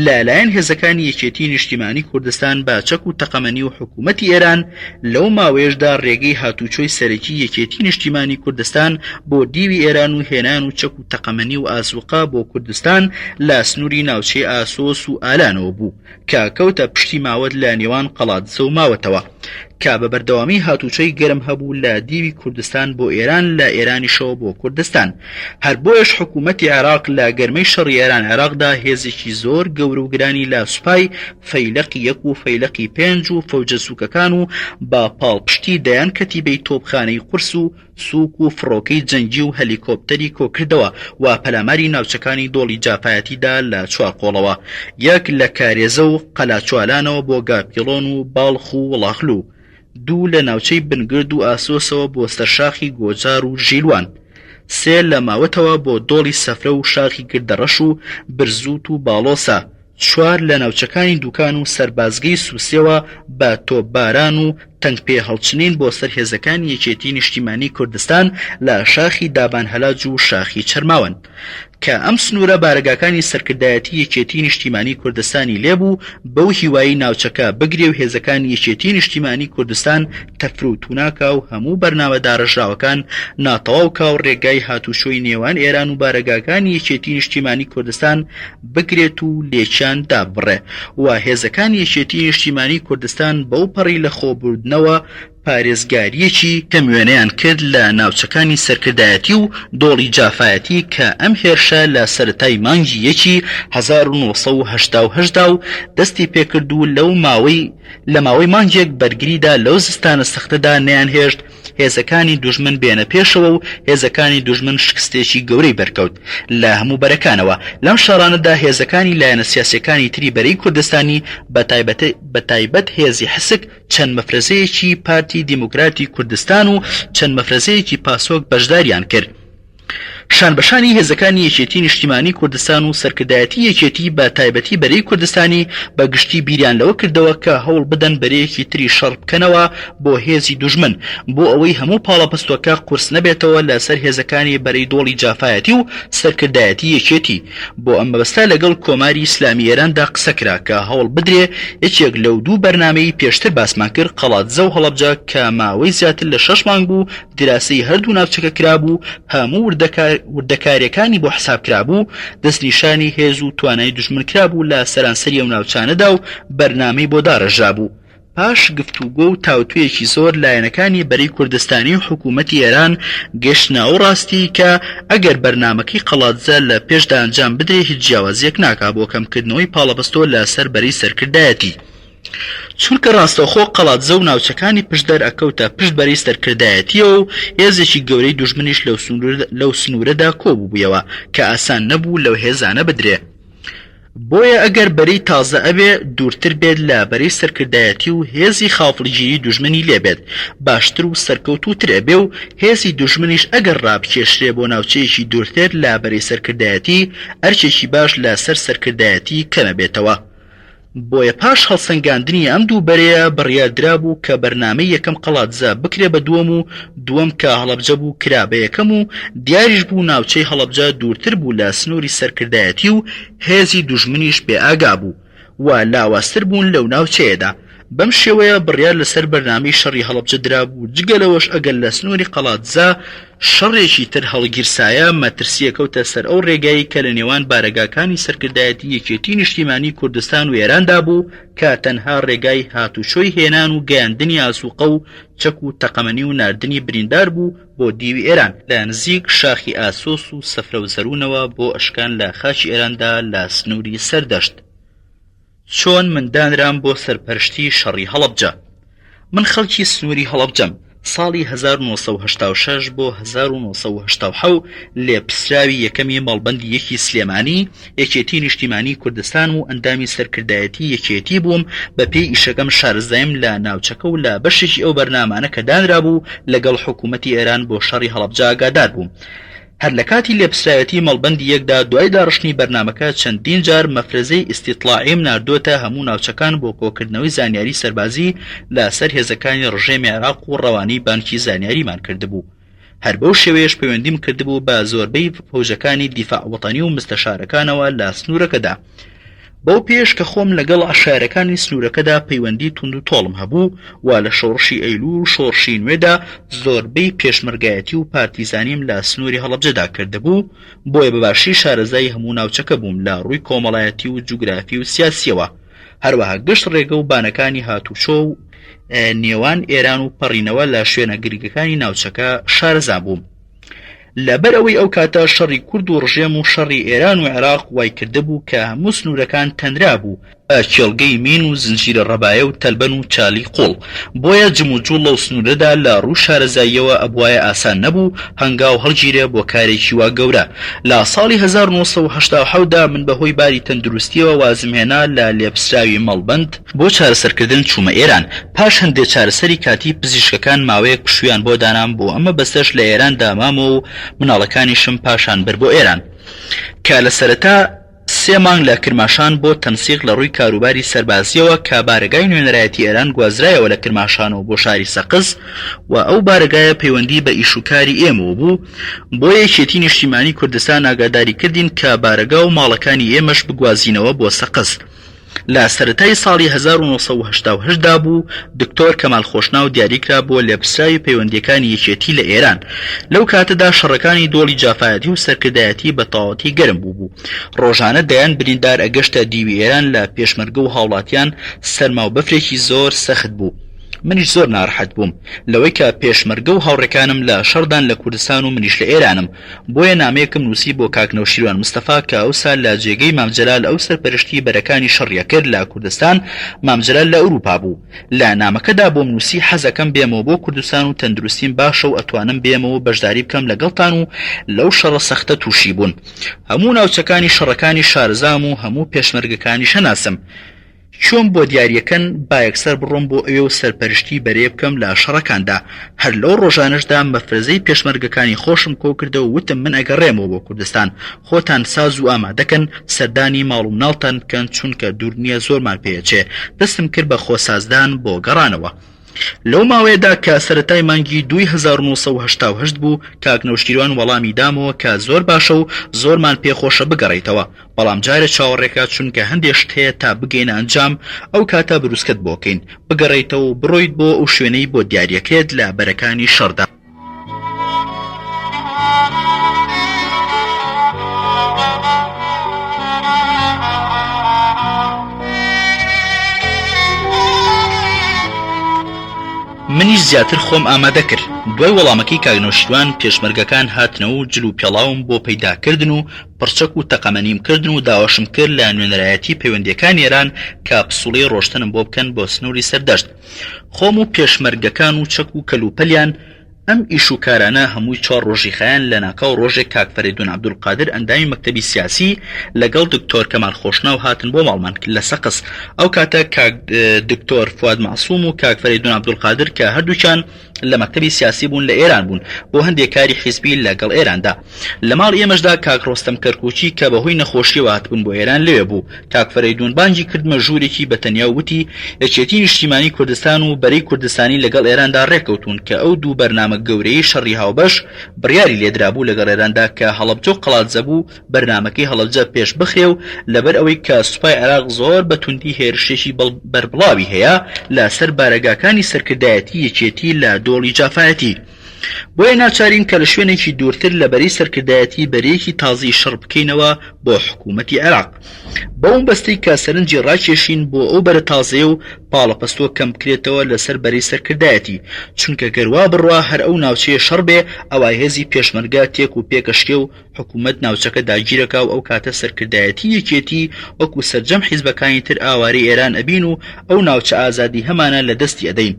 لە لایەن هێزەکانی یەکێتی نیشتیمانی کوردستان بە چەک و تەقەمەنی و حکوومەتی ئێران لەو ماوەیەشدا ڕێگەی هاتووچۆی سەرەکی یەکێتی نیشتیمانی کوردستان بۆ دیوی ئێران و هێنان و چەک و تەقەمەنی و ئازووقە بۆ کوردستان لە سنووری ناوچەی ئاسۆس و ئالانەوە بوو کە کەوتە پشتی ماوەت لە نێوان قەڵادزە و ماوەتەوە کە بە بەردەوامی هاتووچۆی گەرم هەبوو لە دیوی کوردستان بۆ ئێران لە ئێرانیشەوە بۆ کوردستان هەر بۆیەش حکوومەتی عێراق لە گەرمەی شەڕی ئێران عێراقدا هێزێکی زۆر گەورە و گرانی لە سوپای فەیلەقی یەک و فەیلەقی پێنج و فەوجە سووکەکان و بە پاڵپشتی دەیان کەتیبەی تۆپخانەی قورس و سووک و فڕۆکەی جەنگی و هەلیکۆپتەری کۆکردەوە و پەلاماری ناوچەکانی دۆڵی جافایەتی دا لە چوارقۆڵەوە یەک لە کارێزە و قەلاچوالانەوە بۆ گاپیڵۆن و باڵخ و وڵاخلو دوو لە ناوچەی بنگرد و ئاسۆسەوە بۆ سەرشاخی گۆجار و ژیلوان سێ لە ماوەتەوە بۆ دۆڵی سەفرە و شاخی گردەڕەش و برزوت و باڵۆسە چوار لە ناوچەکانی دوکان و سەربازگەی سوسێوە بە تۆپباران و تەنگ پێ هەڵچنین بۆ سەر هێزەکانی یەکێتی نیشتیمانی کوردستان لە شاخی دابان هەلاج و شاخی چەرماوەند کە ئەم سنوورە بارەگاکانی سەرکردایەتی یەکێتی نیشتیمانی کوردستانی لێ بوو بەو هیوایەی ناوچەکە بگرێ و هێزەکانی یەکێتی نیشتیمانی کوردستان تەفروتونا کا و هەموو بەرنامە داڕێژراوەکان ناتەواو کا و رێگای هاتوچۆی نێوان ئێران و بارەگاکانی یەکێتی نیشتیمانی کوردستان بگرێت و لێکیان داببڕێ و هێزەکانی یەکێتی نیشتیمانی کوردستان بەو پەڕی لە خۆبوردنەوە پارێزگارییەکی کەموێنەیان کرد لە ناوچەکانی سەرکردایەتی و دۆڵی جافایەتی کە ئەم هێرشە لە سەرەتای مانگی یەکی 1988 دا و دەستی پێکرد و لەو ماوەی لە ماوەی مانگێک بەرگریدا لەو زستانە سەختەدا نەیانهێشت هێزەکانی دوژمن بێنە پێشەوە و هێزەکانی دوژمن شکستێکی گەورەی بەرکەوت لە هەموو بەرەکانەوە. لەم شەڕانەدا هێزەکانی لایەنە سیاسیەکانی تری بەرەی کوردستانی بە تایبەت هێزی حسک چەند مەفرەزەیەکی پارتی دیموکراتی کوردستان و چەند مەفرەزەیەکی پاسۆک بەشداریان کرد. شانبەشانی هێزەکانی یەکێتی نیشتیمانی کوردستان و سەرکردایەتی یەکێتی بە تایبەتی بەرەی کوردستانی بە گشتی بیریان لەوە کردەوە کە هەوڵ بدەن بەرەیەکی تری شەڕ بکەنەوە بۆ هێزی دوژمن بۆ ئەوەی هەموو پاڵەپەستۆکە قورس نەبێتەوە لە سەر هێزەکانی بەرەی دۆڵی جافایەتی و سەرکردایەتی یەکێتی بۆ ئەم مەبەستە لەگەڵ کۆماری ئیسلامی ئێراندا قسە کرا کە هەوڵ بدرێ یەکێک لەو دوو بەرنامەی پێشتر باسمان کرد قەڵادزە و هەڵەبجە کە ماوەی زیاتر لە شەش مانگ بوو دیراسەی هەردوو ناوچەکە کرابوو، هەموو وردەکارییەکانی بۆ حساب کرابوو، دەستنیشانی هێز و توانای دوژمن کرابوو لە سەرانسەری ئەو ناوچانەدا و بەرنامەی بۆ داڕێژرابوو. پاش گفتوگۆ و تاوتوێیەکی زۆر لایەنەکانی بەرەی کوردستانی و حکوومەتی ئێران گەیشتنە ئەو ڕاستیی کە ئەگەر بەرنامەکەی قەڵادزە لە پێشدا ئەنجام بدرێ هیچ جیاوازییەک ناکا بۆ کەمکردنەوەی پاڵەپەستۆ لە سەر بەرەی سەرکردایەتی. چونکە ڕاستەوخۆ قەڵادزە و ناوچەکانی پشدەر ئەکەوتە پشت بەرەی سەرکردایەتیەوە و هێزێکی گەورەی دوژمنیش لەو سنورەدا کۆبوبویەوە کە ئاسان نەبوو لەو هێزانە بدرێ. بۆیە ئەگەر بەرەی تازە ئەبێ دورتر بێت لە بەرەی سەرکردایەتی و هێزی خافڵگیری دوژمنی لێبێت باشتر و سەرکەوتوتر ئەبێ و هێزی دوژمنیش ئەگەر ڕابکێشرێ بۆ ناوچەیەکی دورتر لە بەرەی سەرکردایەتی ئەرکێکی باش لە سەر سەرکردایەتی کەمەبێتەوە. بۆیە پاش هەڵسەنگاندنی ئەم دوو بەرەیە بڕیار درابوو کە بەرنامەی یەکەم قەڵادزە بکرێ بە دووەم و دووەم کە هەڵەبجە بوو کرا بە یەکەم و دیاریش بوو ناوچەی هەڵەبجە دوورتر بوو لە سنووری سەرکردایەتی و هێزی دوژمنیش بێ ئاگا بوو و لاوازتر بوون لەو ناوچەیەدا. بەم شێوەیە بڕیار لەسەر بەرنامەی شەڕی هەڵەبجە درابوو، جگە لەوەش ئەگەر لە سنووری قەڵادزە شەڕێکی تر هەڵگیرسایە، مەترسییە کەوتە سەر ئەو ڕێگایەی کە لە نێوان بارەگاکانی سەرکردایەتی یەکێتی نیشتیمانی کوردستان و ئێراندا بوو کە تەنها ڕێگای هاتوچۆی هێنان و گەیاندنی ئاسوقە و چەک و تەقەمەنی و ناردنی بریندار بوو بۆ دیوی ئێران لە نزیک شاخی ئاسۆس و سەفرە و زەروونەوە بۆ ئەشکان لە خاکی ئێراندا لە سنووری سەردەشت. چۆن من دانرام بۆ سەرپەرشتی شەڕی هەڵەبجە؟ من خەڵکی سنووری هەڵەبجەم، ساڵی 1986 بۆ 1987 لێپرسراوی یەکەمی مەڵبەندی یەکی سلێمانی یەکێتی نیشتیمانی کوردستان و ئەندامی سەرکردایەتی یەکێتی بووم، بەپێی ئیشەکەم شارەزایم لە ناوچەکە و لە بەشێکی ئەو بەرنامانە کە دانرابوو لەگەڵ حکوومەتی ئێران بۆ شەڕی هەڵەبجە ئاگادار بووم. هەر لە کاتی لێپسراوێتی مەڵبەندی یەکدا دوای داڕشتنی بەرنامەکە چەندین جار مەفرەزەی ئیستیتڵاعیم ناردووەتە هەموو ناوچەکان بۆ کۆکردنەوەی زانیاری سەربازی لە سەر هێزەکانی ڕژێمی عێراق و ڕەوانەی بانکی زانیاریمان کردبوو. هەر بەو شێوەیەش پەیوەندیم کردبوو بە زۆربەی فەوجەکانی دیفاع وەتەنی و مستەشارەکانەوە لە سنوورەکەدا. بەو پێیەش کە خۆم لەگەڵ عەشایەرەکانی سنوورەکەدا پەیوەندی توند و تۆڵم هەبوو و لە شۆڕشی ئەیلوول و شۆڕشی نوێدا زۆربەی پێشمەرگایەتی و پارتیزانیم لە سنووری هەڵەبجەدا کردبوو، بۆیە بە باشی شارەزای هەموو ناوچەکە بووم لە ڕووی کۆمەڵایەتی و جوگرافی و سیاسییەوە. هەروەها گشت ڕێگە و بانەکانی هاتوچۆ و نێوان ئێران و پەڕینەوە لە شوێنە گرنگەکانی ناوچەکە شارەزا بووم. لەبەر ئەوەی ئەو کاتە شەڕی کورد و ڕژێم و شەڕی ئێران و عێراق وای کردبوو کە هەموو سنوورەکان تەنرابوو بە کێڵگەی مین و زنجیرە ڕەبایە و تەلبەن و چالی قوڵ بۆیە جموجوڵ لەو سنوورەدا لە ڕووی شارەزاییەوە ئەبوایە ئاسان نەبوو هەنگاو هەڵگیرێ بۆ کارێکی وا گەورە. لە ساڵی 1987 دا من بە هۆی باری تەندروستییەوە وازم هێنا لە لێپسراوی مەڵبەند، بۆ چارەسەرکردن چوومە ئێران، پاش هەندێ چارەسەری کاتی پزیشکەکان ماوەیەک پشوویان بۆ دانام بۆ ئەم مەبەستەش لە ئێراندا مامەوە و مناڵەکانیشم پاشان برد بۆ ئێران کە لە سەرەتا سێ مانگ لە کرماشان بۆ تەنسیق لە ڕووی کاروباری سەربازییەوە کە بارەگای نوێنەرایەتی ئێران گوازرایەوە لە کرماشانەوە بۆ شاری سەقز و ئەو بارەگایە پەیوەندی بە ئیش و کاری ئێمەوە بوو بۆیە یەکێتی نیشتیمانی کوردستان ئاگاداری کردین کە بارەگا و ماڵەکانی ئێمەش بگوازینەوە بۆ سەقز. لە سەرەتای ساڵی 1988 دا بوو دکتۆر کەمال خۆشناو دیاریکرا بۆ لێپرسراوی پەیوەندییەکانی یەکێتی لە ئێران. لەو کاتەدا شەڕەکانی دۆڵی جافایەتی و سەرکردایەتی بە تەواوەتی گەرم بووبوو. ڕۆژانە دەیان بریندار ئەگەشتە دیوی ئێران لە پێشمەرگە و هاوڵاتیان، سەرما و بەفرێکی زۆر سەخت بوو. منیش زۆر ناڕەحەت بووم لەوەی کە پێشمەرگە و هاوڕێکانم لە شەڕدان لە کوردستان و منیش لە ئێرانم. بۆیە نامەیەکم نووسی بۆ کاک نەوشیروان مستەفا کە ئەوسا لە جێگەی مام جەلال ئەو سەرپەرشتی بەرەکانی شەڕی ئەکرد لە کوردستان، مام جەلال لە ئەوروپا بوو. لە نامەکەدا بۆم نووسی حەزەکەم بێمەوە بۆ کوردستان و تەندروستیم باشە و ئەتوانم بێمەوە و بەشداری بکەم لەگەڵتان و لەو شەڕە سەختە تووشی بوون هەموو ناوچەکانی شەڕەکانی شارەزام و هەموو پێشمەرگەکانیش ئەناسم. چۆن بۆ دیاریەکەن با یەکسەر بڕۆم بۆ ئەوێ و سەرپەرشتی بەرەیە بکەم لە شەڕەکاندا، هەر لەو ڕۆژانەشدا مەفرەزەی پێشمەرگەکانی خۆشم کۆکردەوە وتم من ئەگەڕێمەوە بۆ کوردستان خۆتان ساز و ئامادەکەن سەردانی ماڵ و مناڵتان بکەن چونکە دوور نیە زۆرمان پێ ئەچێ دەستم کرد بە خۆسازدان بۆ گەڕانەوە. لەو ماوەیەدا کە سەرەتای مانگی دووی 1988 بوو کاک نەوشیروان وەڵامی دامەوە کە زۆر باشە و زۆرمان پێ خۆشە بگەڕێیتەوە بەڵام جارێ چاوەڕێکە چونکە هەندێ شت هەیە تا بگەینە ئەنجام ئەو کاتە بروسکەت بۆکەین بگەڕێیتەوە و بڕۆیت بۆ ئەو شوێنەی بۆت دیاریەکرێت لە بەرەکانی شەڕدا. منیش زیاتر خۆم ئامادە کرد. دوای وەڵامەکەی کاک نەوشیروان پێشمەرگەکان هاتنەوە و جل و پێڵاوم بۆ پەیدا کردن و پڕچەک و تەقەمەنیم کردن و داواشم کرد لە نوێنەرایەتی پەیوەندیەکانی ئێران کە پسوڵەی ڕۆشتنم بۆ بکەن بۆ سنوری سەردەشت. خۆم و پێشمەرگەکان و چەک و کەل و پەلیان، ئەم ئیش و کارانە هەمووی چوار ڕۆژی خایان، لە ناکاو ڕۆژێک کاک فەرەیدون عەبدولقادر ئەندامی مەکتەبی سیاسی لەگەڵ دکتۆر کەمال خۆشناو هاتن بۆ ماڵمان لە سەقز، ئەو کاتە کاک دکتۆر فواد مەعسوم و کاک فەرەیدون عەبدولقادر کە هەردووکیان. لە مەکتەبی سیاسی بوون لە ئێران بوون بۆ هەندێک کاری حیزبی لە گەڵ ئێراندا. لە ماڵی ئێمەشدا کاک ڕۆستەم کەرکووکی کە بە هۆی نەخۆشییەوە هاتبوون بۆ ئێران لەوێ بوو. کاک فەرەیدوون بانگی کردمە ژوورێکی بە تەنیا و وتی، یەکێتی نیشتیمانی کوردستان و بەرەی کوردستانی لەگەڵ ئێراندا ڕێککەوتوون کە ئەو دوو بەرنامە گەورەیەی شەڕی هاوبەش بڕیاری لێدرابوو لەگەڵ ئێراندا کە هەڵەبجە و قەڵادزە بوو بەرنامەکەی هەڵەبجە پێش بخرێ و لەبەر ئەوەی کە سوپای عێراق زۆر بە توندی هێرشێکی بەربڵاوی هەیە لە سەر بارەگاکانی سەرکردایەتی یەکێتی لە دۆڵی جافایەتی بۆیە ناچارین کە لە شوێنێکی دوورتر لە بەرەی سەرکردایەتی بەرەیەکی تازەی شەڕ بکەینەوە بۆ حکوومەتی عێراق بەو مەبەستەی کە سەرنجی ڕاکێشین بۆ ئەو بەرە تازەیە و پاڵەپەستۆ کەم بکرێتەوە لەسەر بەرەی سەرکردایەتی چونکە گەر وا بڕوا هەر ئەو ناوچەیە شەڕ بێ ئەوا هێزی پێشمەرگە تێک و پێکەشکێ و حکومەت ناوچەکە داگیرەکا و ئەو کاتە سەرکردایەتی یەکێتی وەکو سەرجەم حیزبەکانی تر ئاوارەی ئێران ئەبین و ئەو ناوچە ئازادیهەمانە لە دەستی ئەدەین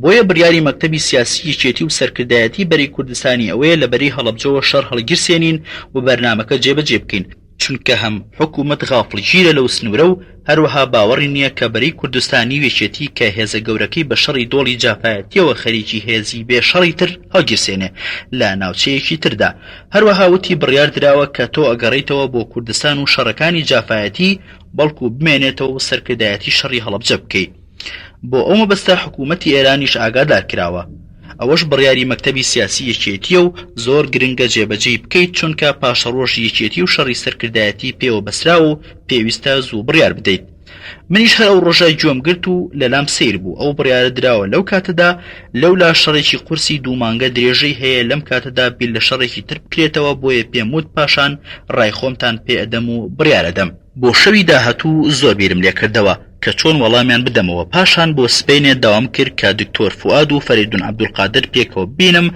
بۆیە بڕیاری مەکتەبی سیاسی یەکێتی و سەرکردایەتی بەرەی کوردستانی ئەوەیە لە بەرەی هەڵەبجەوە شەڕ هەڵگیرسێنین و بەرنامەکە جێبەجێ بکەین. چونکە هەم حکومەت غافڵگیرە لەو سنورە و هەروەها باوەڕی نیە کە بەرەی کوردستانی و یەکێتی کە هێزە گەورەکەی بە شەڕی دۆڵی جافایەتیەوە خەریکی هێزی بێ شەڕی تر هەڵگیرسێنێ لە ناوچەیەکی تردا. هەروەها وتی بڕیار دراوە کە تۆ ئەگەڕێیتەوە بۆ کوردستان و شەڕەکانی جافایەتی بەڵکو بمێنێتەوە و سەرکردایەتی شەڕی هەڵەبجە بکەی. بۆ ئەو مەبەستە حکوومەتی ئێرانیش ئاگادار کراوە. ئەوەش بڕیاری مەکتەبی سیاسی یەکێتییە و زۆر گرنگە جێبەجێی بکەیت چونکە پاشەڕۆژی یەکێتی و شەڕی سەرکردایەتی پێوە بەسراوە و پێویستە زوو بڕیار بدەیت. منیش هەر ئەو ڕۆژە گوێم گرت و لەلام سەیر بوو ئەو بڕیارە دراوە لەو کاتەدا لەولا شەڕێکی قورسی دوو مانگە درێژەی هەیە لەم کاتەدا بیر لە شەڕێکی تر بکرێتەوە بۆیە پێم وت پاشان ڕای خۆمتان پێ ئەدەم و بڕیار ئەدەم. بۆ شەوی داهاتوو زۆر بیرم لێکردەوە کە چۆن وەڵامیان بدەمەوە، پاشان بۆ سبەینێ داوام کرد کە دکتۆر فوئاد و فەرەیدون عەبدولقادر پێکەوە ببینم،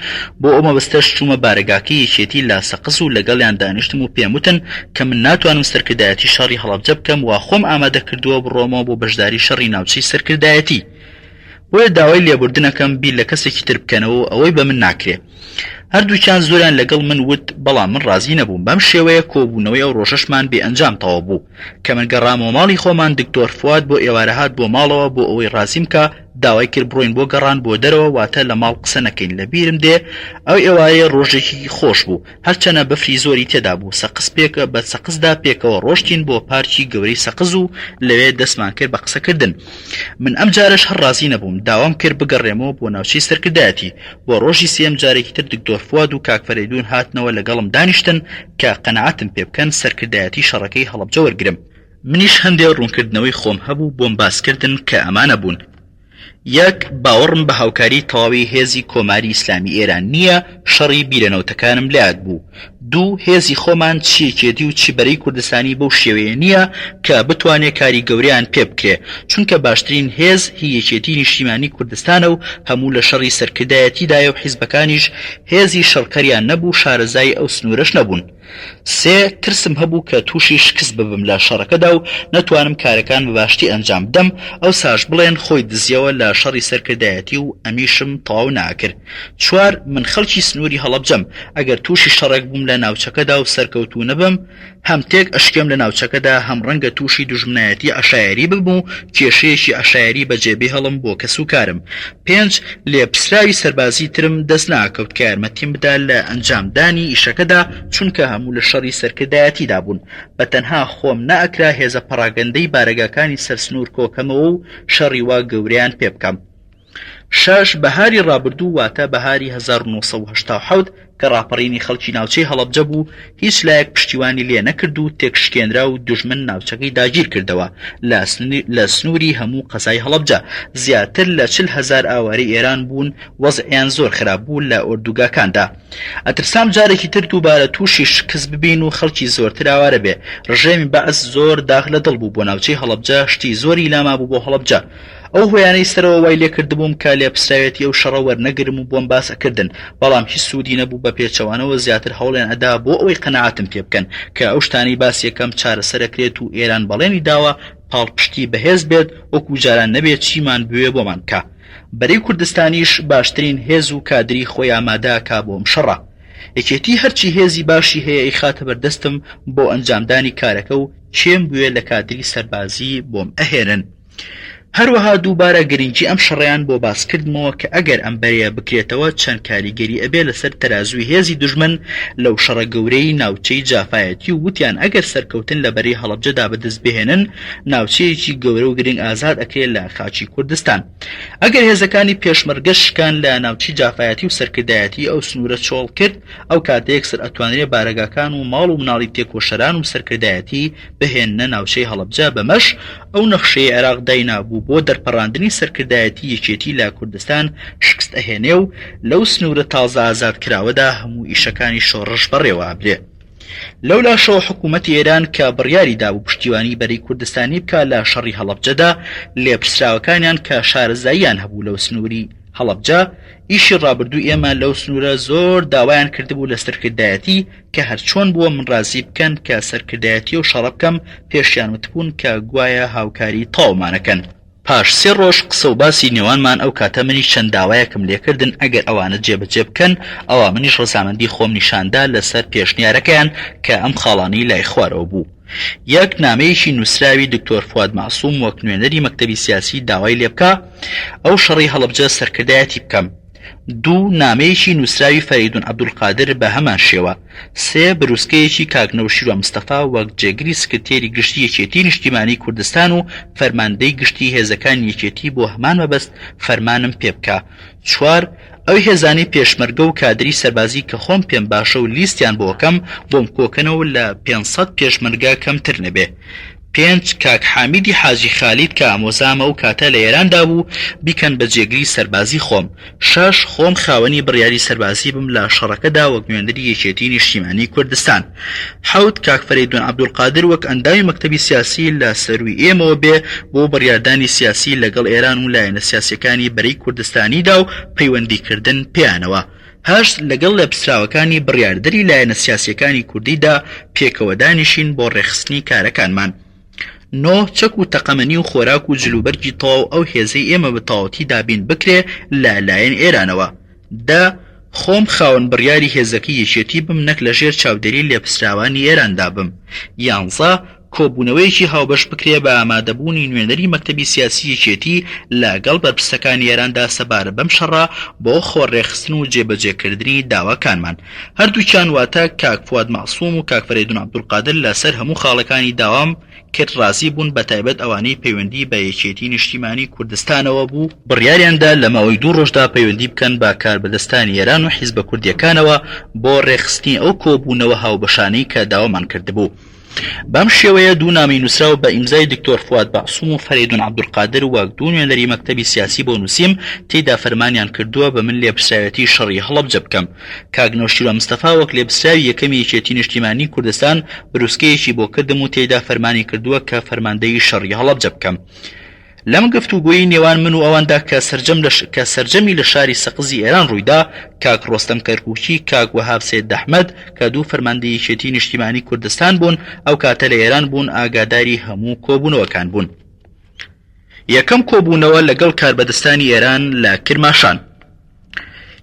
بۆ ئەو مەبەستەش چوومە بارەگاکەی یەکێتی لە سەقز و لەگەڵیان دانیشتم و پێم وتن کە من ناتوانم سەرکردایەتی شەڕی هەڵەبجە بکەم وا خۆم ئامادە کردووە بڕۆمەوە بۆ بەشداری شەڕی ناوچەی سەرکردایەتی. بۆیە داوای لێبوردن ئەکەم بیر لە کەسێکی تر بکەنەوە و ئەوەی بە من ناکرێ. هەردووکیان زۆریان لەگەڵ من وت بەڵام من ڕازی نەبووم بەم شێوەیە کۆبوونەوەی ئەو ڕۆژەشمان بێ ئەنجام تەواو بوو. کە من گەڕامەوە ماڵی خۆمان دکتۆر فواد بۆ ئێوارە هات بۆ ماڵەوە بۆ ئەوەی ڕازیم کا داوای کرد بڕۆین بۆ گەڕان بۆ دەرەوە واتە لە ماڵ قسە نەکەین لە بیرم دێ ئەو ئێوارەیە ڕۆژێکی خۆش بوو هەرچەنە بەفری زۆری تێدا بوو سەقز پێکە بە سەقزدا پێکەوە ڕۆشتین بۆ پارکی گەورەی سەقز و لەوێ دەستمان کرد بە قسەکردن من ئەم جارەش هەر ڕازی نەبووم داوام کرد بگەڕێمەوە بۆ ناوچەی سەرکردایەتی بۆ ڕۆژی سێیەم جارێکی تر دکتۆر فواد و کاک فەرەیدوون هاتنەوە لەگەڵم دانیشتن کە قەناعەتم پێ بکەن سەرکردایەتی شەڕەکەی هەڵەبجە وەرگرم. منیش هەندێ ڕوونکردنەوەی خۆم هەبوو بۆم باس کردن کە ئەمانە بوون. یەک، باوەڕم بە هاوکاری تەواوی هێزی کۆماری ئیسلامی ئێران نییە، شەڕی بیرە نەوتەکانم لەیاد بوو. دوو، هێزی خۆمان چ یەکێتی و چ بەرەی کوردستانی بەو شێوەیە نییە کە بتوانێ کاری گەورەیان پێ بکرێ، چونکە باشترین هێز هی یەکێتی نیشتیمانی کوردستانە و هەموو لە شەڕی سەرکردایەتیدایە و حیزبەکانیش هێزی شەڕکەریان نەبوو شارەزای ئەو سنوورەش نەبوون. سێ، ترسم هەبوو کە تووشی شکست ببم لە شەڕەکەدا و نەتوانم کارەکان بە باشتی ئەنجام بدەم، ئەوساش بڵێن خۆی دزیەوە لە شەڕی سەرکردایەتی و ئەمیشم تەواو نەئەکرد. چوار، من خەڵکی سنووری هەڵەبجەم، ئەگەر تووشی شەڕێک بووم لە ناوچەکەدا و سەرکەوتوو نەبم، هەم تێک ئەشکێم لە ناوچەکەدا، هەم ڕەنگە تووشی دوژمنایەتی عەشایەری ببم و کێشەیەکی عەشایەری بەجێ بێهڵم بۆ کەسوکارم. پێنج، لێپرسراوی سەربازی ترم دەست ناکەوت کە یارمەتیم بدا لە ئەنجام دانی ئیشەکەدا، چونکە هەموو لە شەڕی سەرکردایەتیدا بوون. بە تەنها خۆم نەئەکرا هێزە پەڕاگەندەی بارەگاکانی سەر سنوور کۆکەمەوە و شەڕی وا گەورەیان پێ بکەم. شەش، بەهاری ڕابردوو واتە بەهاری 1987 کە ڕاپەڕینی خەڵکی ناوچەی هەڵەبجە بوو، هیچ لایەک پشتیوانی لێ نەکرد و تێکشکێنرا و دوژمن ناوچەکەی داگیر کردەوە لە سنووری هەموو قەزای هەڵەبجە زیاتر لە 40 هەزار ئاوارەی ئێران بوون وەزعیان زۆر خراپ بوو لە ئۆردوگاکاندا ئەترسام جارێکی تر دووبارە تووشی شکست ببین و خەڵکی زۆرتر ئاوارە بێ ڕژێمی بەعس زۆر داخ لە دڵ بوو بۆ ناوچەی هەڵەبجە شتی زۆری لامابوو بۆ هەڵەبجە ئەو هۆیانەی سەرەوە وای لێکردبووم کە لێپسراوێتی ئەو شەڕە وەرنەگرم و بۆم باس ئەکردن، بەڵام هیچ سوودی نەبوو بە پێچەوانەوە زیاتر هەوڵیان ئەدا بۆ ئەوەی قەناعەتم پێ بکەن کە ئەو شتانەی باسی ئەکەم چارەسەر ئەکرێت و ئێران بەڵێنی داوە پاڵپشتی بەهێز بێت وەکو جاران نەبێت چیمان بوێ بۆمان بکا. بەرەی کوردستانیش باشترین هێز و کادری خۆی ئامادە ئەکا بۆ ئەم شەڕە. یەکێتی هەرچی هێزی باشی هەیە ئەیخاتە بەردەستم بۆ ئەنجامدانی کارەکە و کێم بوێ لە کادری سەربازی بۆم ئەهێنن. هەروەها دووبارە گرنگی ئەم شەڕەیان بۆ باس کردمەوە کە ئەگەر ئەم بەرەیە بکرێتەوە چەند کاریگەری ئەبێ لەسەر تەرازووی هێزی دوژمن لەو شەڕە گەورەی ناوچەی جافایەتی و وتیان ئەگەر سەرکەوتن لە بەرەی هەڵەبجەدا بەدەست بهێنن ناوچەیەکی گەورە و گرنگ ئازاد ئەکرێ لە خاکی کوردستان. ئەگەر هێزەکانی پێشمەرگەش شکان لە ناوچەی جافایەتی و سەرکردایەتی ئەو سنوورە چۆڵ کرد ئەو کاتە یەکسەر ئەتوانرێ بارەگاکان و ماڵ و مناڵی تێکۆشەران و سەرکردایەتی بهێننە ناوچەی هەڵەبجە بەمەش ئەو نەخشەی عێراق داینابوو بۆ دەرپەڕاندنی سەرکردایەتی یەکێتی لە کوردستان شکست ئەهێنێ و لەو سنوورە تازە ئازاد کراوەدا هەموو ئیشەکانی شۆڕش بەڕێوە ئەبرێ. لەولاشەوە حکوومەتی ئێران کە بڕیاری دابوو پشتیوانی بەرەی کوردستانی بکا لە شەڕی هەڵەبجەدا، لێپرسراوەکانیان کە شارەزاییان هەبوو لەو سنووری هەڵەبجە، ئیشی ڕابردووی ئێمە لەو سنوورە زۆر داوایان کردبوو لە سەرکردایەتی کە هەرچۆن بووە من ڕازی بکەن کە سەرکردایەتی ئەو شەڕە بکەم، پێشیان وتبوون کە گوایە هاوکاری تەواومانەکەن. پاش سێ ڕۆژ قسە و باسی نێوانمان ئەو کاتە منیش چەند داوایەکم لێکردن ئەگەر ئەوانە جێبەجێ بکەن ئەوا منیش ڕەزامەندی خۆم نیشاندا لەسەر پێشنیارەکەیان کە ئەم خاڵانەی لای خوارەوە بوو. یەک، نامەیەکی نووسراوی دکتۆر فواد مەعسوم وەک نوێنەری مەکتەبی سیاسی داوای لێبکا ئەو شەڕەی هەڵەبجە سەرکردایەتی بکەم. دوو، نامەیەکی نووسراوی فەرەیدون عەبدولقادر بە هەمان شێوە. سێ، بروسکەیەکی کاک نەوشیروان مستەفا وەک جێگری سکرتێری گشتی یەکێتیی نیشتیمانیی کوردستان و فەرماندەی گشتی هێزەکانی یەکێتی بۆ هەمان مەبەست فەرمانم پێ بکا. چوار، ئەو هێزانەی پێشمەرگە و کادری سەربازی کە خۆم پێم باشە و لیستیان بۆ ئەکەم بۆم کۆکەنەوە لە 500 پێشمەرگە کەمتر نەبێ. پێنج، کاک حامیدی حاجی خالید کە ئامۆزامە ئەو کاتە لە ئێراندا بوو، بیکەن بە جێگری سەربازی خۆم. شەش، خۆم خاوەنی بڕیاری سەربازی بم لە شەڕەکەدا وەک نوێنەری یەکێتی نیشتیمانی کوردستان. حەوت، کاک فەرەیدون عەبدولقادر وەک ئەندامی مەکتەبی سیاسی لە سەرووی ئێمەوە بێ بۆ بڕیاردانی سیاسی لەگەڵ ئێران و لایەنە سیاسیەکانی بەرەی کوردستانیدا و پەیوەندیکردن پێیانەوە. هەشت، لەگەڵ لێپرسراوەکانی بڕیاردەری لایەنە سیاسیەکانی کوردیدا پێکەوە دانیشین بۆ ڕێکخستنی کارەکانمان. نۆ، چەک و تەقەمەنی و خۆراک و جلوبەرگی تەواو ئەو هێزەی ئێمە بە تەواوەتی دابین بکرێ لە لایەن ئێرانەوە. دە، خۆم خاوەن بڕیاری هێزەکەی یەکێتی بم نەک لە ژێر چاودێری لێپسراوانی ئێراندا بم. یانزە، کۆبوونەوەیەکی هاوبەش بکرێ بە ئامادەبوونی نوێنەری مەکتەبی سیاسی یەکێتی لە گەڵ بەرپرسەکانی ئێراندا سەبارەت بەم شەڕە بۆ خۆ ڕێکخستن و جێبەجێکردنی داواکانمان. هەردووکیان واتە کاک فواد مەعسوم و کاک فەرەیدون عەبدولقادر لە سەر هەموو خاڵەکانی داوام کرد ڕازی بوون بە تایبەت ئەوانەی پەیوەندی بە یەکێتی نیشتیمانی کوردستانەوە بوو، بڕیاریان دا لە ماوەی دوو ڕۆژدا پەیوەندی بکەن بە کاربەدەستانی ئێران و حیزبە کوردیەکانەوە بۆ ڕێکخستنی ئەو کۆبوونەوە هاوبەشانەی کە داوامان کردبوو. بەم شێوەیە دوو نامەی نووسراو بە ئیمزای دکتۆر فواد مەعسوم و فەرەیدون عەبدولقادر وەک دوو نوێنەری مەکتەبی سیاسی بۆ نووسیم، تێیدا فەرمانیان کردووە بە من لێپرسراوێتی شەڕی هەڵەبجە بکەم. کاک نەوشیروان مستەفا وەک لێپرسراوی یەکەمی یەکێتی نیشتیمانیی کوردستان بروسکەیەکی بۆ کردم و تێیدا فەرمانی کردووە کە فەرماندەیی شەڕی هەڵەبجە بکەم. لەم گفتوگۆیەی نێوان من و ئەواندا کە سەرجەم لە کە سەرجەمی لە شاری سەقزی ئێران ڕوویدا، کاک ڕۆستەم کەرکووکی، کاک وەهاب سەیدئەحمەد کە دوو فەرماندەی یەکێتیی نیشتیمانیی کوردستان بوون، ئەو کاتە لە ئێران بوون، ئاگاداری هەموو کۆبوونەوەکان بوون. یەکەم کۆبوونەوە لەگەڵ کاربەدەستانی ئێران لە کرماشان.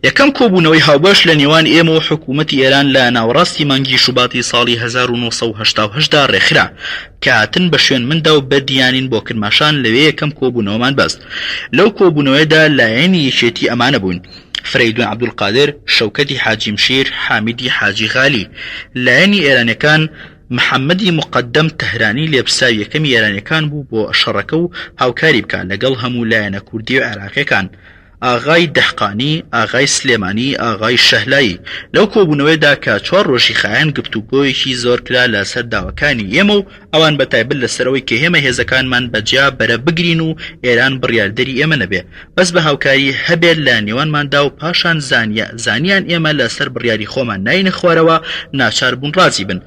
یەکەم کۆبوونەوەی هاوبەش لە نێوان ئێمە و حکوومەتی ئێران لە ناوەڕاستی مانگی شوباتی ساڵی 1970 دا ڕێکخرا کە هاتن بە شوێن مندا و بردیانین بۆ کرماشان لەوێ یەکەم کۆبوونەوەمان بەست لەو کۆبوونەوەیەدا لایەنی یەکێتی ئەمانە بوون فەرەیدون عەبدولقادر، شەوکەتی حاجی مشیر، حامیدی حاجی غالی. لایەنی ئێرانیەکان محەمەدی موقەدەم تەهرانی لێپرسراوی یەکەمی ئێرانیەکان بوو بۆ شەڕەکە و هاوکاری بکا لەگەڵ هەموو لایەنە کوردی و عێراقیەکان. ئاغای دەهقانی، ئاغای سلێمانی، ئاغای شەهلایی. لەو کۆبوونەوەیەدا کە چوار ڕۆژی خایاند گفتوگۆیەکی زۆر کرا لە سەر داواکانی ئێمە و ئەوان بە تایبەت لە سەر ئەوەی کە ئێمە هێزەکانمان بە جیا بەرە بگرین و ئێران بڕیاردەری ئێمە نەبێ بەس بە هاوکاری هەبێ لە نێوانماندا و پاشان زانیا زانیان ئێمە لە سەر بڕیاری خۆمان ناینە خوارەوە ناچار بوون ڕازی بن.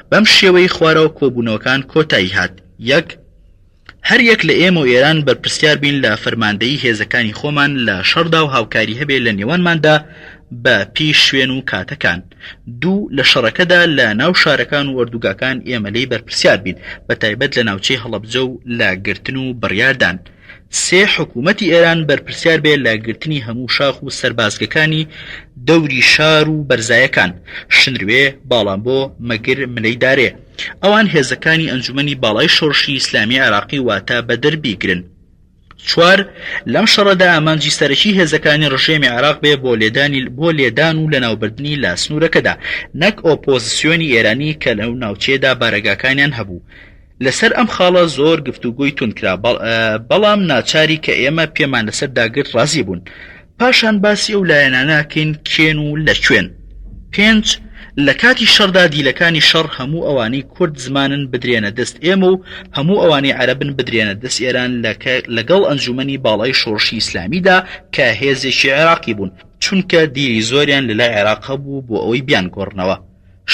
بەم شێوەی خوارەوە کۆبوونەوەکان کۆتایی هات. یەک. هەر یەک لە ئێمە و ئێران بەرپرسیار بین لە فەرماندەیی هێزەکانی خۆمان لە شەڕدا و هاوکاری هەبێ لە نێوانماندا بە پێی شوێن و کاتەکان. دوو، لە شەڕەکەدا لە ناو شارەکان و ئۆردوگاکان ئێمە لێی بەرپرسیار بین، بە تایبەت لە ناوچەی هەڵەبجە و لە گرتن و بڕیاردان. سێ، حکوومەتی ئێران بەرپرسیار بێ لە گرتنی هەموو شاخ و سەربازگەکانی دەوری شار و بەرزایەکان، شنروێ، باڵانبۆ، مەگر، ملەی دارێ. ئەوان هێزەکانی ئەنجومەنی باڵای شۆڕشی ئیسلامی عێراقی واتە بەدر بیگرن. چوار، لەم شەڕەدا ئامانجی سەرەکی هێزەکانی ڕژێمی عێراق بێ بۆ لێدانی بۆ لێدان و لەناوبردنی لە سنوورەکەدا، نەک ئۆپۆزسیۆنی ئێرانی کە لەو ناوچەیەدا بارەگاکانیان هەبوو. لەسەر ئەم خاڵە زۆر گفتوگۆی توند کرا، بەڵام ناچاری کە ئێمە پێمان لەسەر داگرت ڕازی بوون. پاشان باسی ئەو لایەنانە ئەکەین کێن و لە کوێن. پێنج، لە کاتی شەڕدا دیلەکانی شەڕ هەموو ئەوانەی کورد زمانن بدرێنە دەست ئێمە و هەموو ئەوانەی عەرەبن بدرێنە دەست ئێران لەگەڵ ئەنجومەنی باڵای شۆڕشی ئیسلامیدا کە هێزێکی عێراقی بوون، چونکە دیلی زۆریان لەلای عێراق هەبوو بۆ ئەوەی بیانگۆڕنەوە.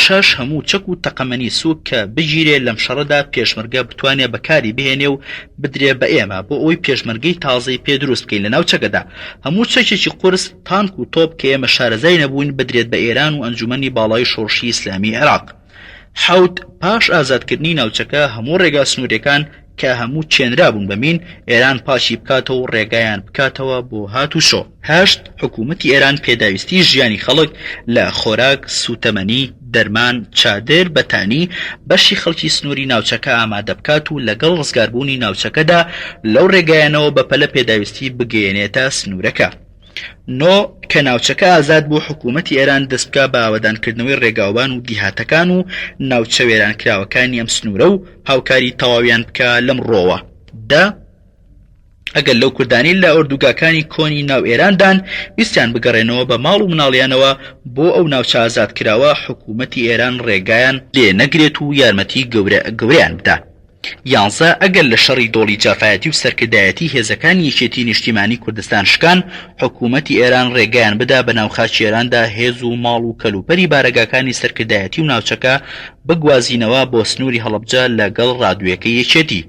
شەش، هەموو چەک و تەقەمەنی سووک کە بگیرێ لەم شەڕەدا پێشمەرگە بتوانێ بەکاری بهێنێ و بدرێ بە ئێمە بۆ ئەوەی پێشمەرگەی تازەی پێ دروست بکەین لە ناوچەکەدا. هەموو چەکێکی قورس، تانک و تۆپ کە ئێمە شارەزای نەبووین بدرێت بە ئێران و ئەنجومەنی باڵای شۆڕشی ئیسلامی عێراق. حەوت، پاش ئازادکردنی ناوچەکە هەموو ڕێگا سنووریەکان کە هەموو چێنرابوون بە مین، ئێران پاکی بکاتەوە و ڕێگایان بکاتەوە بۆ هاتوچۆ. هەشت، حکوومەتی ئێران پێداویستیی ژیانی خەڵک لە خۆراک، سووتەمەنی، دەرمان، چادر، بەتانی، بەشی خەڵکی سنووری ناوچەکە ئامادە بکات و لەگەڵ ڕزگاربوونی ناوچەکەدا لەو ڕێگایانەوە بەپەلە پێداویستی بگەیەنێتە سنوورەکە. نۆ، کە ناوچەکە ئازاد بوو حکوومەتی ئێران دەست بکا بە ئاوەدانکردنەوەی ڕێگاوبان و دیهاتەکان و ناوچە وێرانکراوەکانی ئەم سنوورە و هاوکاری تەواویان بکا لەم ڕووەوە. دە، ئەگەر لەو کوردانەی لە ئۆردوگاکانی کۆنی ناو ئێراندان ویستیان بگەڕێنەوە بە ماڵ و مناڵیانەوە بۆ ئەو ناوچە ئازادکراوە حکوومەتی ئێران ڕێگایان لێ نەگرێت و یارمەتی گەورە گەورەیان بدا. یانزە، ئەگەر لە شەڕی دۆڵی جافایەتی و سەرکردایەتی هێزەکانی یەکێتی نیشتیمانی کوردستان شکان، حکوومەتی ئێران ڕێگایان بدا بە ناو خاکی ئێراندا هێز و ماڵ و کەلوپەلی بارەگاکانی سەرکردایەتی و ناوچەکە بگوازینەوە بۆ سنووری هەڵەبجە لە گەڵ ڕادوێکەی یەکێتی.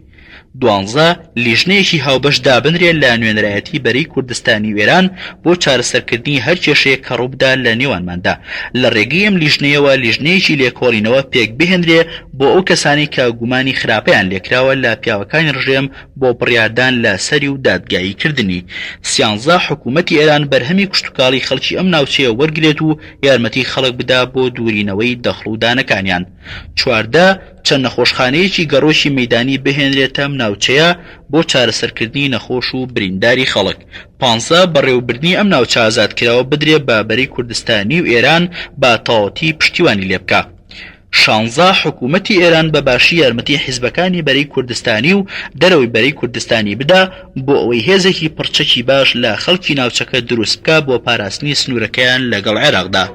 دوانزە، لیژنەیەکی هاوبەش دابنرێ لە نوێنەرایەتی بەرەی کوردستانی و ئێران بۆ چارەسەرکردنی هەر کێشەیەک کە ڕووبدا لە نێوانماندا، لە ڕێگەی ئەم لیژنەیەوە لیژنەیەکی لێکۆڵینەوە پێکبهێنرێ بۆ ئەو کەسانەی کە گومانی خراپەیان لێکراوە لە پیاوەکانی ڕژێم بۆ بڕیاردان لە سەری و دادگایی کردنی. سیانزە، حکوومەتی ئێران بەرهەمی کشتوکاڵی خەڵکی ئەم ناوچەیە وەرگرێت و یارمەتی خەڵک بدا بۆ دوورینەوەی دەخڵ و دانەکانیان. 14، چەند نەخۆشخانەیەکی گەڕۆکی مەیدانی بهێنرێتە ئەم ناوچەیە بۆ چارەسەرکردنی نەخۆش و برینداری خەڵک. پانزە، بەڕێوەبردنی ئەم ناوچە ئازادکراوە بدرێ بە بەرەی کوردستانی و ئێران بە تەواوەتی پشتیوانی لێ بکا. شانزە، حکوومەتی ئێران بە باشی یارمەتی حیزبەکانی بەرەی کوردستانی و دەرەوەی بەرەی کوردستانی بدا بۆ ئەوەی هێزێکی پڕچەکی باش لە خەڵکی ناوچەکە دروست بکا بۆ پاراستنی سنوورەکەیان لەگەڵ عێراقدا.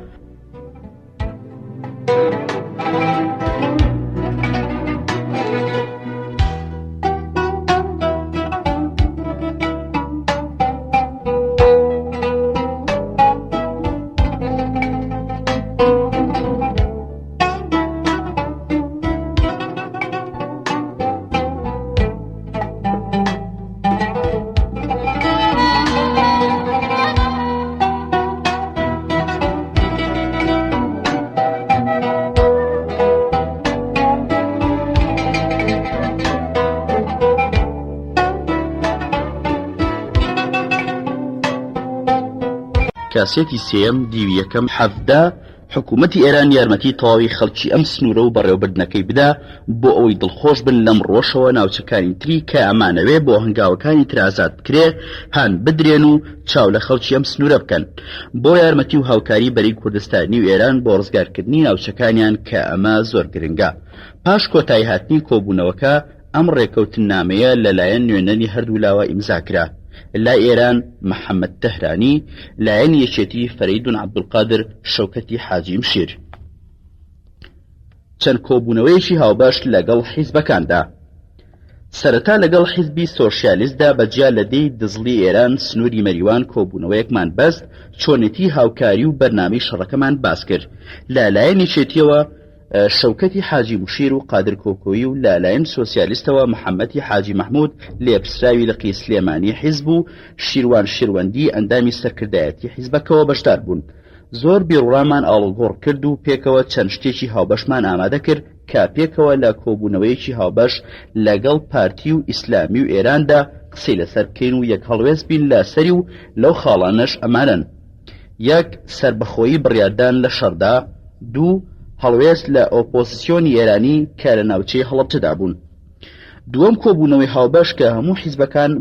کاسێتی سێیەم دیوی یەکەم 17 حکوومەتی ئێران یارمەتی تەواوی خەڵکی ئەم سنوورە و بەڕێوەبردنەکەی بدا بۆ ئەوەی دڵخۆش بن لەم ڕووەشەوە ناوچەکانی تری کە ئەمانەوێ بۆ هەنگاوەکانی تر ئازاد بکرێ هان بدرێن و چاو لە خەڵکی ئەم سنوورە بکەن بۆ یارمەتی و هاوکاری بەرەی کوردستانی و ئێران بۆ ڕزگارکردنی ناوچەکانیان کە ئەمە زۆر گرنگە پاش کۆتایی هاتنی کۆبوونەوەکە ئەم ڕێکەوتننامەیە لە لایەن نوێنەری هەردوولاوە ئیمزا کرا، لای ئێران محەمەد تەهرانی، لایەنی یەکێتی فەرەیدون عەبدولقادر شەوکەتی حاجی مشیر. چەند کۆبوونەوەیەکی هاوبەش لەگەڵ حیزبەکاندا. سەرەتا لەگەڵ حیزبی سۆشیالیستدا بە جیا لە دێی دزڵی ئێران سنووری مەریوان کۆبوونەوەیەکمان بەست، چۆنێتی هاوکاری و بەرنامەی شەڕەکەمان باس کرد. لە لایەن یەکێتییەوە، شەوکەتی حاجی مشیر و قادر کۆکۆیی و لە لایەن سۆسیالیستەوە محەمەتی حاجی مەحمود لێپرسراوی لقی سلێمانی حیزب و شیروان شیروەندی ئەندامی سەرکردایەتی حیزبەکەوە بەشدار بوون. زۆر بیروڕامان ئاڵوگۆڕ کرد و پێکەوە چەند شتێکی هاوبەشمان ئامادە کرد کە پێکەوە لە کۆبوونەوەیەکی هاوبەش لەگەڵ پارتی و ئیسلامی و ئێراندا قسەی لەسەر بکەین و یەکهەڵوێست بین لە سەری و لەو خاڵانەش ئەمانەن. یەک، سەربەخۆیی بڕیاردان لە شەڕدا. دوو، هەڵوێست لە ئۆپۆزسیۆنی ئێرانی کە لە ناوچەی هەڵەبجەدا بوون. دووەم کۆبوونەوەی هاوبەش کە هەموو حیزبەکان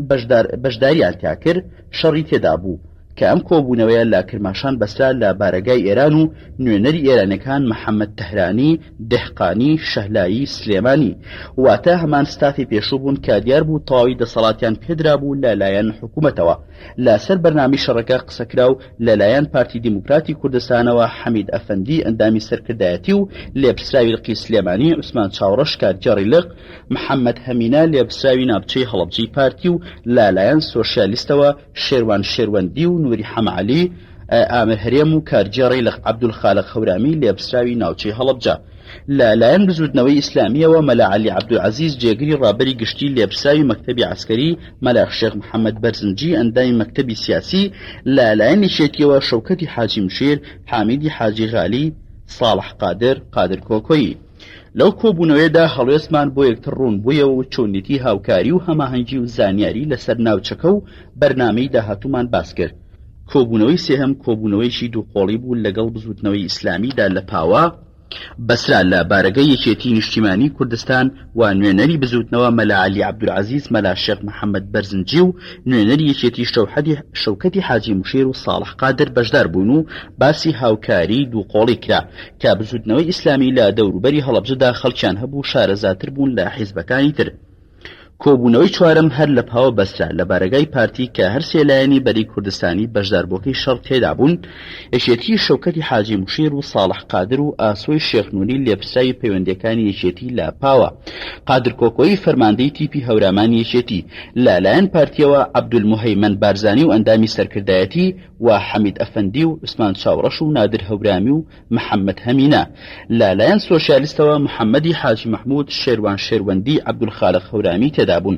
بەشداریان تیا کرد شەڕی تێدا بوو کە ئەم کۆبوونەوەیە لە کرماشان بەسرا لە بارەگای ئێران و نوێنەری ئێرانیەکان محەمەد تەهرانی، دهقانی، شەهلایی، سلێمانی واتە هەمان ستافی پێشوو بوون کە دیار بوو تەواوی دەسەڵاتیان پێدرابوو لە لایەن حکوومەتەوە. لە سەر بەرنامەی شەڕەکە قسە کرا و لە لایەن پارتی دیموکراتی کوردستانەوە حەمید ئەفەندی ئەندامی سەرکردایەتی و لێپرسراوی لقی سلێمانی، عوسمان چاوڕەش کارگێڕی لق، محەمەد هەمینە لێپرسراوی ناوچەی هەڵەبجەی پارتی و لە لایەن سۆشیالیستەوە شێروان شێروەندی و نوری حەمەعەلی ئامر هەرێم و کارگێڕی لق عەبدولخالق هەورامی لێپرسراوی ناوچەی هەڵەبجە. لە لایەن بزووتنەوەی ئیسلامییەوە مەلا عەلی عەبدولعەزیز جێگری ڕابەری گشتی لێپرسراوی مەکتەبی عەسکەری، مەلا شێخ محەمەد بەرزنجی ئەندامی مەکتەبی سیاسی، لە لایەن یەکێتییەوە شەوکەتی حاجی مشیر، حامیدی حاجی غالی، ساڵح قادر، قادر کۆکۆیی. لەو کۆبوونەوەیەدا هەڵوێستمان بۆ یەکتر ڕوون بوویەوە و چۆنیەتی هاوکاری و هەماهەنگی و زانیاری لەسەر ناوچەکە و بەرنامەی داهاتوومان باس کرد. کۆبوونەوەی سێهەم کۆبوونەوەیەکی دووقۆڵی بوو لەگەڵ بزووتنەوەی ئیسلامیدا لە پاوە، بەسرا لە بارەگای یەکێتیی نیشتیمانیی کوردستان و نوێنەری بزووتنەوە مەلا عەلی عەبدولعەزیز مەلا شێخ محەمەد بەرزنجی و نوێنەری یەکێتی شەوکەتی حاجی مشیر و ساڵح قادر بەشدار بوون و باسی هاوکاریی دووقۆڵی کرا کە بزووتنەوەی ئیسلامی لە دەوروبەری هەڵەبجەدا خەڵکیان هەبوو شارەزاتر بوون لە حیزبەکانی تر. کۆبوونەوەی چوارەم هەر لە پاوە بەسترا لە بارەگای پارتی کە هەرسێ لایەنی بەرەی کوردستانی بەشداربووەکەی شەڕ تێدا بوون، یەکێتی شەوکەتی حاجی مشیر و ساڵح قادر و ئاسۆی شێخ نوری لێپرسراوی پەیوەندیەکانی یەکێتی لە پاوە، قادر کۆکۆیی فەرماندەی تیپی هەورامانی یەکێتی، لە لایەن پارتیەوە عەبدولموهەیمەن بارزانی و ئەندامی سەرکردایەتی و حەمید ئەفەندی و عوسمان چاوڕەش و نادر هەورامی و محەمەد هەمینە، لە لایەن سۆسیالیستەوە محەمەدی حاجی مەحمود، شێروان شێروەندی، عەبدولخالق هەورامی تێدا بوون،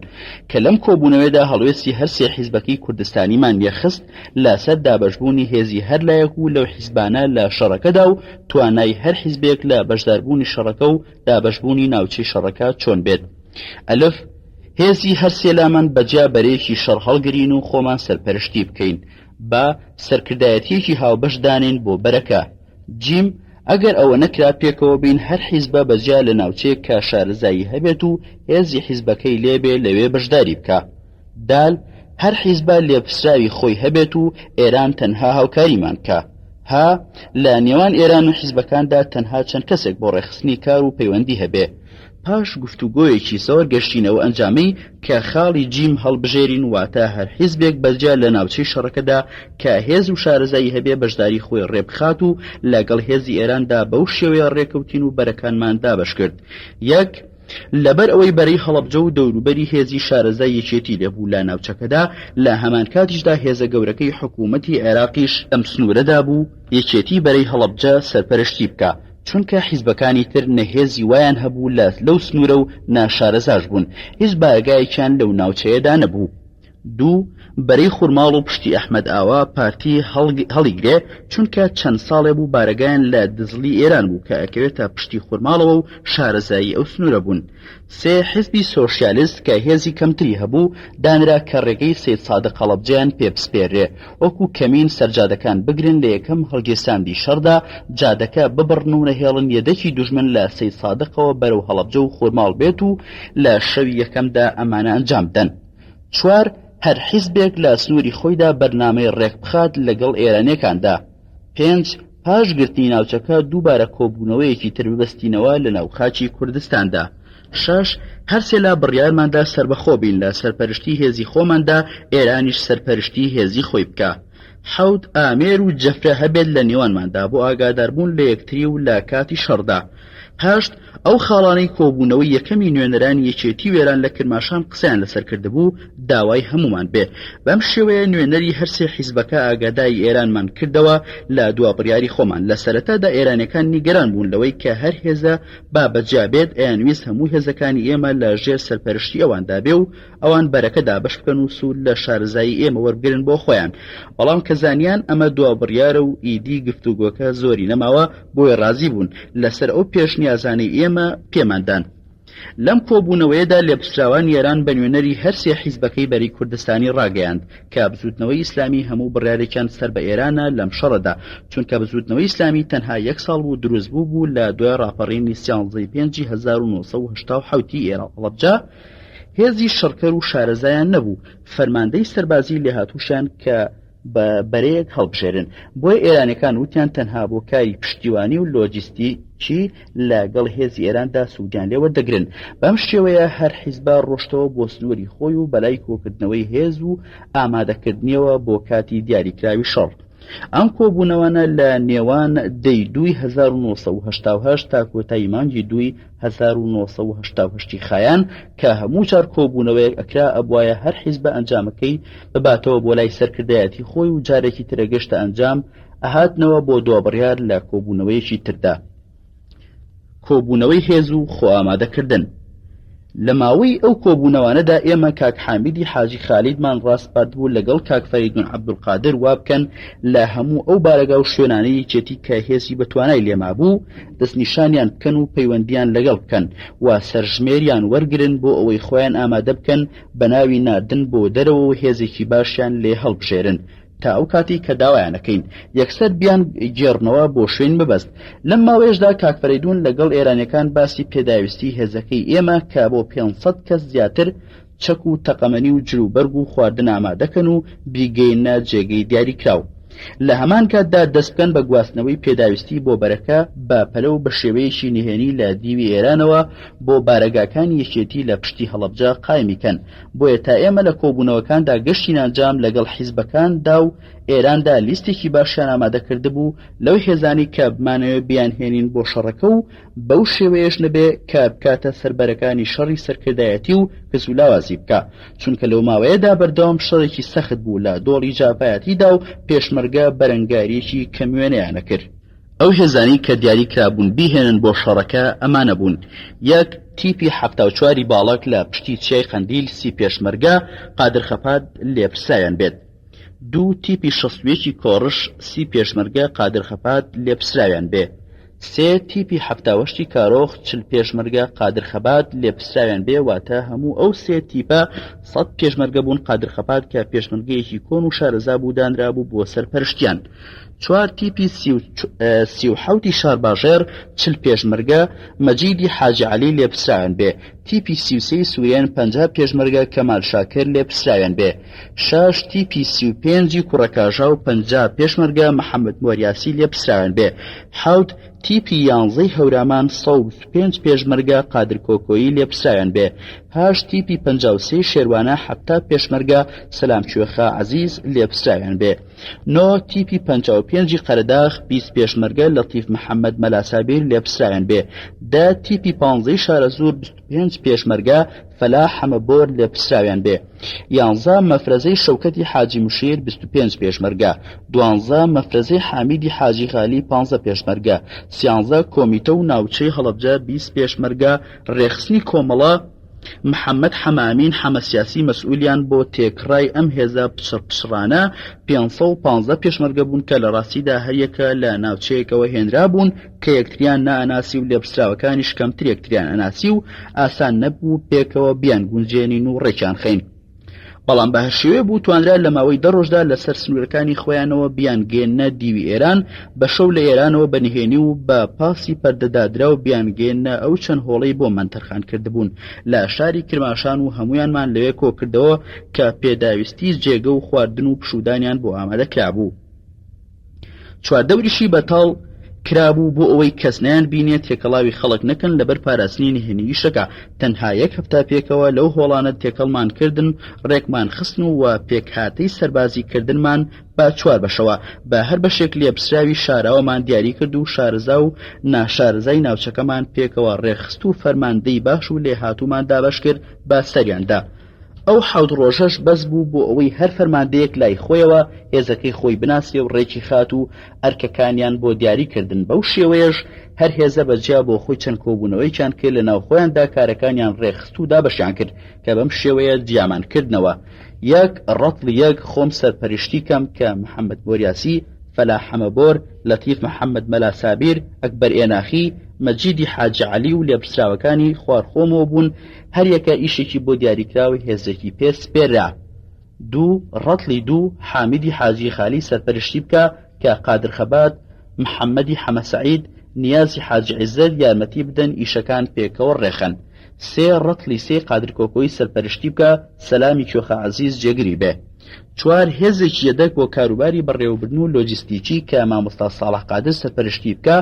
کە لەم کۆبوونەوەیەدا هەڵوێستی هەرسێ حیزبەکەی کوردستانیمان یەکخست لە سەر دابەشبوونی هێزی هەر لایەک و لەو حیزبانە لە شەڕەکەدا و توانای هەر حیزبێک لە بەشداربوونی شەڕەکە و دابەشبوونی ناوچەی شەڕەکە چۆن بێت. ئەلف، هێزی هەرسێ لامان بەجیا بەرەیەکی شەڕ هەڵگرین و خۆمان سەرپەرشتی بکەین. با سەرکردایەتیەکی هاوبەش دانێین بۆ بەرەکە. جیم، ئەگەر ئەوە نەکرا پێکەوە بین هەر حیزبە بە جیا لە ناوچەیەک کە شارەزایی هەبێت و هێزی حیزبەکەی لێ بێ لەوێ بەشداری بکا. دال، هەر حیزبە لێپرسراوی خۆی هەبێت و ئێران تەنها هاوکاریمان بکا. ها، لە نێوان ئێران و حیزبەکاندا تەنها چەند کەسێک بۆ ڕێکخستنی کار و پەیوەندی هەبێ. پاش گفتوگۆیەکی زۆر گەشتینە ئەو ئەنجامەی کە خاڵی جیم هەڵبژێرین واتە هەر حیزبێک بەجیا لە ناوچەی شەڕەکەدا کە هێز و شارەزایی هەبێ بەشداری خۆی ڕێبخات و لەگەڵ هێزی ئێراندا بەو شێوەیە ڕێکەوتین و بەرەکانمان دابەش کرد. یەک، لەبەر ئەوەی بەرەی هەڵەبجە و دەوروبەری هێزی شارەزای یەکێتی لێبوو لە ناوچەکەدا لە هەمانکاتیشدا هێزە گەورەکەی حکوومەتی عێراقیش لەم سنوورەدا بوو یەکێتی بەرەی هەڵەبجە سەرپەرشتی بکا چونکە حیزبەکانی تر نە هێزی وایان هەبوو لە لەو سنوورە و نە شارەزاش بوون هیچ بارەگایەکیان لەو ناوچەیەدا نەبوو. دوو، بەرەی خورماڵ و پشتی ئەحمەد ئاوا پارتی هەڵیگرێ چونکە چەند ساڵێ بوو بارەگایان لە دزڵی ئێران بوو کە ئەکەوێتە پشتی خورماڵەوە و شارەزایی ئەو سنوورە بوون. سێ، حیزبی سۆشیالیست کە هێزی کەمتری هەبوو دانرا کە ڕێگەی سەیدسادق هەڵەبجەیان پێ بسپێررێ وەکو کەمین سەرجادەکان بگرن لە یەکەم هەڵگیرساندی شەڕدا جادەکە ببڕن و نەهێڵن یەدەکی دوژمن لە سەیدسادقەوە بەرەو هەڵەبجە و خورماڵ بێت و لە شەوی یەکەمدا ئەمانە ئەنجام بدەن. چوار، هەر حیزبێک لە سنووری خۆیدا بەرنامەی ڕێکبخات لەگەڵ ئێرانیەکاندا. پێنج، پاش گرتنی ناوچەکە دووبارە کۆبوونەوەیەکی تر ببەستینەوە لە ناو خاکی کوردستاندا. شەش، هەرسێ لا بڕیارماندا سەربەخۆ بین لە سەرپەرشتی هێزی خۆماندا، ئێرانیش سەرپەرشتی هێزی خۆی بکا. حەوت، ئامێر و جەفرە هەبێت لە نێوانماندا بۆ ئاگاداربوون لە یەکتری و لە کاتی شەڕدا. هەشت، ئەو خاڵانەی کۆبوونەوەی یەکەمی نوێنەرانی یەکێتی و ئێران لە کرماشان قسەیان لەسەر کردبوو، داوای هەموومان بێ. بەم شێوەیە نوێنەری هەرسێ حیزبەکە ئاگاداری ئێرانمان کردەوە لە دوا بڕیاری خۆمان. لە سەرەتادا ئێرانیەکان نیگەران بوون لەوەی کە هەر هێزە با بە جیا بێت، ئەیانویست هەموو هێزەکانی ئێمە لە ژێر سەرپەرشتی ئەواندا بێ و ئەوان بەرەکە دابەش بکەن و سوود لە شارەزایی ئێمە وەربگرن بۆ خۆیان. بەڵام کە زانیان ئەمە دوا بڕیارە و ئیدی گفتوگۆکە زۆری نەماوە، بۆیە ڕازی بوون لەسەر ئەو پێشنیازانەی ئێمە پێمان دان. لەم کۆبوونەوەیەدا لێپرسراوانی ئێران بە نوێنەری هەرسێ حیزبەکەی بەرەی کوردستانی ڕاگەیاند کە بزووتنەوەی ئیسلامی هەموو بڕیارێکیان سەر بە ئێرانە لەم شەڕەدا چونکە بزووتنەوەی ئیسلامی تەنها یەک ساڵ بوو دروست بوو بوو لە دوای ڕاپەڕینی سیانزەی پێنجی 1970 ی ئێران هەڵەبجە. هێزی شەڕکەر و شارەزایان نەبوو، فەرماندەی سەربازی لێهاتووشیان کە بە بەرەیەک هەڵبژێرن. بۆیە ئێرانیەکان وتیان تەنها بۆ کاری پشتیوانی و لۆجیستیکی لە گەڵ هێزی ئێراندا سوودیان لێ وەردەگرن. بەم شێوەیە هەر حیزبە ڕۆشتەوە بۆ سنووری خۆی و بەلای کۆکردنەوەی هێز و ئامادەکردنیەوە بۆ کاتی دیاریکراوی شەڕ. ئەم کۆبوونەوانە لە نێوان دەی دووی 1970 تا کۆتایی مانگی دووی 1970 ی خایان کە هەموو جار کۆبوونەوەیەک ئەکرا ئەبوایە هەر حیزبە ئەنجامەکەی بباتەوە بۆ لای سەرکردایەتی خۆی و جارێکی ترە گەشتە ئەنجام ئەهاتنەوە بۆ دوابڕیار لە کۆبوونەوەیەکی تردا. کۆبوونەوەی هێز و خۆئامادەکردن. لە ماوەی ئەو کۆبوونەوانەدا ئێمە کاک حامیدی حاجی خالیدمان ڕاسپاردبوو لەگەڵ کاک فەریدون عەبدولقادر وابکەن لە هەموو ئەو بارەگا و شوێنانەی یەکێتی کە هێزی بەتوانای لێمابوو دەستنیشانیان بکەن و پەیوەندیان لەگەڵ بکەن و سەرژمێریان وەرگرن بۆ ئەوەی خۆیان ئامادە بکەن بە ناوی ناردن بۆ دەرەوە و هێزێکی باشیان لێ هەڵبژێرن تا ئەو کاتەی کە داوایان ئەکەین یەکسەر بیان گێڕنەوە بۆ شوێنی مەبەست. لەم ماوەیەشدا کاک فەرەیدوون لەگەڵ ئێرانیەکان باسی پێداویستی هێزەکەی ئێمە کە بۆ 500 کەس زیاتر چەک و تەقەمەنی و جلوبەرگ و خواردن ئامادەکەن و بیگەیننە جێگەی دیاریکراو. لە هەمان کاتدا دەست بکەن بە گواستنەوەی پێداویستی بۆ بەرەکە بە پەلە و بە شێوەیەکی نهێنی لە دیوی ئێرانەوە بۆ بارەگاکانی یەکێتی لە پشتی هەڵەبجە قایمی کەن. بۆیە تا ئێمە لە کۆبوونەوەکاندا گەشتین ئەنجام لەگەڵ حیزبەکاندا و ئێراندا لیستێکی باشیان ئامادە کردبوو لەو هێزانەی کە بمانەوێ بیانهێنین بۆ شەڕەکە و بەو شێوەیەش نەبێ کە بکاتە سەر بەرەکانی شەڕی سەرکردایەتی و کز و لاوازی بکا چونکە لەو ماوەیەدا بەردەوام شەڕێکی سەخت بوو لە دۆڵی جافایەتیدا و پێشمەرگە بەرەنگارییەکی کەموێنەیان ئەکرد. ئەو هێزانەی کە دیاری کرابوون بیهێنن بۆ شەڕەکە ئەمانە بوون، یەک، تیپی 74 ی باڵەک لە پشتی چیای قەندیل سی پێشمەرگە، قادر خەپات، لێپرسراویان بێت. دوو، تیپی 61 ی کۆڕش سی پێشمەرگە، قادر خەپات، لێپرسراویان بێ. سێ، تیپی 78 ی کارۆخ 40 پێشمەرگە، قادر خەبات، لێپرسراویان بێ، واتە هەموو ئەو سێ تیپە سەد پێشمەرگە بوون، قادر خەپات کە پێشمەرگەیەکی کۆن و شارەزا بوو دانرابوو بۆ سەرپەرشتیان. چوار تیپی 37 ی شارباژێڕ 40 پێشمەرگە، مەجیدی حاجی عەلی لێپرسراویان بێ، تیپی 33 ی سورێن 50 پێشمەرگە، کەمال شاکر لێپرسراویان بێ، شەش تیپی 35 ی کوڕەکاژاو 50 پێشمەرگە، محەمەد مۆریاسی لێپرسراویان بێ، حەوت تیپی یانزەی هەورامان 125 پێشمەرگە، قادر کۆکۆیی لێپرسراویان بێ، هەشت تیپی 53 ی شێروانە 70 پێشمەرگە، سەلام کوێخا عەزیز لێپرسراویان بێ. نۆ تیپی 55 ی قەرەداخ 20 پێشمەرگە لەتیف محەممەد مەلا سابیر لێپرسراویان بێ دە تیپی پانزەی شارەزوور 25 پێشمەرگە فەلاح حەمە بۆر لێپرسراویان بێ یانزە مەفرەزەی شەوکەتی حاجی مشیر 25 پێشمەرگە دوانزە مەفرەزەی حامیدی حاجی غالی پانزە پێشمەرگە سیانزە کۆمیتە و ناوچەی هەڵەبجە 20 پێشمەرگە ڕێکخستنی کۆمەڵە محەمەد حەمەئەمین حەمەسیاسی مەسئولیان بۆ تێکڕای ئەم هێزە پچڕپچڕانە 515 پێشمەرگە بوون کە لە ڕاستیدا هەریەکە لە ناوچەیەکەوە هێنرابوون کە یەکتریان نەئەناسی و لێپرسراوەکانیش کەمتر یەکتریان ئەناسی و ئاسان نەبوو پێکەوە بیانگونجێنین و ڕێکیان خەین. بەڵام بە هەر شێوەیە بوو توانرا لە ماوەی دە ڕۆژدا لەسەر سنوورەکانی خۆیانەوە بیانگەیەننە دیوی ئێران، بە شەو لە ئێرانەوە بە نهێنی و بە پاسی پەردەدادراو بیانگەیەننە ئەو چەند هۆڵەی بۆمان تەرخان کردبوون لە شاری کرماشان و هەموویانمان لەوێ کۆکردەوە کە پێداویستی جێگە و خواردن و پشوودانیان بۆ ئامادە کرابوو. چواردەوریشی بەتاڵ کرابوو بۆ ئەوەی کەس نەیان بینێ تێکەڵاوی خەڵک نەکەن لەبەر پاراستنی نهێنی ئیشەکە تەنها یەک هەفتە پێکەوە لەو هۆڵانە تێکەڵمان کردن ڕێکمان خستن و وە پێکهاتەی سەربازی کردنمان بە چوار بەشەوە بە هەر بەشێک لێپرسراوی شاراوەمان دیاری کرد و شارەزا و ناشارەزای ناوچەکەمان پێکەوە ڕێکخست و فەرماندەی باش و لێهاتوومان دابەش کرد بە سەریاندا. ئەو حەوت ڕۆژەش بەس بوو بۆ ئەوەی هەر فەرماندەیەک لای خۆیەوە هێزەکەی خۆی بناسێ و ڕێکی خات و ئەرکەکانیان بۆ دیاری کردن، بەو شێوەیەش هەر هێزە بە جیا بۆ خۆی چەند کۆبوونەوەیەکیان کرد لە ناو خۆیاندا کارەکانیان ڕێکخست و دابەشیان کرد کە بەم شێوەیە جیامان کردنەوە یەک ڕەتڵ یەک خۆم سەرپەرشتی کەم کە محەممەد بۆریاسی، فەلاح حەمەبۆر، لەتیف محەممەد مەلا سابیر، ئەکبەر ئێناخی، مەجیدی حاجی عەلی و لێپرسراوەکانی خوار خۆمەوە بوون هەریەکە ئیشێکی بۆ دیاریکراو هێزێکی پێ سپێررا. دوو، ڕەتڵی دوو، حامیدی حاجی خالی سەرپەرشتی بکا کە قادر خەبات، محەمەدی حەمە سەعید، نیازی حاجی عیزەت یارمەتی بدەن ئیشەکان پێکەوە ڕێخەن. سێ، ڕەتڵی سێی قادر کۆکۆیی سەرپەرشتی بکا، سەلامی کوێخا عەزیز جێگری بێ. چوار، هێزێکی یەدەگ بۆ کاروباری بەڕێوەبردن و لۆجستیکی کە مامۆستا ساڵح قادر سەرپەرشتی بکا،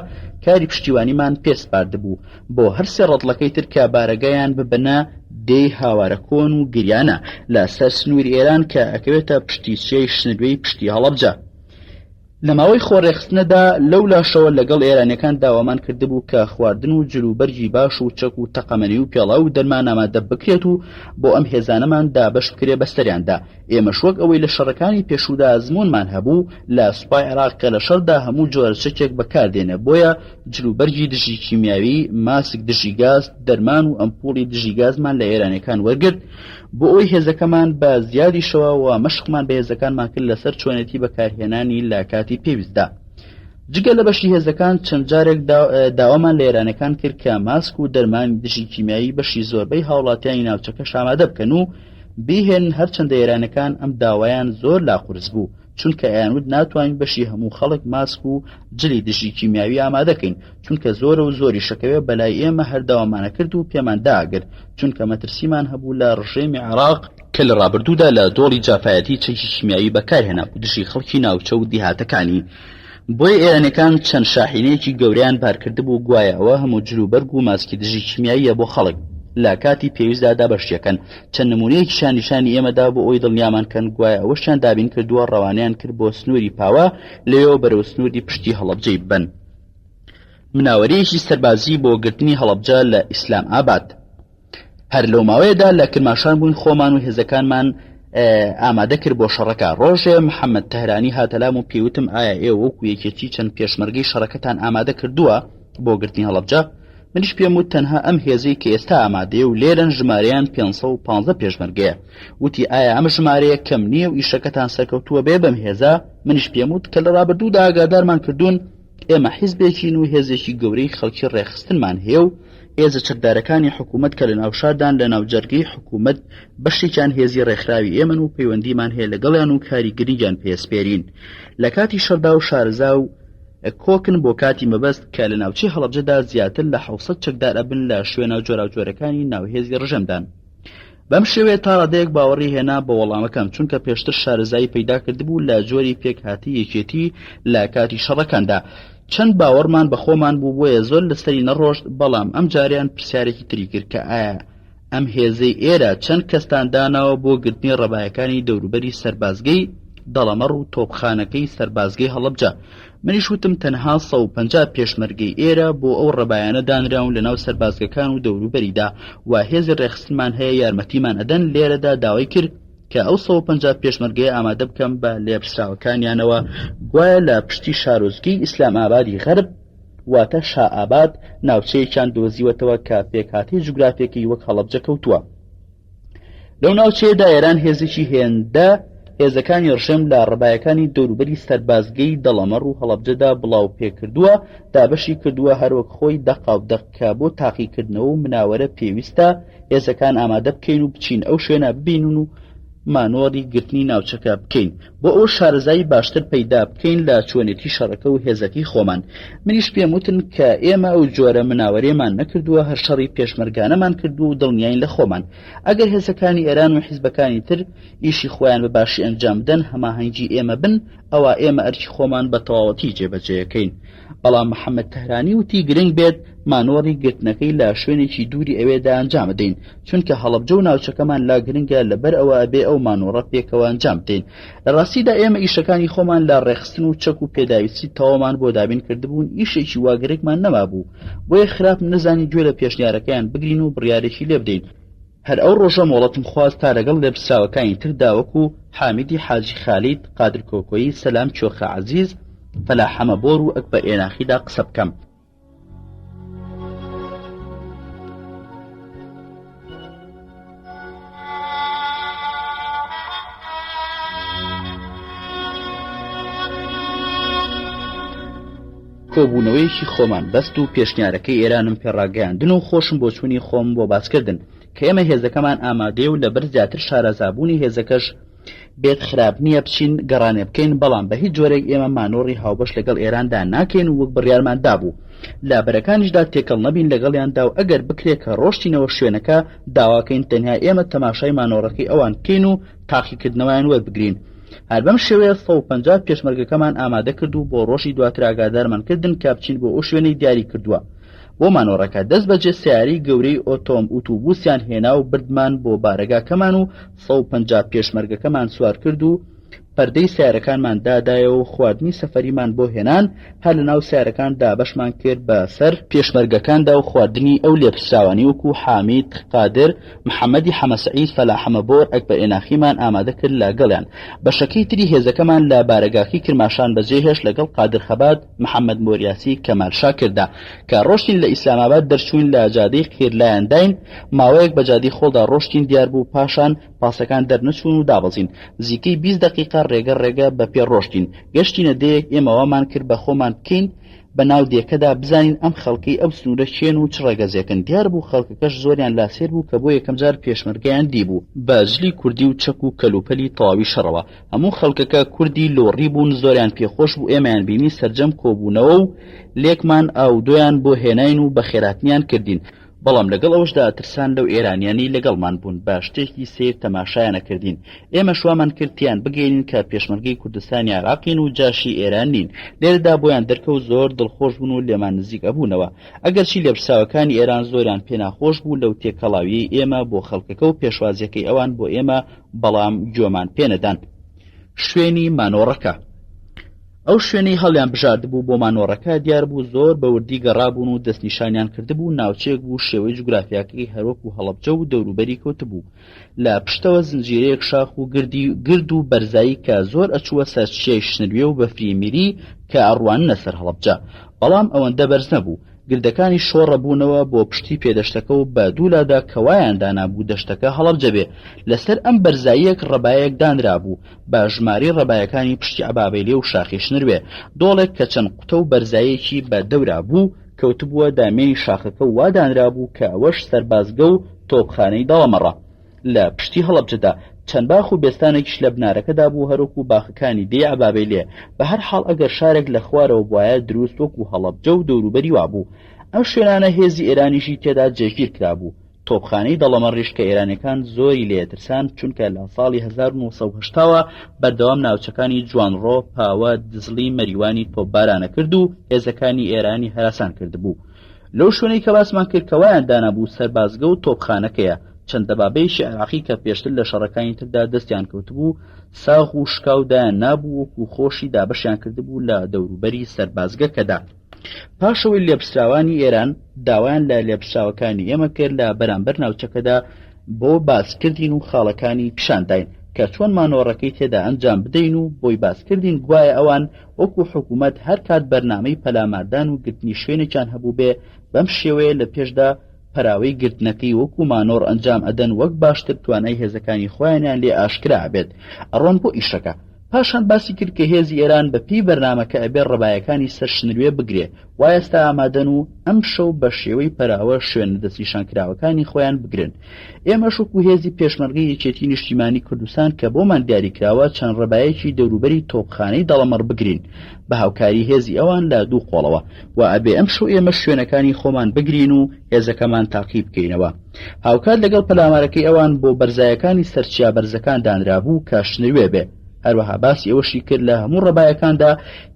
کاری پشتیوانیمان پێ سپاردبوو. بۆ هەر سێ ڕەتڵەکەی تر کە بارەگایان ببەنە دێی هاوارە کۆن و گریانە لە سەر سنووری ئێران کە ئەکەوێتە پشتی چیای شنروێی پشتی هەڵەبجە. لە ماوەی خۆڕێکخستنەدا لەو لاشەوە لەگەڵ ئێرانیەکان داوامان کردبوو کە خواردن و جل و بەرگی باش و چەک و تەقەمەنی و پێڵاو و دەرمان ئامادە بکرێت و بۆ ئەم هێزانەمان دابەش بکرێ بەسەریاندا. ئێمەش وەک ئەوەی لە شەڕەکانی پێشوودا ئەزموونمان هەبوو لە سوپای عێراق کە لە شەڕدا هەموو جۆرە چەکێک بەکاردێنێ بۆیە جل و بەرگی دژی کیمیاوی، ماسک دژی گاز، دەرمان و ئەمپوڵی دژی گازمان لە ئێرانیەکان وەرگرت بۆ ئەوەی هێزەکەمان بە زیادیشەوە و مەشقمان بە هێزەکانمان کرد لەسەر چۆنێتی بەکارهێنانی لە کاتی پێویستدا. جگە لە بەشی هێزەکان چەند جارێک داوامان لە ئێرانەکان کرد کە ماسک و دەرمانی دژی کیمیایی بەشی زۆربەی هاوڵاتیانی ناوچەکەش ئامادە بکەن و بیهێنن هەرچەندە ئێرانەکان ئەم داوایان زۆر لا قورس بوو چونکە ئەیانوت ناتوانین بەشی هەموو خەڵک ماسک و جلی دژی کیمیاوی ئامادەکەین چونکە زۆرە و زۆری شەکەوێ بەلای ئێمە هەر داوامانە کرد و پێمان داگرت چونکە مەترسیمان هەبوو لە ڕژێمی عێراق کە لە ڕابردوودا لە دۆڵی جافایەتی چەکی کیمیاوی بەکارهێنابوو دژی خەڵکی ناوچە و دیهاتەکانی. بۆیە ئێرانیەکان چەند شاحینەیەکی گەورەیان بارکردبوو گوایە ئەوە هەموو جل و بەرگ و ماسکی دژی کیمیاییە بۆ خەڵک لە کاتی پێویستدا دابەشیەکەن چەند نمونەیەکیشیان نیشانی ئێمەدا بۆ ئەوەی دڵنیامان کەن گوایە ئەوەشیان دابین کردووە ڕەوانەیان کرد بۆ سنووری پاوە لەوێوە بەرەو سنووری پشتی هەڵەبجەی ببەن. مناوەرەیەکی سەربازی بۆ گرتنی هەڵەبجە لە ئیسلام ئاباد. هەر لەو ماوەیەدا لە کرماشان بووین خۆمان و هێزەکانمان ئامادە کرد بۆ شەڕەکە ڕۆژێ محەممەد تەهرانی هاتەلام و پێوتم ئایا ئێوە وەکو یەکێتی چەند پێشمەرگەی شەڕەکەتان ئامادە کردووە بۆ گرتنی هەڵەبجە منیش پێم وت تەنها ئەم هێزەی کە ئێستا ئامادەیە و لێرەن ژمارەیان 515 پێشمەرگەیە وتی ئایا ئەم ژمارەیە کەم نییە و ئیشەکەتان سەرکەوتووە بێ بەم هێزە منیش پێم وت کە لە ڕابردوودا ئاگادارمان کردوون ئێمە حیزبێکین و هێزێکی گەورەی خەڵکی ڕێکخستنمان هەیە و هێزە چەکدارەکانی حکوومەت کە لە ناوشاردان لە ناوجەرگەی حکوومەت بەشێکیان هێزی ڕێکخراوی ئێمەن و پەیوەندیمان هەیە لەگەڵیان و کاری گرنگیان پێسپێرین لە کاتی شەڕدا و شارەزا و کۆکن بۆ کاتی مەبەست کە لە ناوچەی هەڵەبجەدا زیاتر لە 600 چەکدار ئەبن لە شوێنە جۆراوجۆرەکانی ناو هێزی ڕژێمدان. بەم شێوەیە تا ڕادەیەک باوەڕی هێنا بە وەڵامەکەم، چونکە پێشتر شارەزایی پەیدا کردبوو لە جۆری پێکهاتەی یەکێتی لە کاتی شەڕەکاندا. چەند باوەڕمان بە خۆمان بوو بۆیە زۆر لەسەری نەڕۆشت، بەڵام ئەم جارەیان پرسیارێکی تری کرد کە ئایا ئەم هێزەی ئێرە چەند کەستان داناوە بۆ گرتنی ڕەبایەکانی دەوروبەری سەربازگەی دەڵەمەڕ و تۆپخانەکەی سەربازگەی هەڵەبجە؟ منیش وتم تەنها 150 پێشمەرگەی ئێرە بۆ ئەو ڕەبایانە دانراون لەناو سەربازگەکان و دەوروبەریدا و هێزی ڕێکخستنمان هەیە یارمەتیمان ئەدەن لێرەدا داوای کرد کە ئەو 150 پێشمەرگەیە ئامادە بکەم بە لێپرسراوەکانیانەوە گوایە لە پشتی شارۆچکەی ئیسلام ئابادی غەرب واتە شائاباد ناوچەیەکیان دۆزیوەتەوە کە پێکهاتەی جوگرافیەکەی وەک هەڵەبجە کەوتووە. لەو ناوچەیەدا ئێران هێزێکی هێندە هێزەکانی ڕژێم لە ڕەبایەکانی دەوروبەری سەربازگەی دەڵەمەڕ و هەڵەبجەدا بڵاو پێکردووە دابەشی کردووە هەروەک خۆی دەقاو دەق کە بۆ تاقیکردنەوە و مناوەرە پێویستە هێزەکان ئامادە بکەین و بچین ئەو شوێنە ببینن و مانۆڕی گرتنی ناوچەکە بکەین بۆ ئەوە شارەزایی باشتر پەیدا بکەین لە چۆنێتی شەڕەکە و هێزەکەی خۆمان. منیش پێم وتن کە ئێمە ئەو جۆرە مناوەرەیەمان نەکردووە، هەر شەڕی پێشمەرگانەمان کردووە و دڵنیاین لە خۆمان. ئەگەر هێزەکانی ئێران و حیزبەکانی تر ئیشی خۆیان بە باشی ئەنجام بدەن، هەماهەنگی ئێمە بن، ئەوا ئێمە ئەرکی خۆمان بە تەواوەتی جێبەجێیەکەین. بەڵام محەمەد تەهرانی وتی گرنگ بێت مانۆڕی گرتنەکەی لە شوێنێکی دووری ئەوێدا ئەنجام بدەین چونکە هەڵەبجە و ناوچەکەمان لا گرنگە لەبەر ئەوە ئەبێ ئەو مانۆڕە پێکەوە ئەنجام بدەین لە ڕاستیدا ئێمە ئیشەکانی خۆمان لە ڕێکخستن و چەک و پێداویستی تەواومان بۆ دابین کردبوون ئیشێکی وا گرنگمان نەمابوو بۆیە خراپ نەزانی گوێ لە پێشنیارەکەیان بگرین و بڕیارێکی لێ بدەین هەر ئەو ڕۆژە مۆڵەتم خواست تا لەگەڵ لێپرسراوەکانی تردا وەکو حامیدی حاجی خالید، قادر کۆکۆیی، سەلام کوێخا عەزیز، فەلاح حەمە بۆر و ئەکبەر ئێناخیدا قسە بکەم. کۆبوونەوەیەکی خۆمان بەست و پێشنیارەکەی ئێرانم پێڕاگەیاندن و خۆشم بۆچوونی خۆم بۆ باسکردن کە ئێمە هێزەکەمان ئامادەیە و لەبەر زیاتر شارەزابوونی هێزەکەش. بێت خراپ نییە بچین گەڕانێ بکەین، بەڵام بە هیچ جۆرێک ئێمە مانۆڕی هاوبەش لەگەڵ ئێراندا ناکەین و وەک بڕیارمان دابوو لە بەرەکانیشدا تێکەڵ نەبین لەگەڵیاندا و ئەگەر بکرێ کە ڕۆشتینەوە شوێنەکە داواکەین تەنیا ئێمە تەماشای مانۆڕەکەی ئەوان بکەین و تاقیکردنەوەیان وەربگرین. هەر بەم شێوەیە 150 پێشمەرگەکەمان ئامادە کرد و بۆ ڕۆژی دواتر ئاگادارمان کردن کە بچین بۆ ئەو شوێنەی دیاری کردووە بۆ مانۆڕەکە. دەست بەجێ سەیارەی گەورەی ئۆتۆم ئوتوبوسیان هێنا و بردمان بۆ بارەگاکەمان و 150 پێشمەرگەکەمان سوار کرد و پەردەی سەیارەکانمان دادایەوە و خواردنی سەفەریمان بۆ هێنان هەر لەناو سەیارەکان دابەشمان کرد بە سەر پێشمەرگەکاندا و خواردنی ئەو لێپرسراوانەی وەکو حامید قادر، محەمەدی حەمەسەعید، فەلاح حەمەبۆر، ئەکبەر ئێناخیمان ئامادە کرد لە گەڵیان. بەشەکەی تری هێزەکەمان لە بارەگاکەی کرماشان بەجێ هێشت لەگەڵ قادر خەبات، محەمەد مۆریاسی، کەمال شاکردا. کە ڕۆشتین لە ئیسلاماباد دەرچووین لە جادەی قیر لایان داین، ماوەیەک بە جادەی خۆڵدا ڕۆشتین دیار بوو پاشان پاسەکان دەرنەچوون و دابەزین. نزیکەی 20 دەقیقە ڕێگە ڕێگە بە پێ ڕۆشتین. گەشتینە دێیەک ئێمە وامان کرد بە خۆمان بکەین بە ناو دێکەدا بزانین ئەم خەڵکەی ئەو سنوورە کێن و چ ڕەگەزێکن. دیار بوو خەڵکەکەش زۆریان لا سەیر بوو کە بۆ یەکەم جار پێشمەرگەیان دیبوو. بە جلی کوردی و چەک و کەلوپەلی تەواوی شەڕەوە. هەموو خەڵکەکە کوردی لۆڕی بوون زۆریان پێخۆش بوو ئێمەیان بینی سەرجەم کۆبوونەوە و لێکمان ئاو و دۆیان بۆ هێناین و بەخێراتنیان کردین. بەڵام لەگەڵ ئەوەشدا ئەترسان لەو ئێرانیانەی لەگەڵمان بوون بە شتێکی سەیر تەماشایان ئەکردین ئێمەش وامان کرد تێیان بگەینین کە پێشمەرگەی کوردستانی عێراقین و جاشی ئێران نین لێرەدا بۆیان دەرکەوت زۆر دڵخۆش بوون و لێمان نزیک ئەبوونەوە ئەگەرچی لێپرسراوەکانی ئێران زۆریان پێ ناخۆش بوو لەو تێکەڵاویەی ئێمە بۆ خەڵکەکە و پێشوازیەکەی ئەوان بۆ ئێمە بەڵام گوێمان پێنەدان. شوێنی مانۆڕەکە. ئەو شوێنەی هەڵیان بژاردبوو بۆ مانۆڕەکە دیار بوو زۆر بە وردی گەڕابوون و دەستنیشانیان کردبوو، ناوچەیەک بوو شێوەی جوگرافیاکەی هەروەکو هەڵەبجە و دەوروبەری کەوتبوو. لە پشتەوە زنجیرەیەک شاخ و گردی گرد و بەرزایی کە زۆر ئەچووە سەر چیای شنروێ و بەفری میری کە ئەڕواننە سەر هەڵەبجە. بەڵام ئەوەندە بەرز نەبوو. گردەکانی شۆڕە بوونەوە بۆ پشتی پێدەشتەکە و بە دوولادا کە وایان دانابوو دەشتەکە هەڵەبجە بێ. لەسەر ئەم بەرزاییەک ڕەبایەک دانرابوو. بە ژمارەی ڕەبایەکانی پشتی عەبابەیلێ و شاخی شنروێ. دۆڵێک کە چەند قوتە و بەرزاییەکی بە دەورا بوو، کەوتبووە دامێنی شاخەکە و وا دانرابوو کە ئەوەش سەربازگە و تۆپخانەی دەڵەمەڕە. لە پشتی هەڵەبجەدا چەند باخ و بێستانێکیش لە بنارەکەدا بوو هەروەکوو باخەکانی دێی عەبابەیلێ. بە هەر حاڵ ئەگەر شارێک لە خوارەوە بوایە دروست وەکوو هەڵەبجە و دەوروبەری وابوو. ئەم شوێنانە هێزی ئێرانیشی تێدا جێگیر کرابوو. تۆپخانەی دەڵەمەڕیش کە ئێرانیەکان زۆری لێ ترسان چونکە لە ساڵی 1970 وە بەردەوام ناوچەکانی جوانڕۆ، پاوە، دزڵی، مەریوانی تۆپبارانە کرد و هێزەکانی ئێرانی هەراسان کردبوو. لەو شوێنەی کە باسمان کرد کە وایان دانابوو سەربازگە و تۆپخانەکەیە، چەند دەبابەیەکی عێراقی کە پێشتر لە شەڕەکانی تردا دەستیان کەوتبوو ساغ و شکاو دایان نابوو وەکو خۆشی دابەشیان کردبوو لە دەوروبەری سەربازگەکەدا. پاش ئەوەی لێپرسراوانی ئێران داوایان لە لێپرسراوەکانی ئێمە کرد لە بەرامبەر ناوچەکەدا بۆ باسکردین و خاڵەکانی پیشانداین کە چۆن مانۆڕەکەی تێدا ئەنجام بدەین و بۆی باسکردین گوایە ئەوان وەکو حکوومەت هەر کات بەرنامەی پەلاماردان و گرتنی شوێنێکیان هەبووبێ بەم شێوەیە لە پێشدا پەراوەی گرتنەکەی وەکو مانۆڕ ئەنجام ئەدەن وەک باشتر توانای هێزەکانی خۆیانیان لێ ئاشکرا ئەبێت ئەڕۆن بۆ ئیشەکە. پاشان باسی کرد کە هێزی ئێران بە پێی بەرنامەکە ئەبێ ڕەبایەکانی سەر شنروێ بگرێ وا ئێستا ئامادەن و ئەمشەو بە شێوەی پەراوە شوێنە دەستنیشانکراوەکانی خۆیان بگرن. ئێمەش وەکو هێزی پێشمەرگەی یەکێتی نیشتیمانی کوردستان کە بۆمان دیاریکراوە چەند ڕەبایەکی دەوروبەری تۆپخانەی دەڵەمەڕ بگرین بە هاوکاری هێزی ئەوان لە دوو قۆڵەوە و ئەبێ ئەمشەو ئێمەش شوێنەکانی خۆمان بگرین و هێزەکەمان تاقی بکەینەوە. هاوکات لەگەڵ پەلامارەکەی ئەوان بۆ بەرزایەکانی سەر چیا بەرزەکان دانرابوو کە شنروێ بێ. هەروەها باسی ئەوەشی کرد لە هەموو ڕەبایەکاندا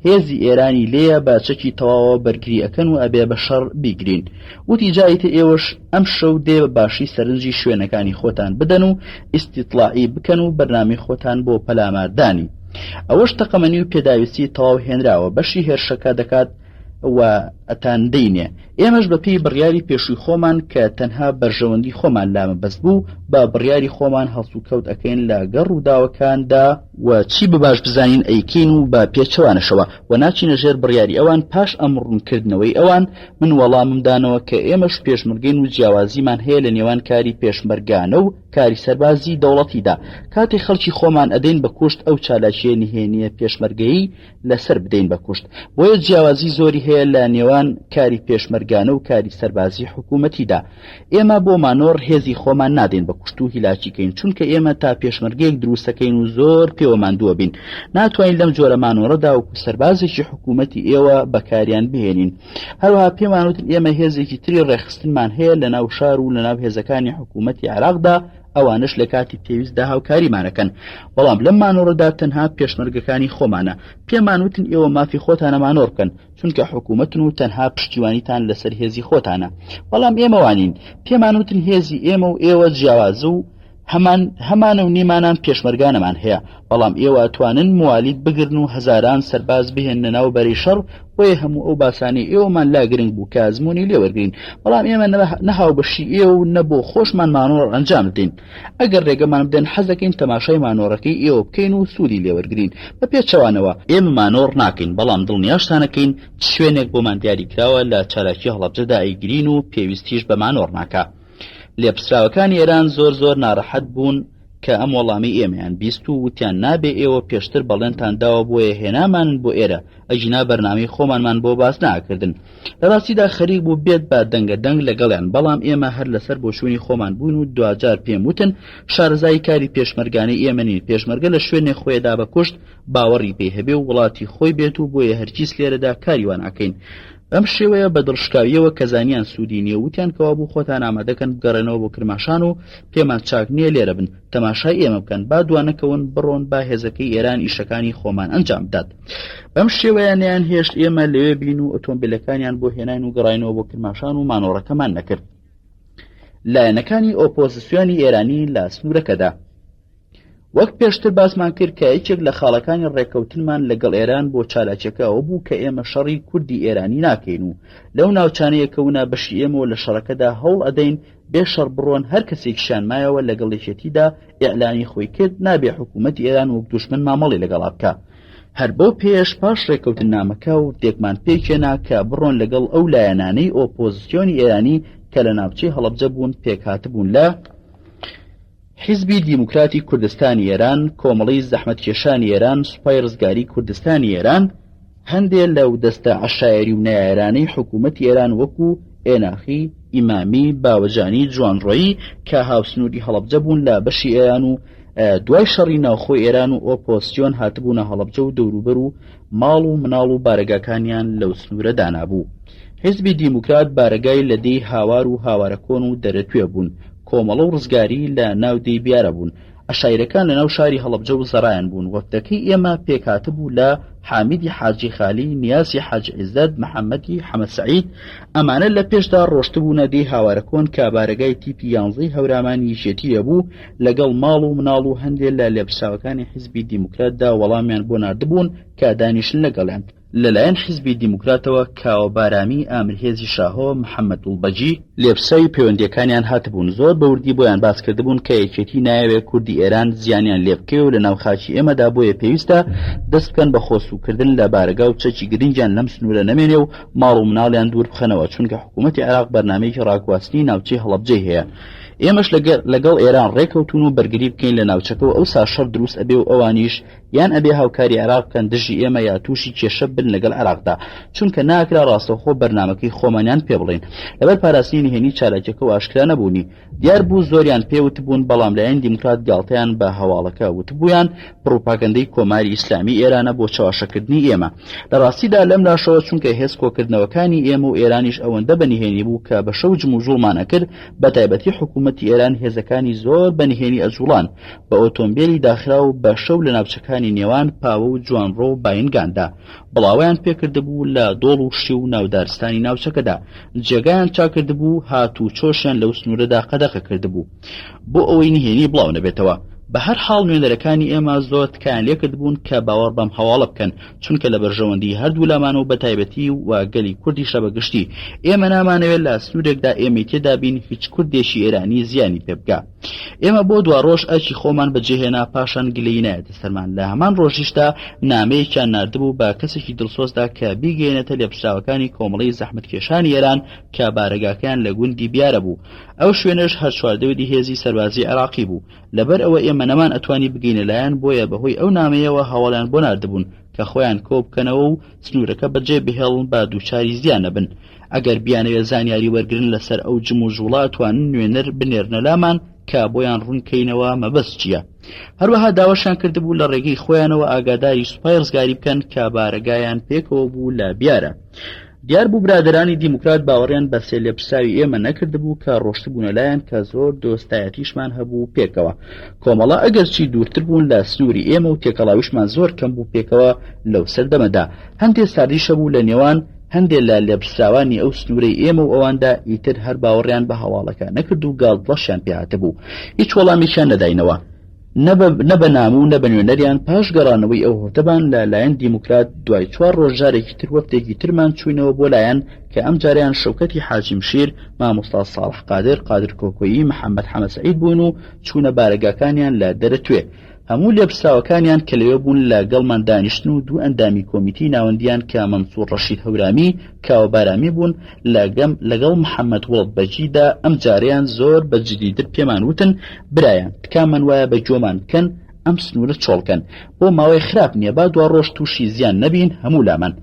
هێزی ئێرانی لێیە بە چەکی تەواوەوە بەرگری ئەکەن و ئەبێ بە شەڕ بیگرین. وتی جا ئیتر ئێوەش ئەمشەو دێ بە باشی سەرنجی شوێنەکانی خۆتان بدەن و ئیستیتڵاعی بکەن و بەرنامەی خۆتان بۆ پەلاماردانی ئەوەش تەقەمەنی و پێداویستی تەواو هێنراوە بەشی هێرشەکە دەکات و ئەتاندەینێ. ئێمەش بە پێی بڕیاری پێشووی خۆمان کە تەنها بەرژەوەندی خۆمان لا مەبەست بوو، بە بڕیاری خۆمان هەڵسوکەوت ئەکەین لە گەڵ ڕووداوەکاندا. و چی بە باش بزانین ئەیکەین و بە پێچەوانەشەوە و ناچینە ژێر بڕیاری ئەوان پاش ئەم ڕوونکردنەوەی ئەوان من وەڵامم دانەوە کە ئێمەش پێشمەرگەین و جیاوازیمان هەیە لە نێوان کاری پێشمەرگانە و کاری سەربازی دەوڵەتیدا کاتێ خەڵکی خۆمان ئەدەین بە کوشت ئەو چالاکیە نهێنیە پێشمەرگەیی لەسەر بدەین بە کوشت بۆیە جیاوازی زۆری هەیە لە نێوان کاری پێشمەرگانە و کاری سەربازی حکوومەتیدا ئێمە بۆ مانۆڕ هێزی خۆمان نادەین بە کوشت و هیلاکی کەین چونکە ئێمە تا پێشمەرگەیەک دروستەکەین و زۆر پێوە ماندووە بین ناتوانین لەم جۆرە مانۆڕەدا وەکو سەربازێکی حکوومەتی ئێوە بەکاریان بهێنین هەروەها پێمان وتن ئێمە هێزێکی تری ڕێکخستنمان هەیە لە ناو شار و لە ناو هێزەکانی حکوومەتی عێراقدا ئەوانش لە کاتی پێویستدا هاوکاریمانەکەن بەڵام لەم مانۆڕەدا تەنها پێشمەرگەکانی خۆمانە پێمان وتن ئێوە مافی خۆتانە مانۆڕ بکەن چونکە حکوومەتن و تەنها پشتیوانیتان لەسەر هێزی خۆتانە بەڵام ئێمە وانین پێمان وتن هێزی ئێمە و ئێوە جیاواز و هەمان هەمانە و نیمانان پێشمەرگانەمان هەیە بەڵام ئێوە ئەتوانن موالیت بگرن و هەزاران سەرباز بهێننە ناو بەرەی شەڕ بۆیە هەموو ئەو باسانەی ئێوەمان لا گرنگ بوو کە ئەزموونی لێ وەرگرین بەڵام ئێمە نە هاوبەشی ئێوە و نە بۆ خۆشمان مانۆڕ ئەنجام دەدەین ئەگەر ڕێگەمان بدەن حەزەکەین تەماشای مانۆڕەکەی ئێوە بکەین و سوودی لێ وەرگرین بە پێچەوانەوە ئێمە مانۆڕ ناکەین بەڵام دڵنیاشتانەکەین چ شوێنێک بۆمان دیاری کراوە لە چالاکی هەڵەبجەدا ئەیگرین و پێویستیش بە مانۆڕ ناکا. لێپرسراوەکانی ئێران زۆر زۆر ناڕەحەت بوون کە ئەم وەڵامەی ئێمەیان بیست و وتیان نابێ ئێوە پێشتر بەڵێنتان داوە بۆیە هێنامانن بۆ ئێرە ئەگینا بەرنامەی خۆمانمان بۆ باس ناکردن لە ڕاستیدا خەریک بوو بێت بە دەنگە دەنگ لەگەڵیان بەڵام ئێمە هەر لەسەر بۆچوونی خۆمان بووین و دواجار پێم وتن شارەزای کاری پێشمەرگانەی ئێمە نین پێشمەرگە لە شوێنێ خۆیدا بە کوشت باوەڕی پێی هەبێ و وڵاتی خۆی بێت و بۆیە هەرگیز لێرەدا کاری وا ناکەین بەم شێوەیە بە دڵشکاوییەوە کە زانیان سوودی نییە وتیان کەوابوو خۆتان ئامادەکەن بگەڕێنەوە بۆ کرماشان و پێمان چاک نییە لێرە بن تەماشای ئێمە بکەن با دوانەکەون بڕۆن با هێزەکەی ئێران ئیشەکانی خۆمان ئەنجام بدات بەم شێوەیە نەیان هێشت ئێمە لەوێ بین و ئۆتۆمبیلەکانیان بۆ هێناین و گەڕاینەوە بۆ کرماشان و مانۆڕەکەمان نەکرد لایەنەکانی ئۆپۆزیسیۆنی ئێرانی لە سنوورەکەدا وەک پێشتر باسمان کرد کە یەکێک لە خاڵەکانی ڕێککەوتنمان لەگەڵ ئێران بۆ چالاکیەکە ئەوە بوو کە ئێمە شەڕی کوردی ئێرانی ناکەین و لەو ناوچانەیە کەونە بەشی ئێمەوە لە شەڕەکەدا هەوڵ ئەدەین بێ شەڕ بڕۆن هەر کەسێکیشیان مایەوە لەگەڵ یەکێتیدا ئیعلانی خۆی کرد نابێ حکوومەتی ئێران وەک دوژمن مامەڵی لەگەڵا بکا هەر بەو پێیەش پاش ڕێککەوتننامەکە وردێکمان پێکهێنا کە بڕۆن لەگەڵ ئەو لایەنانەی ئۆپۆزسیۆنی ئێرانی کە لە ناوچەی هەڵەبجە بوون پێکهاتبوون لە حیزبی دیموکراتی کوردستانی ئێران، کۆمەڵەی زەحمەتکێشانی ئێران، سوپای ڕزگاریی کوردستانی ئێران، هەندێ لەو دەستە عەشایەری و نەیارانەی حکوومەتی ئێران وەکوو، ئێناخی، ئیمامی، باوەجانی، جوانڕۆیی، کە هاوسنووری هەڵەبجە بوون لە بەشی ئێران و دوای شەڕی ناوخۆی ئێران و ئۆپۆزسیۆن هاتبوونە هەڵەبجە و دەوروبەر و ماڵ و مناڵ و بارەگاکانیان لەو سنوورە دانابوو. حیزبی دیموکرات بارەگای لە دێی هاوار و هاوارەکۆن و دەرەتوێ بوون. کۆمەڵە و ڕزگاری لە ناو دێی بیارە بوون. عەشایرەکان لە ناو شاری هەڵەبجە و زەڕایەن بوون. وەفدەکەی ئێمە پێکهاتبوو لە، حامیدی حاجی خالی، نیازی حاجی عیزەت، محەمەدی حەمە سەعید. ئەمانە لە پێشدا ڕۆشتبوونە دێی هاوارەکۆن کە بارەگای تیپی یانزەی هەورامانی یەکێتی لێ بوو، لەگەڵ ماڵ و مناڵ و هەندێ لە لێپرسراوەکانی حیزبی دیموکراتدا وەڵامیان بۆ ناردبوون کە دانیشن لەگەڵیان. لەلایەن حیزبی دیموکراتەوە کاوە بارامی، ئامرهێزی شاهۆ، محەمەد دڵبەگی، لێپرسراوی پەیوەندییەکانیان هاتبوون زۆر بە وردی بۆیان باس کردبوون کە یەکێتی نایەوێ کوردی ئێران زیانیان لێ بکەوێ و لەناو خاکی ئێمەدا بۆیە پێویستە دەست بکەن بە خۆ سووککردن لە بارەگا و چەکی گرنگیان لەم سنوورە نەمێنێ و ماڵ و مناڵیان دوور بخەنەوە چونکە حکوومەتی عێراق بەرنامەیەکی ڕاگواستنی ناوچەی هەڵەبجەی هەیە ئێمەش لەگەڵ ئێران ڕێکەوتوون و بەرگری بکەین لە ناوچەکە و ئەوسا شەڕ دروست ئەبێ و ئەوانیش یان ئەبێ هاوکاری عێراق بکەن دژی ئێمە یا تووشی کێشە بن لەگەڵ عێراقدا چونکە ناکرا ڕاستەوخۆ بەرنامەکەی خۆمانیان پێ بڵێین لەبەر پاراستنی نهێنی چالاکیەکە و ئاشکرا نەبوونی دیار بوو زۆریان پێ وتبوون بەڵام لایەن دیموکرات گاڵتەیان بە هەواڵەکە وتبوویان پڕوپاگەندەی کۆماری ئیسلامی ئێرانە بۆ چەواشەکردنی ئێمە لە ڕاستیدا لەم لاشەوە چونکە هێز کۆکردنەوەکانی ئێمە و ئێرانیش ئەوەندە بە نهێنی بوو کە بە شەو جموجوڵمان ئەکرد بە تایبەتی حکوومەتی ئێران هێزەکانی زۆر بە نهێنی ئەجوڵان بە ئۆتۆمبێلی داخراو بە شەو لە ناوچەکانی نێوان پاوە و جوانڕۆ و باینگاندا بڵاوەیان پێکردبوو لە دۆڵ و شیو و ناو دارستانی ناوچەکەدا جێگایان چاکردبوو هات و چۆشیان لەو سنوورەدا قەدەغە کردبوو بۆ ئەوەی نهێنی بڵاو نەبێتەوە. بە هەر حاڵ نوێنەرەکانی ئێمە زۆر تکایان لێکردبوون کە باوەڕ بەم هەواڵە بکەن، چونکە لە بەرژەوەندی هەردوولامان و بە تایبەتی و گەلی کوردیشە بە گشتی. ئێمە نامانەوێت لە سنوورێکدا ئێمەی تێدا بین هیچ کوردێکی ئێرانی زیانی پێ بگا. ئێمە بۆ دواڕۆژ ئەرکی خۆمان بەجێهێنا پاشان گلەیی نایەتە سەرمان. لە هەمان ڕۆژیشدا نامەیەکیان ناردبوو بە کەسێکی دڵسۆزدا کە بیگەیەنێتە لێپرسراوەکانی کۆمەڵەی زەحمەتکێشانی ئێران کە بارەگاکەیان لە گوندی بیارە بوو. ئەو شوێنەش هەر چواردەوری هێزی سەربازی عێراقی بوو. لەبەر ئەوە ئێمە نەمان ئەتوانی بگەینە لایان بۆیە بەهۆی ئەو نامەیەوە هەواڵیان بۆ ناردبوون کە خۆیان کۆ بکەنەوە و سنوورەکە بەجێ بهێڵن با دووچاری زیان نەبن. ئەگەر بیانەوێ زانیاری وەرگرن لەسەر ئەو جم و جووڵە ئەتوانن نوێنەر بنێرنە لامان کە بۆیان ڕوون کەینەوە مەبەست چییە. هەروەها داواشیان کردبوو لە ڕێگەی خۆیانەوە ئاگاداری سوپای ڕزگاری بکەن کە بارەگایان پێکەوە بوو لە بیارە. دیار بوو برادەرانی دیموکرات باوەڕیان بە سێ لێپرسراوی ئێمە نەکردبوو کە ڕۆشتبوونە لایان کە زۆر دۆستایەتیشمان هەبوو پێکەوە. کۆمەڵە ئەگەرچی دوورتر بوون لە سنووری ئێمە و تێکەڵاویشمان زۆر کەم بوو پێکەوە لەو سەردەمەدا. هەندێ ساردیش هەبوو لە نێوان هەندێ لە لێپرسراوانی ئەو سنوورەی ئێمە و ئەواندا ئیتر هەر باوەڕیان بە هەواڵەکە نەکرد و گاڵتەشیان پێ هاتبوو. هیچ وەڵامێکیان نەداینەوە. نە بە نامە و نە بە نوێنەریان پاش گەڕانەوەی ئەو هۆتەبان لە لایەن دیموکرات دوای چوار ڕۆژ جارێکی تر وەفدێکی ترمان چووینەوە بۆ لایەن کە ئەم جارەیان شەوکەتی حاجی مشیر، مامۆستا ساڵح قادر، قادر کۆکۆیی، محەمەد حەمە سەعید بوون و چوونە بارەگاکانیان لە دەرەتوێ. هەموو لێپرسراوەکانیان کە لەوێ بوون لە گەڵمان دانیشتن و دوو ئەندامی کۆمیتەی ناوەندیان کە مەنسوور ڕەشید هەورامی، کاوە بارامی بوون لەگەم لەگەڵ محەمەد وڵد بەگی دا ئەم جارەیان زۆر بە جدیتر پێمان وتن برایان تکامان وایە بە گۆمان بکەن ئەم سنوورە چۆڵ کەن بۆ ماوەی خراپ نییە با دوا ڕۆژ تووشی زیان نەبین هەموو لامان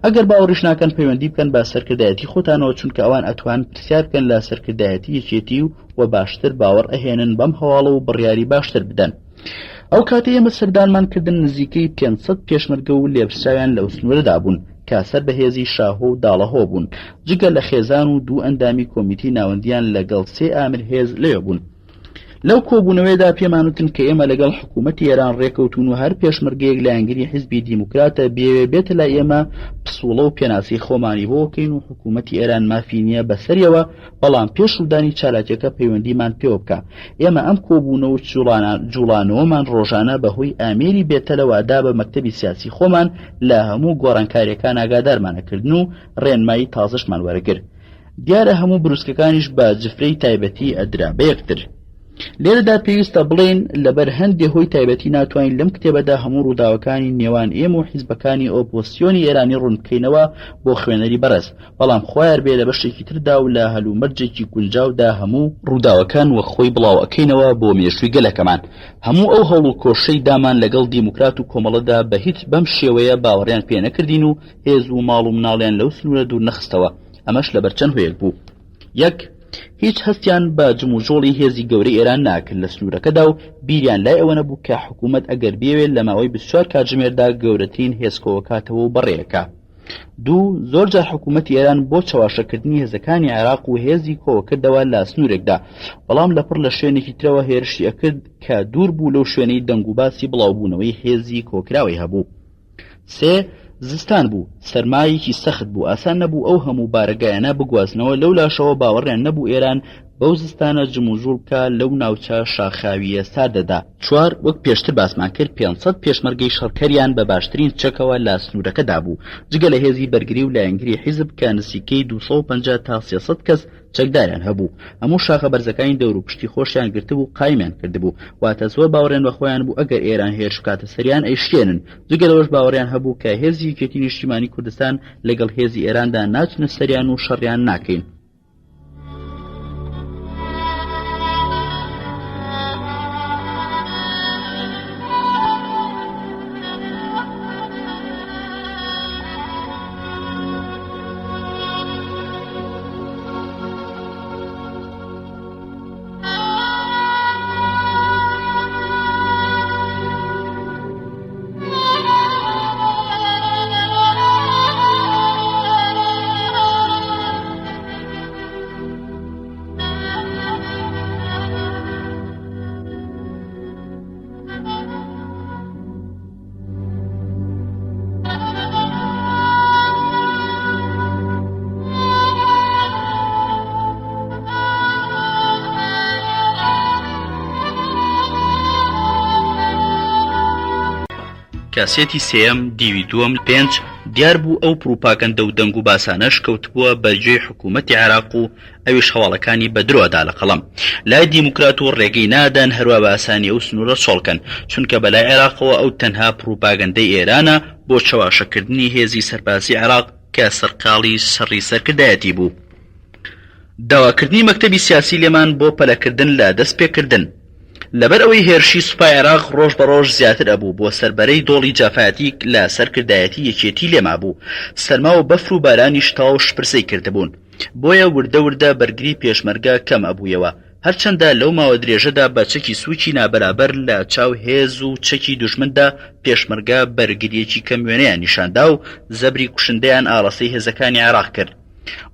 ئەگەر باوەڕیش ناکەن پەیوەندی بکەن بە سەرکردایەتی خۆتانەوە چونکە ئەوان ئەتوان پرسیار بکەن لە سەرکردایەتی یەکێتی و و باشتر باوەڕ ئەهێنن بەم هەواڵە و بڕیاری باشتر بدەن. ئەو کاتەی ئێمە سەردانمان کردن نزیکەی 500 پێشمەرگە و لێپرسراویان لەو سنوورەدا بوون کە سەر بە هێزی شاهۆ و داڵەهۆ بوون، جگە لە خێزان و دوو ئەندامی کۆمیتی ناوەندیان لەگەڵ سێ ئامر هێز لەوێ بوون. لەو کۆبوونەوەیەدا پێمان وتن کە ئێمە لەگەڵ حکوومەتی ئێران ڕێکەوتوون و هەر پێشمەرگەیەک لایەنگری حیزبی دیموکراتە بیەوێ بێتە لای ئێمە پسوڵە و پێناسی خۆمانی بۆ کەین و حکوومەتی ئێران مافی نییە بەسەریەوە بەڵام پێش ڕوودانی چالاکیەکە پەیوەندیمان پێوە بکە. ئێمە ئەم کۆبوونەوە و جوڵانەوەمان ڕۆژانە بە هۆی ئامێری بێتەلەوە دا بە مەکتەبی سیاسی خۆمان لە هەموو گۆڕانکاریەکان ئاگادارمان ئەکردن و ڕێنمایی تازەشمان وەرەگرت. دیارە هەموو بروسکەکانیش بە جفرەی تایبەتی ئەدرا بە یەکتر. لێرەدا پێویستە بڵێین لەبەر هەندێ هۆی تایبەتی ناتوانین لەم کتێبەدا هەموو ڕووداوەکانی نێوان ئێمە و حیزبەکانی ئۆپۆزسیۆنی ئێرانی ڕوون بکەینەوە بۆ خوێنەری بەڕێز بەڵام خوایار بێ لە بەشێکی تردا و لە هەلومەرجێکی گونجاودا هەموو ڕووداوەکان وەک خۆی بڵاو ئەکەینەوە بۆ مێژووی گەلەکەمان هەموو ئەو هەوڵ و کۆششەی دامان لەگەڵ دیموکرات و کۆمەڵەدا بە هیچ بەم شێوەیە باوەڕیان پێ نەکردین و هێز و ماڵ و مناڵیان لەو سنوورە دوور نەخستەوە ئەمەش لەبەر چەند هۆیەک بوو یەک، هیچ هەستیان بە جموجۆڵی هێزی گەورەی ئێران ناکرد لە سنوورەکەدا و بیریان لای ئەوە نەبوو کە حکوومەت ئەگەر بیەوێت لە ماوەی 24 کاتژمێردا گەورەترین هێز کۆکاتەوە و بەڕێکا. دوو، زۆر جار حکوومەتی ئێران بۆ چەواشەکردنی هێزەکانی عێراق و هێزی کۆکردەوە لە سنوورێکدا، بەڵام لەپڕ لە شوێنێکی ترەوە هێرشی ئەکرد کە دوور بوو لەو شوێنەی دەنگوباسی بڵاوبوونەوەی هێزی کۆکراوەی هەبوو. سێ، زستان بوو، سەرمایەکی سەخت بوو، ئاسان نەبوو ئەو هەموو بارەگایانە بگوازنەوە، لەولاشەوە باوەڕیان نەبوو ئێران بەو زستانە جموجوڵ بکا لەو ناوچە شاخاوییە ساردەدا. چوار، وەک پێشتر باسمان کرد 500 پێشمەرگەی شەڕکەریان بە باشترین چەکەوە لە سنوورەکەدا بوو، جگە لە هێزی بەرگری و لایەنگری حیزب کە نزیکەی 250 تا 300 کەس چەکداریان هەبوو، هەموو شاخە بەرزەکانی دەوروپشتی خۆشیان گرتبوو قایمیان کردبوو، واتە زۆر باوەڕیان بە خۆیان بوو ئەگەر ئێران هێرش بکاتە سەریان ئەیشکێنن، جگە لەوەش باوەڕیان هەبوو کە هێزی یەکێتی نیشتیمانی کوردستان لەگەڵ هێزی ئێراندا ناچنە سەریان و شەڕیان ناکەین. کاسێتی سێیەم، دیوی دووەم، پێنج، دیار بوو ئەو پڕوپاگەندە و دەنگ و باسانەش کەوتبووە بەر گوێی حکوومەتی عێراق و ئەویش هەواڵەکانی بە درۆ ئەدا لە قەڵەم لای دیموکرات و ڕێگەی نادەن هەروا بە ئاسانی ئەو سنوورە چۆڵ کەن چونکە بەلای عێراقەوە ئەو تەنها پڕوپاگەندەی ئێرانە بۆ چەواشەکردنی هێزی سەربازی عێراق کە سەرقاڵی شەڕی سەرکردایەتی بوو. داواکردنی مەکتەبی سیاسی لێمان بۆ پەلەکردن لە دەستپێکردن. لەبەر ئەوەی هێرشی سوپای عێراق ڕۆژ بە ڕۆژ زیاتر ئەبوو بۆ سەر بەرەی دۆڵی جافایەتی لە سەرکردایەتی یەکێتی لێمابوو، سەرما و بەفر و بارانیش تەواو شپرزەی کردبوون. بۆیە وردە وردە بەرگری پێشمەرگە کەم ئەبوویەوە. هەرچەندە لەو ماوە درێژەدا بە چەکی سووکی نابەرابەر لە چاو هێز و چەکی دوژمندا پێشمەرگە بەرگرییەکی کەم وێنەیان نیشاندا و زەبری کوشندەیان ئاڕاستەی هێزەکانی عێراق کرد.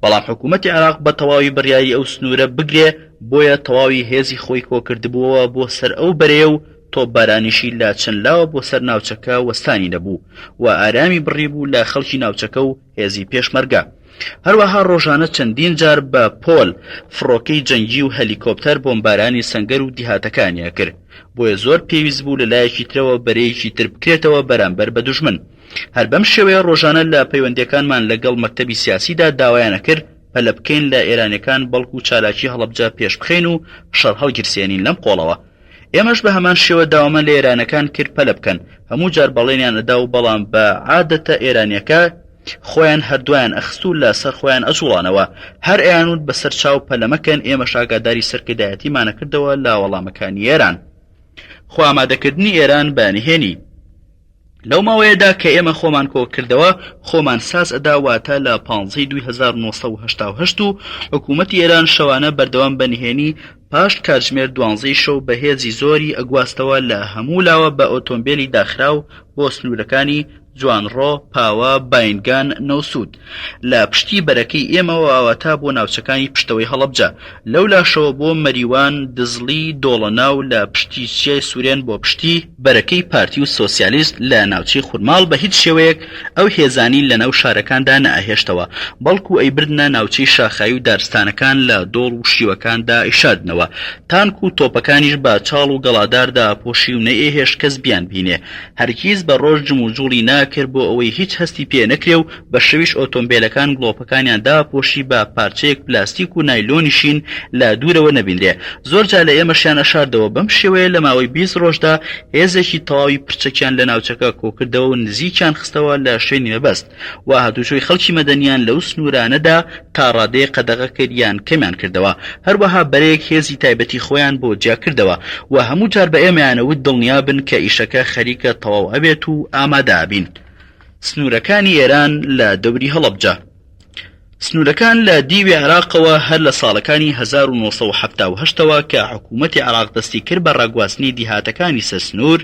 بەڵام حکوومەتی عێراق بە تەواوی بڕیاری ئەو سنوورە بگرێ بۆیە تەواوی هێزی خۆی کۆکردبووەوە بۆ سەر ئەو بەرەیە و تۆپبارانیشی لە چەند لاوە بۆ سەر ناوچەکە وەستانی نەبوو و ئارامی بڕیبوو لە خەڵکی ناوچەکە و هێزی پێشمەرگە. هەروەها ڕۆژانە چەندین جار بە پۆل فڕۆکەی جەنگی و هەلیکۆپتەر بۆمبارانی سەنگەر و دیهاتەکانی ئەکرد. بۆیە زۆر پێویست بوو لە لایەکی ترەوە بەرەیەکی تر بکرێتەوە بەرامبەر بە دوژمن. هەر بەم شێوەیە ڕۆژانە لە پەیوەندیەکانمان لە گەڵ مەکتەبی سیاسیدا داوایان ئەکرد پەلە بکەین لە ئێرانیەکان بەڵکو چالاکی هەڵەبجە پێش بخەین و شەڕ هەڵگیرسێنین لەم قۆڵەوە. ئێمەش بە هەمان شێوە داوامان لە ئێرانەکان کرد پەلە بکەن، هەموو جار بەڵێنیان ئەدا و بەڵام بە عادەتە ئێرانیەکە خۆیان هەر دوایان ئەخست و لە سەر خۆیان ئەجوڵانەوە، هەر ئەیانوت بە سەر چاو پەلە مەکەن، ئێمەش ئاگاداری سەرکردایەتیمان ئەکردەوە لە وەڵامەکانی ئێران. خۆ ئامادەکردنی ئێران بە نهێنی. لەو ماوەیەدا کە ئێمە خۆمان کۆکردەوە خۆمان ساز ئەدا واتە لە پانزەی دووی 1970 و حکوومەتی ئێران شەوانە بەردەوام بە نهێنی پاش کاتژمێر دوانزەی شەو بە هێزی زۆری ئەگواستەوە لە هەموو لاوە بە ئۆتۆمبێلی داخراو بۆ سنوورەکانی جوانڕۆ، پاوە، باینگان، نەوسوود. لە پشتی بەرەکەی ئێمەوە واتە بۆ ناوچەکانی پشتەوەی هەڵەبجە، لەو لاشەوە بۆ مەریوان، دزڵی، دۆڵەناو، لە پشتی چیای سورێن بۆ پشتی، بەرەکەی پارتی و سۆسیالیست لە ناوچەی خورماڵ بە هیچ شێوەیەک ئەو هێزانەی لە ناو شارەکاندا نەئەهێشتەوە، بەڵکو ئەیبردنە ناوچەی شاخاوی و دارستانەکان لە دۆڵ و شیوەکاندا ئەیشاردنەوە، تانک و تۆپەکانیش بە چاڵ و گەڵادار دائەپۆشی و نەیئەهێشت کەس بیانبینێ، هەرگیز بە ڕۆژ جموجوڵی ناکرد بۆ ئەوەی هیچ هەستی پێ نەکرێ و بە شەویش ئۆتۆمبێلەکان گڵۆپەکانیان داپۆشی بە پارچەیەک پلاستیک و نایلۆنی شین لە دوورەوە نەبینرێ. زۆر جار لە ئێمەشیان ئەشاردەوە. بەم شێوەیە لە ماوەی 20 ڕۆژدا هێزێکی تەواوی پرچەکیان لە ناوچەکە کۆکردەوە و نزیکیان خستەوە لە شوێنی مەبەست و هاتوچۆی خەڵکی مەدەنیان لەو سنوورانەدا تا ڕادەیەک قەدەغە کرد یان کەمیان کردەوە. هەروەها بەرەیەک هێزی تایبەتی خۆیان بۆ جیا کردەوە و هەموو جار بە ئێمەیان ئەوت دڵنیا بن کە ئیشەکە خەریکە تەواو ئەبێت و ئامادە ئەبین. سنوورەکانی ئێران لە دەوری هەڵەبجە. سنوورەکان لە دیوی عێراقەوە هەر لە ساڵەکانی 1970 ەوە کە حکوومەتی عێراق دەستی کرد بە ڕاگواستنی دیهاتەکانی سەر سنوور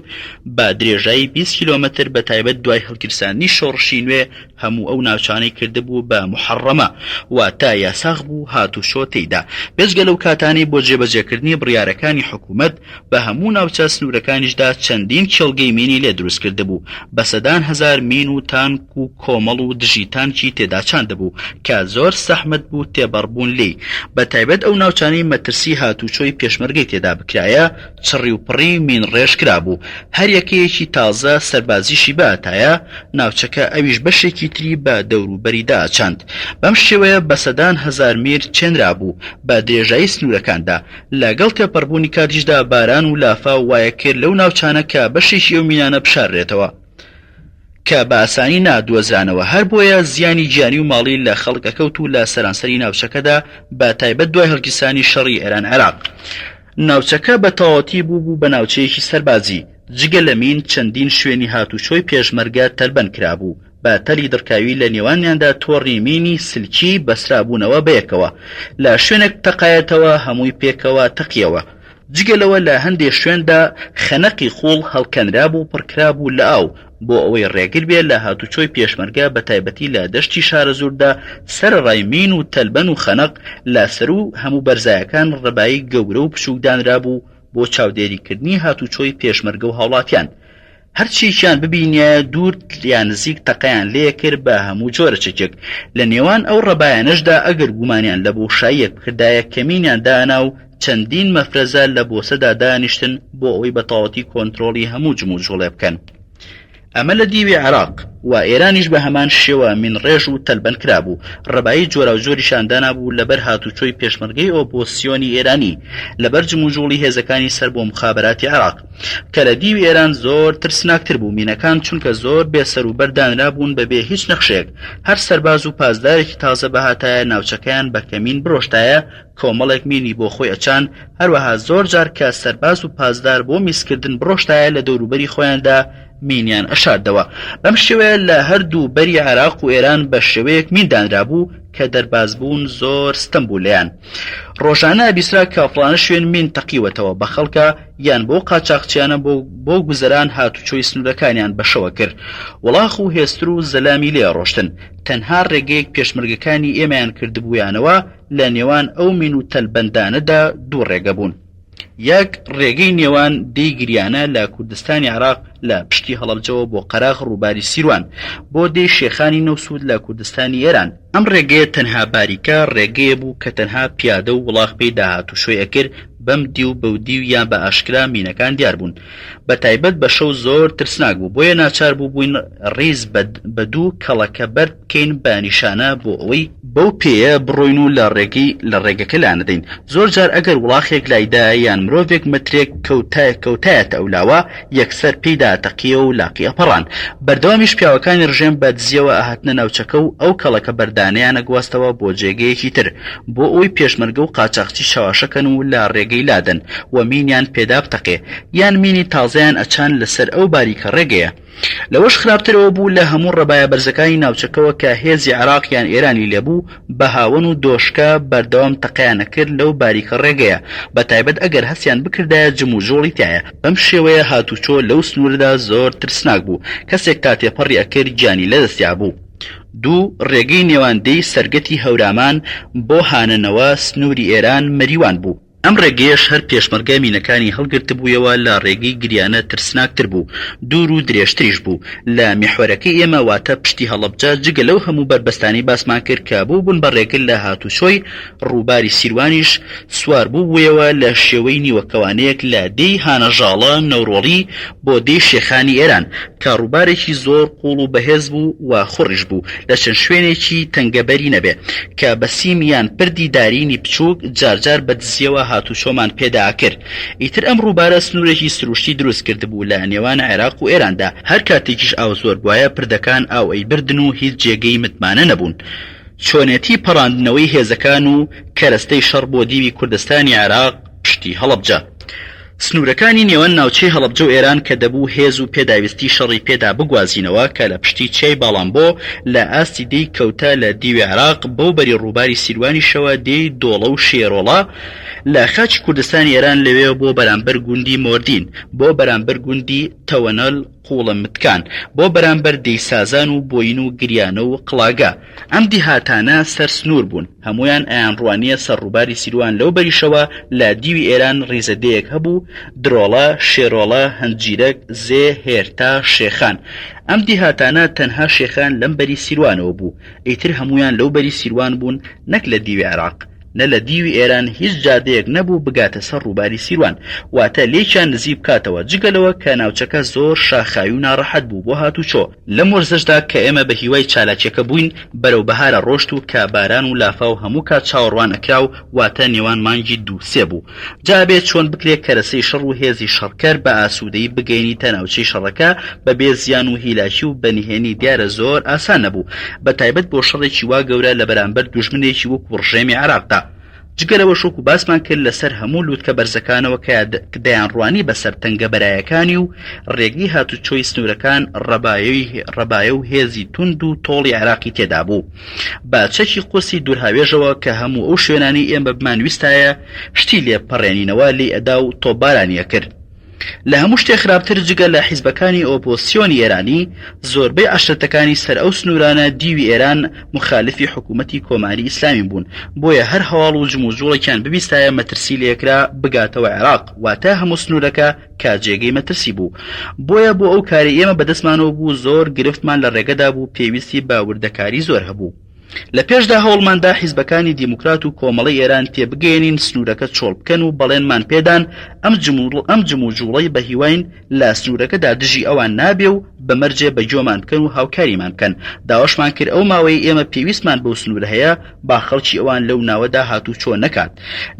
بە درێژایی 20 کیلۆمەتر بە تایبەت دوای هەڵگیرساندنی شۆڕشی نوێ هەموو ئەو ناوچانەی کردبوو بە موحەڕەمە واتە یاساغ بوو هاتوچۆ تێیدا بێجگە لەو کاتانەی بۆ جێبەجێکردنی بڕیارەکانی حکوومەت بە هەموو ناوچە سنوورەکانیشدا چەندین کێڵگەی مینی لێ دروست کردبوو، بە سەدان هەزار مین و تانک و کۆمەڵ و دژی تانکی تێدا چاندبوو کە زۆر سەحمەت بوو تێبەڕبوون لێی، بە تایبەت ئەو ناوچانەی مەترسی هاتووچۆی پێشمەرگەی تێدا بکرایە چڕی و پڕی مین ڕێژ کرابوو، هەر یەکەیەکی تازە سەربازیشی بهاتایە ناوچەکە ئەویش بەشێکی تری بە دەوروبەریدا ئەچاند. بەم شێوەیە بە سەدان هەزار میر چێنرابوو بە درێژایی سنوورەکاندا، لەگەڵ تێپەڕبوونی کاتیشدا باران و لافاو وایکرد لەو ناوچانە کە بەشێکی ئەو مینانە بشاررێتەوە کە بە ئاسانی نادۆزرانەوە هەر بۆیە زیانی گیانی و ماڵی لە خەڵک ئەکەوت و لە سەرانسەری ناوچەکەدا بە تایبەت دوای هەڵگیرسانی شەڕی ئێران عێراق ناوچەکە بە تەواوەتی بوو بوو بە ناوچەیەکی سەربازی جگە لە مین چەندین شوێنی هاتوچۆی پێشمەرگە تەلبەند کرابوو بە تەلی دڕکاوی لە نێوانیاندا تۆڕی مینی سلکی بەسترابوونەوە بەیەکەوە، لە شوێنێک تەقایەتەوە هەمووی پێکەوە تەقیەوە. جگە لەوە لە هەندێ شوێندا خەنەقی قووڵ هەڵکەنرابوو پڕکرابوو لە ئاو بۆ ئەوەی ڕێگر بێ لە هاتوچۆی پێشمەرگە بە تایبەتی لە دەشتی شارەزووردا سەرەڕای مین و تەلبەن و خەنەق لە سەروو هەموو بەرزایەکان ڕەبایی گەورە و بچووک دانرابوو بۆ چاودێریکردنی هاتوچۆی پێشمەرگە و هاوڵاتیان. هەرچیەکیان ببینیایە دوور یا نزیک تەقەیان لێکرد بە هەموو جۆرە چەکێک، لە نێوان ئەو ڕەبایانەشدا ئەگەر گومانیان لە بۆشاییەک بکردایە کەمینیان دائەنا و چەندین مەفرەزە لە بۆسەدا دانیشتن بۆ ئەوەی بە تەواوەتی کۆنترۆڵی هەموو جموجوڵێ بکەن. ئەمە لە دیوی عێراق و ئێرانیش بە هەمان شێوە مینڕێژ و تەلبەند کرابوو، ڕەبایی جۆراوجۆریشیان دانابوو لەبەر هاتوچۆی پێشمەرگەی ئۆپۆزسیۆنی ئێرانی لەبەر جموجوڵی هێزەکانی سەر بۆ موخابەراتی عێراق کە لە دیوی ئێران زۆر ترسناکتر بوو مینەکان چونکە زۆر بێ سەروبەر دانرابوون بەبێ هیچ نەخشەیەک هەر سەرباز و پاسدارێکی تازە بهاتایە ناوچەکەیان بە کەمین برۆشتایە کۆمەڵێک مینی بۆ خۆی ئەچاند، هەروەها زۆر جار کە سەرباز و پاسدار بۆ میزکردن بڕۆشتایە لە دەوروبەری خۆیاندا مینیان ئەشاردەوە. بەم شێوەیە لە هەردوو بەری عێراق و ئێران بە شێوەیەک مین دانرابوو کە دەربازبوون زۆر ستەم بوو لێیان. ڕۆژانە ئەبیسترا کە فڵانە شوێن مین تەقیوەتەوە بە خەڵکا یان بەو قاچاخچیانە بۆ بۆ گوزەران هاتوچۆی سنوورەکانیان بە شەوە کرد. وڵاخ و هێستر و زەلامی لێ ئەڕۆشتن. تەنها ڕێگەیەک پێشمەرگەکانی ئێمەیان کردبوویانەوە لە نێوان ئەو مین و تەلبەندانەدا دوو ڕێگە بوون. یەک، ڕێگەی نێوان دێی گریانە لە کوردستانی عێراق لە پشتی هەڵەبجەوە بۆ قەراغ ڕووباری سیروان، بۆ دێی شێخانی نەوسوود لە کوردستانی ئێران. ئەم ڕێگەیە تەنها باریکە ڕێگەیە بوو کە تەنها پیادە و وڵاخ پێیدا هاتوچۆی ئەکرد، بەم دیو بەو دیو یان بە ئاشکرا مینەکان دیار بوون. بە تایبەت بە شەو زۆر ترسناک بوو، بۆیە ناچار بووبووین ڕیز بە دوو کەڵەکە بەرد بکەین بە نیشانە بۆ ئەوەی بەو پێیە بڕۆین و لە ڕێگەی لە ڕێگەکە لانەدەین. زۆر جار ئەگەر وڵاخێک لایدایە یان مرۆڤێک مەترێک کەوتایەتە ئەولاوە یەکسەر پێی دائەتەقیەوە و لاقی ئەپەڕان. بەردەوامیش پیاوەکانی ڕژێم بە دزیەوە ئەهاتنە ناوچەکە و ئەو کەڵەکە بەردانەیان ئەگواستەوە بۆ جێگەیەکی تر بۆ ئەوەی پێشمەرگە و قاچاخچی چەواشەکەن و لە ڕێگەی لادەن و مینیان پێدا بتەقێ یان مینی تازەیان ئەچان لەسەر ئەو باریکە ڕێگەیە. لەوەش خراپتر ئەوە بوو لە هەموو ڕەبایە بەرزەکانی ناوچەکەوە کە هێزی عێراق یان ئێرانی لێ بوو بە هاوەن و دۆشکە بەردەوام تەقەیان ئەکرد لەو باریکە ڕێگەیە بە تایبەت ئەگەر هەستیان بکردایە جموجۆڵی تیایە. بەم شێوەیە هاتوچۆ لەو سنوورەدا زۆر ترسناک بوو کەسێک تا تێپەڕی ئەکرد گیانی لەدەستیا بوو. دوو، ڕێگەی نێوان دێی سەرگەتی هەورامان بۆ هانەنەوە سنووری ئێران مەریوان بوو. ئەم ڕێگەیەش هەر پێشمەرگە مینەکانی هەڵگرتبوویەوە لە ڕێگەی گریانە ترسناکتر بوو، دوور و درێژتریش بوو لە میحوەرەکەی ئێمە واتە پشتی هەڵەبجە جگە لەو هەموو بەربەستانەی باسمان کرد کە بووبوون بە ڕێگر لە هاتوچۆی ڕووباری سیروانیش سوار بووبوویەوە لە شێوەی نیوە کەوانەیەک لە دێی هانەژاڵە نەورۆڵی بۆ دێی شێخانی ئێران کە ڕووبارێکی زۆر قووڵ و بەهێز بوو و خوڕیش بوو لە چەند شوێنێکی تەنگەبەری نەبێ کە بە سیم یان پردی دارینی بچووک جار جار بە دزییەوە هاتوچۆمان پێدا ئەکرد. ئیتر ئەم ڕووبارە سنوورێکی سروشتی دروست کردبوو لە نێوان عێراق و ئێراندا، هەر کاتێکیش ئاو زۆر بوایە پردەکان ئاو ئەیبردن و هیچ جێگەی متمانە نەبوون. چۆنێتی پەڕاندنەوەی هێزەکان و کەرەستەی شەڕ بۆ دیوی کوردستانی عێراق پشتی هەڵەبجە. سنوورەکانی نێوان ناوچەی هەڵەبجە و ئێران کە دەبوو هێز و پێداویستی شەڕی پێدا بگوازینەوە کە لە پشتی چیای باڵانبۆ لە ئاستی دێی کەوتە لە دیوی عێراق بەو بەری ڕووباری سیروانیشەوە دێی دۆڵە و شێرۆڵە لە خاکی کوردستانی ئێران لەوێوە بۆ بەرامبەر گوندی مۆردین بۆ بەرامبەر گوندی تەوەنەل قوڵە متکان بۆ بەرامبەر دێی سازان و بۆین و گریانە و قڵاگە. ئەم دیهاتانە سەر سنوور بوون، هەموویان ئەیانڕوانییە سەر ڕووباری سیروان لەو بەریشەوە لە دیوی ئێران ڕیزە دێیەک هەبوو، درۆڵە، شێرۆڵە، هەنجیرەک، زێ، هێرتا، شێخان. ئەم دیهاتانە تەنها شێخان لەم بەری سیروانەوە بوو، ئیتر هەموویان لەو بەری سیروان بوون نەک لە دیوی عێراق. نە لە دیوی ئێران هیچ جادەیەک نەبوو بگاتە سەر ڕووباری سیروان، واتە لێکیان نزیک بکاتەوە، جگە لەوە کە ناوچەکە زۆر شاخاوی و ناڕەحەت بوو بۆ هاتوچۆ. لەم وەرزەشدا کە ئێمە بە هیوای چالاکیەکە بووین، بەرەو بەهارە ڕۆشت و کە باران و لافاو هەموو کات چاوەڕوان ئەکرا و واتە نێوان مانگی دوو سێ بوو. جا ئەبێ چۆن بکرێ کەرەسەی شەڕ و هێزی شەڕکەر بە ئاسوودەیی بگەینیتە ناوچەی شەڕەکە بە بێ زیان و هیلاکی و بە نهێنی دیارە زۆر ئاسان نەبوو بە تایبەت بۆ شەڕێکی وا گەورە لە بەرامبەر دوژمنێکی وەکوو ڕژێمی عێراقدا. جگە لەوەش وەکو باسمان کرد لەسەر هەموو لوتکە بەرزەکانەوە کە دەیانڕوانی بەسەر تەنگەبەرایەکانی و ڕێگەی هاتوچۆی سنوورەکان ڕەبایە و هێزی توند و تۆڵی عێراقی تێدا بوو بە چەکی قورسی دوورهاوێژەوە کە هەموو ئەو شوێنانەی ئێمە بمانویستایە شتی لێ پەڕێنینەوە لێی ئەدا و تۆپبارانی ئەکرد. لە هەموو شتێ خراپتر جگە لە حیزبەکانی ئۆپۆزسیۆنی ئێرانی، زۆربەی عەشرەتەکانی سەر ئەو سنوورانە دیوی ئێران موخالفی حکوومەتی کۆماری ئیسلامی بوون، بۆیە هەر هەواڵ و جموجووڵێکیان ببیستایە مەترسی لێکرا بگاتەوە عێراق، واتە هەموو سنوورەکە کە جێگەی مەترسی بوو. بۆیە بۆ ئەو کارەی ئێمە بەدەستمانەوە بوو زۆر گرفتمان لە ڕێگەدا بوو پێویستی بە وردەکاری زۆر هەبوو. لە پێشدا هەوڵمان دا حیزبەکانی دیموکرات و کۆمەڵەی ئێران تێبگەیەنین سنوورەکە چۆڵ بکەن و بەڵێنمان پێدان ئەم ئەم جموجوڵەی بە هیواین لە سنوورەکەدا دژی ئەوان نابێ و بە مەرجێ بە گۆمان بکەن و هاوکاریمان بکەن. داواشمان کرد ئەو ماوەیەی ئێمە پێویستمان بەو سنوورە هەیە با خەڵکی ئەوان لەو ناوەدا هاتووچۆ نەکات.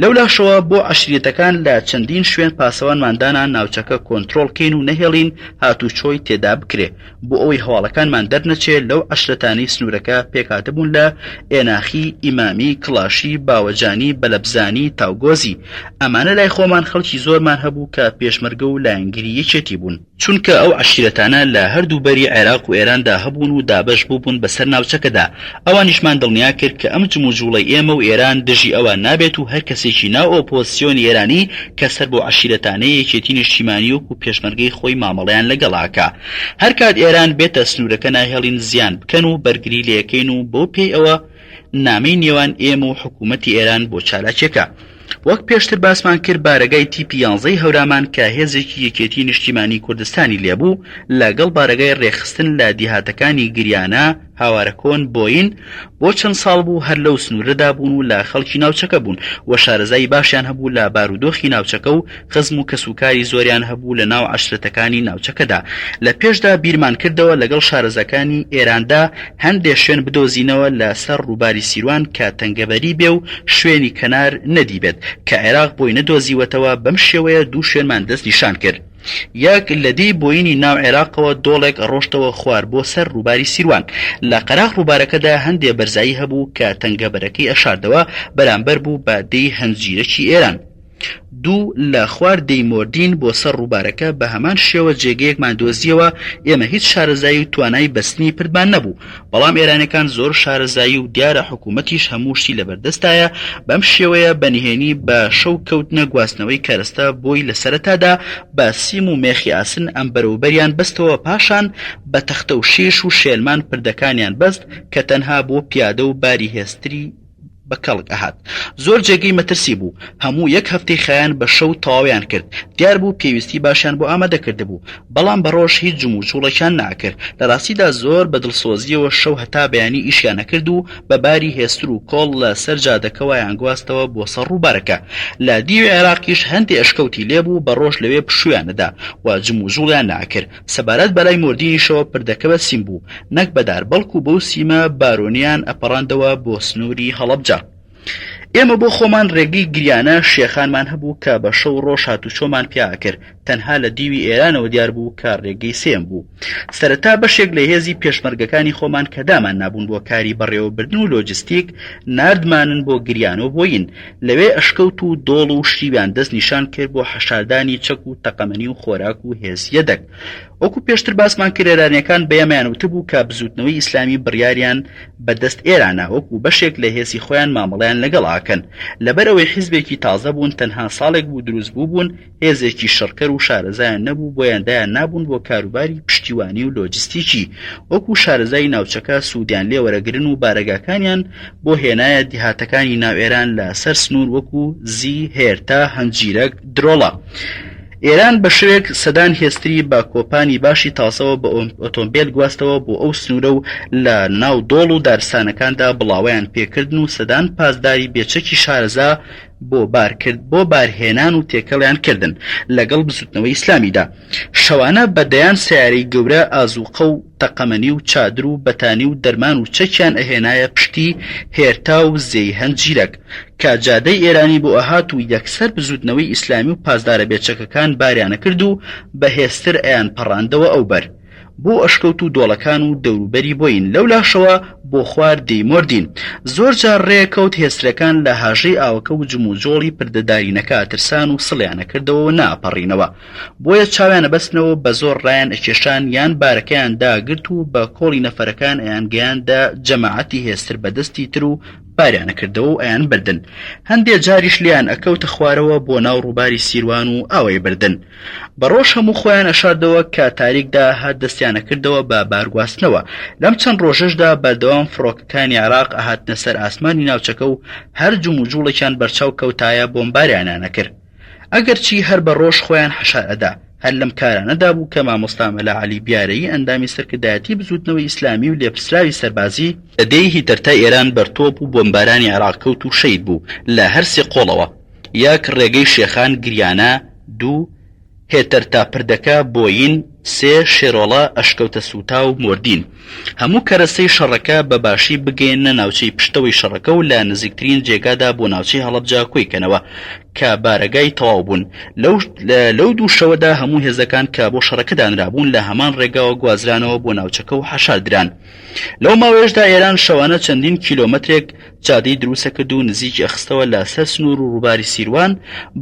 لەولاشەوە بۆ عەشریەتەکان لە چەندین شوێن پاسەوانمان دانا ناوچەکە کۆنترۆڵ کەین و نەهێڵین هاتووچۆی تێدا بکرێ. بۆ ئەوەی هەواڵەکانمان دەرنەچێ لەو عەشرەتانەی سنوورەکە پێکهاتبوون لە، ئێناخی، ئیمامی، کڵاشی، باوەجانی، بەلەبزانی، تاوگۆزی. ئەمانە لای خۆمان خەڵکی زۆرمان هەبوو کە پێشمەرگە و لایەنگری یەکێتی بوون. چونکە ئەو عەشیرەتانە لە هەردوو بەری عێراق و ئێراندا هەبوون و دابەش بووبوون بەسەر ناوچەکەدا. ئەوانیشمان دڵنیا کرد کە ئەم جموجوڵەی ئێمە و ئێران دژی ئەوان نابێت و هەر کەسێکی ناو ئۆپۆزسیۆنی ئێرانی کە سەر بەو عەشیرەتانەیە یەکێتی نیشتیمانی وەکو پێشمەرگەی خۆی مامەڵەیان لەگەڵ ئەکا. هەرکات ئێران بێتە سنوورەکە ناهێڵین زیان بکەن و بەرگری لێکەین و بەو پێی ئەوە نامەی نێوان ئێمە و حکوومەتی ئێران بۆ چالاکیەکە. وەک پێشتر باسمان کرد بارەگای تیپی یانزەی هەورامان کە هێزێکی یەکێتی نیشتیمانی کوردستانی لێبوو لەگەڵ بارەگای رێکخستن لە دیهاتەکانی گریانە، هاوارەکۆن، بۆین، بۆ چەند ساڵ بوو هەر لەو سنوورەدا بوون و لە خەڵکی ناوچەکە بوون و شارەزایی باشیان هەبوو لە بارودۆخی ناوچەکە و خزم و کەسوکاری زۆریان هەبوو لە ناو عەشرەتەکانی ناوچەکەدا. لە پێشدا بیرمان کردەوە لەگەڵ شارەزاکانی ئێراندا هەندێ شوێن بدۆزینەوە لە سەر ڕووباری سیروان کە تەنگەبەری بێ و شوێنی کەنار نەدیبێت کە عێراق بۆی نەدۆزیوەتەوە بەم شێوەیە دوو شوێنمان دەست نیشان کرد. یەک، لە دێی بۆینی ناو عێراقەوە دۆڵێک ئەڕۆشتەوە خوار بۆ سەر ڕووباری سیروان. لە قەراغ ڕووبارەکەدا هەندێ بەرزایی هەبوو کە تەنگەبەرەکەی ئەشاردەوە، بەرامبەر بوو بە دێی هەنجیرەکی ئێران. دوو، لە خوار دێی مۆردین بۆ سەر ڕووبارەکە بە هەمان شێوە جێگەیەکمان دۆزییەوە، ئێمە هیچ شارەزایی و توانای بەستنی پردمان نەبوو، بەڵام ئێرانیەکان زۆر شارەزایی و دیارە حکوومەتیش هەموو شتی لەبەردەستایە، بەم شێوەیە بە نهێنی بە شەو کەوتنە گواستنەوەی کەرەستە بۆی لە سەرەتادا بە سیم و مێخی ئاسن ئەمبەرەوبەریان بەستەوە پاشان بە تەختە و شیش و شێلمان پردەکانیان بەست کە تەنها بۆ پیادە و باری هێستری بە کەڵک ئەهات. زۆر جێگەی مەترسی بوو. هەموو یەک هەفتەی خایان بە شەو تەواویان کرد. دیار بوو پێویستی باشیان بۆ ئامادە کردبوو. بەڵام بە ڕۆژ هیچ جموجوڵێکیان نەئەکرد. لە ڕاستیدا زۆر بە دڵسۆزییەوە شەو هەتا بەیانی ئیشیان ئەکرد و بە باری هێستر و کۆڵ لە سەر جادەکە وایان گواستەوە بۆ سەر ڕووبارەکە. لە دیوی عێراقیش هەندێ ئەشکەوتی لێ بوو بە ڕۆژ لەوێ پشوویان ئەدا و جموجوڵیان نەئەکرد. سەبارەت بە لای مۆردینیشەوە پردەکە بە سیم بوو، نەک بە دار، بەڵکو بەو سیمە بارۆنیان ئەپەڕاندەوە بۆ سنووری هەڵەبجە. ئێمە بۆ خۆمان رێگەی گریانە شێخانمان هەبوو کە بە شەو ڕۆژ هاتوچۆمان پیا ئەکرد، تەنها لە دیوی ئێرانەوە دیار بوو کە رێگەی سێیەم بوو. سەرەتا بەشێک لە هێزی پێشمەرگەکانی خۆمان کە دامان نابوون بۆ کاری بەڕێوەبردن و لۆجستیک ناردمانن بۆ گریانە و بۆین، لەوێ ئەشکەوت و دۆڵ و شتیویان دەست نیشان کرد بۆ حەشاردانی چەک و تەقەمەنی و خۆراک و هێز یەدەگ. وەکو پێشتر باسمان کرد ئێرانیەکان بە ئێمەیان وتبوو کە بزوتنەوەی ئیسلامی بڕیاریان بە دەست ئێرانە وەکو بەشێک لە هێزی خۆیان مامەڵەیان لەگەڵ ئەکەن. لەبەر ئەوەی حیزبێکی تازە بوون تەنها ساڵێک بوو دروست بووبوون هێزێکی شەڕکەر و شارەزایان نەبوو بۆیان دایان نابوون بۆ کاروباری پشتیوانی و لۆجستیکی وەکو شارەزای ناوچەکە سوودیان لێ وەرەگرن و بارەگاکانیان بۆ هێنایە دیهاتەکانی ناو ئێران لە سەر سنوور وەکو زی، هێرتا، هەنجیرەک، درۆڵە. ئێران بە شەوێک سەدان هێستری بە کۆپانی باشی تازەوە بە ئۆتۆمبێل گواستەوە بۆ ئەو سنوورە و لە ناو دۆڵ و دارستانەکاندا بڵاوەیان پێکردن و سەدان پاسداری بێچەکی شارەزا بۆ بارکرد بۆ بارهێنان و تێکەڵیان کردن لەگەڵ بزوتنەوەی ئیسلامیدا. شەوانە بە دەیان سەیارەی گەورە ئازوقە و تەقەمەنی و چادر و بەتانی و دەرمان و چەکیان ئەهێنایە پشتی هێرتا و زێی هەنجیرەک کە جادەی ئێرانی بۆ ئەهات و یەکسەر بزوتنەوەی ئیسلامی و پاسدارە بێچەکەکان باریان ئەکرد و بە هێستر ئەیانپەڕاندەوە ئەوبەر. بۆ ئەشکەوت و دۆڵەکان و دەوروبەری بۆین لەولاشەوە بۆ خوار دێی مۆردین. زۆر جار ڕێ کەوت هێسترەکان لە هاژەی ئاوەکە و جموجۆڵی پردە دارینەکە ئەترسان و سڵیان ئەکردەوە و نائەپەڕینەوە. بۆیە چاویان ئەبەستنەوە و بە زۆر ڕایان ئەکێشان یان بارەکەیان داگرت و بە کۆڵی نەفەرەکان ئەیانگەیاندە جەماعەتی هێستر بە دەستی تر و باریان ئەکردەوە و ئەیانبردن. هەندێ جاریش لێیان ئەکەوتە خوارەوە بۆ ناو ڕووباری سیروان و ئاوەی بردن. بە ڕۆژ هەموو خۆیان ئەشاردەوە کە تاریک داهات دەستیان ئەکردەوە بە بارگواستنەوە. لەم چەند ڕۆژەشدا بەردەوام فڕۆکەکانی عێراق ئەهاتنە سەر ئاسمانی ناوچەکە و هەر جموجوڵێکیان بەرچاو کەوتایە بۆمباریانیان ئەکرد. ئەگەرچی هەر بە ڕۆژ خۆیان حەشار ئەدا. هەر لەم کارانەدا بوو کە مامۆستا مەلا عەلی بیارەیی ئەندامی سەرکردایەتی بزووتنەوەی ئیسلامی و لێپرسراوی سەربازی، لە دێی هیتەرتای ئێران بەر تۆپ و بۆمبارانی عێراق کەوت و شەهید بوو لە هەر سێ قۆڵەوە، یەک، ڕێگەی شێخان، گریانە، دوو، هێتەر تا پردەکە، بۆیین، سێ، شێرۆڵە، ئەشکەوتە سووتاو، مۆردین. هەموو کەرەستەی شەڕەکە بە باشی بگەیەننە ناوچەی پشتەوەی شەڕەکە و لە نزیکترین جێگادا بۆ ناوچەی هەڵەبجە کۆی کەنەوە کە بارەگای تەواو بوون. لەو لەو دوو شەوەدا هەموو هێزەکان کە بۆ شەڕەکە دانرابوون لە هەمان ڕێگاوە گوازرانەوە بۆ ناوچەکە و حەشار دران. لەو ماوەیەشدا ئێران شەوانە چەندین کیلۆمەترێک جادەی دروسەکرد و نزیکی ئەخستەوە لە سەر سنوور و ڕووباری سیروان،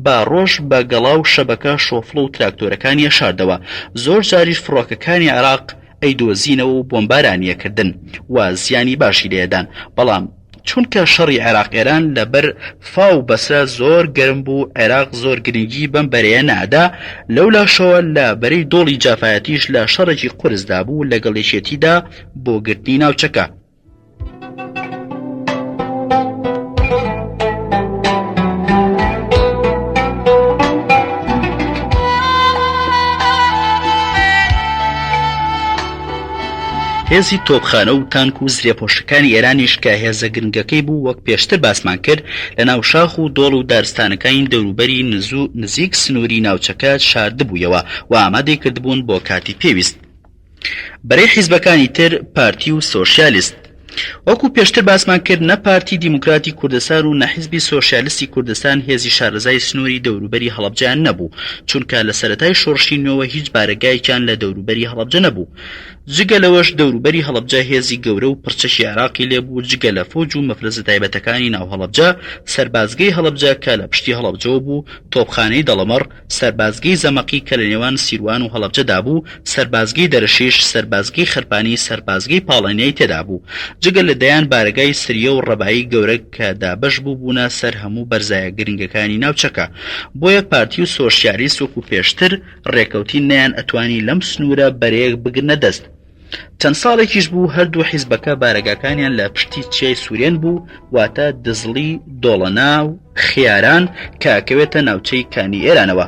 بە ڕۆژ بە گەڵا و شەبەکە شۆفڵ و تراکتۆرەکانی ئەشاردەوە، زۆر جاریش فڕۆکەکانی عێراق ئەیدۆزینەوە و بۆمبارانی ئەکردن و زیانی باشی لێدان، بەڵام چونکە شەڕی عێراق ئێران لە بەر فاو و بەسرە زۆر گەرم بوو عێراق زۆر گرنگی بەم بەرەیە نەئەدا، لەولاشەوە لە بەرەی دۆڵی جافایەتیش لە شەڕێکی قورسدا بوو لەگەڵ یەکێتیدا بۆ گرتنی ناوچەکە. هێزی تۆپخانە و تانک و زرێپۆشەکانی ئێرانیش کە هێزە گرنگەکەی بوو وەک پێشتر باسمان کرد لە ناو شاخ و دۆڵ و دارستانەکانی دەوروبەری نزیک سنووری ناوچەکە شاردبوویەوە و ئامادەی کردبوون بۆ کاتی پێویست. بەرەی حیزبەکانی تر پارتی و سۆشیالیست. وەکو پێشتر باسمان کرد نە پارتی دیموکراتی کوردستان و نە حیزبی سۆشیالیستی کوردستان هێزی شارەزای سنووری دەوروبەری هەڵەبجەیان نەبوو، چونکە لە سەرەتای شۆڕشی نوێوە هیچ بارەگایەکیان لە دەوروبەری هەڵەبجە نەبوو. جگە لەوەش دەوروبەری هەڵەبجە هێزی گەورە و پڕچەکی عێراقی لێبوو جگە لە فەوج و مەفرەزە تایبەتەکانی ناو هەڵەبجە، سەربازگەی هەڵەبجە کە لە پشتی هەڵەبجەوە بوو، تۆپخانەی دەڵەمەڕ، سەربازگەی زەمەقی کە لە نێوان سیروان و هەڵەبجەدا بوو، سەربازگەی دەرەشیش، سەربازگەی خەرپانی، سەربازگەی پاڵەنیای تێدا بوو. جگە لە دەیان بارەگای سریە و ڕەبایی گەورە کە دابەش بووبوونە سەر هەموو بەرزایە گرنگەکانی ناوچەکە. بۆیە پارتی و سۆشیالیست وەکو پێشتر ڕێکەوتین نەیان ئەتوانی لەم سنوورە بەرەیەک بگرنە دەست. چەند ساڵێکیش بوو هەردوو حیزبەکە بارەگاکانیان لە پشتی چیای سوورێن بوو، واتە دزڵی، دۆڵەنا و خیاران کە ئەکەوێتە ناوچەی کانی ئێرانەوە.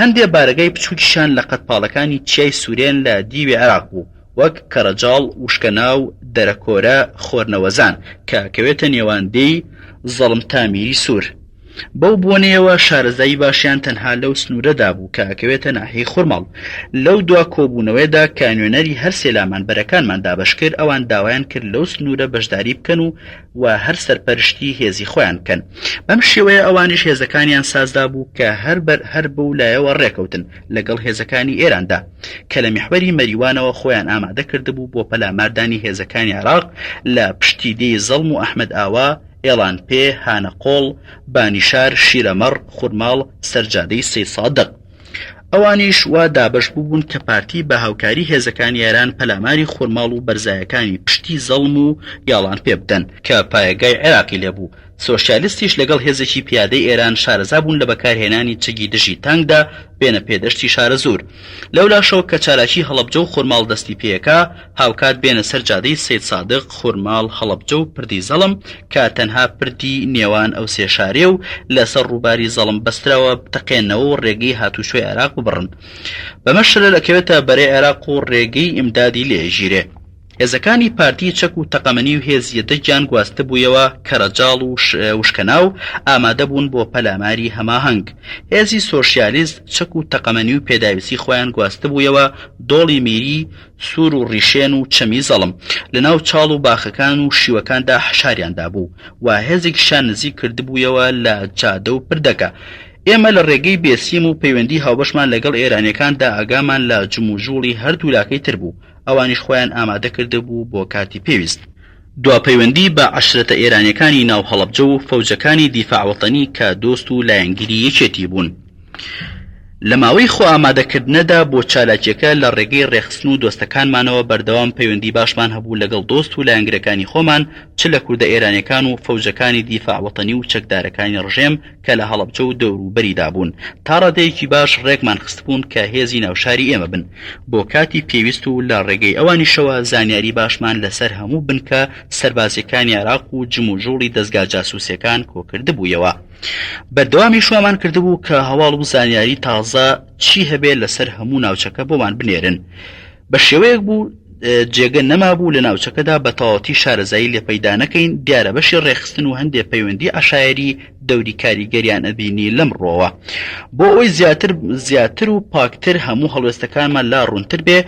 هەندێ بارەگای بچووکیشیان لە قەدپاڵەکانی چیای سوورێن لە دیوی عێراق بوو، وەک کەڕەجاڵ، وشکەناو، دەرەکۆرە، خۆرنەوەزان کە ئەکەوێتە نێوان دێی زەڵم تا میری سوور. بەو بۆنەیەوە شارەزایی باشیان تەنها لەو سنوورەدا بوو کە ئەکەوێتە ناحیەی خورماڵ. لەو دوا کۆبوونەوەیەدا کە نوێنەری هەر سێ لامان بەرەکانمان دابەش کرد، ئەوان داوایان کرد لەو سنوورە بەشداری بکەن و و هەر سەرپەرشتی هێزی خۆیان بکەن. بەم شێوەیە ئەوانیش هێزەکانیان سازدابوو کە هەر بەر هەر بەو لایەوە ڕێکەوتن لەگەڵ هێزەکانی ئێراندا کە لە میحوەری مەریوانەوە خۆیان ئامادە کردبوو بۆ پەلاماردانی هێزەکانی عێراق لە پشتی دێی زەڵم و ئەحمەدئاوا، ئێڵانپێ، هانەقۆڵ، بانیشار، شیرەمەڕ، خورماڵ، سەرجادەی سەیدسادق. ئەوانیش وا دابەش بووبوون کە پارتی بە هاوکاری هێزەکانی ئێران پەلاماری خورماڵ و بەرزایەکانی پشتی زەڵم و یاڵانپێ بدەن، کە پایەگای عێراقی لێ بوو، سۆشیالیستیش لەگەڵ هێزێکی پیادەی ئێران شارەزا بوون لە بەکارهێنانی چەکی دژی تانکدا بێنە پێدەشتی شارەزوور. لەولاشەوە کە چالاکی هەڵەبجە و خورماڵ دەستی پێکا، هاوکات بێنە سەر جادەی سەیدسادق، خورماڵ، هەڵەبجە و پردی زەڵم کە تەنها پردی نێوان ئەو سێ شارەیە و لەسەر ڕووباری زەڵم بەستراوە بتەقێننەوە و ڕێگەی هاتووچۆی عێراق ببڕن. بەمەش شەلەل ئەکەوێتە بەرەی عێراق و ڕێگەی ئیمدادی لێ ئەگیرێ. هێزەکانی پارتی چەک و تەقەمەنی و هێز یەدەگیان گواستبوویەوە کەرەجاڵ و وشکەناو ئامادە بوون بۆ پەلاماری هەماهەنگ. هێزی سۆشیالیست چەک و تەقەمەنی و پێداویستی خۆیان گواستبوویەوە دۆڵی میری سوور و ڕیشێن و چەمی زەڵم لە ناو چاڵ و باخەکان و شیوەکاندا حەشاریان دابوو و هێزێکیشیان نزیک کردبوویەوە لە جادە و پردەکە. ئێمە لە ڕێگەی بێسیم و پەیوەندی هاوبەشمان لەگەڵ ئێرانیەکاندا ئاگامان لە جموجوڵی هەردوو لاکەی تر بوو. ئەوانیش خۆیان ئامادە کردبوو بۆ کاتی پێویست. دوا پەیوەندی بە عەشرەتە ئێرانیەکانی ناو هەڵەبجە و فەوجەکانی دیفاع وەتەنی کە دۆست و لایەنگری یەکێتی بوون. لە ماوەی خۆ ئامادەکردنەدا بۆ چالاکیەکە لە ڕێگەی ڕێکخستن و دۆستەکانمانەوە بەردەوام پەیوەندی باشمان هەبوو لەگەڵ دۆست و لایەنگرەکانی خۆمان چ لە کوردە ئێرانیەکان و فەوجەکانی دیفاع وەتەنی و چەکدارەکانی ڕژێم کە لە هەڵەبجە و دەوروبەریدا بوون تا ڕادەیەکی باش ڕێکمان خستبوون کە هێزی ناوشاری ئێمە بن بۆ کاتی پێویست و لە ڕێگەی ئەوانیشەوە زانیاری باشمان لەسەر هەموو بنکە سەربازیەکانی عێراق و جموجوڵی دەزگا جاسوسیەکان کۆکردبوویەوە. بەردەوامیش وامان کردبوو کە هەواڵ و زانیاری تازە. چی هەبێ لەسەر هەموو ناوچەکە بۆمان بنێرن. بە شێوەیەک بوو جێگە نەمابوو لە ناوچەکەدا بە تەواوەتی شارەزایی لێ پەیدا نەکەین، دیارە بەشی ڕێکخستن و هەندێ پەیوەندی عەشایەری دەوری کاریگەریان ئەبینی لەم ڕووەوە. بۆ ئەوەی زیاتر زیاتر و پاکتر هەموو هەڵوێستەکانمان لا ڕوونتر بێ،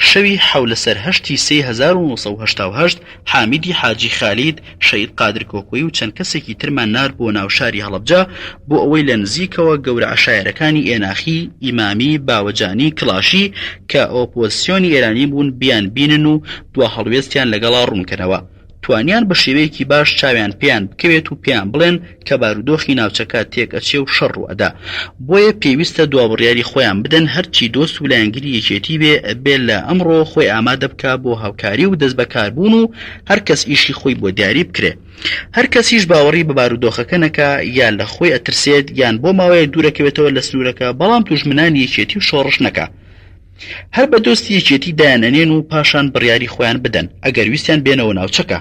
شەوی حەو لەسەر هەشتی سێی 1988 حامیدی حاجی خالید، شەهید قادر کۆکۆیی و چەند کەسێکی ترمان نارد بۆ ناو شاری هەڵەبجە بۆ ئەوەی لە نزیکەوە گەورە عەشایەرەکانی ئێناخی، ئیمامی، باوەجانی، کڵاشی کە ئۆپۆزسیۆنی ئێرانی بوون بیان بینن و دوا هەڵوێستیان لەگەڵا ڕوونکەنەوە. توانیان بە شێوەیەکی باش چاویان پێیان بکەوێت و پێیان بڵێن کە بارودۆخی ناوچەکە تێک ئەچێ و شەڕ ڕوو ئەدا بۆیە پێویستە دوا بڕیاری خۆیان بدەن هەرچی دۆست و لایەنگری یەکێتی بێ ئەبێ لە ئەمڕۆ خۆی ئامادە بکا بۆ هاوکاری و دەست بەکاربوون و هەر کەس ئیشی خۆی بۆ دیاری بکرێ هەر کەسیش باوەڕی بە بارودۆخەکە نەکا یا لە خۆی ئەترسێت یان بۆ ماوەیەک دوورەکەوێتەوە لە سنوورەکە بەڵام دوژمنانی یەکێتی و شۆڕش نەکا هەر بە دۆستی یەکێتی دایانئەنێن و پاشان بڕیاری خۆیان بدەن ئەگەر ویستیان بێنەوە ناوچەکە.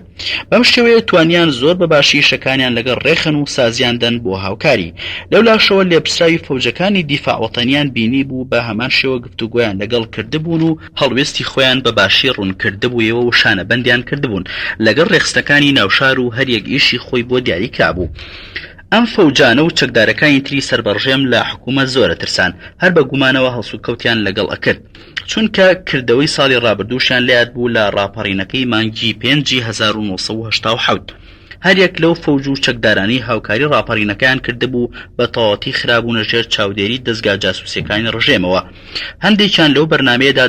بەم شێوەیە توانیان زۆر بە باشی ئیشەکانیان لەگەڵ ڕێکخەن و سازیان دەن بۆ هاوکاری. لەولاشەوە لێپرسراوی فەوجەکانی دیفاع وەتەنیان بینیبوو بە هەمان شێوە گفتوگۆیان لەگەڵ کردبوون و هەڵوێستی خۆیان بە باشی ڕوونکردبوویەوە و شانەبەندیان کردبوون لەگەڵ ڕێکخستنەکانی ناوشار و هەریەک ئیشی خۆی بۆ دیاری کرابوو. ئەم فەوجانە و چەکدارەکانی تری سەر بە ڕژێم لە حکوومەت زۆر ئەترسان، هەر بە گومانەوە هەڵسوکەوتیان لەگەڵ ئەکرد. چونکە کردەوەی ساڵی ڕابردووشیان لەیاد بوو لە ڕاپەڕینەکەی مانگی پێنجی 1987. هەریەک لەو فەوج و چەکدارانەی هاوکاری ڕاپەڕینەکەیان کردبوو بە تەواوەتی خرابوونە ژێر چاودێری دەزگا جاسوسیەکانی ڕژێمەوە. هەندێکیان لەو بەرنامەیەدا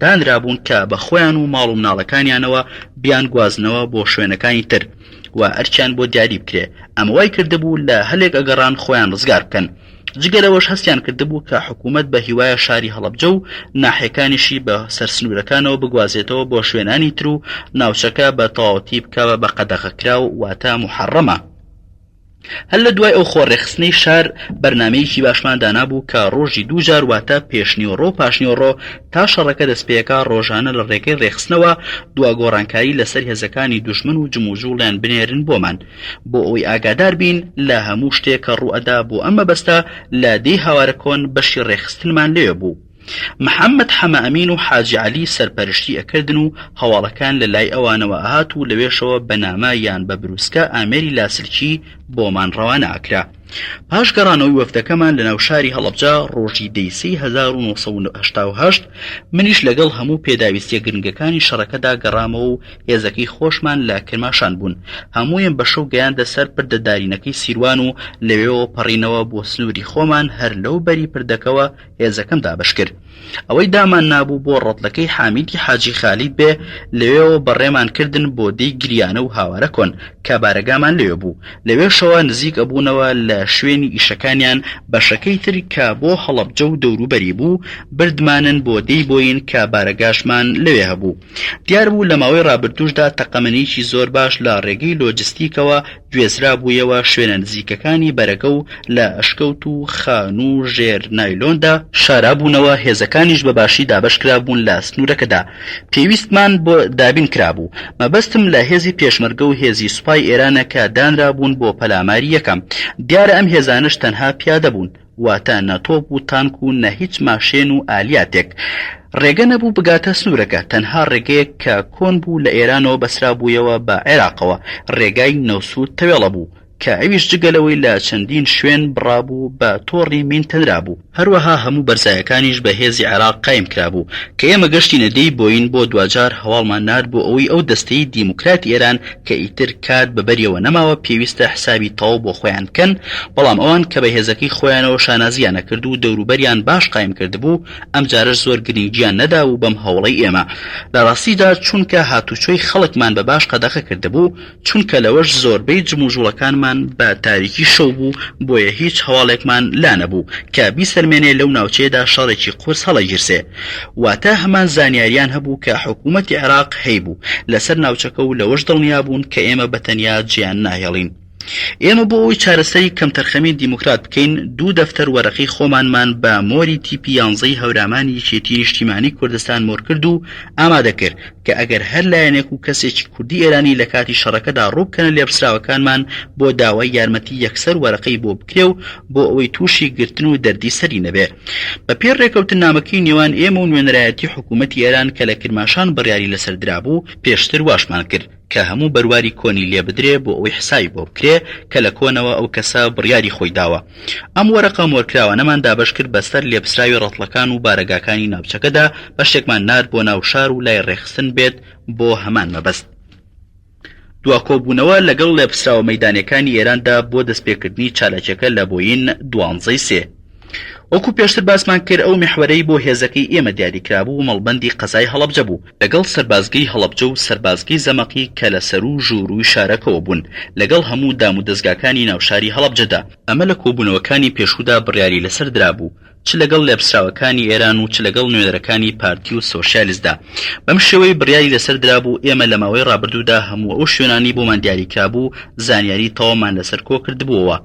دانرابوون کە بە خۆیان و ماڵ و مناڵەکانیانەوە بیانگوازنەوە بۆ شوێنەکانی تر. و ئەرکیان بۆ دیاری بکرێ، ئەمە وای کردبوو لە هەلێک ئەگەڕان خۆیان ڕزگار بکەن. جگە لەوەش هەستیان کردبوو کە حکوومەت بە هیوایە شاری هەڵەبجە و ناحیەکانیشی بە سەر سنوورەکانەوە بگوازێتەوە بۆ شوێنانی تر و ناوچەکە بە تەواوەتی بکا بە قەدەغەکراو واتە موحەڕەمە. هەر لە دوای ئەو خۆ ڕێکخستنەی شار بەرنامەیەکی باشمان دانابوو کە ڕۆژی دوو جار واتە پێشنیوەڕۆ و پاشنیوەڕۆ تا شەڕەکە دەستپێکا ڕۆژانە لە ڕێگەی ڕێکخستنەوە دوا گۆڕانکاری لەسەر هێزەکانی دوژمن و جموجوڵیان بنێرن بۆمان بۆ ئەوەی ئاگادار بین لە هەموو شتێک کە ڕووئەدا بۆ ئەم مەبەستە لە دێی هاوارەکۆن بەشی ڕێکخستنمان لەوێ بوو. محەمەد حەمەئەمین و حاجی عەلی سەرپەرشتی ئەکردن و هەواڵەکان لە لای ئەوانەوە ئەهات و لەوێشەوە بە نامە یان بە بروسکە ئامێری لاسلکی بۆمان ڕەوانە ئەکرا. پاش گەڕانەوەی وەفدەکەمان لە ناو شاری هەڵەبجە ڕۆژی دەی سێی 1988 منیش لەگەڵ هەموو پێداویستیە گرنگەکانی شەڕەکەدا گەڕامەوە و هێزەکەی خۆشمان لە کرماشان بوون هەموویم بە شەو گەیاندە سەر پردە دارینەکەی سیروان و لەوێوە پەڕینەوە بۆ سنووری خۆمان هەر لەو بەری پردەکەوە هێزەکەم دابەش کرد. ئەوەی دامان نابوو بۆ ڕەتڵەکەی حامیدی حاجی خالید بێ، لەوێوە بەڕێمان کردن بۆ دێی گریانە و هاوارە کۆن، کە بارەگامان لەوێ بوو. لەوێشەوە نزیک ئەبوونەوە لە شوێنی ئیشەکانیان، بەشەکەی تر کە بۆ هەڵەبجە و دەوروبەری بوو، بردمانن بۆ دێی بۆین کە بارەگاشمان لەوێ هەبوو. دیار بوو لە ماوەی ڕابردووشدا تەقەمەنیی زۆر باش لە ڕێگەی لۆجستیکەوە گوێزرابوویەوە شوێنە نزیکەکانی بەرەکە و لە ئەشکەوت و خانوو ژێر نایلۆندا شارابوونەوە، هێزەکانیش بە باشی دابەشکرابوون لە سنوورەکەدا پێویستمان بۆ دابین کرابوو، مەبەستم لە هێزی پێشمەرگە و هێزی سوپای ئێرانە کە دانرابوون بۆ پەلاماری یەکەم، دیارە ئەم هێزانەش تەنها پیادە بوون. واتە نە تۆپ و تانک و نە هیچ ماشێن و ئالیاتێک ڕێگە نەبوو بگاتە سنوورەکە، تەنها ڕێگەیەک کە کۆن بوو لە ئێرانەوە بەسرابوویەوە بە عێراقەوە ڕێگای نەوسوود تەوێڵە بوو کە ئەویش جگە لەوەی لە چەندین شوێن بڕابوو بە تۆڕی مین تەنرابوو، هەروەها هەموو بەرزایەکانیش بە هێزی عێراق قایم کرابوو، کە ئێمە گەشتینە دێی بۆین بۆ دواجار هەواڵمان نارد بۆ ئەوەی ئەو دەستەی دیموکراتی ئێران کە ئیتر کات بە بەریەوە نەماوە پێویستە حسابی تەواو بۆ خۆیان بکەن، بەڵام ئەوان کە بە هێزەکەی خۆیانەوە شانازیان ئەکرد و دەوروبەریان باش قایم کردبوو ئەمجارەش زۆر گرنگیان نەدابوو بەم هەوڵەی ئێمە. لە ڕاستیدا چونکە هاتوچۆی خەڵکمان بە باش قەدەغە کردبوو، چونکە لەوەش زۆربەی جموجوڵەکانمان بە تاریکی شەو بوو بۆیە هیچ هەواڵێکمان لا نەبوو کە بیسەلمێنێ لەو ناوچەیەدا شەڕێکی قورس هەڵەگیرسێ. واتە هەمان زانیاریان هەبوو کە حکوومەتی عێراق هەیبوو لەسەر ناوچەکە و لەوەش دڵنیا بوون کە ئێمە بە تەنیا جێیان ناهێڵین. ئێمە بۆ ئەوەی چارەسەری کەمتەرخەمی دیموکرات بکەین، دوو دەفتەر وەرەقەی خۆمانمان بە مۆری تیپی یانزەی هەورامانی یەکێتی نیشتیمانی کوردستان مۆرکرد و ئامادە کرد کە ئەگەر هەر لایەنێک و کەسێکی کوردی ئێرانی لە کاتی شەڕەکەدا ڕووبکەنە لێپرسراوەکانمان بۆ داوای یارمەتی یەکسەر وەرەقەی بۆ بکرێ و بۆ ئەوەی تووشی گرتن و دەردی سەری نەبێ. بە پێی ڕێکەوتننامەکەی نێوان ئێمە و نوێنەرایەتی حکوومەتی ئێران کە لە کرماشان بڕیاری لەسەر درابوو، پێشتر واشمان کرد. کە هەموو بەرواری کۆنی لێ بدرێ بۆ ئەوەی حسابی بۆ بکرێ کە لە کۆنەوە ئەو کەسە بڕیاری خۆی داوە. ئەم وەرەقە مۆرکراوانەمان دابەش کرد بە سەر لێپسراوی ڕەتڵەکان و بارەگاکانی ناوچەکەدا، بەشێکمان نارد بۆ ناو شار و لای ڕێکخستن بێت بۆ هەمان مەبەست. دوا کۆبوونەوە لەگەڵ لێپسراوە مەیدانیەکانی ئێراندا بۆ دەستپێکردنی چالاکیەکە لە بۆین دوانزەی سێ. وەکو پێشتر باسمان کرد ئەو میحوەرەی بۆ هێزەکەی ئێمە دیاریکرابوو مەڵبەندی قەزای هەڵەبجە بوو، لەگەڵ سەربازگەی هەڵەبجە و سەربازگەی زەمەقی کە لە سەروو ژوورووی شارەکەوە بوون، لەگەڵ هەموو دامودەزگاکانی ناوشاری هەڵەبجەدا. ئەمە لە کۆبوونەوەکانی پێشوودا بڕیاری لەسەر درابوو، چ لەگەڵ لێپرسراوەکانی ئێران و چ لەگەڵ نوێنەرەکانی پارتی و سۆشیالیستدا. بەم شێوەی بڕیاری لەسەر درابوو، ئێمە لە ماوەی ڕابردوودا هەموو ئەو شوێنانەی بۆمان دیاریکرابوو زانیاری تەواومان لەسەر کۆکردبووەوە.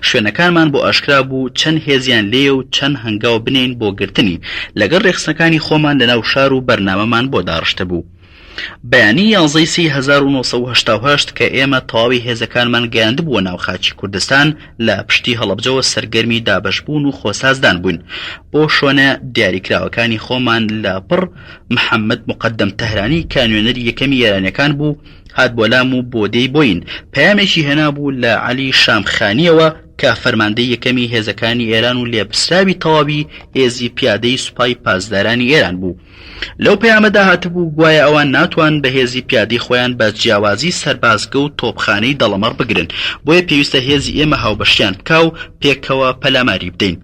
شوێنەکانمان بۆ ئاشکرا بوو چەند هێزیان لێیە و چەند هەنگاو بنێین بۆ گرتنی، لەگەڵ رێکخستنەکانی خۆمان لەناو شار و بەرنامەمان بۆ داڕشتبوو. بەیانی یانزەی سێی 1988 کە ئێمە تەواوی هێزەکانمان گەیاندبووە ناو خاکی کوردستان لە پشتی هەڵەبجەوە سەرگەرمی دابەشبوون و خۆسازدان بووین بۆ شوێنە دیاریکراوەکانی خۆمان لە پڕ محەممەد موقەدەم تەهرانی کە نوێنەری یەکەمی ئێرانیەکان بوو هات بۆ لام و بۆ دێی بۆین پەیامێکی هێنابوو لە عەلی شامخانیەوە کە فەرماندەی یەکەمی هێزەکانی ئێران و لێپرسراوی تەواوی هێزی پیادەی سوپای پاسدارانی ئێران بوو. لەو پەیامەدا هاتبوو گوایە ئەوان ناتوان بە هێزی پیادەی خۆیان بە جیاوازی سەربازگە و تۆپخانەی دەڵەمەڕ بگرن، بۆیە پێویستە هێزی ئێمە هاوبەشیان بکا و پێکەوە پەلاماری بدەین.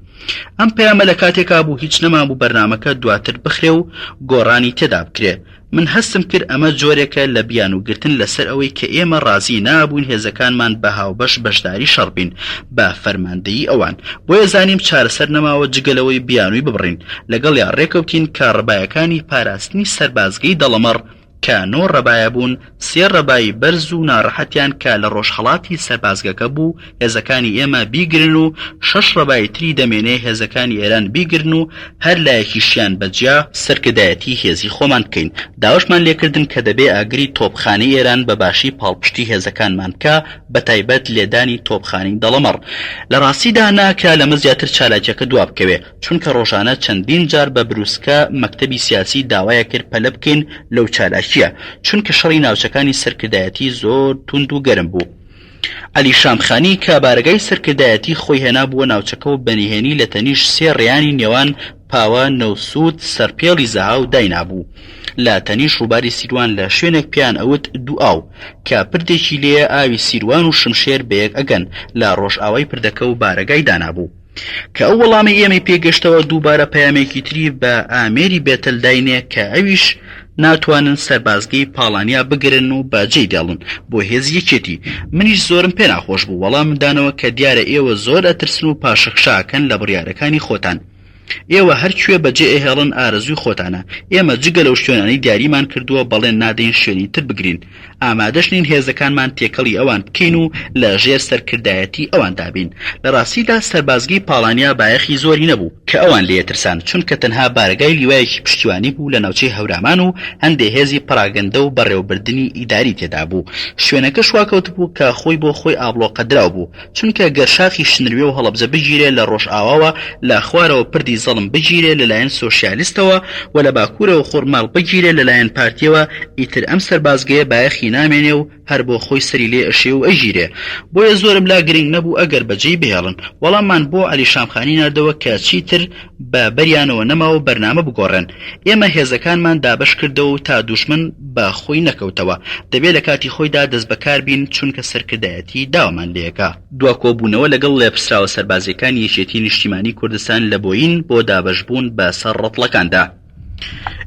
ئەم پەیامە لە کاتێکا بوو هیچ نەمابوو بەرنامەکە دواتر بخرێ و گۆڕانی تێدا بکرێ. من هەستم کرد ئەمە جۆرێکە لە بیانووگرتن لەسەر ئەوەی کە ئێمە ڕازی نابووین هێزەکانمان بە هاوبەش بەشداری شەڕ بین بە فەرماندەیی ئەوان. بۆیە زانیم چارەسەر نەماوە جگە لەوەی بیانووی ببڕین. لەگەڵیا ڕێکەوتین کە ڕبایەکانی پاراستنی سەربازگەی دەڵەمەڕ کە نۆ ڕەبایە بوون، سێ ڕەبای بەرز و ناڕەحەتیان کە لە ڕۆژهەڵاتی سەربازگەکە بوو هێزەکانی ئێمە بیگرن و شەش ڕەبای تری دەمێنێ هێزەکانی ئێران بیگرن و هەر لایەکیشیان بە جیا سەرکردایەتی هێزی خۆمان بکەین. داواشمان لێکردن کە دەبێ ئاگری تۆپخانەی ئێران بە باشی پاڵپشتی هێزەکانمان بکا بە تایبەت لێدانی تۆپخانەی دەڵەمەڕ. لە ڕاستیدا ناکرا لەمە زیاتر چالاکیەکە دوا بکەوێ. چونکە ڕۆژانە چەندین جار بە بروسکە مەکتەبی سیاسی داوایە کرد پەلە بکەین لەو چالاکیە، چونکە شەڕی ناوچەکانی سەرکردایەتی زۆر توند و گەرم بوو. عەلی شامخانی کە بارەگای سەرکردایەتی خۆی هێنابووە ناوچەکەو بە نهێنی لە تەنیشت سێ ڕێیانی نێوان پاوە نەوسود سەرپێڵی زەهاو داینابوو لە تەنیشت ڕووباری سیروان لە شوێنێک پێیان ئەوت دووئاو کە پردێکی لێیە ئاوی سیروان و شمشێر بەیەک ئەگەن لە ڕۆژئاوای پردەکەو بارەگای دانابوو. کە ئەو وەڵامەی ئێمەی پێ گەشتەوە دووبارە پەیامێکی تری بە ئامێری بێتەل داینێ کە ئەویش ناتوانن سەربازگەی پاڵانیا بگرن و بە جێی دێڵن بۆ هێزی یەکێتی منیش زۆرم پێ ناخۆش بوو وەڵامم دانەوە کە دیارە ئێوە زۆر ئەترسن و پاشەکشە ئەکەن لە بڕیارەکانی خۆتان ئێوە هەر کوێ بە جێ ئەهێڵن ئارەزووی خۆتانە ئێمە جگە لەو شوێنانەی دیاریمان کردووە بەڵێن نادەین شوێنی تر بگرین ئامادەش نین هێزەکانمان تێکەڵی ئەوان بکەین و لە ژێر سەرکردایەتی ئەواندا بین. لە ڕاستیدا سەربازگەی پاڵانیا بایەخی زۆری نەبوو، کە ئەوان لێ ترسان، چونکە تەنها بارەگای لیوایەکی پشتیوانی بوو لە ناوچەی هەورامان و هەندێ هێزی پەراگەندە و بەڕێوەبردنی ئیداری تێدا بوو. شوێنەکەش وا کەوتبوو کە خۆی بۆ خۆی ئابڵۆقەدراو بوو. چونکە گەر شاخی شنروێ و هەڵەبجە بگیرێ لە ڕۆژئاواوە لە خوارەوە پردی زەڵم بگیرێ لە لایەن سۆشیالیستەوە و لە باکورەوە خورماڵ بگیرێ لە لایەن پارتیەوە ئیتر ئەم سەربازگەیە بایەخی نامێنێ و هەر بۆ خۆی سەری لێ ئەشێ و ئەگیرێ بۆیە زۆرم لا گرنگ نەبوو ئەگەر بەجێی بهێڵن وەڵاممان بۆ عەلی شامخانی ناردەوە کە چیتر بە بەریانەوە نەماوە بەرنامە بگۆڕێن ئێمە هێزەکانمان دابەش کردەوە و تا دوژمن بە خۆی نەکەوتەوە دەبێ لە کاتی خۆیدا دەستبەکار بین چونکە سەرکردایەتی داوامان لێکا. دوا کۆبوونەوە لەگەڵ لێپرسراوە سەربازییەکانی یەکێتی نیشتیمانی کوردستان لە بۆین بۆ دابەشبوون بە سەر ڕەتڵەکاندا.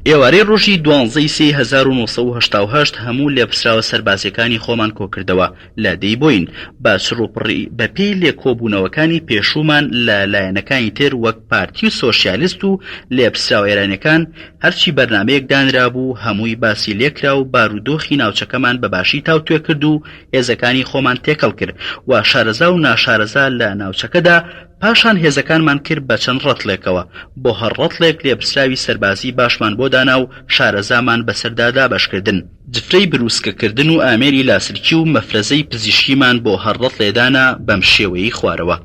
ئێوارەی ڕۆژی دوانزەی سێی 1970 هەموو لێپرسراوە سەربازیەکانی خۆمان کۆکردەوە لە دێی بۆین بە چڕوپڕی بە پێی لێکۆبوونەوەکانی پێشوومان لە لایەنەکانی تر وەک پارتی و سۆشیالیست و لێپرسراوە ئێرانیەکان هەرچی بەرنامەیەک دانرابوو هەمووی باسی لێکرا و بارودۆخی ناوچەکەمان بە باشی تاوتوێ کرد و هێزەکانی خۆمان تێکەڵ کرد و شارەزا و ناشارەزا لە ناوچەکەدا پاشان هێزەکانمان کرد بە چەند ڕەتڵێکەوە، بۆ هەر ڕەتڵێک لێپرسراوی سەربازی باشمان بۆ دانا و شارەزامان بەسەردا دابەشکردن. جفرەی بروسکەکردن و ئامێری لاسلکی و مەفرەزەی پزیشکیمان بۆ هەر ڕەتڵێ دانا بەم شێوەیەی خوارەوە.